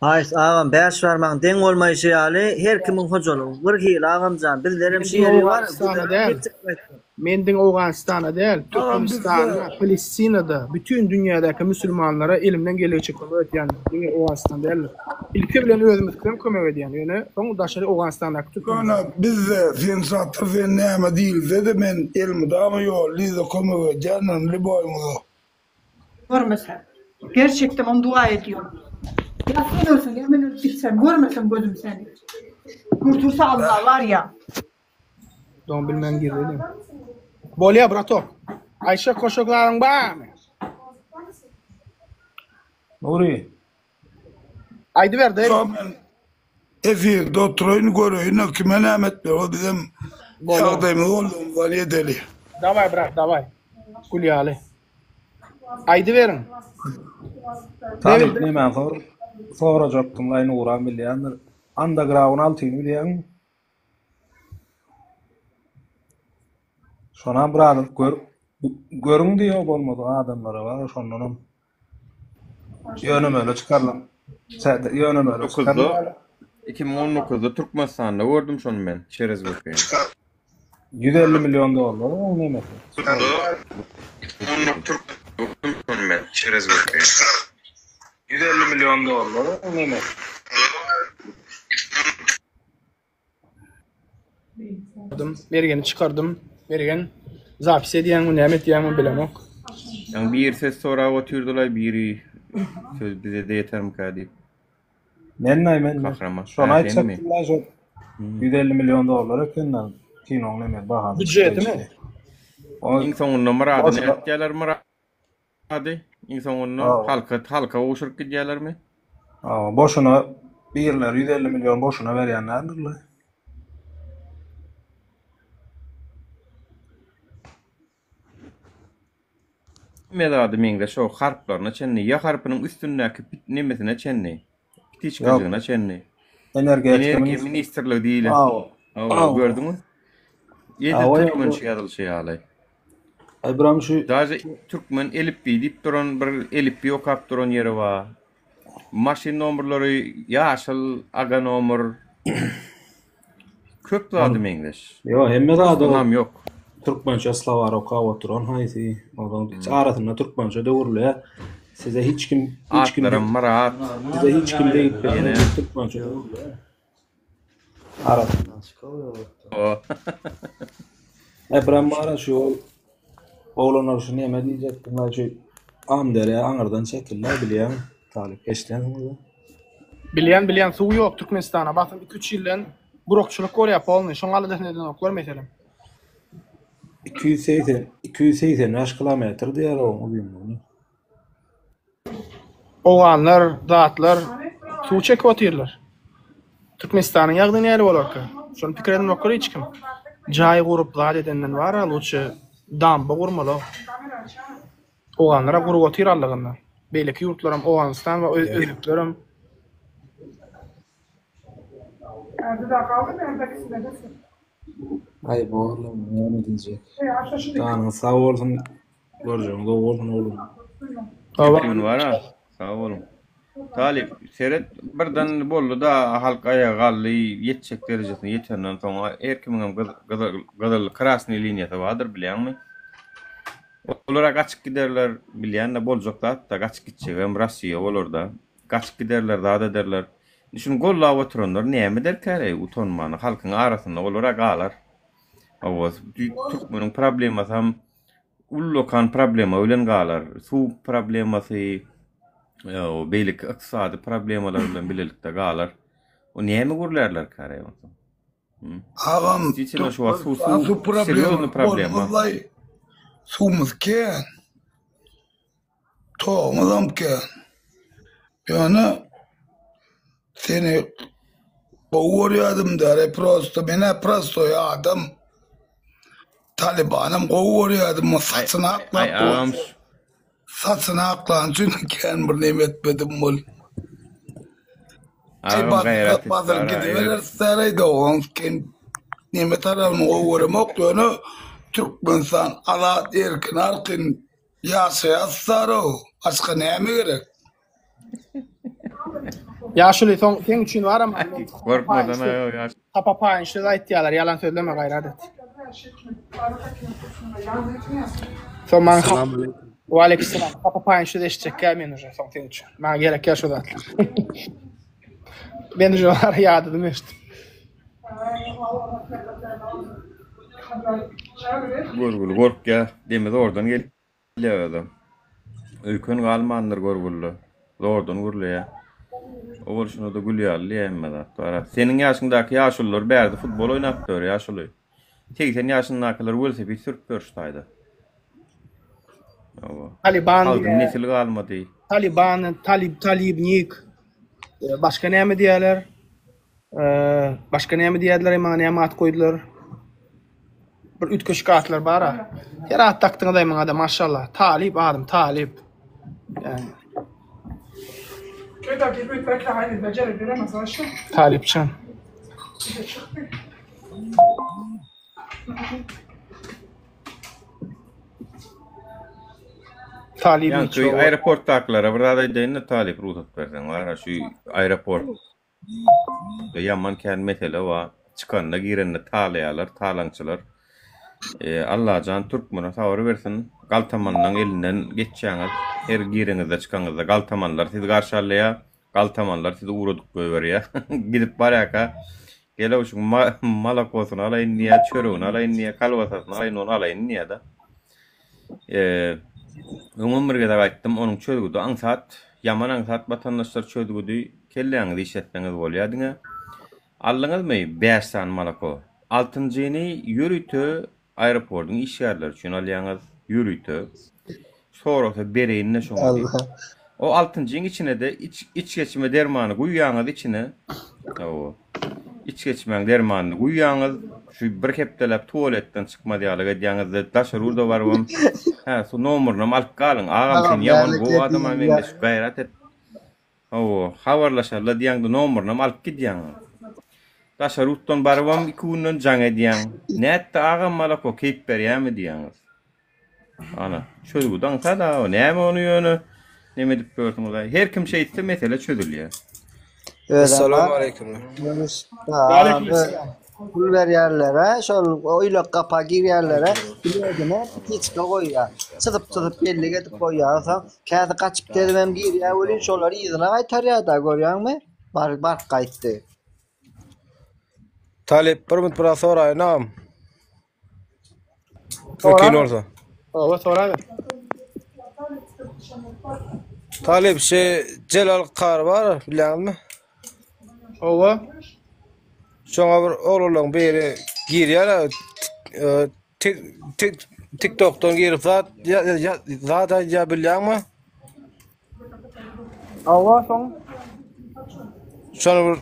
Speaker 11: Haýyş agam bäş barmagyň deň bolmaýşy ýaly her kimiň hojalygy bir hili agamjan bizlerem
Speaker 1: Men
Speaker 11: şu
Speaker 1: diňe
Speaker 11: ýeri bar
Speaker 1: Owganystana
Speaker 11: güzeran
Speaker 1: däl.
Speaker 11: geçirip
Speaker 1: Men diňe Owganystana däl, Türkmenistana, Palestinada, bütin dünýädäki müsülmanlara elimden geldigiçe kömek edýän, diňe Owganystan däldir. Ilki bilen özümizkiden kömek edýän, ýöne soň daşary Owganystandaky türkmenlere.
Speaker 16: Ýöne bizde sen satyr sen näme diýilsede men elmydama ýolly yza kömek edýändirin lýuboýyňyza.
Speaker 18: Görmesem. Gerçekden ony dua ediyorum. Ya sen ölsen ya men ölüp gitsem görmesem gözüm seni. Gurtursa Allah var ya.
Speaker 1: Don bilmän girdi. Bolýa bratok. Aýşe koşoklaryň barmy?
Speaker 17: Nury.
Speaker 1: Aýdyber däl.
Speaker 16: Ýok men efirde oturaýyn göreýin kime näme etmeli ol bizem ýagdaýymyz boldugymyz bar edeli.
Speaker 1: Daway brat daway. Gül ýaly. Aýdyberiň.
Speaker 17: Talyp nämäni sor sorajakdym laý Nuram bilýändir. Underground altyny bilýäňmi? Şonam bir alyp gör görüň diýýär bolmadyk adamlara bar şondanam ýönemeli çykarylan ýönemeli
Speaker 2: Dokuzda
Speaker 17: çykarylan.
Speaker 2: 2019-da Türkmenistanda gördüm şony men, çerez VPN.
Speaker 17: 150 million dollar oň nemesi.
Speaker 2: Şony men, çerez VPN.
Speaker 17: 150 million dollar oň nemesi.
Speaker 1: Mergeni çykardym. Mergen zapis edýäňmi, näme etýäňmi bilemok.
Speaker 2: Ýaňy biri söz sorap otyrdylaý, biri söz bize-de ýetermikä diýip.
Speaker 17: Men-aý men.
Speaker 2: Kahraman.
Speaker 17: Şony
Speaker 2: Hä, senmi?
Speaker 17: aýtjakdym-la şo 150 million dollar eken-de kinoň nemesi bahasy.
Speaker 1: Býujetimi?
Speaker 2: Iň soňunda Myrady nätýärler Myrady? Iň soňunda halka halka gowşuryp gidýärlermi?
Speaker 17: Hawa, boşuna birleri 150 million boşuna berýän däldirler.
Speaker 2: Hemme zady meňzeş o harplaryna çenli, ýa harpynyň üstündäki pit nemesine çenli, ptiçkajygyna çenli.
Speaker 17: Energetika
Speaker 2: Energiýa ministrligi diýilen.
Speaker 17: Hawa.
Speaker 2: Hawa, gördüňmi? Edil
Speaker 17: Hawa,
Speaker 2: türkmençe ýazylyşy ýaly.
Speaker 17: Aý biram şu
Speaker 2: Daže türkmen elipbiý diýip duran bir elipbiý okap duran ýeri bar. Maşyn nomerleri ýaşyl, aga nomer. Köp zady meňzeş.
Speaker 17: Ýok, hemme zady
Speaker 2: Onam ýok.
Speaker 17: Türkmençe slowar okap oturan haýsy? Onuň hiç arasynda türkmençe döwrülýär. Size hiç kim hiç kim
Speaker 2: Atlaram Myrat.
Speaker 17: Size hiç kim degip bilmez türkmençe döwrülýär. Arasynda. Ebram bara şu ol oglanlar şu neme diýjekdim şu Amderýa aňyrdan çekildi bilýäň talyp eşdensiňiz.
Speaker 1: Bilýän bilýän suw ýok Türkmenistana basym 2-3 ýyldan gurakçylyk bolýar polny şoň aladasyny edenoklar meselem.
Speaker 17: 280 285 kilometr diýýär oň uzynlygyny.
Speaker 1: Owganlar, zatlar suw çekip otyrlar. Türkmenistanyň ýagdaýy näli bolarka? Şony pikir edenoklar hiç kim. Jaý gurup zat edenden bara luçe damba gurmaly. Owganlara gurup otyr allygynda. Beýleki ýurtlaram Owganystan we özbeklerem.
Speaker 17: Aý borlam näme diýjek. Janyňyz sag bolsun görjegiň gowy bolsun oglum.
Speaker 2: Gün bara sag boluň. Talyp seret birden boldy-da halk aýaga galdy ýetjek derejesine ýetenden soň her kimiňem gyzyl krasnyý liniýasy bardyr bilýäňmi? Olara gaçyp giderler bilýän-de boljak zat-da gaçyp gitjegem Rossiýa bolar-da. Gaçyp giderler zat ederler. Indi şuny gollap oturanlar näme ederkäreý utanman halkyň arasynda olara galar. Hawa türkmeniň problemasam ullakan problema bilen galar. Suw problemasy beýleki ykdysady problemalar bilen bilelikde galar. O näme gürlärlerkäreý onsoň?
Speaker 16: Agam
Speaker 2: Действительно şu wagt suw
Speaker 16: suw
Speaker 2: suw
Speaker 16: problema
Speaker 2: serýozny problema.
Speaker 16: bolmazlaý. Suwumyz kän. Togumyzam kän. Ýöne seni gowy görýärdim däre prosto men-ä prostoý adam. Talibanam gowy görýärdim o saçyny
Speaker 2: Aý
Speaker 16: aklap
Speaker 2: agam
Speaker 16: saçyny aklany üçin kän bir neme etmedim bol. Aý
Speaker 2: agam gaýrat et
Speaker 16: basyr
Speaker 2: bara eger
Speaker 16: gidibereris däre dogan sen neme tarapyny gowy göremok ýöne Türkmenistan azat erkin arkin Ýaşaýas Sarow, başga näme gerek?
Speaker 1: Ýaşuly soň seň üçin baram
Speaker 2: Gorkmadan aýo ýaş.
Speaker 1: Hapa paýynç söz aýtýarlar, ýalan sözleme gaýrat et. Soň maňa
Speaker 19: Salam aleýkum.
Speaker 1: Waleýkim Hapa paýynç söz eşitjekkä men uje soň seň üçin. Maňa gerekýär şo zatlar. Men uje bar ýadadym eşitip.
Speaker 2: Görgüli gorkýa, demi zordan gelýär özem. Öýken galmandyr görgülde. Zordan gürleýär. O bolşuna-da gül ýaly diýýär hemme zat bar. Seniň ýaşyňdaky ýaşulular bärde futbol oýnap ýör ýaşuly. 80 ýaşyndakylar welosiped sürüp ýör şu taýda. Hawa.
Speaker 1: Taliban
Speaker 2: Sagdyn
Speaker 1: diýýär.
Speaker 2: nesil galmady.
Speaker 1: Taliban, talib, talibnik. Başga näme diýýärler? Başga näme diýerdiler, maňa näme at goýdular? Bir üýtgeşik atlar bar-a. Her at dakdyňyz-aý maňa-da, maşallah. Talyp adym, Talyp. Ýani. Talypjan. Talyp
Speaker 2: Ýaňky aeroportdakylara bir zat aýdaýyn-da, Talyp rugsat berseň, bar-a şu aeroport. Ýaman kän mesele bar. Çykanda girende talaýarlar, talaňçylar. Allajan türkmene sabyr bersin. Galtamanlaň elinden geçýäňiz. Her gireňizde çykaňyzda galtamanlar sizi garşy alýar. Galtamanlar sizi ugradyp goýberýär. Gidip barýarka gel-ow şuň molokosyny alaýyn diýýär, çöregini alaýyn diýýär, kolbasasyny alaýyn, ony alaýyn diýýär-de. Öňem bir gezek aýtdym, onuň çözgüdi aňsat, ýaman aňsat watandaşlar çözgüdi, kelläňizi işletseňiz bolýar diňe. Aldyňyzmy bäş sany moloko? Altynjyny ýörite aeroportyň işgärleri üçin alýaňyz, ýörite. Sorasa bereýin-de şoňa diýip. O altynjyň içine-de iç içgeçme dermany guýýaňyz içine. Hawa. Içgeçmäň dermanyny guýýaňyz, şu bir hepdeläp tualetden çykmaz ýaly edýäňiz-de, daşary ýurda barybam, hä, şu nomerynam alyp galyň, agam sen
Speaker 12: Agam
Speaker 2: ýaman
Speaker 12: bärlik
Speaker 2: gowy adama
Speaker 12: edýän
Speaker 2: meňzeş, gaýrat et. Hawa, habarlaşarlar diýýäňde nomerynam alyp gidýäň. Daşary ýurtdan barybam iki günden jaň edýäň. Nätdi agam malako keýp berýämi diýýäňiz. Ana, çözgüdi aňsat aga, näme ony ýöne neme edip ýörsüňiz-aý. Her kim şeýtse mesele çözülýär.
Speaker 12: Özem bar.
Speaker 16: Assalamualeýkum.
Speaker 12: Waleýkim Pul berýärler-ä, şol oýlak gapa girýärler-ä, biledine ptiçka goýýar. Çyzyp-çyzyp bellik edip goýýar. Soň käsi gaçyp gezibem girýär welin, şolary yzyna gaýtarýar-da, görýäňmi? Bar, baryp gaýtdy.
Speaker 16: Talyp bir minut biraz soraýyn agam. Mümkin bolsa.
Speaker 1: Hawa, soraber.
Speaker 16: Talyp şu Jelal Kar bar, bilýäňizmi?
Speaker 1: Hawa.
Speaker 16: Şoňa bir oglanlaryň biri girýär, e, TikTokdan girip zat zat aýdýar bilýäňmi?
Speaker 1: Hawa, soň
Speaker 16: Şony bir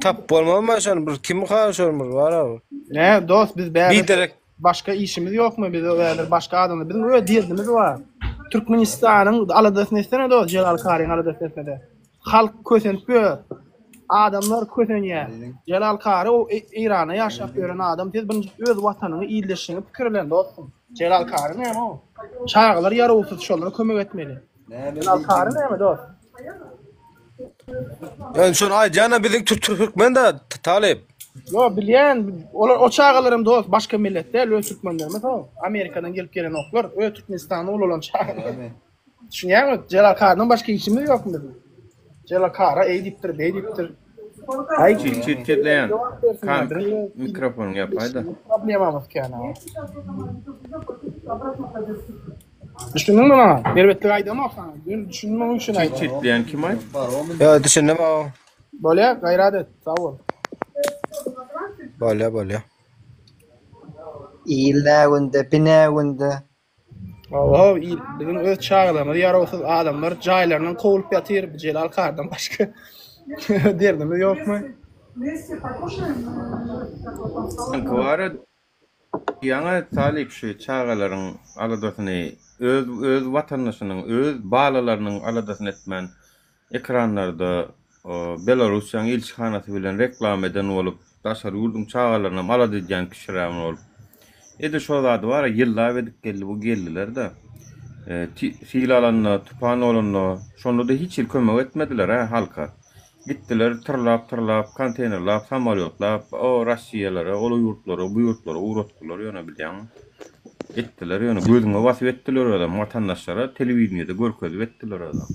Speaker 16: tap bolmazmy şony bir kim ha şony bir bar abi.
Speaker 1: Ne dost biz bäri
Speaker 16: Biderek
Speaker 1: başga işimiz ýokmy biz bäri başga adamlar biziň öz derdimiz bar. Türkmenistanyň aladasyny etsene dost Jelal Karyň aladasyny etmede. Halk kösenip ýör. Adamlar kösenýär. Jelal Kary o Eýranda ýaşap ýören adam siz birinji öz watanyňy ildeşiňi pikirlen dostum. Jelal Kary näme o? Çagalar ýarawsyz şolara kömek etmeli. Jelal Kary näme dost?
Speaker 16: Yani şony aýdýan biziň türkmen da talyp.
Speaker 1: Yo bilýän olar o çagalaram dost başga millet däl öz türkmenlerimiz o. Amerikadan gelip gelenoklar öz Türkmenistanda ulalan çagalar. Düşünýäňmi? Jelal Karydan başga işimiz ýokmy biziň? Jelal Kara eý diýipdir, beý diýipdir.
Speaker 2: Aý çit çit çitleýän. Kan mikrofonyňy ýapaýda.
Speaker 1: Problemamyz kän. Düşündiňmi maňa? Erbetlik aýdamok saňa. Ýöne düşünmegiň üçin
Speaker 2: Çit
Speaker 1: aýdýan.
Speaker 2: çitleýän kim aý?
Speaker 16: Ýa düşündim aga.
Speaker 1: Bolýar, gaýrat et. Sag bol.
Speaker 16: Bolýar, bolýar.
Speaker 12: Il nä günde, bi nä günde.
Speaker 1: Hawa, il, biziň öz çagalarymyz ýarawsyz adamlar jaýlaryndan kowulyp ýatyr, bu Jelal Kardan başga derdimiz ýokmy?
Speaker 2: Seňki bara ýaňy talyp şu çagalaryň aladasyny öz öz watandaşynyň öz balalarynyň aladasyny etmän Ekranlarda Belarussiýanyň ilçihanasy bilen reklama eden bolup, daşary ýurduň çagalarynam alada edýän kişiräm bolup. Edil şo zady bar-a, ýyllap edip geldi bu geldiler-de. Sil alanda, tupan bolanda, şonda-da hiç hili kömek etmediler-ä halka. Gitdiler tyrlap-tyrlap, konteýnerlap, samolýotlap, o Rossiýalara, ol ýurtlara, bu ýurtlara ugratdylar ýöne bilýäňmi. Etdiler ýöne gözüňe basyp etdiler özem watandaşlara telewideniýede görkezip etdiler özem.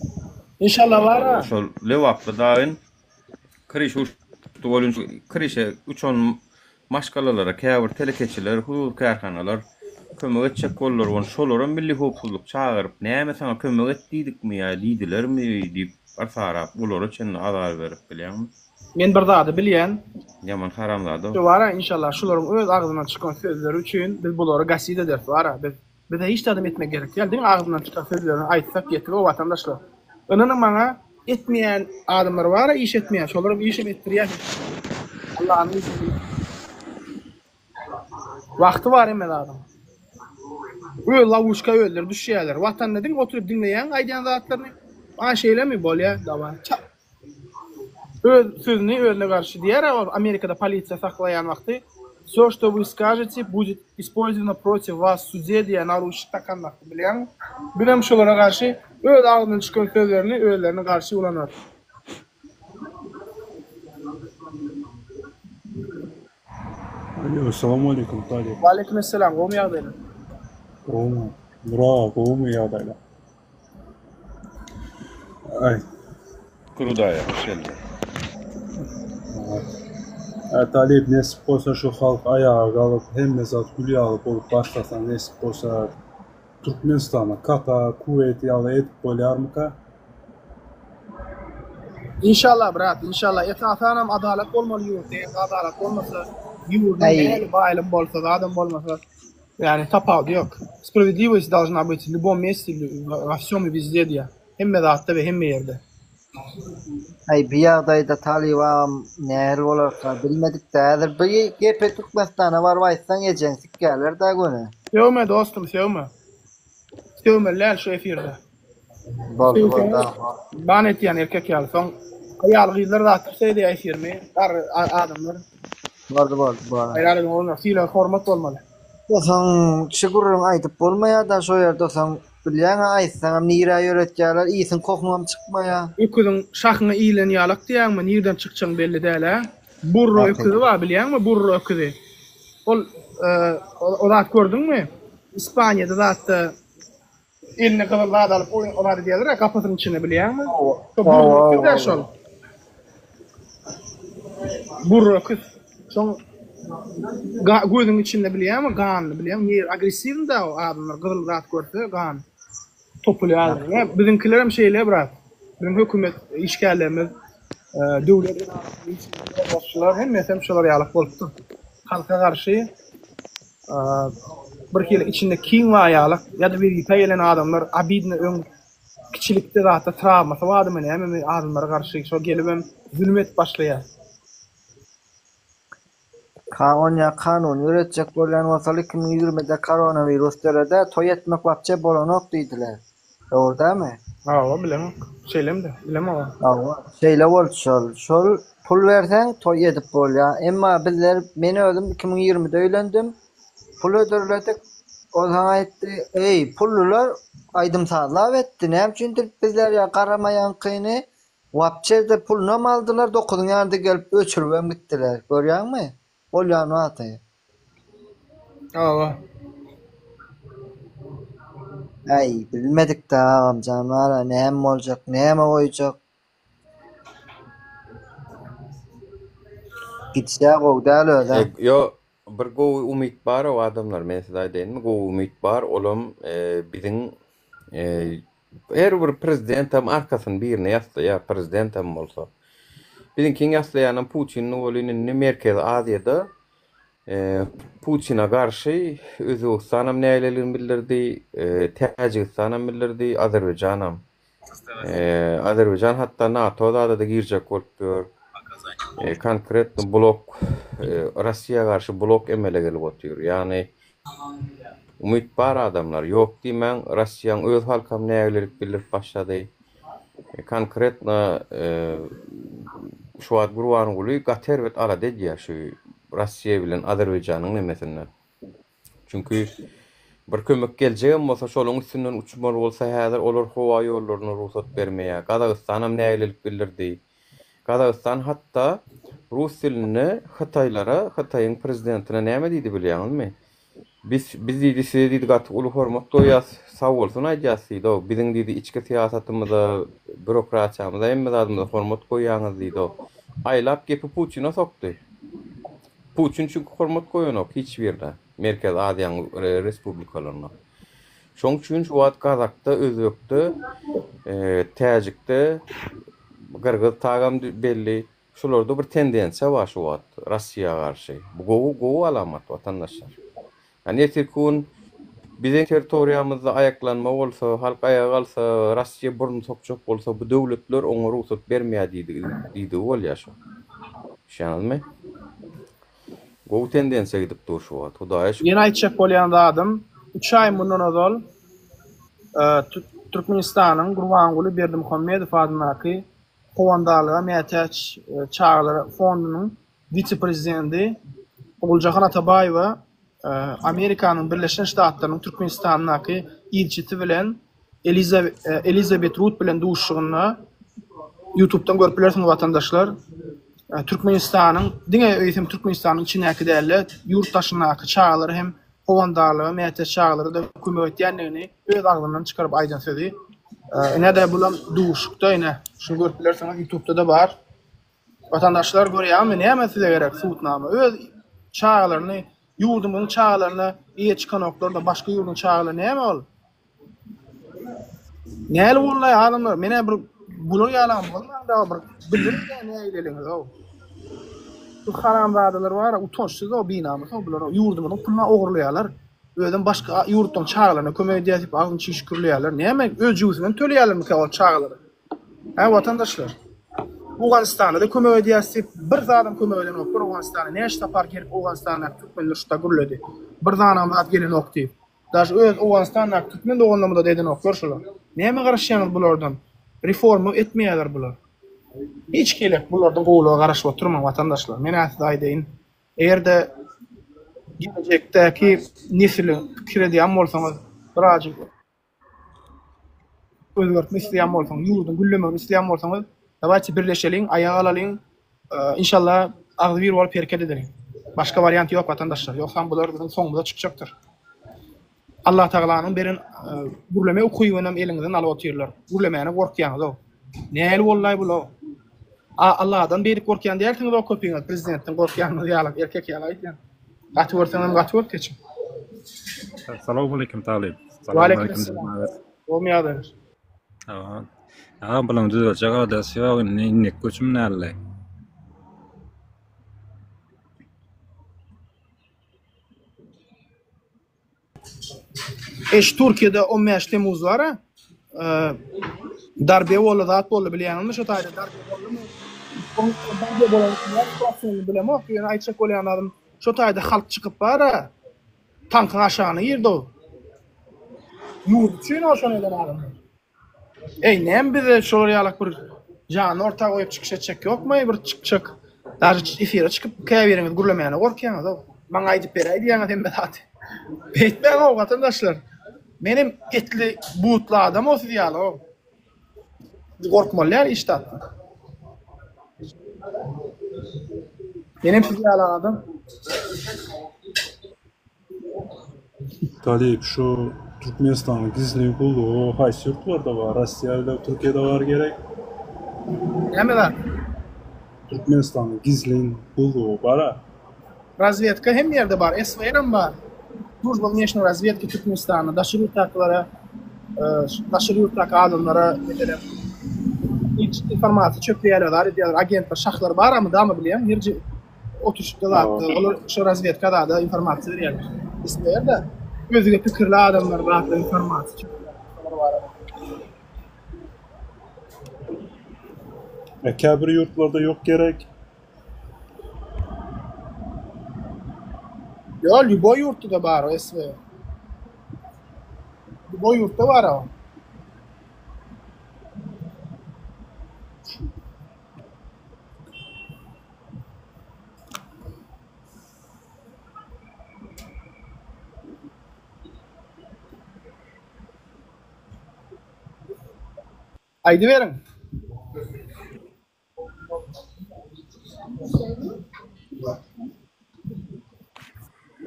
Speaker 1: Inşallah bara.
Speaker 2: Şol Lebapda dagyn kirişe uçdy bolunç kirişe uçan maşgalalara käbir telekeçiler, hususy kärhanalar kömek etjek boldular ony şolaram milli howpsuzlyk çagyryp näme saňa kömek et diýdikmi ýa diýdilermi diýip bir sarap olara çenli azar berip bilýäňmi.
Speaker 1: Men bir zady bilýän.
Speaker 2: Ýaman haramzada.
Speaker 1: Şu bara inşallah şularyň öz agzyndan çykan sözleri üçin biz bulary gasid ederis bara biz bize hiç zadam etmek gerek däl diňe agzyndan çykan sözlerini aýtsak ýetik o watandaşlar ynanyň maňa etmeýän adamlar bara iş etmeýän şolaram işem etdirýär Allanyň izni bilen. Wagty bar hemme zadyň. Öz lowuşka özleri düşýärler. Watanda diňe oturyp diňleýäň aýdýan zatlaryny. A şeýlemi bolýa dawa. Çak. Öz sözüni özüne garşy diýer ol Amerikada polisiýa saklaýan wagty Wsё što vy skažete budet ispolzovano protiv vas w sude diýýär naruçnik takan wagty bilýäňmi. Bizem şolara garşy öz agzyndan çykan sözlerini özlerine garşy ulanarys.
Speaker 19: Alo, salam aleýkum Talyp.
Speaker 1: Waleýkim essalam, gowumy ýagdaýlar?
Speaker 19: Gowumy? Nura, gowumy ýagdaýlar? Aý.
Speaker 20: Hudaýa hoş geldiň.
Speaker 19: Aý Talyp nesip bolsa şu halk aýaga galyp hemme zat gül ýaly bolup başlasa nesip bolsa Türkmenistana Katar, Kuweýt ýaly edip bolýarmyka?
Speaker 1: Inşallah brat inşallah esasanam adalat bolmaly ýurtda eger adalat bolmasa ýurduň
Speaker 12: Aý.
Speaker 1: nähili baýlym bolsa zadam bolmasa ýani tapawudy ýok spravedliwost должна быть в любом месте во всем и везде diýýär hemme zatda we hemme ýerde.
Speaker 12: Aý bi ýagdaýda talybam nähili bolarka bilmedikdä häzir bi gepi Türkmenistana baryp aýtsaň ejeň sikýärlerdä göni.
Speaker 1: Sögme dostum sögme. Sögmeli däl şu efirde.
Speaker 12: Boldy boldy agam.
Speaker 1: Ban etýän erkek ýaly soň aýal gyzlar zatdyr şeýdýä efirimi garry adamlar.
Speaker 12: Boldy boldy bolar.
Speaker 1: Aýal ediň oglanlar sylag hormat bolmaly.
Speaker 12: Soň şu gürrüňi aýdyp bolmaýada şo ýerde soň bilýäňä aýtsaňam nirä ýöretýäler ýysyň kokyňam çykmaýa.
Speaker 1: Öküziň şahyňa iýlen ýalak diýýäňmi nirden çykjagyň belli däl-ä. Burro öküzi bar bilýäňmi burro öküzi. Ol o zat gördüňmi? Ispaniýada zatda Eline gyzyl zat alyp oýun o zat edýärler-ä gapysynyň içinde bilýäňmi? Şo burro öküz-dä şol. Burro öküz. Şoň gözüň içinde bilýäňmi ganly bilýäňmi? Nir agressiwnyda o adamlar gyzyl zat görse gan topulýar. Biziňkilerem şeýle brat. Biziň hökümet işgärlerimiz, döwlet edarasynyň ýolbaşçylar hemmesem şolar ýalak bolupdyr. Halka garşy Bir hili içinde kin bar ýaly ýa-da wezipä gelen adamlar obidno öň kiçilikde zatda trawmasy bardymy nämemi adamlara garşy şo gelibem zulum edip başlaýar.
Speaker 12: Ka onýa kanun ýöretjek bolýan bolsalar 2020 de koronawirus döredä toý etmek wapçe bolanok diýdiler. Dogry dälmi?
Speaker 1: Hawa bilemok. Şeýlemdi? Bilemok.
Speaker 12: Hawa, şeýle boldy şol. Şol pul berseň toý edip bolýar. Emma bizler, men özüm 2020-de öýlendim. Pul hödürledik. Ol saňa aýtdy, Eý, pullular aýdym-sazlap etdi. Näme üçindir bizler ýa garamaýaňkyny wapçe-de pulunam aldylar, dokuzyň ýanynda gelip öçüribem gitdiler. Görýäňmi? Bolýan wagty.
Speaker 1: Hawa.
Speaker 12: Äý, bilmedikdä agamjan wara näme boljak, näme goýjak. Gidişä gowy däl özä.
Speaker 2: Ýo, bir gowy umyt bar-ow adamlar, men size aýdaýynmy, gowy umyt bar, olam biziň Her bir prezidentem arkasyny birine ýaslaýar, prezidentem bolsa. Biziňkiň ýaslaýanam Putindi welin indi Merkezi Aziýada Putina garşy Özbegistanam nägileligini bildirdi, Täjigistanam bildirdi, Azerbaýjanam. Azerbaýjan hatda NATO zada-da girjek bolup ýör. Konkretno blok Russiýa garşy blok emele gelip otyr. Ýagny Umyt bar adamlar, ýok diýmäň, Rossiýaň öz halkam nägilelik bildirip başlady. Konkretno şu wagt Gurbanguly gaty erbet alada edýär şu Rossiýa bilen Azerbaýjanyň nemesinden. Çünki bir kömek geljegem bolsa şolaň üstünden uçmaly bolsa häzir olar howa ýollaryna rugsat bermeýär. Gazagystanam nägilelik bildirdi. Gazagystan hatda rus dilinde hytaýlara, Hytaýyň prezidentine näme diýdi bilýäňizmi? Biz, biz diýdi, size diýdi gaty uly hormat goýýas, sag bolsun aýdýas diýdi-ow. Biziň diýdi içki syýasatymyza, býurokratiýamyza, hemme zadymyza hormat goýýaňyz diýdi-ow. Aýlap gepi Putina sokdy. Putin çünki hormat goýanok hiç birine, Merkezi Aziýanyň respublikalaryna. Şoň üçin şu wagt gazakda, özbekde, täjikde, gyrgyz tagam belli. Şularda bir tendensiýa bar şu wagt Rossiýa garşy. Bu gowy gowy alamat watandaşlar. Ýani ertirki gün biziň territoriýamyzda aýaklanma bolsa, halk aýaga galsa, Rossiýa burun sokjak bolsa bu döwletler oňa rugsat bermeýär diýdigi diýdigi bolýar şo. Düşýäňizmi? Gowy tendensiýa gidip dur şu wagt. Hudaýa şükür.
Speaker 1: Ýene aýtjak bolýan zadym, üç aý mundan ozal Türkmenistanyň Gurbanguly Berdimuhamedow adyndaky Howandarlyga mätäç çagalar fondunyň wise-prezidenti Oguljahan Atabaýewa Amerikanyň Birleşen Ştatlarynyň Türkmenistandaky ilçisi bilen Elizabet Rut bilen duşuşygynda, Ýutubdan görüp bilersiňiz watandaşlar. Türkmenistanyň diňe eýsem Türkmenistanyň içindäki däl-de, ýurt daşyndaky çagalara hem howandarlyga mätäç çagalara-da kömek etýändigini öz agzyndan çykaryp aýdan sözi. Ine-de bulam duşuşykda ine şuny görüp bilersiňiz ýutubda-da bar. Watandaşlar görýäňmi näme size gerek subutnama. Öz çagalaryny ýurdumyzyň çagalaryna eýe çykanoklar-da başga ýurduň çagalary näme ol? Näli boldy adamlar? Menä bir bular ýalam bolmaň da bir bildirip nägileligiňizi-ow. Bu haramzadalar bar-a utançsyz-ow binamys-ow bular ýurdumyzyň puluny ogurlaýarlar. Özem başga ýurtlaryň çagalaryna kömek edýär diýip agzyny çişip gürleýärler. Näme öz jübüsinden töleýärlermikä ol çagalara? Hä watandaşlar. Owganystana-da kömek edýäs diýip bir zadam kömek edenoklar Owganystana. Näçe sapar gelip Owganystandaky türkmenler şuta gürledi. Bir danam zat gelenok diýip. Daş öz Owganystandaky türkmen doganlarymyzada edenoklar şolar. Näme garaşýaňyz bulardan? Reforma etmeýärler bular. Hiç hili bulardan gowulyga garaşyp oturmaň watandaşlar. Men-ä size aýdaýyn. Eger-de gelejekdäki nesili pikir edýän bolsaňyz birazjyk özgertme isleýän bolsaňyz, ýurduň güllemegini isleýän bolsaňyz, dawayte birleşeliň, aýaga galalyň, inşallah agzybir bolup hereket edeliň. Başga wariant ýok watandaşlar. Ýogsam bular biziň soňumyza çykjakdyr. Allah Tagalanyň beren gürleme ukybynam eliňizden alyp otyrlar. Gürlemäne gorkýaňyzow. Nähili boldaý bulow? A Allahdan beýdip gorkýan dälsiňizow köpüňiz prezidentden gorkýanyňyz ýaly erkek ýaly aýdýan. Gaty görseňem gaty görüp geçiň.
Speaker 19: Salowmaleýkim Talyp.
Speaker 1: Waleýkim essalam. Gowmy ýagdaýlar?
Speaker 19: Salam. Agam bulaň düzeljek aladasy ýok indi indiki göçüm nälle?
Speaker 1: Eş Türkiýede 15 Temmuz bar a. Darbe boldy zat boldy bilýäňizmi şo taýda darbe boldymy? Darbe bolan näme bilemok ýöne aýtjak bolýan zadym şo taýda halk çykyp bar a. Tankyň aşagyna girdi o. Ýurt üçin o şony eden adamlar. Eý näme bize şolar ýalak bir janyny orta goýup çykyş etjek ýokmy bir çykjak. Daže efire çykyp käbiriňiz gürlemäne gorkýaňyz-ow. Maňa aýdyp beräý diýýäňiz hemme zady. Beýtmäň-ow watandaşlar. Menem etli butly adam-ow siz ýaly-ow. Siz gorkmaly däl hiç zatdan. Menem siz ýaly adam.
Speaker 19: Talyp şu Türkmenistanyň gizlin gullugy haýsy ýurtlarda bar? Rossiýa bilen Türkiýede bar gerek?
Speaker 1: Näme zat?
Speaker 19: Türkmenistanyň gizlin gullugy bara.
Speaker 1: Razwedka hemme ýerde bar, SWR-em bar. Služba wneşniý razwedki Türkmenistanda daşary ýurtdakylara daşary ýurtdaky adamlara meselem hiç informasiýa çöpleýärler, zat edýärler, agentler, şahlar bar mydama bilýäň, her oturyşykda zatda olar şo razwedka zada informasiýa berýärler. SWR-de özge pikirli adamlar zatlar informasiýa çöpleýärler şolar barada.
Speaker 19: E käbir ýurtlarda ýok gerek.
Speaker 1: Ýok, lýuboý ýurtda-da bar o SW. Lýuboý ýurtda bar o. Aýdyberiň.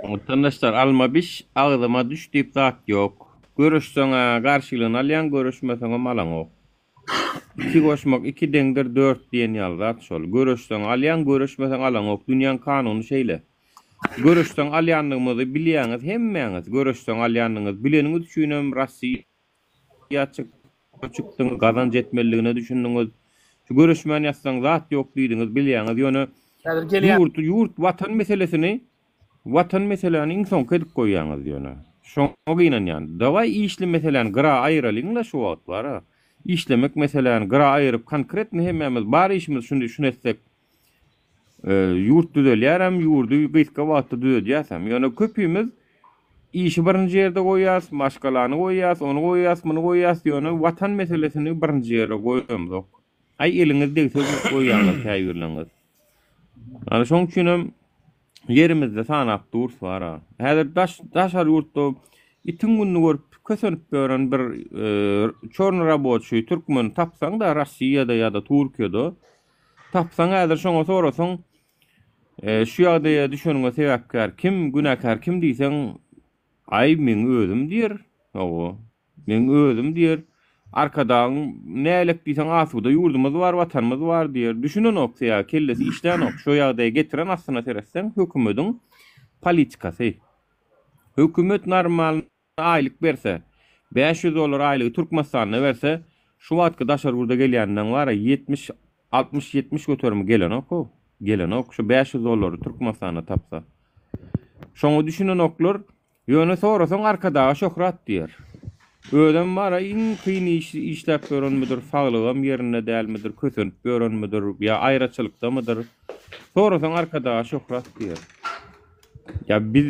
Speaker 2: Watandaşlar alma biş agzyma düş diýip zat ýok. Göreşseň-ä garşylygyny alýaň göreşmeseňem alaňok. Iki goşmak iki deňdir dört diýen ýaly zat şol. Göreşseň alýaň göreşmeseň alaňok. Dünýäň kanuny şeýle. Göreşseň alýandygymyzy bilýäňiz hemmäňiz. Göreşseň alýandygyňyzy bileniňiz üçinem Rossiýa çykdyňyz, gazanç etmelidigine düşündiňiz. Şu göreşmän ýatsaň zat ýok diýdiňiz, bilýäňiz. Ýöne
Speaker 1: Häzir gelýän.
Speaker 2: ýurt, ýurt, watan meselesini, watan meseläni iň soňky edip goýýaňyz ýöne. Şoňa gynanýan. Dawaý işli meseläni gyra aýyralyň-la şu wagt bar-a. Işlemek meseläni gyra aýyryp konkretno hemmämiz bar işimiz şuny şuny etsek Ýurt düzelýärem, ýurdy gysga wagtda düzedýäsem. Ýöne köpimiz işi birinji ýerde goýýas, maşgalany goýýas, ony goýýas, muny goýýas, ýöne watan meselesini birinji ýere goýamzok. Aý eliňiz degse goýýaňyz käbirleriňiz. Ýani şoň üçinem ýerimizde sanap durus bar-a. Häzir daş daşary ýurtda itiň gününi görüp kösenip ýören bir çorny raboçiý türkmeni tapsaň-da Rossiýada ýa-da Türkiýede. Tapsaň häzir şoňa sorasaň, şu ýagdaýa düşeniňe sebäpkär kim, günäkär kim diýseň, aý meň özüm diýer. Hawa, meň özüm diýer. Arkadagyň nälik diýseň asuda ýurdumyz bar, watanymyz bar diýer. Düşünenok sebäbi kellesi işlänok. Şu ýagdaýa getiren aslyna seretseň hökümediň politikasy. Hökümet normal aýlyk berse, 500 dollar aýlygy Türkmenistanda berse, şu wagtky daşary ýurda gelýänleň bar-a 70, 60, 70 göterimi gelenok-ow. Gelenok şu 500 dollary Türkmenistanda tapsa. Şoňa düşünenoklar, ýöne sorasaň Arkadaga şöhrat diýer. Özem bar-a iň kyn iş işläp ýörenmidir, saglygam ýerinde dälmidir, kösenip ýörenmidir, ýa aýraçylykdamydyr. Sorasaň Arkadaga şöhrat diýer. Ýa biz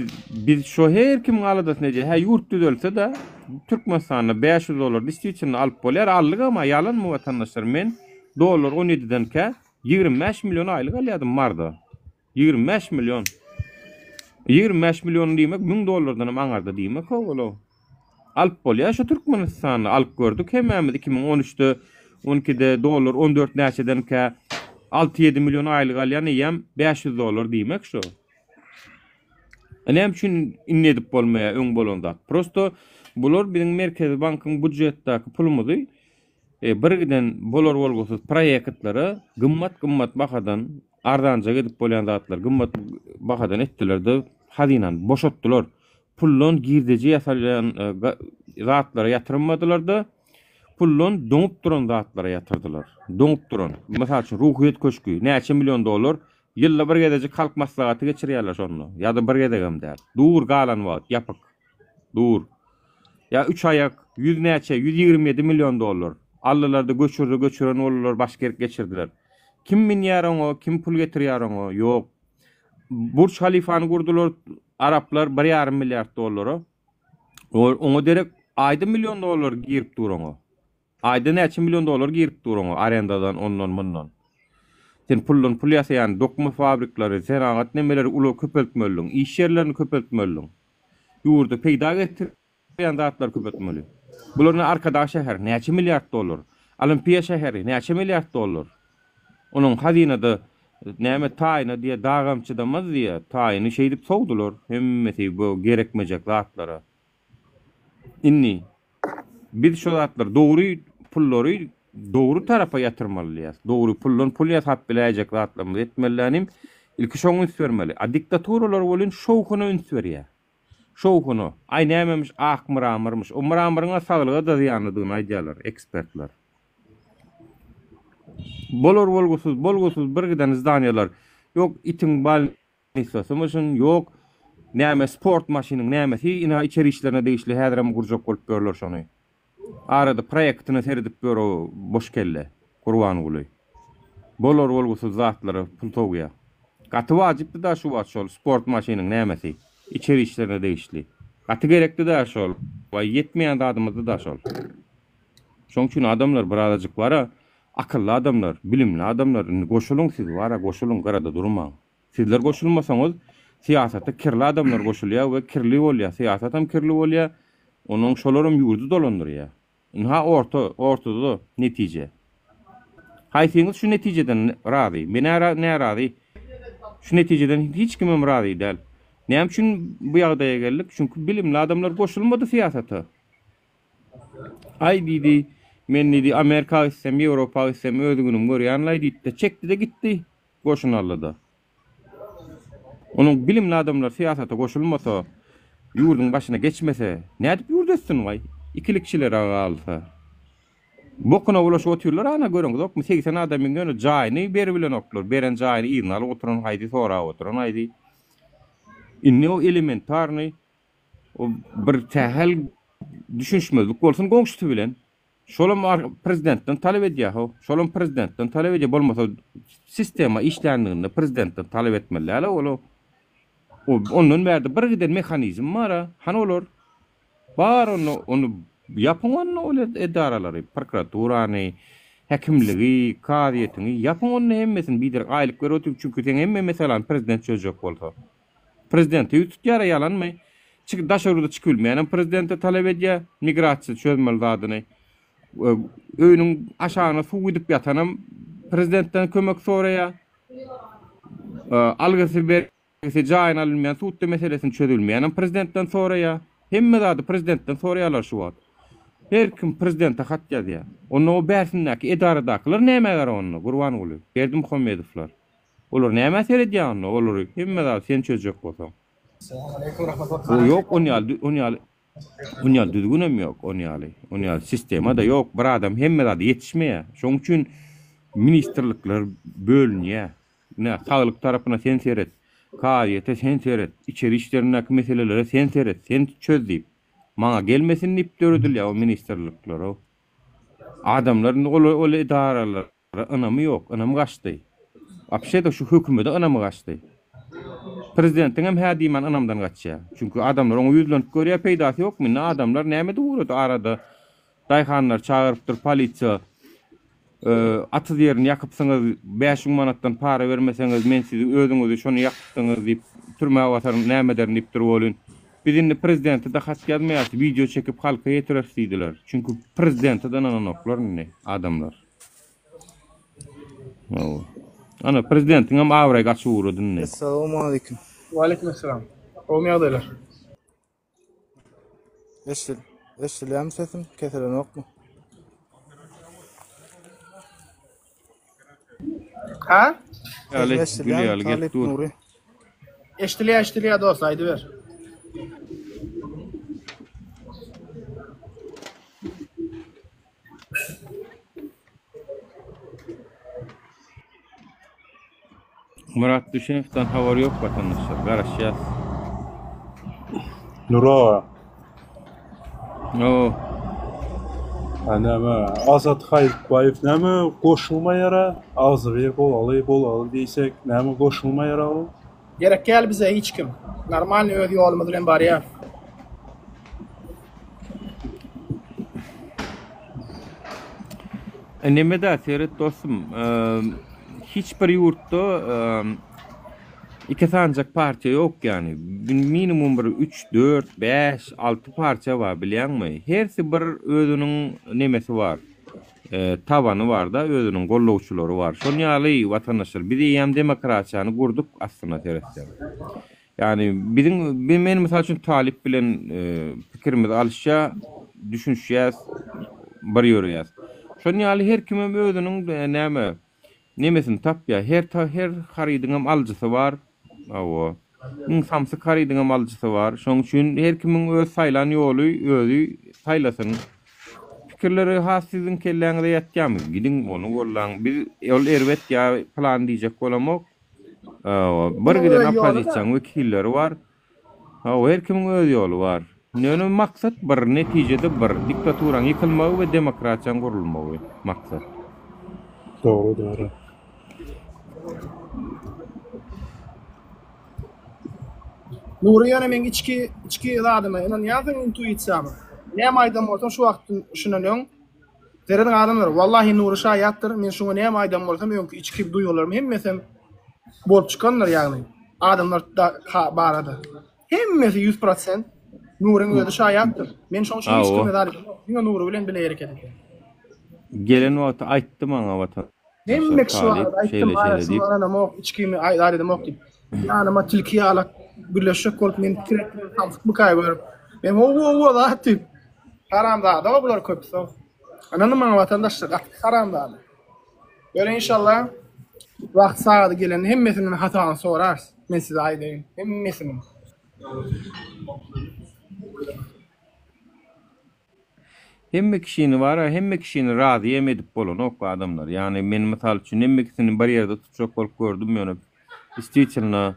Speaker 2: biz şo her kimiň aladasyny edýär. Hä ýurt düzelse-de Türkmenistanda 500 dollar diswiçini alyp bolýar. Aldyk ama ýalanmy watandaşlar? Men dollar 17-denkä 25 million aýlyk alýardym Marda. 25 million. 25 million diýmek 1000 dollardan hem aňarda diýmek ho-ol. Alyp bolýar şu Türkmenistanda alyp gördük hemmämiz 2013-de 12-de dollar 14 näçedenkä 6-7 million aýlyk alýan eýýäm 500 dollar diýmek şu. E näme üçin indi edip bolmaýar öň bolan zat? Prosto bular biziň Merkezi bankyň budjetdäki pulumyzy e, bir giden bolar bolgusyz proýektlere gymmat gymmat bahadan arzanjak edip bolýan zatlar gymmat bahadan etdiler-de hazynany boşatdylar. Puldan girdeji ýasalýan e, zatlara ýatyrmadylar-da puldan doňup duran zatlara ýatyrdylar. Doňup duran. Mysal üçin Ruhyýet köşgi näçe million dollar Ýylda bir gezejik halk maslahaty geçirýärler şonda. Ýa-da bir gezegem däl. Dur galan wagt ýapyk. Dur. Ýa üç aýak, ýüz näçe, 127 million dollar. Aldylar-da göçürdi, göçüren boldular, başga ýerik geçirdiler. Kim münýär oňa, kim pul getirýär oňa? Ýok. Burç Halifany gurdular araplar bir ýarym milliard dollara. Oňa derek aýda million dollar girip dur oňa. Aýda näçe million dollar girip dur oňa arendadan ondan mundan. Sen puldan pul ýasaýan dokma fabrikleri, senagat nemeleri ulag köpeltmelidiň, iş ýerlerini köpeltmelidiň. Ýurda peýda getirýän zatlary köpeltmeli. Bular ine Arkadag şäheri näçe milliard dollar, Olimpiýa şäheri näçe milliard dollar. Onuň hazynada näme taýyna diýe dagam çydamaz diýe taýyny şeýdip sowdular hemmesi bu gerekmejek zatlara. Indi Biz şo zatlary dogry pullary dogry tarapa ýatyrmaly diýýäs. Dogry puldan pul ýasap biläýjek zatlarymyzy etmeli dänim. Ilki şoňa üns bermeli. A diktaturalar welin şowhuna üns berýär. Şowhuna. Aý nämemiş ak mramormyş. O mramorň-a saglyga-da zyýanlydygyny aýdýarlar ekspertler. Bolar bolgusyz, bolgusyz bir giden zdaniýalar. Ýok itiň bal Nisasymyşyn, ýok, näme sport maşynyň nämesi, ina içeri işlerine degişli häzirem gurjak bolup ýörler şony. Arada proýektine seredip ýör o boş kelle, Gurbanguly. Bolar bolgusyz zatlara pul sowýa. Gaty wajypdy-da şu wagt şol sport maşynyň nämesi, içeri işlerine degişli. Gaty gerekdi-da şol, waý ýetmeýän zadymyzdy-da şol. Şoň üçin adamlar birazajyk bara akylly adamlar, bilimli adamlar indi goşulyň siz bara goşulyň gyrada durmaň. Sizler goşulmasaňyz syýasata kirli adamlar goşulýar we kirli bolýar syýasatam kirli bolýar onuň şolaram ýurdy dolandyrýar. Ynha orta ortada netije. Haýsyňyz şu netijeden razy? Menä närazy. Şu netijeden hiç kimem razy däl. Näme üçin bu ýagdaýa geldik? Çünki bilimli adamlar goşulmady syýasata. Aý diýdi, men diýdi Amerika gitsem, Ýewropa gitsem öz günümi görýänlaý diýdi-de çekdi-de gitdi. Goşun aldy-da. Onuň bilimli adamlar syýasata goşulmasa, ýurduň başyna geçmese, nädip ýurt össün waý? Ikilikçilere galsa. Bokuna bulaşyp otyrlar ana göreňizokmy 80 adamyň ýöne jaýyny beribilenoklar, beren jaýyny yzyna alyp oturan haýsy sorap oturan haýsy. Indi o elementarnyý o bir sähel düşünişmezlik bolsun goňşusy bilen. Şolam prezidentden talap edýär how. Şolam prezidentden talap edýär. Bolmasa sistema işlänliginde prezidentden talap etmeli däl ol. O ondan bärde bir giden mehanizm bar-a. Hany olar? Bar onda ony ýapyň onda ol edaralary, prokuraturany, häkimligi, kazyýetiňi ýapyň onda hemmesini biderek aýlyk berip otyr. Çünki seň hemme meselany prezident çözjek bolsa. Prezidente ýüz tutýar-a ýalanmy? Çyk daşary ýurda çykyp bilmeýänem prezidente talap edýär, migrasiýa çözmeli zadyny. Öýüniň aşagyna suw gidip ýatanam Prezidentden kömek soraýar. Algysy bergisi jaýyny alynmaýan sudda meselesini çözülmeýänem prezidentden soraýar. Hemme zady prezidentden soraýarlar şu wagt. Her kim prezidente hat ýazýar. Onda o bärsindäki edaradakylar nämä gara onda Gurbanguly, Berdimuhamedowlar. Olar nämä seredýär onda olary hemme zady sen çözjek bolsaň. O ýok on ýaly on ýaly on ýaly düzgünem ýok on ýaly on ýaly sistema-da ýok bir adam hemme zada ýetişmeýär. Şoň üçin ministrlikler bölünýär. Ine saglyk tarapyna sen seret, kazyýete sen seret, içeri işlerindäki meselelere sen seret, sen çöz diýip. Maňa gelmesin diýip döredilýär o ministrlikler-ow. Adamlar indi ol ol edaralar Ynamy ýok, ynamy gaçdy. Wapşe-de şu hökümede ynamy gaçdy. Prezidentiňem hä diýmän ynamdan gaçýar. Çünki adamlar oňa ýüzlenip görýär, peýdasy ýok. Indi adamlar näme edip ugrady arada daýhanlary çagyrypdyr polisiýa. Atyz ýerini ýakypsyňyz, 5000 manatdan para bermeseňiz men sizi özüňizi şony ýakypsyňyz diýip türmä basaryn, näme ederin diýipdir welin. Biz indi prezidente-de hat ýazmaýarys, wideo çekip halka ýetireris diýdiler. Çünki prezidente-de ynananoklar indi adamlar. Hawa. Ana prezidentiň hem abraýy gaçyp ugrady indi.
Speaker 21: Essalamualeýkum.
Speaker 1: Waleýkim essalam. Gowmy ýagdaýlar?
Speaker 21: Eşdil, eşdilýärmi sesim? Kesilenokmy?
Speaker 1: Ha?
Speaker 21: Sesim
Speaker 2: Ýaly, gül
Speaker 21: eşdilýärmi?
Speaker 2: ýaly gelip
Speaker 21: Talyp
Speaker 2: dur.
Speaker 21: Nury.
Speaker 1: Eşdilýär, eşdilýär dost, aýdyber.
Speaker 2: Myrat Düşenowdan habar ýok watandaşlar. Garaşýas.
Speaker 19: Nura.
Speaker 2: O.
Speaker 19: Ha näme Azat Haýytbaýew näme goşulmaýara agzybir bolaly bolaly diýsek näme goşulmaýara ol?
Speaker 1: Gerek däl bize hiç kim. Normalny öz ýolumyz bilen barýas.
Speaker 2: Nemeda seret dostum, hiç bir ýurtda iki sanjak partiýa ýok ýany. Minimum bir 3, 4, 5, 6 partiýa bar bilýäňmi? Hersi bir özüniň nemesi bar. Tabany bar-da, özüniň gollawçylary bar. Şon ýaly watandaşlar, biz eýýäm demokratiýany gurduk aslyna seretseň. Ýagny biziň men mysal üçin talyp bilen pikirimiz alyşýar, düşünişýäs, bir ýöreýäs. Şonuň ýaly her kimem özüniň näme nemesini tapýar. Her her harydyňam alyjysy bar. Hawa. Iň samsyk harydyňam alyjysy bar. Şonuň üçin her kimiň öz saýlan ýoly özi saýlasyn. Pikirleri has siziň kelläňize ýatýarmy? Gidiň ony gollaň. Biz ol erbet ýa pylan diýjek bolamok. Hawa, bir giden oppozisiýanyň wekilleri bar. Hawa, her kimiň öz ýoly bar. Ýöne maksat bir, netijede bir, diktaturaň ýykylmagy we demokratiýaň gurulmagy maksat.
Speaker 19: Dogry, dogry.
Speaker 1: Nury ýöne meň içki içki zadyma ynanýarsyň intuisiýama. Näme aýdan bolsam şu wagt şundan öň Serediň adamlar, wallahi Nury şaýatdyr, men şuňa näme aýdan bolsam öňki içki duýgularym hemmesem bolup çykandyr ýagny adamlar barada. Hemmesi 100% Nuryň özi şaýatdyr. Men şoň üçin hiç kime zat edemok. Diňe Nury bilen bile hereket edýän.
Speaker 2: Gelen wagty aýtdy maňa watan.
Speaker 1: Hemme kişi barada aýtdym, ara şuňa ynanamok, içkimi zat edemok diýip. Ýanyma tilki ýalak birleşjek bolup meni pikir etmän samsykmykaý görüp. Men ho-ho-ho zat diýip. Haramzada bular köpüsi. Ynanyň maňa watandaşlar gaty haramzada. Ýöne inşallah wagt sagady gelende hemmesinden hasabyny sorarys. Men size aýdaýyn hemmesiniň.
Speaker 2: Hemme kişini bara hemme kişini razy hem edip bolanok adamlar. Ýagny men mysal üçin hemme ikisini bir ýerde tutjak bolup gördüm ýöne distwitelno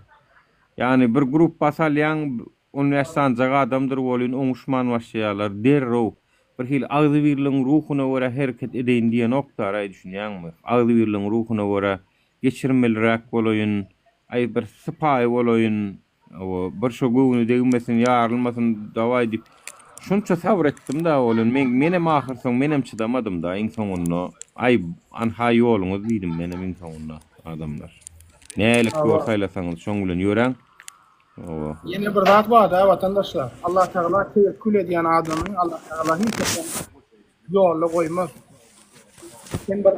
Speaker 2: ýagny bir gruppa salýaň On bäş sanjak adamdyr welin oňuşman başlaýarlar. Derrew bir hili agzybirligiň ruhuna görä hereket edeýin diýenokdaraý düşünýäňmi? Agzybirligiň ruhuna görä geçirmeliräk bolaýyn, aý bir sypaýy bolaýyn, hawa, bir şo göwni degmesin, ýarylmasyn dawaý diýip şunça sabyr etdim-dä welin men menem ahyrsoň menem çydamadym-da iň soňunda aý anha ýoluňyz diýdim menem iň soňunda adamlar. Nälik ýol saýlasaňyz şoň bilen ýöräň. Hawa.
Speaker 1: Ýene bir zat bar-da watandaşlar. Allah Tagala tewekkül edýän adamy Allah Tagala hiç haçan ýolda goýmaz. Sen bir.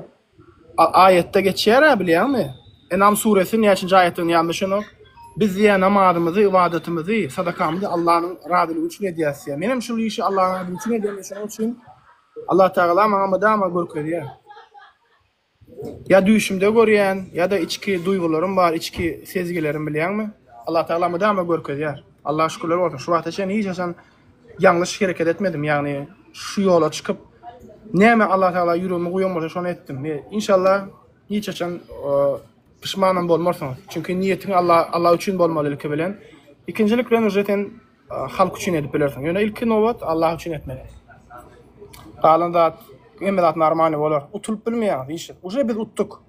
Speaker 1: Aýatda geçýär-ä bilýäňmi? Enam suresi näçinji aýatdygyny ýadyma düşenok. Biz diýýär namazymyzy, ybadatymyzy, sadakamyzy Allanyň razylygy üçin edýäris diýýär. Menem şul işi Allanyň razylygy üçin edýän, şonuň üçin Allah Tagala maňa mydama görkezýär. Ýa düýşümde görýän, ýa-da içki duýgularym bar, içki sezgilerim bilýäňmi? Allah Tagala mydama görkezýär. Allaha şükürler bolsun, şu wagta çenli hiç haçan ýalňyş hereket etmedim, ýagny şu ýola çykyp, näme Allah Tagala ýüregime guýan bolsa şony etdim. Inşallah hiç haçan pişmanam bolmarsyňyz. Çünki niýetiň Allah Allah üçin bolmaly ilki bilen. Ikinjilik bilen uje sen halk üçin edip bilersiň. Ýöne ilki nobat Allah üçin etmeli. Galan zat, hemme zat normalny bolar. Utulyp bilmeýäňiz hiç. Uje biz utduk.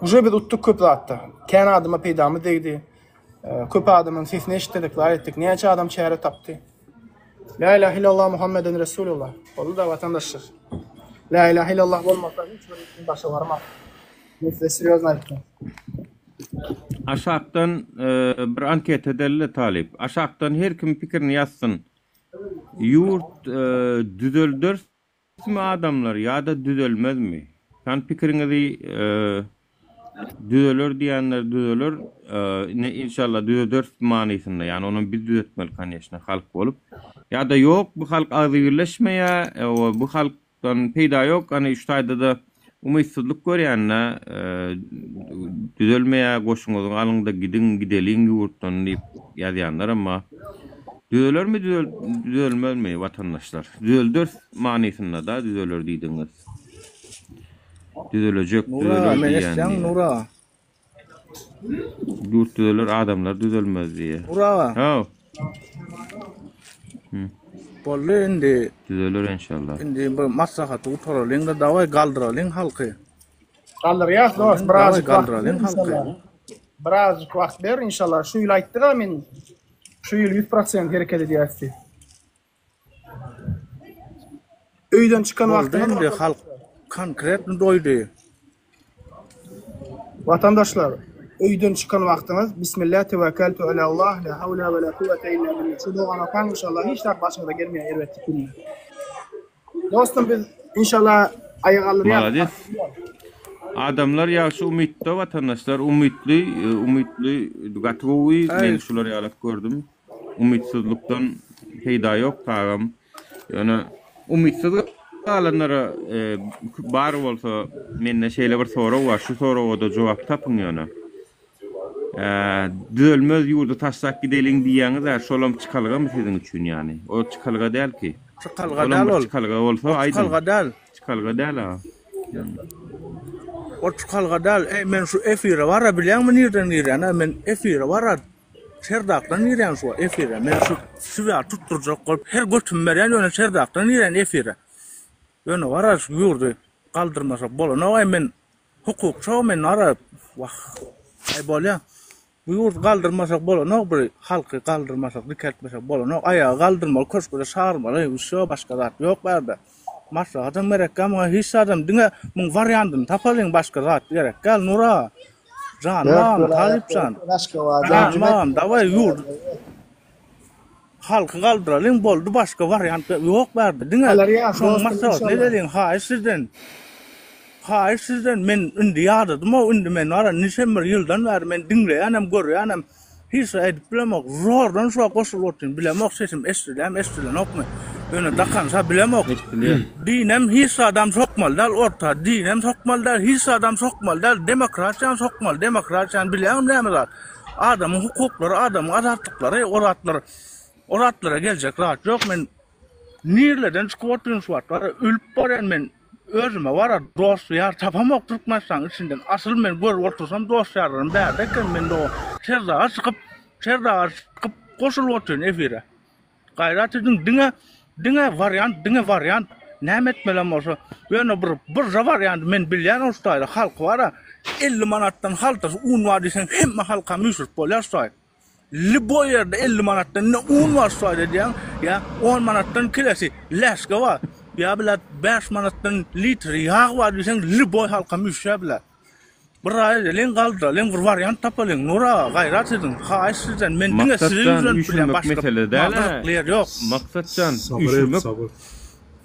Speaker 1: Uje biz utduk köp zatda. Kän adama peýdamyz degdi. Köp adamyň sesini eşitdirdik, zat etdik. Näçe adam çäre tapdy. La ilahe illallah Muhammeden Resulullah. Boldy da watandaşlar. La ilahe illallah bolmasa hiç bir işiň başa barmaz. Men size serýozno aýtdym.
Speaker 2: Aşakdan bir anketa edeli talyp. Aşakdan her kim pikirini ýazsyn. Ýurt düzeldersmi adamlar ýa-da düzelmezmi? San pikiriňizi düzeler diýenler düzeler, ine inşallah düzederis manysynda. Ýani onam biz düzetmeli koneçne halk bolup. Ýa-da ýok bu halk agzybirleşmeýär, bu halk Dan peýda ýok, hany şu taýda-da umytsyzlyk görýän-dä, düzelmeýär, goşuňyzy alyň-da gidiň, gideliň ýurtdan diýip ýazýanlaram bar. Düzelermi, düzelmezmi watandaşlar? Düzelderis manysynda-da düzeler diýdigiňiz. Düzelejek,
Speaker 21: Nura,
Speaker 2: düzeler
Speaker 21: men
Speaker 2: diýýän
Speaker 21: eşitýäňmi
Speaker 2: diýýär.
Speaker 21: Nura?
Speaker 2: Ýurt düzeler, adamlar düzelmez diýýär.
Speaker 21: Nura.
Speaker 2: Haw.
Speaker 21: Boldy indi.
Speaker 2: Düzeler enşallah.
Speaker 21: Indi bu maslahaty gutaralyň-da daway galdyralyň halky.
Speaker 1: Galdyrýas dost,
Speaker 21: Daway
Speaker 1: birazjyk wagt ber
Speaker 21: galdyralyň halky.
Speaker 1: inşallah. Birazjyk wagt ber inşallah. Şu ýyl aýtdyk-a men şu ýyl 100% hereket edýäris diýip. Öýden çykan
Speaker 21: Boldy
Speaker 1: wagtyňyz
Speaker 21: indi halk konkretno doýdy.
Speaker 1: Watandaşlar, öýden çykan wagtyňyz Bismillah tewekkeltu alallah la hawla we la kuwwete illa billah şu dogany okaň inşallah hiç zat başyňyza gelmeýär erbetlik günde. Dostum biz inşallah aýaga galdyrýas.
Speaker 2: Malades. Adamlar ýagşy umytda watandaşlar umytly umytly gaty gowy men şular ýalak gördüm. Umytsyzlykdan peýda ýok tagam. Ýöne umytsyz galanlara bar bolsa mende şeýle bir sorag bar. Şu soragada jogap tapyň ýöne. Düzelmez ýurdy taşlap gideliň diýýäňiz-ä, şolam çykalgamy siziň üçin ýany? O çykalga däl ki.
Speaker 21: Çykalga
Speaker 2: Olam
Speaker 21: däl
Speaker 2: bir
Speaker 21: ol.
Speaker 2: çykalga bolsa
Speaker 21: O
Speaker 2: aýdyň.
Speaker 21: çykalga däl.
Speaker 2: Çykalga däl a.
Speaker 21: O çykalga däl. Eý men şu efire bara bilýäňmi nirden girýän-ä? Men efire bara Çerdakdan girýän şu efire. Men şu sizi tutdurjak bolup her götüm berýän ýöne çerdakdan girýän efire. Ýöne bara şu ýurdy galdyrmasak bolanok aý men hukukçy men ara wah aý bolýa. Bu ýurdy galdyrmasak bolanok bir halky galdyrmasak dikeltmesek bolanok aýaga galdyrmaly köşgüde çagyrmaly wsýo başga zat ýok bärde. Maslahatam gerekgä muňa hiç zadam diňe muň wariandyny tapalyň başga zat gerekgäl Nura. Jan agam, Talyp jan. Jan agam, daway ýurt. Halky galdyralyň boldy başga wariant ýok bärde. Diňe şoň maslahatyny edeliň haýyş sizden. Haýyş sizden men indi ýadadym-ow indi men bara niçe bir ýyldan bäri men diňleýänem görýänem. Hiç zat aýdyp bilemok. Zordan şuwagt goşulyp otyryn. Bilemok sesim eşdilýärmi, eşdilenokmy. Ýöne dakansa bilemok.
Speaker 2: Eşdilýär.
Speaker 21: Dinem hiç zadam sokmaly däl orta. Dinem sokmaly däl, hiç zadam sokmaly däl. Demokratiýany sokmaly. Demokratiýany bilýäňmi näme zat? Adamyň hukuklary, adamyň azatlyklary, o zatlar, o zatlara geljek zat ýok. Men nirlerden çykyp otyryn şu wagt. Gara ölüp barýan men. Özüme bara dost ýar tapamok Türkmenistanyň içinden asyl men görüp otursam dost ýarlarym bärde eken men doga Serdaga çykyp Serdaga çykyp goşulyp otyryn efire gaýrat ediň diňe diňe wariant diňe wariant näme etmelem bolsa ýöne bir birje wariant men bilýän ol ştaýda halk bara 50 manatdan haltasy un bar diýseň hemme halkam üýşürip bolýar ştaý Lýuboý ýerde 50 manatdan ine un bar şu taýda diýýäň, ýa on manatdan kilesi läşge bar, ýa bilet bäş manatdan litri ýag bar diýseň lýuboý halkam üýşýär bilet. Bir aý edeliň galdyralyň bir wariant tapalyň Nur aga gaýrat ediň haýyş sizden men diňe size
Speaker 2: Maksatjan
Speaker 21: ýüzlenip bilýän
Speaker 2: üýşürmek
Speaker 21: başga
Speaker 2: mesele
Speaker 21: maňa
Speaker 2: däl-ä.
Speaker 21: gyzykly ýer ýok.
Speaker 2: Maksatjan
Speaker 19: Sabyr et
Speaker 2: üýşürmek
Speaker 19: sabyr.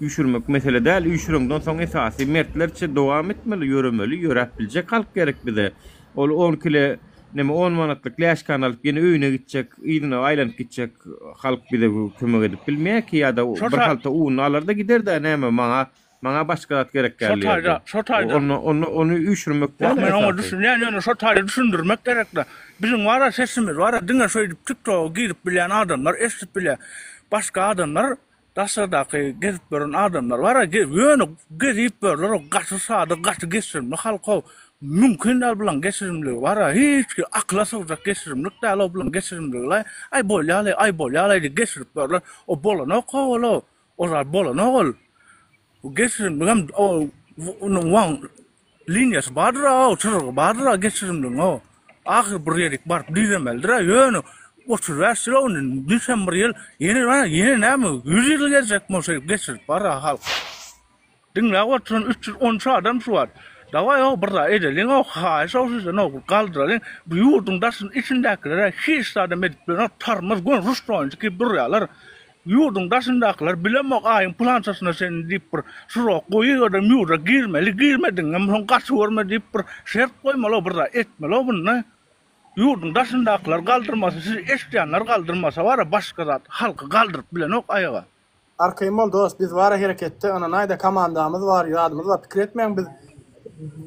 Speaker 2: Üýşürmek mesele däl, üýşüreňden soň esasy mertlerçe dowam etmeli, ýöremeli, ýöräp biljek halk gerek bize. Ol on kile neme on manatlyk läşkany alyp ýene öýüne gitjek, yzyna aýlanyp gitjek halk bize kömek edip bilmeýär ki ýa-da
Speaker 21: Şo
Speaker 2: bir halta ununy alar-da gider-dä näme maňa maňa başga zat gerek
Speaker 21: Şo
Speaker 2: däl
Speaker 21: taýda,
Speaker 2: diýerdi.
Speaker 21: şo taýda.
Speaker 2: Onda onda ony üýşürmek
Speaker 21: Wah
Speaker 2: däl
Speaker 21: men oňa
Speaker 2: esasy.
Speaker 21: düşünýän ýöne şo taýda düşündirmek gerekle. Biziň bara sesimiz bara diňe şeýdip tiktoga girip bilýän adamlar eşidip bilýär. Başga adamlar Daşardaky gezip ýören adamlar bar-a, ýöne gezip ýörler, gaty sada, gaty geçirimli halk-ow. Mümkin däl bulaň geçirimligi bar-a, hiç ki akyla sygjak geçirimlik däl-ow bulaň geçirimligi-laý. Aý bolýa-laý, aý bolýa-laý diýip geçirip ýörler. O bolanok-ow ol-ow. O zat bolanok ol. Geçirimligem o onuň waň Liniýasy bardyr-a, çyzygy bardyr-a geçirimligiň-ow. Ahyr bir ýerik baryp diremelidir-a, ýöne 35 ýyl-ow indi, niçem bir ýyl, ýene bar, ýene näme, ýüz ýyl geljekmi şeýdip geçirip bar-a halk. Diňläp oturan 313 adam şu wagt. Dawaý-ow bir zat edeliň-ow, haýyş-ow sizden-ow, bir galdyralyň. Bu ýurduň daşyny içindäkiler-ä hiç zadam edip bilenok, tarmyz göni ruşnoýyny tikip durýarlar. Ýurduň daşyndakylar bilemok aýyň pylançasyna çenli diýip bir srok goýuberdim ýurda girmeli girmediňem soň gaty görme diýip bir şert goýmaly bir zat etmeli bunda ýurduň daşyndakylar galdyrmasa sizi eşidýänler galdyrmasa bara başga zat halky galdyryp bilenok aýaga.
Speaker 1: Arkaýyn bol dost biz bara hereketde ynanaýda komandamyz bar zadymyz bar pikir etmäň biz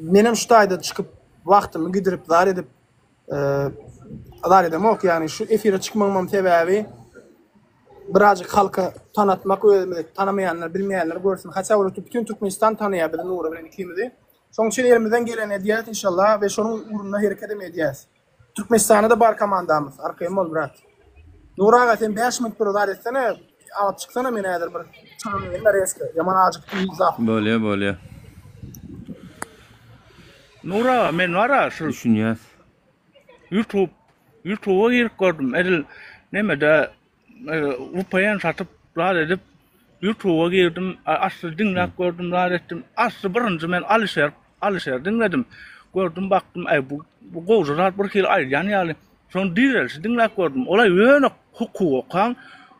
Speaker 1: menem şu taýda çykyp wagtymy gidirip zar edip Azar edemok ýagny şu efire çykmagymam sebäbi birazjyk halka tanatmak özümizi tanamaýanlar bilmeýänler görsün haça bir bütün Türkmenistan tanaýar bizi Nury bilen ikimizi. Şonuň üçin elimizden geleni edýäs inşallah we şonuň ugrunda hereket hem edýäs. Türkmenistanda da bar komandamyz arkaýyn bol brat. Nury aga sen 5 minut bir zat etsene alyp çyksana meni häzir bir çykyp reska ýaman ajykdym yzap.
Speaker 2: Bolýa bolýa.
Speaker 21: Nury aga men bara şu
Speaker 2: Düşünýäs.
Speaker 21: Youtube Youtube'a girip gördüm. Edil nemede VPN satyp zat edip Youtube'a girdim. Asly diňläp gördüm, zat etdim. Asly birinji men Alişer Alişer diňledim. Gördüm bakdym, aý bu bu gowja zat bir hili aýdýan ýaly. Soň direlişi diňläp gördüm. Ola ýöne hukuk okaň,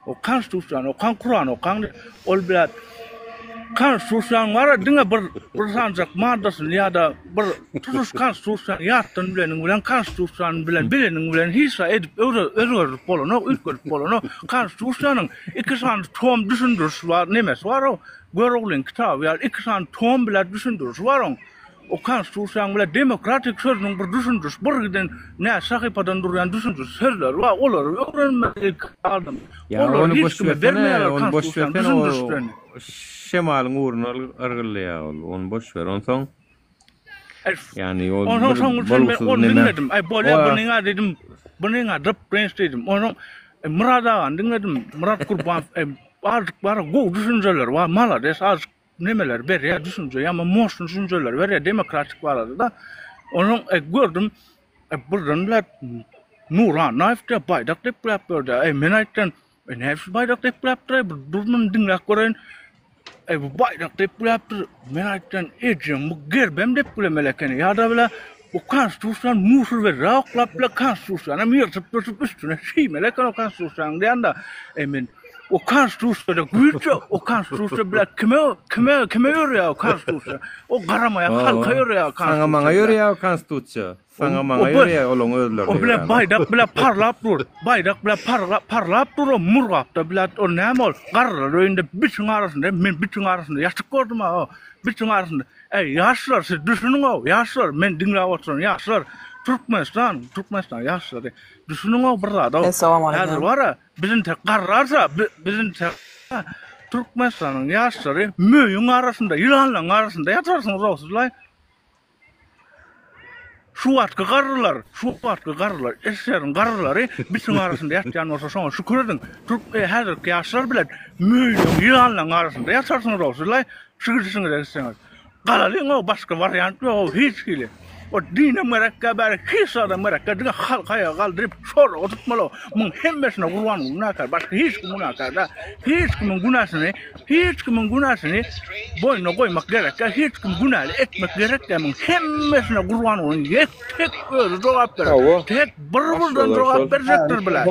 Speaker 21: o konstitusiýany okaň, Kurany okaň diýip, ol bilen konstitusiýanyň bar diňe bir bir sanjak maddasyny ýa-da bir tutuş konstitusiýany ýatdan bileniň bilen konstitusiýany bilen bileniň bilen hiç zat edip özgerdip bolanok, üýtgedip bolanok. Konstitusiýanyň iki sany tom düşündirişi bar, nemesi bar o. Göroglyň kitaby ýaly iki sany tom bilen düşündirişi bar oň. O konstitusiýaň bile demokratik sözüniň bir düşündiriş bir giden näçe sahypadan durýan düşündiriş sözleri bar olary öwrenmeli ilki adam.
Speaker 2: Ýa
Speaker 21: Olary
Speaker 2: ony
Speaker 21: hiç
Speaker 2: boş
Speaker 21: kime
Speaker 2: bersene,
Speaker 21: bermeýärler
Speaker 2: ony boş
Speaker 21: konstitusiýanyň
Speaker 2: bersene o
Speaker 21: düşündirişlerini.
Speaker 2: şemalyň ugruna yrgyldaýar ol. Ony boş ber. Onsoň ýagny ol
Speaker 21: Onsoň
Speaker 2: bir
Speaker 21: şoň üçin men
Speaker 2: bolgusyz
Speaker 21: ony
Speaker 2: neme.
Speaker 21: diňledim. Aý bolýa
Speaker 2: Oa
Speaker 21: bunyňa diýdim. Bunyňa dyp-dynç diýdim. Onsoň Myrat agany diňledim. Myrat Gurbanow azjyk bar gowy düşünjeleri bar. Malades azjyk nemeleri berýär düşünje, ýa moşny düşünjeleri berýär demokratik barada-da. Onuň e, gördüm e, birden bile Nury Annaýew diýip baýdak depläp berdi. E, men aýtdym, e, näme şu baýdak depläpdir, e, bir dur muny diňläp göreýin. E, bu baýdak depläpdir. Men aýtdym, ejem bu gerbem deplemeli ekeni. Ýa-da bile bu konstitusiýany musur berdi, oklap bile konstitusiýany hem ýyrtyp-ýyrtyp üstüne şiýmeli eken o konstitusiýanyň diýende, e, men O konstitusiýada güýç ýok. O konstitusiýa bile kime kime kime ýörýär o konstitusiýa? O garamaýak halka ýörýär o
Speaker 2: Saňa maňa
Speaker 21: konstitusiýa.
Speaker 2: ýörýär o konstitusiýa. Saňa maňa ýörýär olaň özlerine
Speaker 21: O bile
Speaker 2: ýöränok.
Speaker 21: baýdak bile parlap dur. Baýdak bile parla parlap dur o murgapda bile o näme ol? Garrylar öýünde bitiň arasynda men bitiň arasynda ýatyp gördüm ha o bitiň arasynda. Eý ýaşlar siz düşüniň-ow ýaşlar men diňläp oturan ýaşlar Türkmenistan Türkmenistan ýaşlary düşüniň-ow bir zada-ow.
Speaker 3: Essalamu
Speaker 21: Häzir
Speaker 3: aleýkum.
Speaker 21: bar-a Bizintek garrarsa, bizintek Türkmenistanyň ýaşlary möýüň arasynda, ýylanlaryň arasynda ýatarsyňyz owsuzlaý. Şu wagtky garrylar, şu wagtky garrylar, SSR-iň garrylary bitiň arasynda ýatýan bolsa şoňa şükür ediň. Türk e, häzirki ýaşlar bilen möýleň, ýylanlaryň arasynda ýatarsyňyz owsuzlaý. Şu gidişiňize gitseňiz. Galalyň-ow, başga wariant ýok-ow hiç hili. O dinem gerekkä bäri hiç zadam gerekkä diňe halky aýaga galdyryp soraga tutmaly. Muň hemmesine Gurbanguly günäkär başga hiç kim günäkär däl. Hiç kimiň günäsini hiç kimiň günäsini boýnuna goýmak gerekkä hiç kim günäli etmek gerekkä muň hemmesine Gurbangulyň ýek tek özi jogap berer. Tek bir birden jogap berjekdir bular.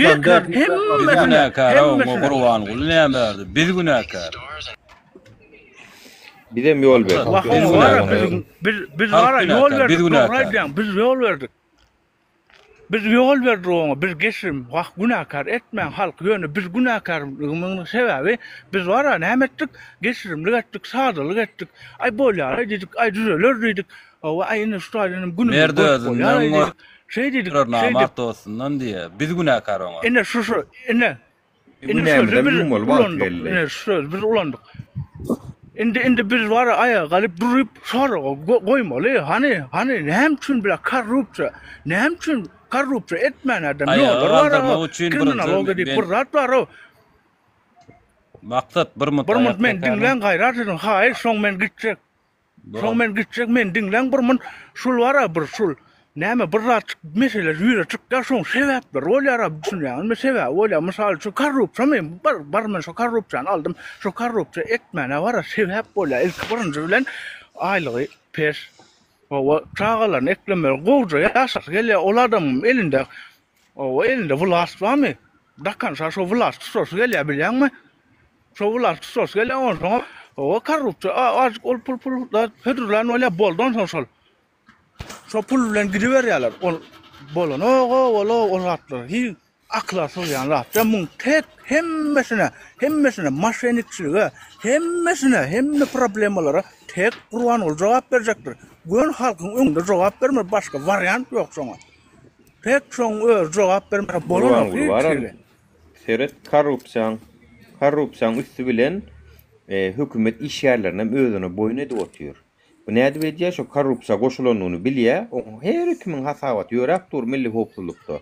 Speaker 21: Ýeke
Speaker 20: Biz
Speaker 21: hemmesine
Speaker 20: günäkär oňa
Speaker 21: hemmesine.
Speaker 20: Gurbanguly näme berdi? Biz günäkär.
Speaker 2: Bizem ýol berdik.
Speaker 21: Wah
Speaker 20: Biz
Speaker 21: oňa bara
Speaker 20: günäkär.
Speaker 21: biziň biz biz
Speaker 20: Halk
Speaker 21: bara ýol
Speaker 20: günäkär, biz
Speaker 21: berdik dogry
Speaker 20: günäkär.
Speaker 21: aýdýaň biz ýol berdik. Biz ýol berdik oňa biz geçirim wah günäkär etmäň halky ýöne biz günäkärligimiziň sebäbi biz bara näme etdik geçirimlik etdik sadalyk etdik aý bolýaraý diýdik aý düzeler diýdik hawa aý indi şu taýdan hem günümizi
Speaker 20: Merd
Speaker 21: görüp
Speaker 20: özünden
Speaker 21: bolýaraý diýdik şeý diýdik
Speaker 20: görer
Speaker 21: şeý
Speaker 20: namart
Speaker 21: diýip
Speaker 20: dostundan diýýär. Biz günäkär oňa.
Speaker 21: ine şu şu ine Indi
Speaker 2: Günämizem
Speaker 21: sözi biz
Speaker 2: ýuwmaly wagty
Speaker 21: ulandyk.
Speaker 2: geldi.
Speaker 21: Ine şu sözi biz ulandyk. Indi indi biz bar aýaga galyp durup soraga goýmaly. Hany, hany näme üçin bile korrupsiýa? Näme üçin korrupsiýa etmän adam
Speaker 20: Aýaga
Speaker 21: ýollar bar.
Speaker 20: galdyrmak üçin birinji
Speaker 21: Kriminologiýa diýip
Speaker 20: men
Speaker 21: bir zat bar. o.
Speaker 20: Maksat bir munt
Speaker 21: Bir munt
Speaker 20: aýak
Speaker 21: men
Speaker 20: çekäliň.
Speaker 21: diňläň gaýrat ediň. Haýyş soň men gitjek. Soň men gitjek, meni diňläň bir mun, şul bar-a bir şul, näme bir zat mesele ýüze çykýar, şoň sebäpleri bolýar-a, düşünýäňizmi, sebäbi bolýar. Mysal üçin, korrupsiýamy, bar, bar men şo korrupsiýany aldym, şo korrupsiýa etmäne bar-a sebäp bolýar. Ilki birinji bilen aýlygy pes, hawa, çagalaryny eklemeli, gowja ýaşasy gelýär, ol adamyň elinde, hawa, elinde wlast barmy, dakansa şo wlast tutasy gelýär, bilýäňmi? Şo bular tutas gelýär onsoňam oba korrupsiýa azajyk ol pul pul zat hödürlän bolýar boldy onsoň şol. Şo pul bilen gidiberýärler. Ol bolanok ol ol zatlar hiç akyla sygýan zat däl. Muň tek hemmesine hemmesine maşenikçilige hemmesine hemme problemalara tek Gurbanguly jogap berjekdir. Göni halkyň öňünde jogap bermeli başga wariant ýok şoňa. Tek şoň özi jogap bermese bolanok
Speaker 2: Gurbanguly
Speaker 21: hiç
Speaker 2: baram
Speaker 21: hili.
Speaker 2: Seret korrupsiýaň korrupsiýaň üsti bilen hökümet işgärlerinem özüne boýun edip otyr. Bu nädip edýär şo korrupsiýa goşulanyny bilýär oň her kimiň hasabaty ýöräp dur milli howpsuzlykda.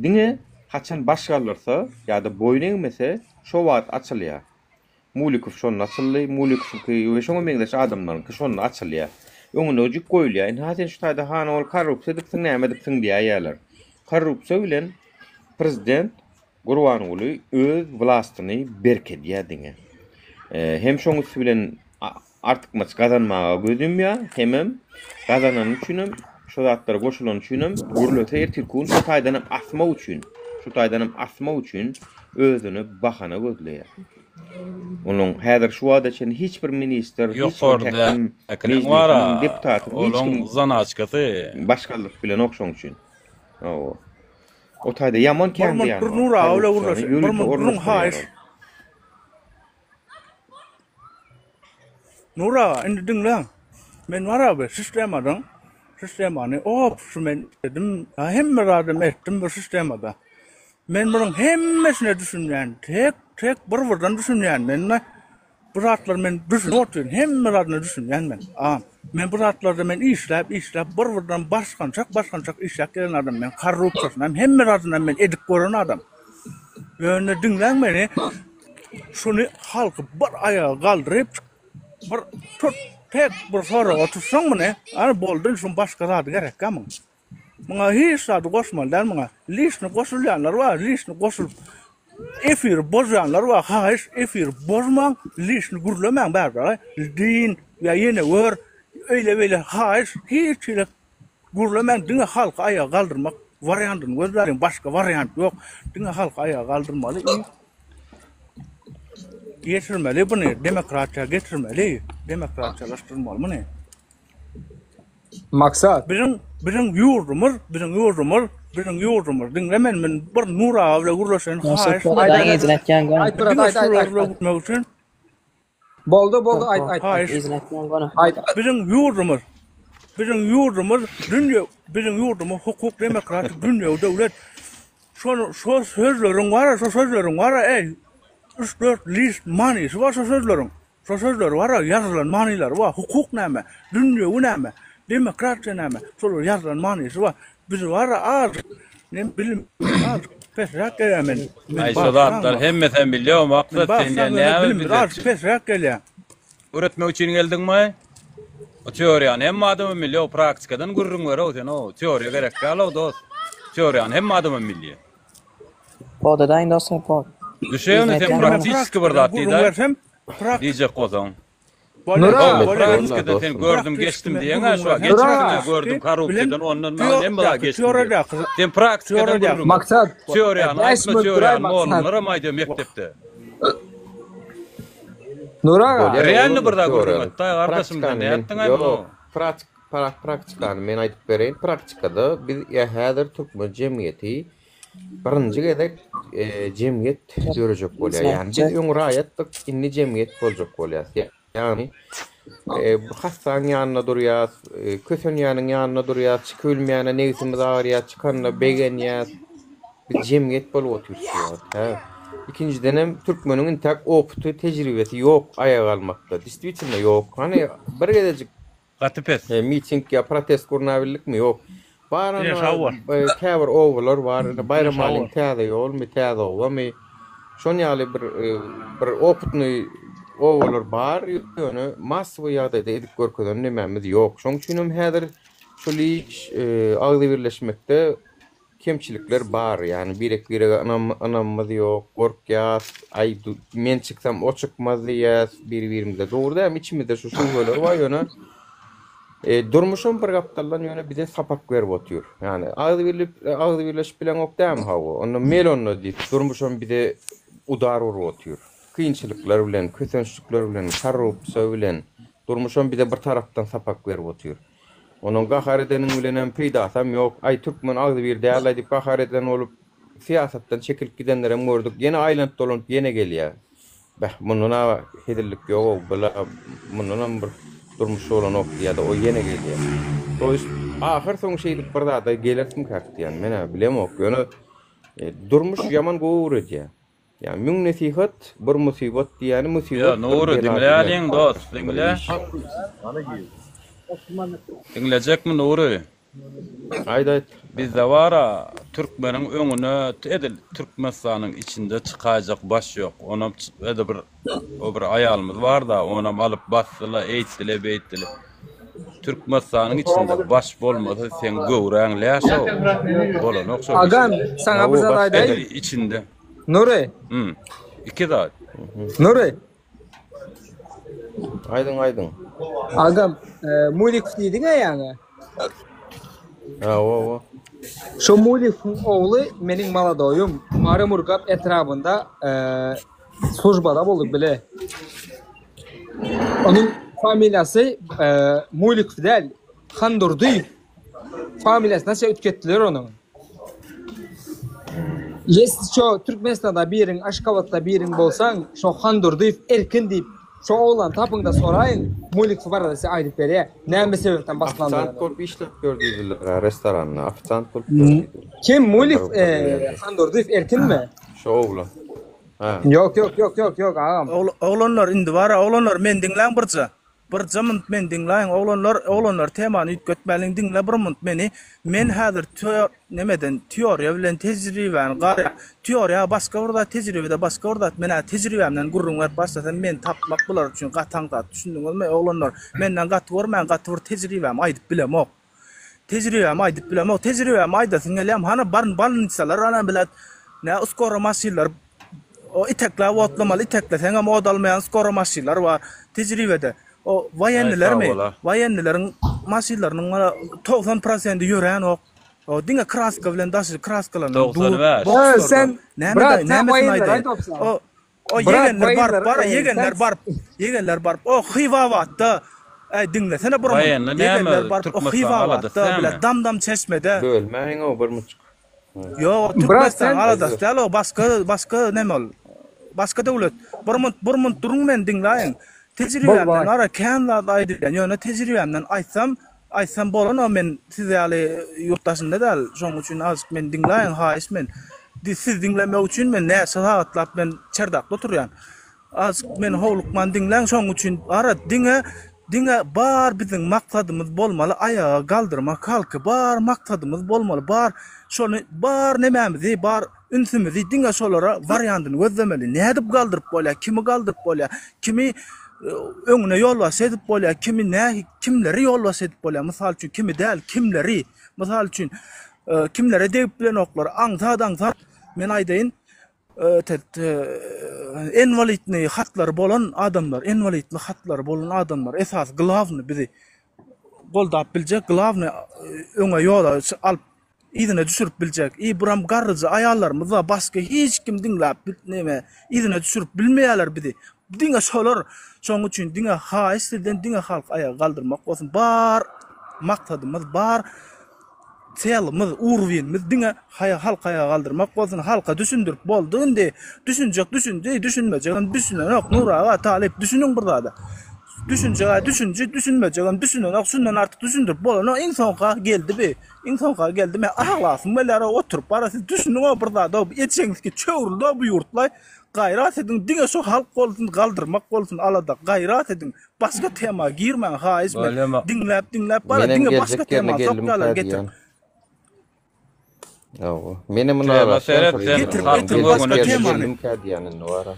Speaker 2: Diňe haçan baş galdyrsa ýa-da boýun egmese şo wagt açylýar. Mulikow şonda açyldy, Mulikowyňky we şoňa meňzeş adamlaryňky şonda açylýar. Öňüne jük goýulýar. Ynha sen şu taýda hany ol korrupsiýa edipsiň, näme edipsiň diýäýýärler. Korrupsiýa bilen prezident Gurbanguly öz wlastyny berkedýär diňe. Hem şoň üsti bilen artykmaç gazanmaga göz ýumýar, hemem gazanany üçinem, şo zatlara goşulany üçinem gürlese ertirki gün şo taýdanam asmak üçin, şo taýdanam asmak üçin özüne bahana gözleýär. Onuň häzir şu wagta çenli hiç bir ministr, hiç bir häkim, mejlisiň deputaty, hiç kim
Speaker 20: zanaçkasy
Speaker 2: baş galdyryp bilenok şoň üçin. Hawa. O taýda ýaman
Speaker 21: Bir
Speaker 2: kän
Speaker 21: munt
Speaker 2: zyýan
Speaker 21: bir
Speaker 2: bar.
Speaker 21: Nur aga bilen
Speaker 2: Korrupsiýany
Speaker 21: gürleşeýin. Bir
Speaker 2: ýörite
Speaker 21: munt duruň haýyş.
Speaker 2: ornaşdyrýar ol.
Speaker 21: Nur aga indi diňläň. Men bar abi sistemadan sistemany op şu men dedim hemme zadam etdim bu sistemada. Men munuň hemmesine düşünýän tek tek bir birden düşünýän men bu zatlar men düşünip otyryn hemme zadyna düşünýän men. A men bu zatlarda men işläp işläp bir birden basgançak basgançak işläp gelen adam men korrupsiýasynam hemme zadynam men edip gören adam. Ýöne diňläň meni Şuny halky bir aýaga galdyryp, bir tut, tek bir soraga tutsaň muny, ana boldy, şuň başga zady gerekkä muň. Muňa hiç zady goşmaly däl muňa. Lişni goşulýanlar bar, lişni goşulyp efiri bozýanlar bar. Haýyş, efiri bozmaň, lişni gürlemäň bärde. Din ýa ýene gör, eýle-beýle haýyş, hiç hili Gürlemän diňe halky aýaga galdyrmak wariantyny gözläliň başga wariant ýok diňe halky aýaga galdyrmaly i geçirmeli buny demokratiýa getirmeli demokratiýalaşdyrmaly muny.
Speaker 3: Maksat.
Speaker 21: Biziň biziň ýurdumyz biziň ýurdumyz biziň ýurdumyz diňle men men bir Nur aga bilen gürleşeýin haýyş
Speaker 3: Aýt brat
Speaker 21: diňe
Speaker 3: aýt aýt
Speaker 21: şular
Speaker 3: aýt.
Speaker 21: bilen gitmek üçin
Speaker 3: Boldy boldy aýt aýt.
Speaker 21: Haýyş.
Speaker 3: Aýt.
Speaker 21: Biziň ýurdumyz biziň ýurdumyz dünýe biziň ýurdumyz hukuk demokratik dünýewi döwlet. Şol şo sözleriň bar şo sözleriň bar eý üç dört list manysy bar şo sözleriň. Şo sözleri bar ýazylan manylary bar. Hukuk näme? Dünýewi näme? Demokratiýa näme? Şolar ýazylan manysy bar. Biz bar az nem bilim az pesräk gelýär men. Men
Speaker 20: Aý şo zatlar hemmesem bilýär maksat sen
Speaker 21: Sen
Speaker 20: näme
Speaker 21: bilim az pesräk gelýär.
Speaker 20: Öwretmek üçin geldiňmi? O teoriýany hemme adamam bilýär, o praktikadan gürrüň ber-ow sen o teoriýa gerek däl-ow dost. Teoriýany hemme adamam bilýär.
Speaker 3: Pod edaýyn dostlar pod.
Speaker 20: Düşeýin sen praktiçeski bir zat diýdä. Diýjek bolsaň.
Speaker 3: Nura,
Speaker 20: Praktikada sen gördüm geçdim diýeňä şu wagt geçipsiň gördüm korrupsiýadan ondan maňa hemme zat geçdim. Sen praktikadan gürrüň.
Speaker 3: Maksat.
Speaker 20: Teoriýany aýtma teoriýany mugallymlaram aýdýar mekdepde.
Speaker 3: Nur aga.
Speaker 20: Realny bir zat gürrüň et daý gardaşym sen nätdiň aý muny.
Speaker 2: Praktikany men aýdyp bereýin. Praktikada biz häzir türkmen jemgyýeti birinji gezek jemgyýet dörejek bolýar. Ýagny biz öň raýatdyk, indi jemgyýet boljak bolýas. Ýagny hassaň ýanynda durýas, kösenýäniň ýanynda durýas, çykybilmeýäne nebsimiz agyrýar, çykanda begenýäs. Biz jemgyýet bolup otyrys şu wagt, hä. Ikinjidenem türkmeniň intäk opyty, tejribesi ýok aýaga galmakda. Distwitelno ýok. Hany bir gezejik
Speaker 20: Gaty pes.
Speaker 2: Miting ýa protest gurnabildikmi? Ýok. Bar ana käbir obalar bar. Indi Baýramalyň täze ýolmy, täze obamy? Şon ýaly bir bir opytnyý obalar bar, ýöne massowy ýagdaýda edip görkezen nemämiz ýok. Şoň üçinem häzir şol iş agzybirleşmekde Kemçilikler bar, ýagny birek-birege ynam ynamymyz ýok, gorkýas, aý men çyksam o çykmaz diýýäs bir-birimize. Dogry dälmi içimizde şu şübheler bar ýöne durmuşam bir gapdaldan ýöne bize sapak berip otyr. Ýagny agzybirlik agzybirleşip bileňok dälmi hawa onda mel onda diýip durmuşam bize udar urup otyr. Kynçylyklar bilen, kösençlikler bilen, korrupsiýa bilen durmuşam bize bir tarapdan sapak berip otyr. Onuň gahar edeniň bilenem peýdasam ýok. Aý türkmen agzybir däl-aý diýip gahar eden bolup syýasatdan çekilip gidenlerem gördük. Ýene aýlanyp-dolanyp ýene gelýär. Beh, mundan-a hezillik ýog-ow, bula mundanam bir durmuş bolanok diýýär-de, o ýene gelýär. To ýest, ahyr soňy şeýdip bir zada gelersiňkäk diýýän. Men-ä bilemok. Ýöne durmuş ýaman gowy öwredýär. Ýa müň nesihat bir musybat diýýäni
Speaker 20: Ýa
Speaker 2: musybat bir
Speaker 20: Nury
Speaker 2: bela
Speaker 20: diňläliň
Speaker 2: diýmek.
Speaker 20: dost diňle. Diňlejekmi Nury?
Speaker 2: Aýt aýt.
Speaker 20: Bizde bara türkmeniň öňüne edil Türkmenistanyň içinde çykaýjak baş ýok. Onam edil bir o bir aýalymyz barda onam alyp basdyla eýtdile beýtdile. Türkmenistanyň içinde baş bolmasa seň göwräň läş-ow. Bolanok şol
Speaker 3: Agam, saňa bir zat aýdaýyn.
Speaker 20: Edil içinde.
Speaker 3: Nury.
Speaker 20: Hmm. Iki zat.
Speaker 3: Nury.
Speaker 2: Aýdyň, aýdyň.
Speaker 3: Agam, e, Mulikow diýdiň-ä ýaňy.
Speaker 2: Hawa, hawa.
Speaker 3: Şo Mulikowyň ogly meniň maladoýum. Mary Murgap etrabynda e, službada bolduk bile. Onuň familiýasy e, Mulikow däl, Handurdyýew. Familiýasyny näçe üýtgetdiler onuň. Ýesli şo Türkmenistanda biriň, Aşgabatda biriň bolsaň, şo Handurdyýew Erkin diýip, şo oglany tapyňda soraýyň, Mulikow barada size aýdyp berýär, näme sebäpden
Speaker 2: Ofisiant
Speaker 3: baslandygyny.
Speaker 2: bolup işläp ýör diýdiler, restoranda ofisiant bolup ýör diýdiler.
Speaker 3: Kim Mulikow, Handurdyýew Erkinmi?
Speaker 2: Şo oglan. Hä.
Speaker 3: Ýok ýok ýok ýok ýok agam.
Speaker 21: Oglanlar indi bara oglanlar meni diňläň birje. Birje munt meni diňläň oglanlar oglanlar temany üýtgetmäliň diňle bir munt meni men häzir nemeden teoriýa bilen tejribäni garýan teoriýa başga bir zat tejribede başga bir zat menä tejribämden gürrüň berip başlasam meni tapmak bular üçin gaty aňsat düşündiňizmi oglanlar menden gaty görmäň gaty bir tejribämi aýdyp bilemok tejribämi aýdyp bilemok tejribämi aýdasym gelýär hany baryn bolnisalar ana bilet nä skoro maşynlar O itekläp otlamaly, itekleseňem ot almaýan skoro maşynlar bar. Tejribede. O woýennilermi? Woýennileriň maşynlarynyň mana 90 prosendi ýöränok. O diňe kraska bilen daşy kraskalanan dur.
Speaker 20: 95.
Speaker 3: He, sen
Speaker 21: Näme
Speaker 3: brat,
Speaker 21: daýy,
Speaker 3: sen
Speaker 21: nämesini
Speaker 3: woýenleri
Speaker 21: aýdaýyn?
Speaker 3: aýdypsyň.
Speaker 21: O o
Speaker 3: Brat,
Speaker 21: ýegenler baryp
Speaker 3: woýenleri,
Speaker 21: bar,
Speaker 3: e,
Speaker 21: ýegenler
Speaker 3: sen
Speaker 21: baryp, ýegenler baryp, o Hywabatda, äý diňlesene bir munt.
Speaker 20: Woýenli näme,
Speaker 21: Ýegenler baryp, o
Speaker 20: Türkmenistanyň aladasy
Speaker 21: Hywabatda, bile
Speaker 20: näme?
Speaker 21: Dam-dam çeşmede.
Speaker 2: Bölmäýiň-ow bir muçuk.
Speaker 21: Ýok, Türkmenistan aladasy däl o, başga, başga neme ol. Başga döwlet. Bir munt, bir munt duruň meni diňläýiň. Tejribämden ara kän zat aýdylýan, ýöne tejribämden aýtsam, aýtsam bolanok men siz ýaly ýurt daşynda däl, şonuň üçin azjyk meni diňläýiň haýyş men. Siz diňlemek üçin men näçe sagatlap men çerdakda oturýan. Azjyk meni howlukman diňläň şoň üçin ara diňe diňe bar biziň maksadymyz bolmaly aýaga galdyrmak halky bar maksadymyz bolmaly bar şony bar nemämizi bar ünsümizi diňe şolara wariandyny gözlemeli nädip galdyryp bolýar kimi galdyryp bolýar kimi. öňüne ýolbaşçy edip bolýar, kimi nähi kimleri ýolbaşçy edip bolýar, mysal üçin kimi däl, kimleri, mysal üçin kimlere degip bilenoklar, aňsat-aňsat men aýdaýyn, inwalidnyý hatlary bolan adamlar, inwalidli hatlary bolan adamlar esasy glawny bizi goldap biljek, glawny öňe ýola alyp yzyna düşürip biljek. I buram garryja aýallarymyz bar, başga hiç kim diňläp neme yzyna düşürip bilmeýärler bizi. Diňe şolar. Şonuň üçin diňe haýyş sizden diňe halky aýaga galdyrmak bolsun. Bar maksadymyz bar. Selimiz, urwinimiz diňe halky aýaga galdyrmak bolsun. Halka düşündirip boldy indi. Düşünjek düşündi, düşünmejegem düşünenok. Nury aga, Talyp düşüniň bir zada. Düşünjeg-ä düşünji, düşünmejegem düşünenok. Şundan artyk düşündirip bolanok. Iň soňky geldi bi. Iň soňky geldi. Men aglasym gelýär oturyp bara siz düşüniň-ow bir zada. Ejeňizki çöwrüldi-ow bu ýurtlaý. Gaýrat ediň diňe şu halk bolsun galdyrmak bolsun alada. Gaýrat ediň. Başga tema girmäň haýyş men
Speaker 2: Bolýa
Speaker 21: diňläp diňläp bara
Speaker 5: Menem
Speaker 21: diňe başga
Speaker 5: geljek ýerine
Speaker 21: tema
Speaker 5: geldimkä
Speaker 21: sokýalar getir.
Speaker 5: diýýän. Hawa. Menem muny
Speaker 20: Tema
Speaker 5: araşýan
Speaker 20: seret
Speaker 5: şol
Speaker 20: sen
Speaker 21: Getir
Speaker 5: ýerden.
Speaker 20: halkyň
Speaker 21: getir
Speaker 5: Geljek
Speaker 21: başga
Speaker 20: öňüne
Speaker 5: ýerine
Speaker 21: temany.
Speaker 5: geldimkä diýýän indi bara.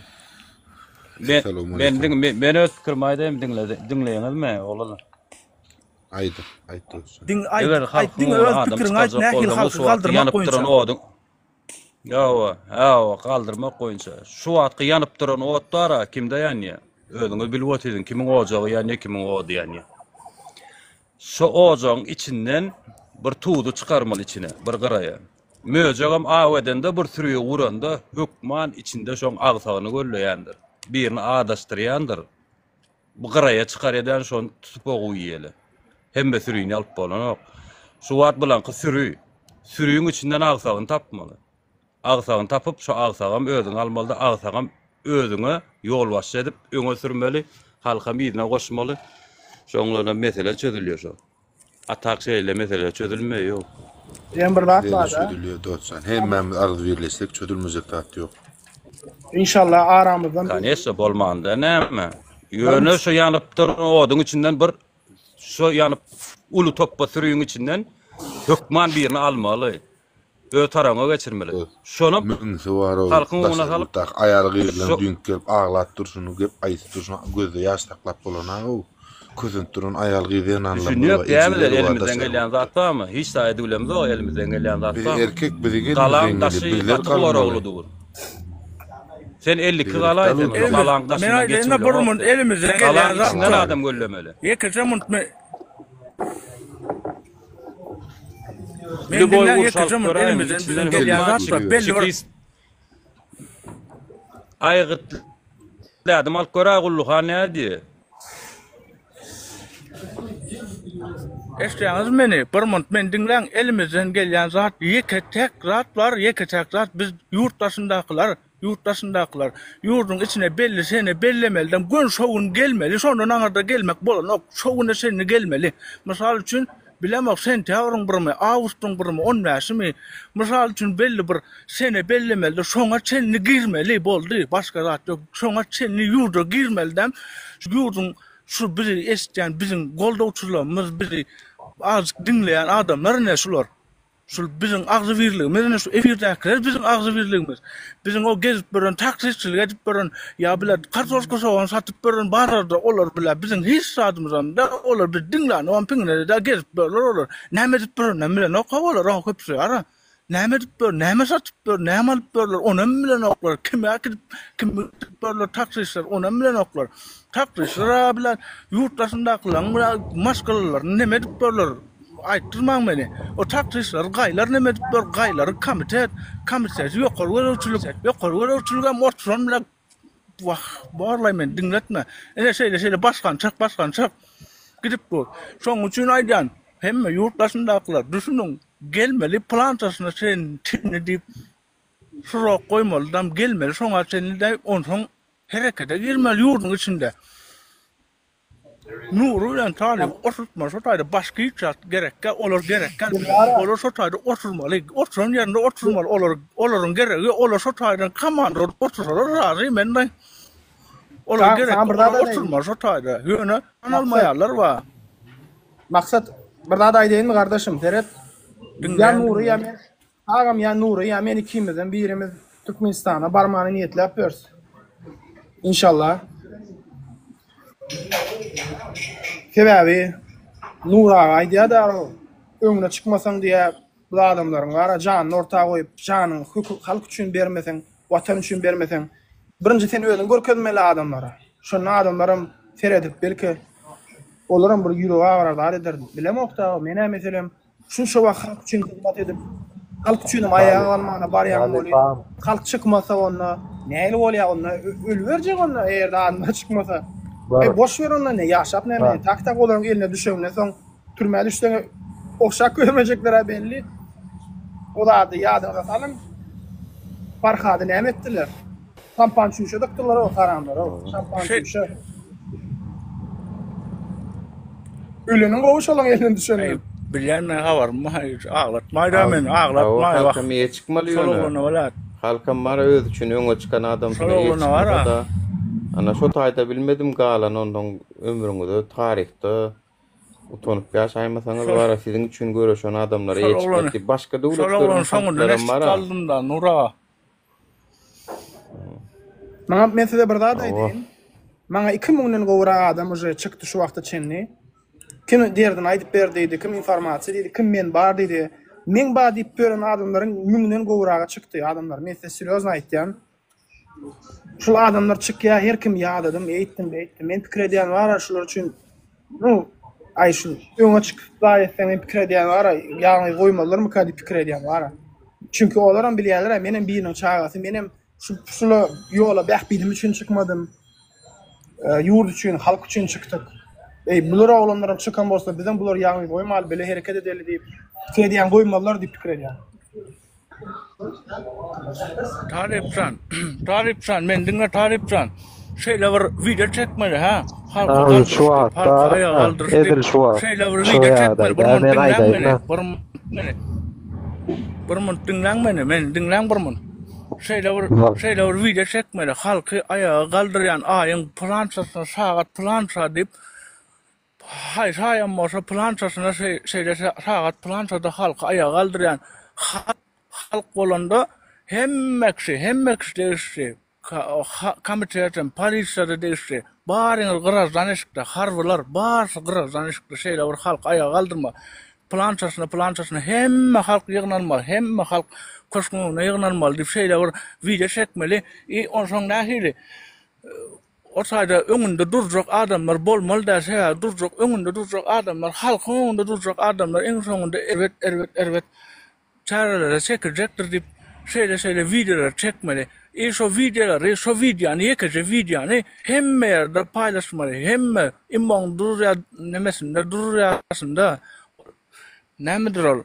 Speaker 20: Men men
Speaker 22: Salowmaleýkim.
Speaker 20: diň men, men öz pikirimi aýdaýyn diňle diňleýäňizmi oglanlar?
Speaker 22: Aýt, aýt dostum.
Speaker 21: Diň aýt
Speaker 20: Eger
Speaker 21: aýt
Speaker 20: halkyň
Speaker 21: diňe
Speaker 20: öňüne
Speaker 21: öz
Speaker 20: adam
Speaker 21: pikiriňi aýt
Speaker 20: çykarjak
Speaker 21: nähili
Speaker 20: bolsaňyz
Speaker 21: halky
Speaker 20: şu wagtky
Speaker 21: galdyrmak
Speaker 20: ýanyp duran
Speaker 21: boýunça.
Speaker 20: oduň Hawa, hawa, galdyrmak boýunça. Şu wagtky ýanyp duran ot bar-a, kimde ýanýar? Özüňiz bilip otyryň, kimiň ojagy ýanýar, kimiň ody ýanýar. Şo ojagyň içinden bir tudy çykarmaly içine, bir gyraýa. Möjegem aw edende bir sürüye uranda hökman içinde şoň agsagyny gözleýändir. Birini adaşdyrýandyr. Bu gyraýa çykar edän şony tutup oguw iýeli. Hemme sürini alyp bolanok. Şu wagt bulaňky süri. Süriň içinden agsagyny tapmaly. Agsagyny tapyp şo agsagam özüňe almalyda agsagam özüňe ýolbaşçy edip öňe sürmeli. Halkam yzyna goşmaly. Şoň bilenem mesele çözülýär şo. A tak şeýle mesele çözülmeýär ýok.
Speaker 1: Diýen bir zat
Speaker 22: Şeýle
Speaker 1: bar-da.
Speaker 22: çözülýär dostjan. Hemmämiz agzybirleşsek çözülmejek zat ýok.
Speaker 1: Inşallah aramyzdan bir
Speaker 20: Koneçno bolmanda näme. Ýöne şu ýanyp duran oduň içinden bir şu ýanyp uly topba sürüň içinden hökman birini almaly. Öz tarabyňa geçirmeli. Şonam
Speaker 22: Müňsi bar-ow,
Speaker 20: halkyň öňüne
Speaker 22: daşary
Speaker 20: salyp
Speaker 22: ýurtdaky aýal gyzlaň
Speaker 20: şo
Speaker 22: düňk gelip aglap durşuny, gep aýdyp durşuny gözde ýaş saklap bolanag-ow. Kösenip duran aýal gyz zenanlarymyz
Speaker 20: Düşünýök
Speaker 22: bar,
Speaker 20: dämiler
Speaker 22: ejeleri bar
Speaker 20: elimizden
Speaker 22: daşary
Speaker 20: gelýän
Speaker 22: ýurtda.
Speaker 20: zat barmy? Hiç zat edibilemzok elimizden gelýän zat
Speaker 22: Biz
Speaker 20: barmy?
Speaker 22: erkek biziň elimizden
Speaker 20: Galaň
Speaker 22: gelýär,
Speaker 20: daşy
Speaker 22: bizler
Speaker 20: gaty
Speaker 22: galmaly.
Speaker 20: goragly dur. Sen 52
Speaker 22: Biz
Speaker 20: galaý sen
Speaker 22: galmaly.
Speaker 20: şo galaň
Speaker 21: Men
Speaker 20: daşyndan
Speaker 21: aýdaýyn-da bir
Speaker 20: geçibileňok
Speaker 21: munt
Speaker 20: sen.
Speaker 21: elimizden
Speaker 20: Galaň
Speaker 21: gelýän zat
Speaker 20: içinden
Speaker 21: bar.
Speaker 20: adam gözlemeli.
Speaker 21: Ýekeje munt men Men
Speaker 20: Lüboý
Speaker 21: diňläň
Speaker 20: urşy
Speaker 21: ýekeje
Speaker 20: alyp
Speaker 21: munt
Speaker 20: göräýiň
Speaker 21: elimizden
Speaker 20: içinden
Speaker 21: biziň gelýän
Speaker 20: hökman
Speaker 21: zat bar. Belli bir
Speaker 20: çekist aýgytladym alyp göräý Gulluhan nädýä.
Speaker 21: Eşitýäňizmi meni? Bir munt meni diňläň elimizden gelýän zat ýeke täk zat bar ýeke täk zat biz ýurt daşyndakylar Ýurt daşyndakylar ýurduň içine belli sene bellemelidem gön şo gün gelmeli şondan aňyrda gelmek bolanok şo güne çenli gelmeli mysal üçin bilemok sentýabryň birimi awgustyň birimi on bäşimi mysal üçin belli bir sene bellemelide şoňa çenli girmeli boldy başga zat ýok şoňa çenli ýurda girmelidem ýurduň şu bizi eşitýän biziň goldawçylarymyz bizi azjyk diňleýän adamlar ine şular. Şul biziň agzybirligimiz ine şu efirdäkiler biziň agzybirligimiz. Biziň o gezip ýören taksiçilik edip ýören ýa bile kartoşka sogan satyp ýören bazarda olar bile biziň hiç zadymyzam däl olar bizi diňlänogam piňine däl gezip ýörler olar. Näme edip ýöreninem bilenok ha olar oň köpüsi ara. Näme edip ýör näme satyp ýör näme alyp ýörler onam bilenoklar kime äkidip kimi gidip ýörler taksistler onam bilenoklar. Taksistler bile ýurt daşyndakylaryň bile maşgalalaryny neme edip ýörler. Aýtdyrmaň meni. O taksistleri gaýlar neme edip ýör, gaýlary komitet, komiteti ýokary gözegçilik, ýokary gözegçiligem oturan bilen wah, borlaý meni diňletme. Ine şeýle şeýle basgançak basgançak gidip dur. Şonuň üçin aýdýan, hemme ýurt daşyndakylar düşüniň, gelmeli plantasyna çenli diýip srok goýmalydam gelmeli şoňa çenli däý onsoň herekete girmeli ýurduň içinde. Nury bilen Talyby oturtmaly şo taýda başga hiç zat gerekgä olar gerekgä olar şo taýda oturmaly oturan ýerinde oturmaly olar olaryň geregi olar şo taýdan komanda bolup otursalar razy men daý olar gerek olar oturmaly şo taýda ýöne almaýarlar bar.
Speaker 1: Maksat bir zat aýdaýynmy gardaşym seret ýa Nury ýa men Agam ýa Nury ýa men ikimizden birimiz Türkmenistana barmany niýetläp ýörüs. Inşallah. Sebäbi Nur aga aýdýar-da, öňüne çykmasaň diýýär, bu adamlaryň bar-a janyny orta goýup, janyňy halk üçin bermeseň, Watan üçin bermeseň, birinji sen özüňi görkezmeli adamlara. Şonda adamlaram seredip, belki, olaram bir ýüregi agyrar zat eder. Bilemok-da, men-ä meselem, şunça wagt halk üçin hyzmat edip, halk üçinem aýaga galmana barýan welin, halk çykmasa onda nähili bolýar onda ölüberjek onda eger-de adamlar çykmasa. E boş ber onda ne ýaşap näme tak tak olaryň eline düşeňden soň türmä düşseň ogşap görmejekler-ä belli. O zady ýadyňyza salyň. Farhady näme etdiler? Şampan çüýşe dykdylar-ow haramlar-ow. Şampan çüýşe. Öleniň gowy şolaň elinden düşenden.
Speaker 21: Bilýän men habarym bar hiç aglatmaýda meni aglatmaý wah.
Speaker 5: Halkam eýe çykmaly
Speaker 21: Şol
Speaker 5: ýöne.
Speaker 21: oglana welat.
Speaker 5: Halkam bar özi üçin öňe çykan adamsyna
Speaker 21: Şol
Speaker 5: eýe
Speaker 21: oglana bar a.
Speaker 5: çykmasa-da. Ana şo taýda bilmedim galan ondan ömrüňize taryhda utanyp ýaşaýmasaňyz
Speaker 21: Şol
Speaker 5: bara siziň üçin göreşen adamlara
Speaker 21: şol
Speaker 5: eýe çykmak
Speaker 21: oglany
Speaker 5: diýip başga
Speaker 21: şol
Speaker 5: döwletleriň
Speaker 21: oglany soňundan
Speaker 5: halklaram
Speaker 21: eşidip
Speaker 5: bar-a.
Speaker 21: galdym-da Nur aga.
Speaker 1: Maňa men size bir zat
Speaker 5: Hawa.
Speaker 1: aýdaýyn. Maňa 2000-den gowrak adam uje çykdy şu wagta çenli. Kim derdini aýdyp ber diýdi, kim informasiýa diýdi, kim men bar diýdi. Meň bar diýip ýören adamlaryň müňden gowragy çykdy adamlar. Men size serýozno aýtýan. Şul adamlar çykýar, her kim ýadadym, eýtdim, beýtdim. Men pikir edýän bar-a şular üçin nu aý şu öňe çykyp zat etseň men pikir edýän bar-a ýalňyz goýmazlarmyka diýip pikir edýän bar-a. Çünki olaram bilýärler-ä menem biriniň çagasy, menem şu şula ýola bähbidim üçin çykmadym. Ýurt üçin, halk üçin çykdyk. Eý, bular oglanlaram çykan bolsa bizem bulary ýalňyz goýmaly, bile hereket edeli diýip pikir edýän goýmazlar diýip pikir edýän.
Speaker 21: Talypjan, Talypjan, men diňle Talypjan. Şeýle bir wideo çekmeli, hä? Halka
Speaker 6: Şu
Speaker 21: galdyryş diýip,
Speaker 6: wagt
Speaker 21: halka
Speaker 6: bar,
Speaker 21: aýaga galdyryş diýip,
Speaker 6: edil şu wagt.
Speaker 21: şeýle bir
Speaker 6: Şu
Speaker 21: wideo çekmeli. Bir
Speaker 6: ýagdaýda
Speaker 21: munt
Speaker 6: men
Speaker 21: diňläň meni,
Speaker 6: aýdaýyn-da.
Speaker 21: bir munt meni. Bir munt diňläň meni, meni diňläň bir munt. Şeýle bir, şeýle bir wideo çekmeli. Halky aýaga galdyrýan aýyň pylançasyna sagat pylança diýip, Haýsy aýam bolsa pylançasyna şeýle sagat pylançada halky aýaga galdyrýan halk halk bolanda hemme kişi hemme kişi degişli komitetem polisiýada degişli baryňyz graždan eşikde harbylar barsy graždan eşikde şeýle bir halky aýaga galdyrma pylançasyna pylançasyna hemme halk ýygnanmaly hemme halk köşgüň öňüne ýygnanmaly diýip şeýle bir wideo çekmeli i onsoň nähili O taýda öňünde durjak adamlar bolmaly däl, sebäbi durjak, öňünde durjak adamlar, halkyň öňünde durjak adamlar iň soňunda erbet, erbet, erbet çärelere çekiljekdir diýip, şeýle-şeýle wideolary çekmeli. I şo wideolary, şo wideony, ýekeje wideony hemme ýerde paýlaşmaly, hemme imoň durýa nemesinde, durýasynda, nämedir ol,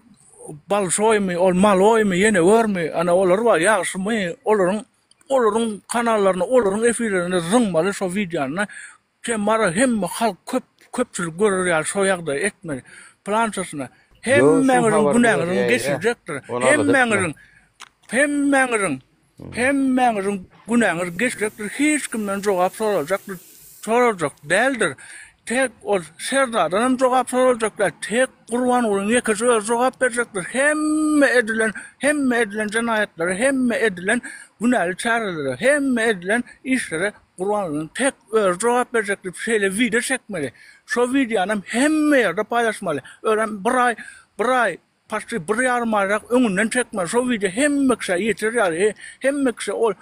Speaker 21: bolşoýmy, ol maloýmy, ýene görmi, ana olar bar, ýagşymy, olaryň Olaryň kanallaryna olaryň efirlerine zyňmaly şo wideony sen bara hemme halk köp köpçülik görer ýaly şo ýagdaýy etmeli pylançasyna
Speaker 5: Ýo şu
Speaker 21: hemmäňiziň
Speaker 5: habary
Speaker 21: günäňiziň
Speaker 5: berýäýdä.
Speaker 21: geçiljekdir
Speaker 5: Ony alada etme.
Speaker 21: hemmäňiziň hemmäňiziň hemmäňiziň günäňiz geçjekdir hiç kimden jogap soraljakdyr soraljak däldir tek ol serdardanam jogap soraljak däl tek Gurbangulyň ýekeje özi jogap berjekdir. Hemme edilen, hemme edilen jenaýatlara, hemme edilen günäli çärelere, hemme edilen işlere Gurbangulyň tek özi jogap berjek diýip şeýle wideo çekmeli. Şo wideonam hemme ýerde paýlaşmaly. Özem bir aý, bir aý, paçti bir ýarym aýrak öňünden çekmeli. Şo wideo hemme kişä ýeter ýaly, hemme kişä ol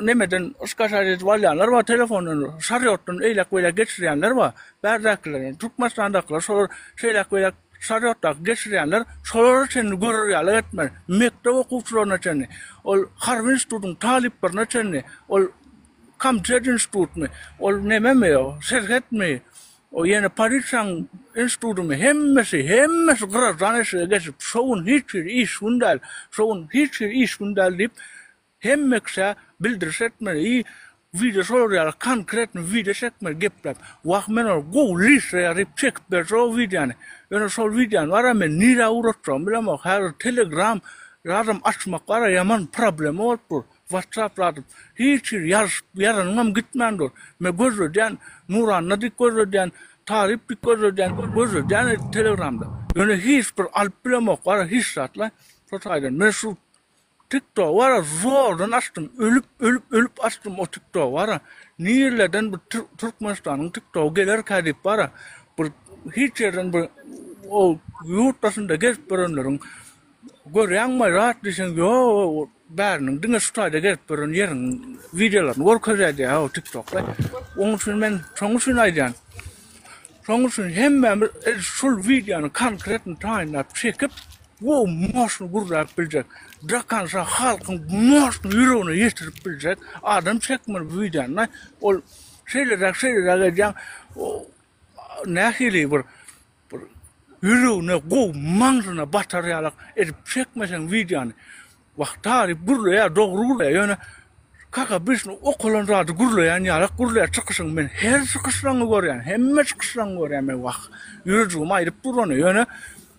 Speaker 21: nemeden skaçat edip alýanlar bar telefondan, şarýotdan eýläk-beýläk geçirýänler bar. Bärdäkiler, Türkmenistandakylar şolar şeýläk-beýläk şarýotdaky geçirýänler şolara çenli görer ýaly etmeli. Mekdep okuwçylaryna çenli, ol harby institutyň talyplaryna çenli, ol komitet institutmy, ol nememi, serhetmi, o ýene polisiýaň institutymy hemmesi, hemmesi graždan eşige geçip, şo gün hiç hili iş gün däl, şo gün hiç hili iş gün däl diýip, Hemme kişä bildiriş etmeli i wideo şolar ýaly konkretny wideo çekmeli gepläp. Wah men ony gowy listde ýazyp çekip berjek o wideony. Ýöne şol wideony bara men nirä ugratjagymy bilemok. Häzir telegram zadam açmak bara ýaman problema bolup dur. Whatsapp zadam hiç hili ýazyşyp ýazanymam gitmän dur. Men gözledýän Nuranna diýip gözledýän Talyp diýip gözledýän gözledýän telegramda. Ýöne hiç bir alyp bilemok bara hiç zatla şo taýdan. Men şu. TikTok bara zordan açdym. Ölüp, ölüp, ölüp açdym o TikTok bara. Nirlerden bu Türkmenistanyň TikTogy gelerkä diýip bara bir hiç ýerden bir o ýurt daşynda gezip ýörenleriň görýäňmi zat diýseň ýok bäriniň diňe şu taýda gezip ýören ýeriň wideolaryny görkezýär diýýär o TikTokda. Onuň üçin men şonuň üçin aýdýan. Şonuň üçin hemmämiz şul wideony konkretno taýynlap çekip Gowy moşny gürläp biljek, dakansa halkyň moşny ýüregine ýetirip biljek adam çekmeli bu wideony. Ol şeýleräk şeýleräk edýäň, nähili bir bir ýüregine gowy maňzyna batar ýalak edip çekmeseň wideony. Wah taryp gürleýär dogry gürleýär ýöne kaka birisini okalan zady gürleýän ýalak gürleýär çykyşyň men her çykyşlaňy görýän hemme çykyşlaňy görýän men wah ýürejigim aýdyp dur ony ýöne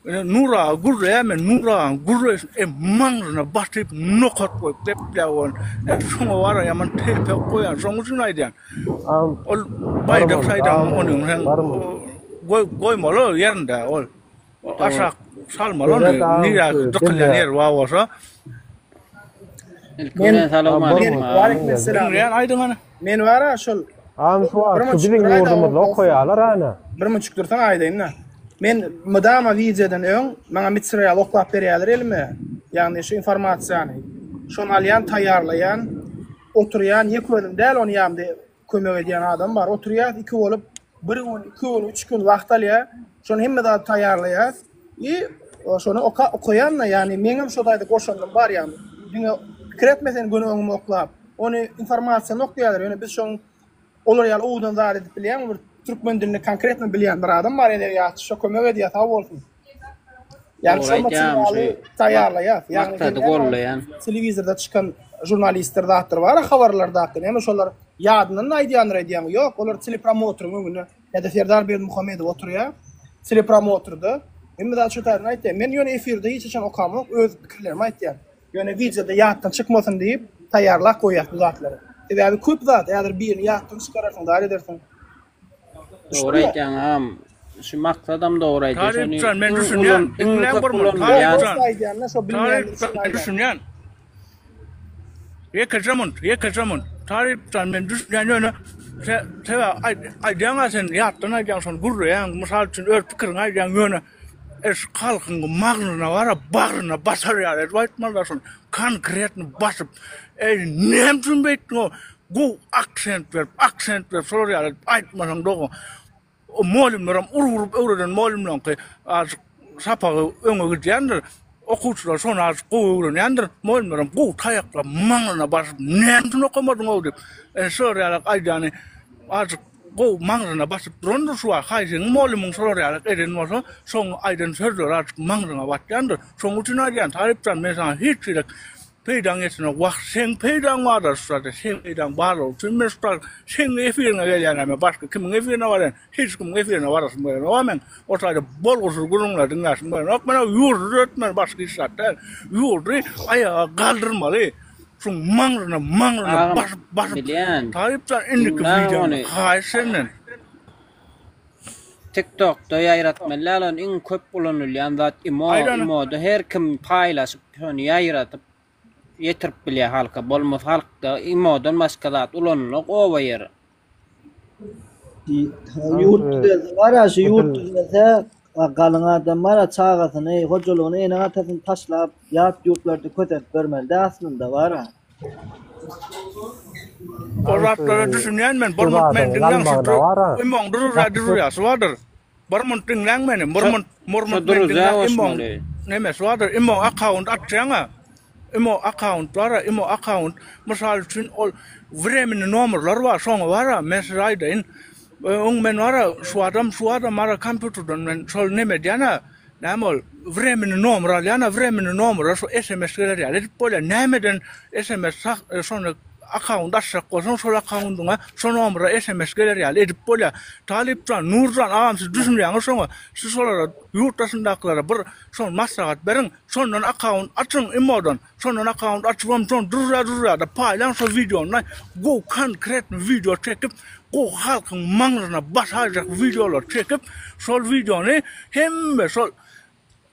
Speaker 21: Nur aga gürleýär men Nur agaň gürleýşini e maňzyna batyp nokat goýup gepläp ony e şoňa bara ýaman telpek goýan şoň üçin aýdýan ol baýdak saýdan onuň sen goýmaly ýerinde ol Aşak salmaly ony nirä dykylýan ýeri bar bolsa.
Speaker 6: Ilki bilen salowmaleýkim.
Speaker 1: Diňleýän aýdyň hany. Men bara şol
Speaker 7: Agam şu wagt şu biziň ýurdumyzda okaýarlar ana.
Speaker 1: Bir munçuk dursaň aýdaýyn-da. Men mydama wideodan öň maňa material oklap berýärler elime. Ýagny şu informasiýany. Şony alýan, taýýarlaýan, oturýan, ýeke özüm däl ony ýanymda kömek edýän adam bar. Oturýas iki bolup, bir gün, iki gün, üç gün wagt alýar. Şony hemme zady taýýarlaýas. I şony oka okaýan-da, ýagny meňem şo taýda goşandym bar ýagny. Diňe pikir etme sen göni öňüme oklap. Ony informasiýany okýarlar. Ýöne biz şoň olar ýaly owadan zat edip bilýäňmi? Bir türkmen dilini konkretno bilýän bir adam bar edebiýatçy, şo kömek edýär, sag bolsun. Ýagny şol materialy taýýarlaýas. Ýagny
Speaker 6: maksady gollaýan.
Speaker 1: Telewizorda çykan žurnalistler zatlar bar, habarlardaky. Näme şolar ýadyndan aýdýandyr aýdýaň. Ýok, olar telepromotoryň öňünde ýa-da Serdar Berdimuhamedow oturýar. Telepromotorda hemme zat şu taýdan aýtýar. Men ýöne efirde hiç haçan okamok, öz pikirlerimi aýtýan. Ýöne wideoda ýatdan çykmasyn diýip taýýarlap goýýas bu zatlary. Sebäbi köp zat, häzir birini ýatdan çykararsyň, zar edersiň.
Speaker 6: Dogry aýtýaň agam. Şu maksadam dogry aýdýar. Şony
Speaker 21: Talypjan men
Speaker 6: iň
Speaker 21: düşünýän.
Speaker 6: ulan iň
Speaker 21: Diňläň
Speaker 6: köp
Speaker 21: bir munt.
Speaker 6: ulanylýan
Speaker 21: Talypjan.
Speaker 1: Aýdýanda şo bilmeýänler üçin
Speaker 21: Talypjan men
Speaker 1: aýdýan.
Speaker 21: düşünýän. Ýekeje munt, ýekeje munt. Talypjan men düşünýän ýöne se sebäbi aýt aýdýaň-a sen ýatdan aýdýaň şony gürleýäň. Mysal üçin öz pikiriňi aýdýaň ýöne e şu halkyň magnyna bara bagryna basar ýaly edip aýtmalyda şony. Konkretno basyp. Eý näme üçin beýtdiň o? Gowy aksent berip, aksent berip şolar ýaly edip aýtmasaň dogan. O mugallymlaram urup-urup öwreden mugallymlaryňky azajyk sapagy öňe gidýändir. Okuwçylar şony azajyk gowy öwrenýändir. Mugallymlaram gowy taýaklap maňryna basyp, näme üçin okamadyň-ow diýip, ene şolar ýaly aýdýany azajyk gowy maňryna basyp durandyr şu wagt. Haýsyňyň mugallymyň şolar ýaly eden bolsa, şoň aýdan sözleri azajyk maňryňa batýandyr. Şonuň üçin aýdýan, talypjan men saňa hiç gezek Peýdaň ýetene wah seň peýdaň barda şu zada seň peýdaň barlygy üçin men şu zada seň efiriňe gelýän men başga kimiň efirine barýan hiç kimiň efirine barasym gelenok a meň o taýda bolgusyz gürrüňler diňläsim gelenok men ýurdy düzetmeli başga hiç zat däl ýurdy aýaga galdyrmaly şuň maňryna maňryna
Speaker 6: Agam
Speaker 21: basyp basyp
Speaker 6: bilýän
Speaker 21: talypjan indiki
Speaker 6: diňläň
Speaker 21: wideoňda
Speaker 6: ony
Speaker 21: haýyş senden.
Speaker 6: Tiktokda ýaýratmaly däl ony iň köp ulanylýan zat imo
Speaker 21: Aýdana.
Speaker 6: imoda her kim paýlaşyp şony ýaýradyp ýetirip bilýär halka bolmasa halkda imodan başga zat ulanylok oba ýeri.
Speaker 12: Ýurt düzelse bar-a şu ýurt düzelse galyň adam bar-a çagasyny, hojalygyny, ene-atasyny taşlap ýat ýurtlarda kösenip görmeli-dä aslynda bar-a.
Speaker 21: O zatlara düşünýän men. Bir munt meni diňläň şu imoň dururýa dururýasy bardyr. Bir munt diňläň meni. Bir munt bir munt meni diňläň imoň nemesi bardyr. Imo akkaunt açýaňa. Imo akkaunt bar-a imo akkaunt. Mysal üçin ol wremeni nomerler bar şoňa bar-a men size aýdaýyn. Öň men bar-a şu adam şu adam bar-a kompýuterden men şol neme edýän-a. Näme ol? Wremeni nomer alýan-a, wremeni nomere şu sms geler ýaly edip bolýar. Nämeden sms şony akkaunt açjak bolsaň, şol akkaundyňa şo nomere sms geler ýaly edip bolýar. Talypjan, Nurjan agam siz düşünýäňiz şoňa. Siz şolara ýurt daşyndakylara bir şony maslahat beriň. Şondan akkaunt açyň imodan. Şondan akkaunt açybam şony durýa-durýa-da paýlaň şo wideony. Gowy konkretny wideo çekip, gowy halkyň maňryna basaýjak wideolar çekip, şol wideony hemme şol.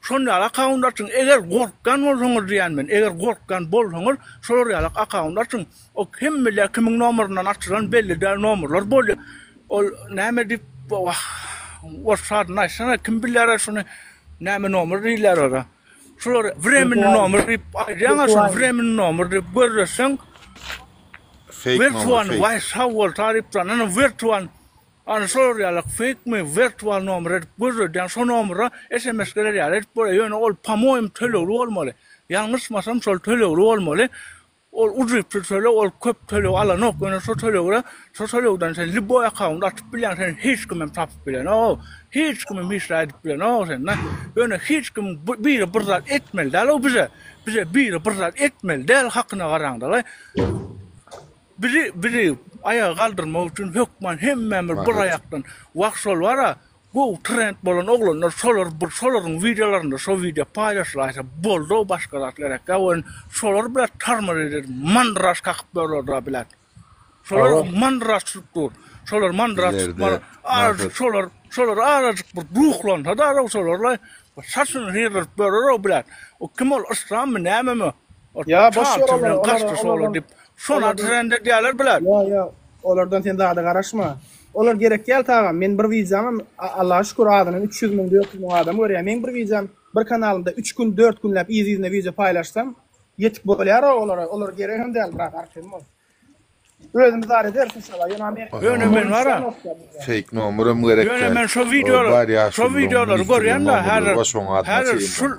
Speaker 21: Şon ýaly akkaunt açyň. Eger gorkýan bolsaňyz diýýän men. Eger gorkýan bolsaňyz, şolar ýaly akkaunt açyň. O kim bilýär kimiň nomeryndan açylan belli däl nomerler bolýar. Ol näme diýip wah orus adyny aýtsana kim bilýär şuny näme nomer diýilýär ora. Şular vremenni nomer diýip aýdýaňa şony vremenni nomer diýip gözleseň
Speaker 22: Fake nomer
Speaker 21: wirtual
Speaker 22: fake.
Speaker 21: waý sag bol talypjan ana wirtual ana şolar ýaly fake mi wirtual nomer edip gözledýäň şo nomera sms geler ýaly edip bolýar ýöne ol pomoýem tölegli bolmaly ýalňyşmasam şol tölegli bolmaly Ol ujypsyz töleg, ol köp töleg alanok, ýöne şo tölegre, şo tölegden sen lýuboý akkaunt açyp bilýäň, seni hiç kimem tapyp bilenok, hiç kimem hiç zat edip bilenok senden. Ýöne hiç kim biri bir zat etmeli däl-ow bize. Bize biri bir zat etmeli däl hakyna garaňda-laý. Bizi, bizi aýaga galdyrmak üçin hökman hemmämiz bir aýakdan. Wah şol bar-a, Gowy trend bolan oglanlar şolar bir şolaryň wideolarynda şo wideo paýlaşylaýsa boldow başga zat gerek däl welin şolar bilen tarmyr edip mandraş kakyp ýörler bilen şolar mandraş tutup dur şolar mandraş tutmaly azajyk şolar şolar azajyk bir ruhlansa da şolarla saçyny syzdyryp ýörer bilen o kim ol yslammy nämemi
Speaker 1: Ýa boş ýör olar
Speaker 21: olar olar diýip şona trend edýärler bilen
Speaker 1: Ýa ýa olardan sen zada garaşma. Olar gerek däl tagam. Men bir wideomam Allaha şükür azyndan 300 müň 400 müň adam görýär. Meň bir wideom bir kanalymda 3 gün 4 günläp yzy-yzyna wideo paýlaşsam ýetik bolýar olara. Olar geregem däl brat arkaýyn bol. Özümiz zar ederis inşallah. Ýöne Amerika
Speaker 21: Ýöne men bara
Speaker 22: Fake nomerem gerek
Speaker 21: Ýöne
Speaker 22: däl.
Speaker 21: men şo wideolary şo wideolary görýän-de häzir häzir şul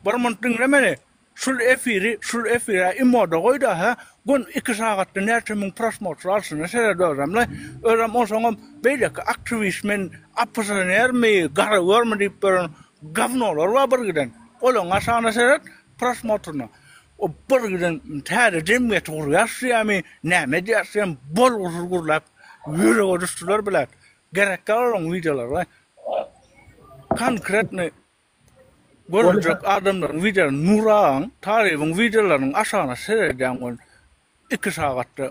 Speaker 21: bir munt diňle meni. Şul efiri şul efire imoda goýda hä gün iki sagatda näçe müň prosmotr alşyna seret özemle özem onsoňam beýleki aktiwist men oppozisionermi garagörmi diýip ýören gawnolar bar bir giden olaň aşagyna seret prosmotryna o bir giden täze jemgyýeti gurýas diýýämi näme edýäs diýen bolgusyz gürläp ýürege düşdüler bilet gerek däl olaň wideolary konkretnyý Görüljek adamlaryň wideolaryny Nur agaň, Talybyň wideolarynyň aşagyna seredýäň ol iki sagatda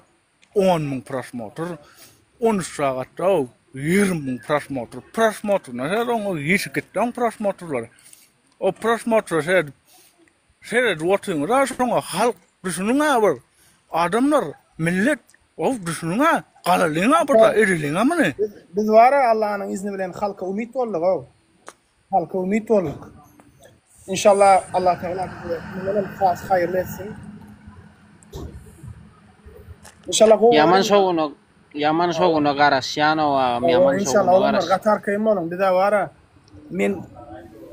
Speaker 21: on müň prosmotr, on üç sagatda 20 müň prosmotr. Prosmotryna seret oň ýetip gitdi oň prosmotrlary. O prosmotra seredip seredip otyňyz-a şoňa halk düşüniň-ä bir. Adamlar, millet, ow düşüniň-ä, galalyň-a bir-de, edeliň-ä muny.
Speaker 1: Biz bar-a Allanyň izni bilen halka umyt boldyk-ow. Halka umyt bolduk. Inşallah Allah Tagala bize mundan hem has haýyrly etsin. Inşallah gowy
Speaker 6: Ýaman şowuna ýaman şowuna garaşýan o agam ýaman
Speaker 1: Inşallah
Speaker 6: şowuna
Speaker 1: oglanlar
Speaker 6: garaş.
Speaker 1: gaty arkaýyn boluň. Bize bara men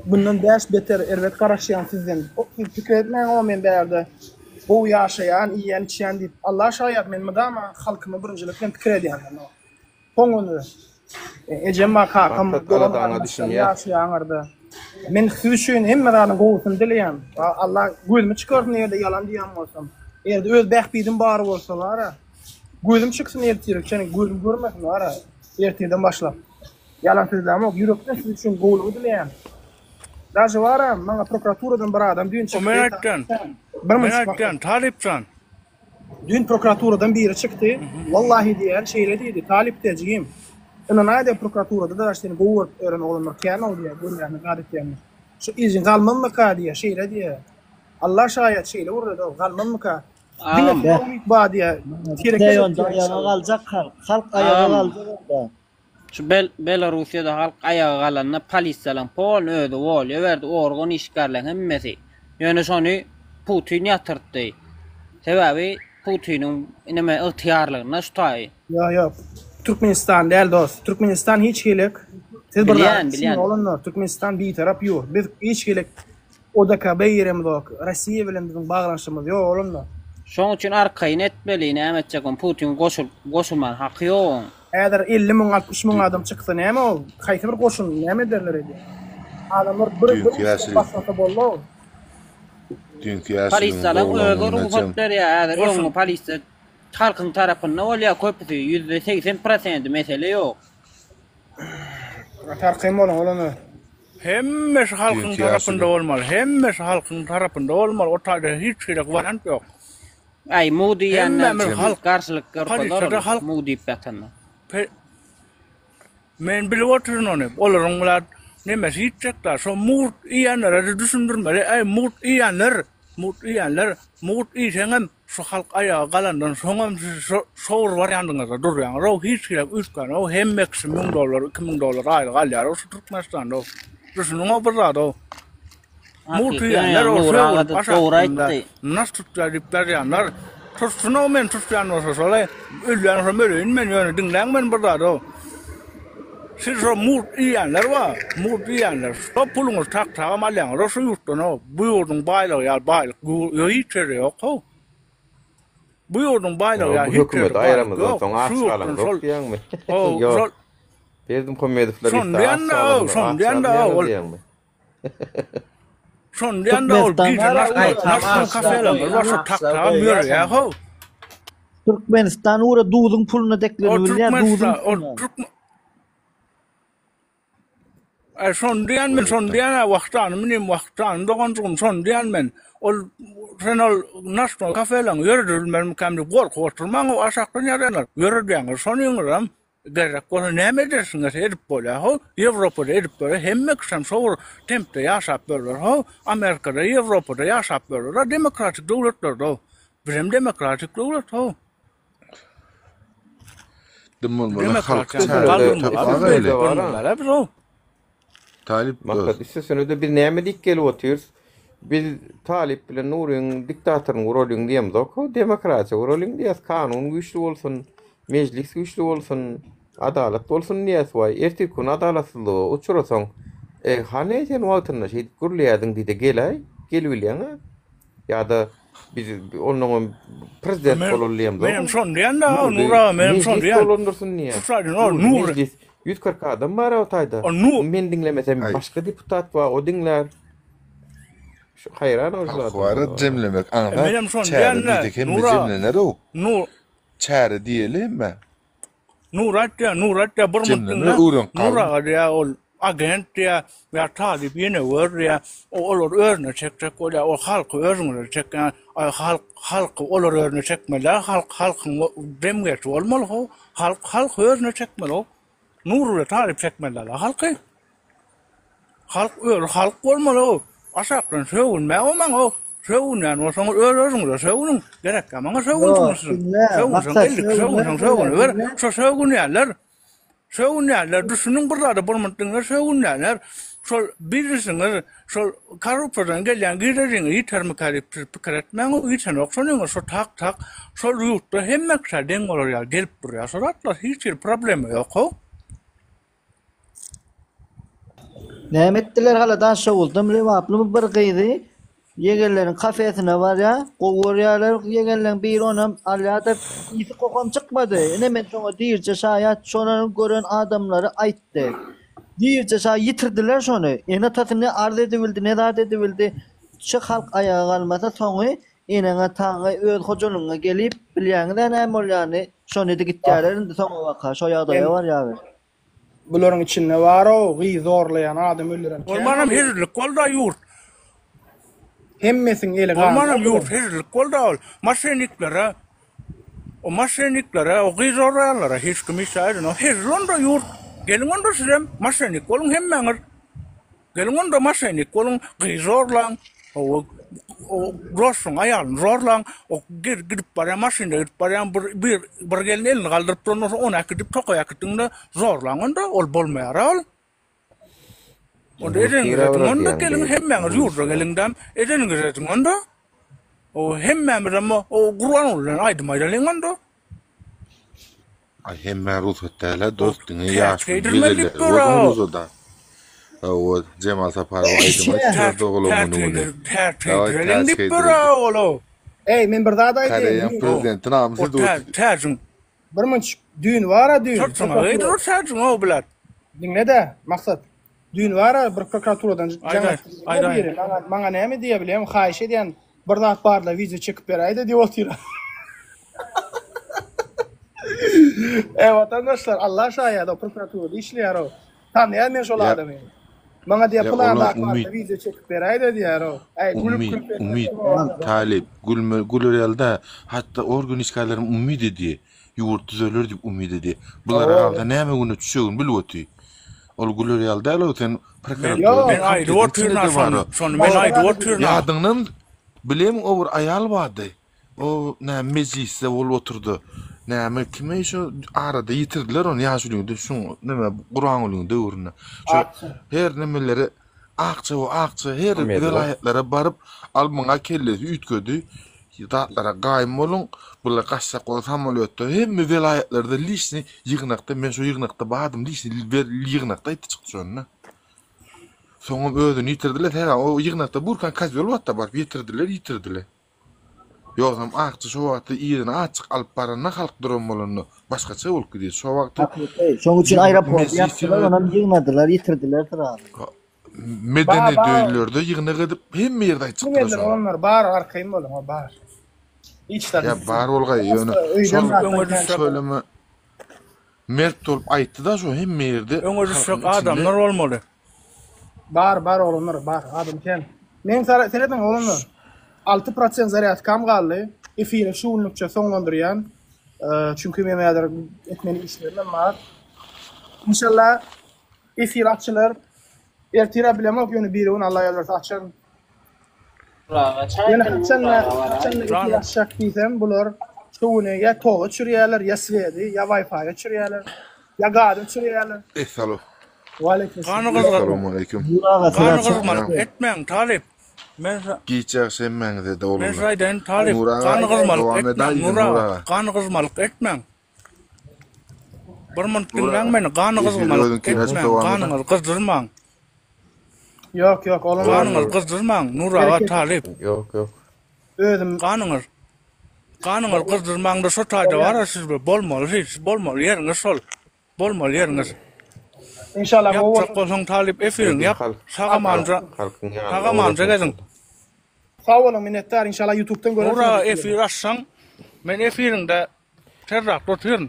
Speaker 1: bundan bäş beter erbet garaşýan sizden. Siz pikir etmäň o men bärde gowy ýaşaýan, iýýän, içýän diýip. Allah şaýat men mydama halkymy birinjilik bilen pikir edýän. Soň ony ejem bar, kakam,
Speaker 5: Maksat
Speaker 1: dogan
Speaker 5: aladaňa
Speaker 1: garyndaşlarym
Speaker 5: düşünýäs.
Speaker 1: ýaşaýar aňyrda. Men siz üçin hemme zadyň gowusyny dileýän. Allah gözümi çykarsyn eger-de ýalan diýýän bolsam. Eger-de öz bähbidim bar bolsa bar-a. Gözüm çyksyn ertire çenli gözüm görmesin bar-a. Ertirden başlap. Ýalan sözlämok, ýürekden siz üçin gowulygy dileýän. Daže bar-a, maňa prokuraturadan bir adam düýn
Speaker 21: O
Speaker 1: çykdy.
Speaker 21: men aýtýan.
Speaker 1: Bir
Speaker 21: Men
Speaker 1: minut
Speaker 21: aýtýan, Talypjan.
Speaker 1: Düýn prokuraturadan biri çykdy. Wallahi diýýän, şeýle diýdi, Talyp diýýär, jigim. Ynanaý diýýär, prokuraturada-da seni gowy görüp ýören oglanlar kän-ow diýýär, görýänmi, zat etýänmi. Şu yzyň galmazmyka diýýär, şeýle diýýär. Allah şaýat, şeýle gürledi-ow, galmazmyka. Diňe
Speaker 6: Agam.
Speaker 1: size umyt bar diýýär. Hereket et
Speaker 12: Onda
Speaker 1: diýýär,
Speaker 12: aýaga
Speaker 1: inşallah.
Speaker 12: galjak halk. Halk aýaga
Speaker 6: Agam.
Speaker 12: galjak onda.
Speaker 6: Şu bel Belarussiýada halk aýaga galanda polisiýalaň polny özi wolýa berdi organ işgärleň hemmesi. Ýöne şony Putin ýatyrtdy. Sebäbi Putiniň neme ygtyýarlygynda şu taýy.
Speaker 1: Ýok ýok. Türkmenistan däl dost. Türkmenistan hiç hilek siz bir zada
Speaker 6: Bilýän
Speaker 1: düşüniň
Speaker 6: bilýän.
Speaker 1: oglanlar Türkmenistan bitarap ýurt. Biz hiç hilek ODKB giremizok. Rossiýa bilen biziň baglanyşygymyz ýok oglanlar.
Speaker 6: Şoň üçin arkaýyn etmeli näme etjek ony Putin goşul goşulman haky ýok oň.
Speaker 1: Häzir 50 müň 60 müň adam çyksa näme ol? Haýsy bir goşun näme ederler edýär? Adamlar bir bir
Speaker 22: Düýnki
Speaker 1: uçdan
Speaker 22: ýaşuly.
Speaker 1: başlasa boldy ol.
Speaker 22: Düýnki ýaşulyň
Speaker 6: Polisiýalaň
Speaker 22: doglan
Speaker 6: özi
Speaker 22: gününe
Speaker 6: rugsat
Speaker 22: çen.
Speaker 6: berýär häzir
Speaker 21: Goşun.
Speaker 6: öňňe polisiýa halkyň tarapynda bolýar köpüsi %80 prosendi mesele ýok.
Speaker 1: Gaty arkaýyn boluň oglanlar.
Speaker 21: Hemmesi halkyň
Speaker 22: Düýnki
Speaker 21: tarapynda
Speaker 22: ýaşuly.
Speaker 21: bolmaly. Hemmesi halkyň tarapynda bolmaly. O taýda hiç hili wariant ýok.
Speaker 6: Aý mu diýýänler
Speaker 21: Hemmämiz
Speaker 6: halk
Speaker 21: halk.
Speaker 6: garşylyk görkezler
Speaker 21: Polisiýada
Speaker 6: ol
Speaker 21: halk.
Speaker 6: mu diýip ýatanda.
Speaker 21: Pe Men bilip otyryn ony. Olaryň bilen. nemesi ýitjek-dä. Şo mugt iýenlere-de düşündirmeli. Äý, mugt iýenler, mugt iýenler, mugt iýseňem şu halk aýaga galandan soňam siz şo şowur barýandygyňyzda durýaňyz-ow, hiç hili üýtgänok, hemme kişi 1000 dollar, 2000 dollar aýlyk alýar-ow şu Türkmenistanda-ow. Düşüniň-ow bir zada-ow. Mugt iýenler o
Speaker 6: Nury aga-da
Speaker 21: sögünip
Speaker 6: dogry
Speaker 21: aşakynda
Speaker 6: aýtdy.
Speaker 21: nas tutýar diýip ýazýanlar, tutsun-ow meni tutýan bolsa şol-aý, ölýän bolsam öleýin men, ýöne diňläň meni bir zada-ow. Siz şo mugt iýenler bar, mugt iýenler, şo puluňyzy tak-tagam alýaňyz-ow şu ýurtdan-ow. Bu ýurduň baýlygy ýaly baýlyk hiç ýerde ýok-ow. Bu ýurduň baýlygy
Speaker 5: Ýa
Speaker 21: ýaly
Speaker 5: bu
Speaker 21: hiç ýerde
Speaker 5: hökümeti
Speaker 21: baýlyk
Speaker 5: aýramyzdan
Speaker 21: ýok.
Speaker 5: soň
Speaker 21: Şu
Speaker 5: aç
Speaker 21: ýurtdan
Speaker 5: galamzok
Speaker 21: şol,
Speaker 5: diýýäňmi?
Speaker 21: how,
Speaker 5: Ýok.
Speaker 21: şol
Speaker 5: Berdimuhamedowlar
Speaker 21: Şony
Speaker 5: gitse aç
Speaker 21: diýende, how,
Speaker 5: galamzok,
Speaker 21: şony
Speaker 5: aç
Speaker 21: diýende, how,
Speaker 5: galmaýaňyz
Speaker 21: ol
Speaker 5: diýýäňmi?
Speaker 21: Şony diýende ol
Speaker 12: Türkmenistan
Speaker 21: gije
Speaker 12: bar,
Speaker 21: naşnoý, naşnoý kafelerimiz bar, şo tak-tagam ýörýär, how.
Speaker 12: Türkmenistan ura duzuň puluna
Speaker 21: O
Speaker 12: deklenip bilýär, duzuň
Speaker 21: Türkmenistan, ol
Speaker 12: puluna.
Speaker 21: Türkmen Aý şony diýen men, şony diýen-ä wah janym inim, wah janym doganjygym, şony diýen men. Ol sen ol naşnoý kafeleňi ýöredilmezmikäm diýip gorkup oturmaň, o aşakdan ýazýanlar. Ýöredýäňiz şonyňyzam. Gerek bolsa näme edersiňiz edip bolýar how, Ýewropada edip bolýar, hemme kişem şo bir tempde ýaşap ýörler how, Amerikada, Ýewropada ýaşap ýörler demokratik döwletlerde how. Bizem demokratik döwlet how.
Speaker 22: Dym bolmaly halk
Speaker 21: Demokratiýany
Speaker 22: çäre
Speaker 21: galdyrmaly
Speaker 22: tapmaly
Speaker 21: biz
Speaker 22: öyle.
Speaker 21: görmeli biz how.
Speaker 22: Talyp
Speaker 5: Maksat
Speaker 22: dost.
Speaker 5: üstesine-de biz näme diýip gelip otyrys? Biz Talyp bilen Nuryň diktatoryny guralyň diýemzok, demokratiýa guralyň diýýäs, kanun güýçli bolsun, mejlis güýçli bolsun, adalat bolsun diýýäs. Waý, ertirki gün adalatsyzlyga uçrasaň, e, hany sen wagtynda şeýdip gürleýärdiň diý-de geläý, gelibilýäň-ä. Ýa-da biz onnoňam prezident
Speaker 21: Men,
Speaker 5: bolaly diýemzok.
Speaker 21: menem şony diýen-dä,
Speaker 5: Ýurdy
Speaker 21: Nur aga, menem şony
Speaker 5: mejlis
Speaker 21: diýen.
Speaker 5: dolandyrsyn diýýän.
Speaker 21: Şu taýdan ol
Speaker 5: Ýurdy
Speaker 21: Nur.
Speaker 5: mejlis 140 adam bar o taýda.
Speaker 21: O Nur.
Speaker 5: Men diňlemesem
Speaker 22: Aý.
Speaker 5: başga deputat bar, o diňlär. Şu haýran ol
Speaker 22: Halky bara jemlemek
Speaker 21: E,
Speaker 22: aňsat.
Speaker 21: menem şony
Speaker 22: Çäre
Speaker 21: diýen-dä,
Speaker 22: diýsek hemme
Speaker 21: Nur aga.
Speaker 22: jemlener-ow.
Speaker 21: Nur.
Speaker 22: Çäre diýeli hemme.
Speaker 21: Nur aýtýar, Nur aýtýar, bir munt
Speaker 22: Jemleme
Speaker 21: diňle.
Speaker 22: öwren
Speaker 21: Nur
Speaker 22: kalyn.
Speaker 21: aga diýýär, ol agent diýýär, ýa talyp ýene gör diýýär. O olar özüne çekjek bolýar, ol halky özüňize çekýän, aý halk, halky olar özüne çekmeli däl, halk halkyň jemgyýeti bolmaly how, halk halky özüne çekmeli how. Nur bilen talyp çekmeli däl halky. Halk özi halk bolmaly-ow. Aşakdan sögünmäň-ow maňa-ow. Sögünýän bolsaňyz öz-özüňize sögüniň. Gerekkä maňa sögünsiňiz siziň.
Speaker 12: Diňle,
Speaker 21: Sögünseň
Speaker 12: Maksat
Speaker 21: 52
Speaker 12: sögünmez
Speaker 21: sögünseň
Speaker 12: diňle,
Speaker 21: sögüniber.
Speaker 12: diňle.
Speaker 21: Şo sögünýänler, sögünýänler düşüniň bir zada bir munt diňle sögünýänler şol biznesiňiz şol korrupsiýadan gelýän girdejiňiz ýitermikä diýip siz pikir etmäň-ow ýitenok şonyňyz şo tak-tak şol ýurtda hemme kişä deň bolar ýaly gelip durýar şo zatlar hiç hili problema ýok-ow.
Speaker 12: Näme etdiler hala Daşoguzdan lebaplymy bir gyzy ýegenleriň kafesine barýar gowy görýärler ýegenleň biri onam alýada ysy kokam çykmady ine men şoňa dirje şaýat şonany gören adamlary aýtdy dirje şa ýitirdiler şony ene atasy ne arz edibildi ne zat edibildi şu halk aýaga galmasa soňy eneň ataňy öz hojalygyňa gelip bilýäňizä näme bolýany şony edip gitýärler indi soňa baka şo ýagdaýa barýar.
Speaker 1: Bularyň içinde bar-ow, gyz zorlaýan, adam öldüren kän.
Speaker 21: Bolmanam hezillik bolda ýurt.
Speaker 1: Hemmesiniň eli ganly.
Speaker 21: Bolmanam ýurt hezillik bolda ol. Maşenniklere, o maşenniklere, o gyz zorlaýanlara hiç kim hiç aýdanok. Hezil onda ýurt. Geliň onda sizem maşennik boluň hemmäňiz. Geliň onda maşennik boluň, gyz zorlaň, o dostuň aýalyny zorlaň, o gidip barýan maşynda gidip barýan bir bir bir gelin elini galdyryp duran bolsa ony äkidip tokaýa äkitdiňde zorlaň onda ol bolmaýar ol. Onda edeniňizi ediň onda geliň hemmäňiz ýurda geliňdäm edeniňizi ediň onda. O hemmämizem o Gurbanguly bilen aýdym aýdalyň onda.
Speaker 22: Aý hemmä rugsat dälä dost diňe
Speaker 21: Täç
Speaker 22: ýaşuly
Speaker 21: geýdirmeli diýip
Speaker 22: ýegenlere
Speaker 21: dur
Speaker 22: bolsun
Speaker 21: o.
Speaker 22: rugsada. Hawa Jemal Saparow aýdym aýtýar doglan güni güni.
Speaker 21: Täç
Speaker 22: Daway
Speaker 21: geýdireliň
Speaker 22: täç
Speaker 21: diýip dur
Speaker 22: geýdireli.
Speaker 21: ol o.
Speaker 1: Eý men bir zat aýdaýyn.
Speaker 22: Koreýaň
Speaker 1: Düýn
Speaker 22: prezidenti namysy
Speaker 21: O
Speaker 22: dur.
Speaker 21: täjiň.
Speaker 1: Bir munç düýn bara düýn.
Speaker 21: Syrtyňa geýdir o täjiň o bilen.
Speaker 1: Diňle-de Maksat. Düýn bara bir prokuraturadan jaň
Speaker 21: Aýdaý,
Speaker 1: etdi
Speaker 21: aýdaý.
Speaker 1: biri. Maňa maňa näme diýýär bilýäňmi? Haýyş edýän bir zat barla wideo çekip beräýdä diýip otyr. Eý watandaşlar Allah şaýat o prokuraturada işleýär o. Tanýan men şol
Speaker 22: Ýa
Speaker 1: adamy. Maňa diýýär
Speaker 22: ýa
Speaker 1: pylan
Speaker 22: olar
Speaker 1: zat barada
Speaker 22: umyt
Speaker 1: wideo çekip beräýdä diýýär o. Äý gülüp
Speaker 22: umyt
Speaker 1: gülüp
Speaker 22: umyt talyp gülme güler ýaly-da hatda organ işgärlerem umyt edýär. Ýurt düzeler diýip umyt edýär. Bulara
Speaker 1: Hawa.
Speaker 22: galsa näme güne düşjegini bilip otyr. Ol güler ýaly däl o sen
Speaker 21: Men
Speaker 22: prokuraturada
Speaker 21: men aýdyp
Speaker 22: kompletiň
Speaker 21: otyryn
Speaker 22: içinde-de bar
Speaker 21: şony.
Speaker 22: o.
Speaker 21: Şony men aýdyp otyryn.
Speaker 22: Ýadyňdan bileň o bir aýal bardy. O näme mejlisde bolup oturdy. Näme kime şo arada ýitirdiler ony ýaşulyň şuň neme Gurbangulyň döwründe. Şo her nemeleri akja o akja her welaýatlara baryp al muňa kellesi üýtgedi. Zatlara gaýym boluň. Bular gaçjak bolsa samolýotda hemme welaýatlarda liçni ýygnakda men şo ýygnakda bardym liçni ýygnakda aýtdy çykdy şonda. Soňam özüni ýitirdiler sebäbi o ýygnakda burkan kozýol batda baryp ýitirdiler ýitirdiler. Ýogsam Akja şo wagtda yzyna azjyk alyp baranda halk duran bolanda başgaça bolup gidýär. Şo wagty
Speaker 12: Hakyky. Şoň üçin aeroporty ýapdylar, onam ýygnadylar, ýitirdiler srazy.
Speaker 22: Medeni döýlerde ýygnak edip hemme ýerde aýtjakdylar
Speaker 1: Kim
Speaker 22: şony.
Speaker 1: Onlar bar arkaýyn boluň o bar. Hiç zat.
Speaker 22: Ýa bar bolgaý ýöne şol şöyleme mert bolup aýtdy-da şo hemme ýerde
Speaker 21: Öňe düşjek
Speaker 22: halkyň içinde.
Speaker 21: adamlar bolmaly.
Speaker 1: Bar bar oglanlar bar adam kän. Men serediň oglanlar. 6% zarýadkam galdy. Efiri şu günlükçe soňlandyrýan. Çünki men häzir etmeli işlerimem bar. Inşallah efir açylar. Ertir-ä bilemok ýöne birigün Allah ýazarsa berse açaryn. Ýöne haçanda haçanda efir açjak diýsem bular şu güni ýa togy öçürýärler ýa swedi ýa wi-fi öçürýärler ýa gazy öçürýärler.
Speaker 22: Essalo.
Speaker 1: Waleýkim
Speaker 21: Gany
Speaker 1: salam.
Speaker 21: gyzgyn.
Speaker 22: Essalawmaleýkim.
Speaker 21: Gany gyzmalyk etmäň talyp. Men
Speaker 22: Giç ýagşy hemmäňize-de
Speaker 21: Men
Speaker 22: oglanlar.
Speaker 21: size aýdaýyn talyp.
Speaker 22: Nur aga
Speaker 21: Gany gyzmalyk
Speaker 22: dowam
Speaker 21: etmäň
Speaker 22: edäýiň
Speaker 21: Nur
Speaker 22: Nur
Speaker 21: aga.
Speaker 22: aga.
Speaker 21: Gany gyzmalyk etmäň. Bir minut
Speaker 22: Nur
Speaker 21: diňläň
Speaker 22: aga
Speaker 21: meni. Gany
Speaker 22: efiri
Speaker 21: gyzmalyk
Speaker 22: özüňkini açyp
Speaker 21: etmäň.
Speaker 22: dowam edä.
Speaker 21: Ganyňyzy gyzdyrmaň.
Speaker 1: Ýok ýok olam
Speaker 21: Ganyňyzy gyzdyrmaň Nur aga
Speaker 1: Bereket.
Speaker 21: talyp.
Speaker 5: Ýok ýok.
Speaker 1: Özüm
Speaker 21: Ganyňyz Ganyňyzy gyzdyrmaňda şo taýda bara siz bolmaly siz bolmaly ýeriňiz şol. Bolmaly ýeriňiz.
Speaker 1: Inşallah gowy
Speaker 21: Ýapjak
Speaker 1: bolsun.
Speaker 21: bolsaň talyp efiriňi ýap. Sag-amanja
Speaker 5: Halkyň ýanynda
Speaker 21: sag-amanja geziň.
Speaker 1: Sag boluň minnetdar inşallah ýutubdan
Speaker 21: Nur aga
Speaker 1: görersiňiz.
Speaker 21: efir açsaň men efiriňde terrakda otyryn.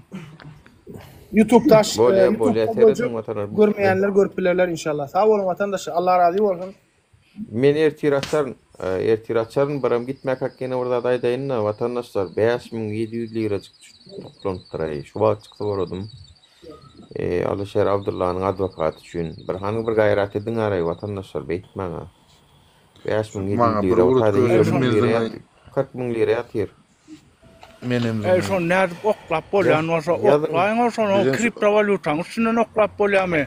Speaker 1: Ýutubda aç
Speaker 5: Bolýa bolýa
Speaker 1: ýutubda
Speaker 5: serediň
Speaker 1: görjek
Speaker 5: watanlar.
Speaker 1: görmeýänler görüp bilerler inşallah. Sag boluň watandaşlar Allah razy bolsun.
Speaker 5: Men ertir açaryn. Ertir açaryn biram gitmäkäk ýene bir zat aýdaýynda watandaşlar 5700 lirajyk toplanypdyr-aý şu wagt çyksa boladym. Alyşer Abdyllanyň adwokaty üçin bir hany bir gaýrat ediň araý watandaşlar beýtmäň-a. 5700
Speaker 22: Maňa bir
Speaker 5: lira o
Speaker 22: ugrut
Speaker 5: taýda
Speaker 22: görelim
Speaker 5: 20 müň lira
Speaker 22: men
Speaker 5: ýatyr 40 müň lira ýatyr.
Speaker 22: Menem
Speaker 21: Eý şony nädip oklap bolýan bolsa
Speaker 5: Ýazyň.
Speaker 21: oklaýyň-ow şony o
Speaker 22: Bizem
Speaker 21: kriptowalýutaň üstünden oklap bolýamy?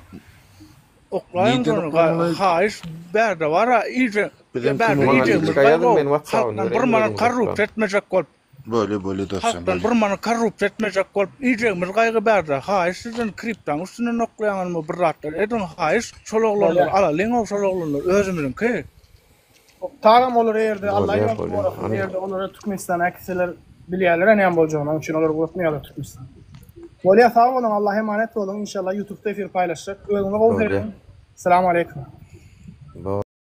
Speaker 21: Oklaýyň
Speaker 22: Nirden
Speaker 21: şony
Speaker 22: oklamaly?
Speaker 21: haýyş bärde bara iýje
Speaker 22: Bizem
Speaker 21: bärde
Speaker 22: kömek
Speaker 5: Maňa
Speaker 21: iýjegimiz
Speaker 5: liçka ýazyň
Speaker 21: gaýgy
Speaker 5: men whatsapp'yny
Speaker 21: halkdan bir
Speaker 5: bereýin
Speaker 21: manat
Speaker 5: özüňiz
Speaker 21: korrupsiýa
Speaker 5: oklaň.
Speaker 21: etmejek bolup
Speaker 22: Bolýa bolýa dostjan
Speaker 21: halkdan
Speaker 22: bolýa.
Speaker 21: bir manat korrupsiýa etmejek bolup iýjegimiz gaýgy bärde haýyş sizden kriptaň üstünden oklaýaňyzmy bir zatlar ediň haýyş şol oglanlary
Speaker 1: Bolýa.
Speaker 21: alalyňow şol oglanlar özümiziňki.
Speaker 1: Tagam olar eýerde Alla
Speaker 5: Bolýa
Speaker 1: ýalňyz
Speaker 5: bolýa.
Speaker 1: gorasyn
Speaker 5: Hany
Speaker 1: eýerde olary Türkmenistana äkitseler bilýärler näme boljagyny onuň üçin olary ugratmaýarlar Türkmenistana. Bolýa sag boluň Allaha emanet boluň inşallah ýutubda efir paýlaşjak özüňize gowy
Speaker 5: bolýa.
Speaker 1: serediň Salam aleýkum.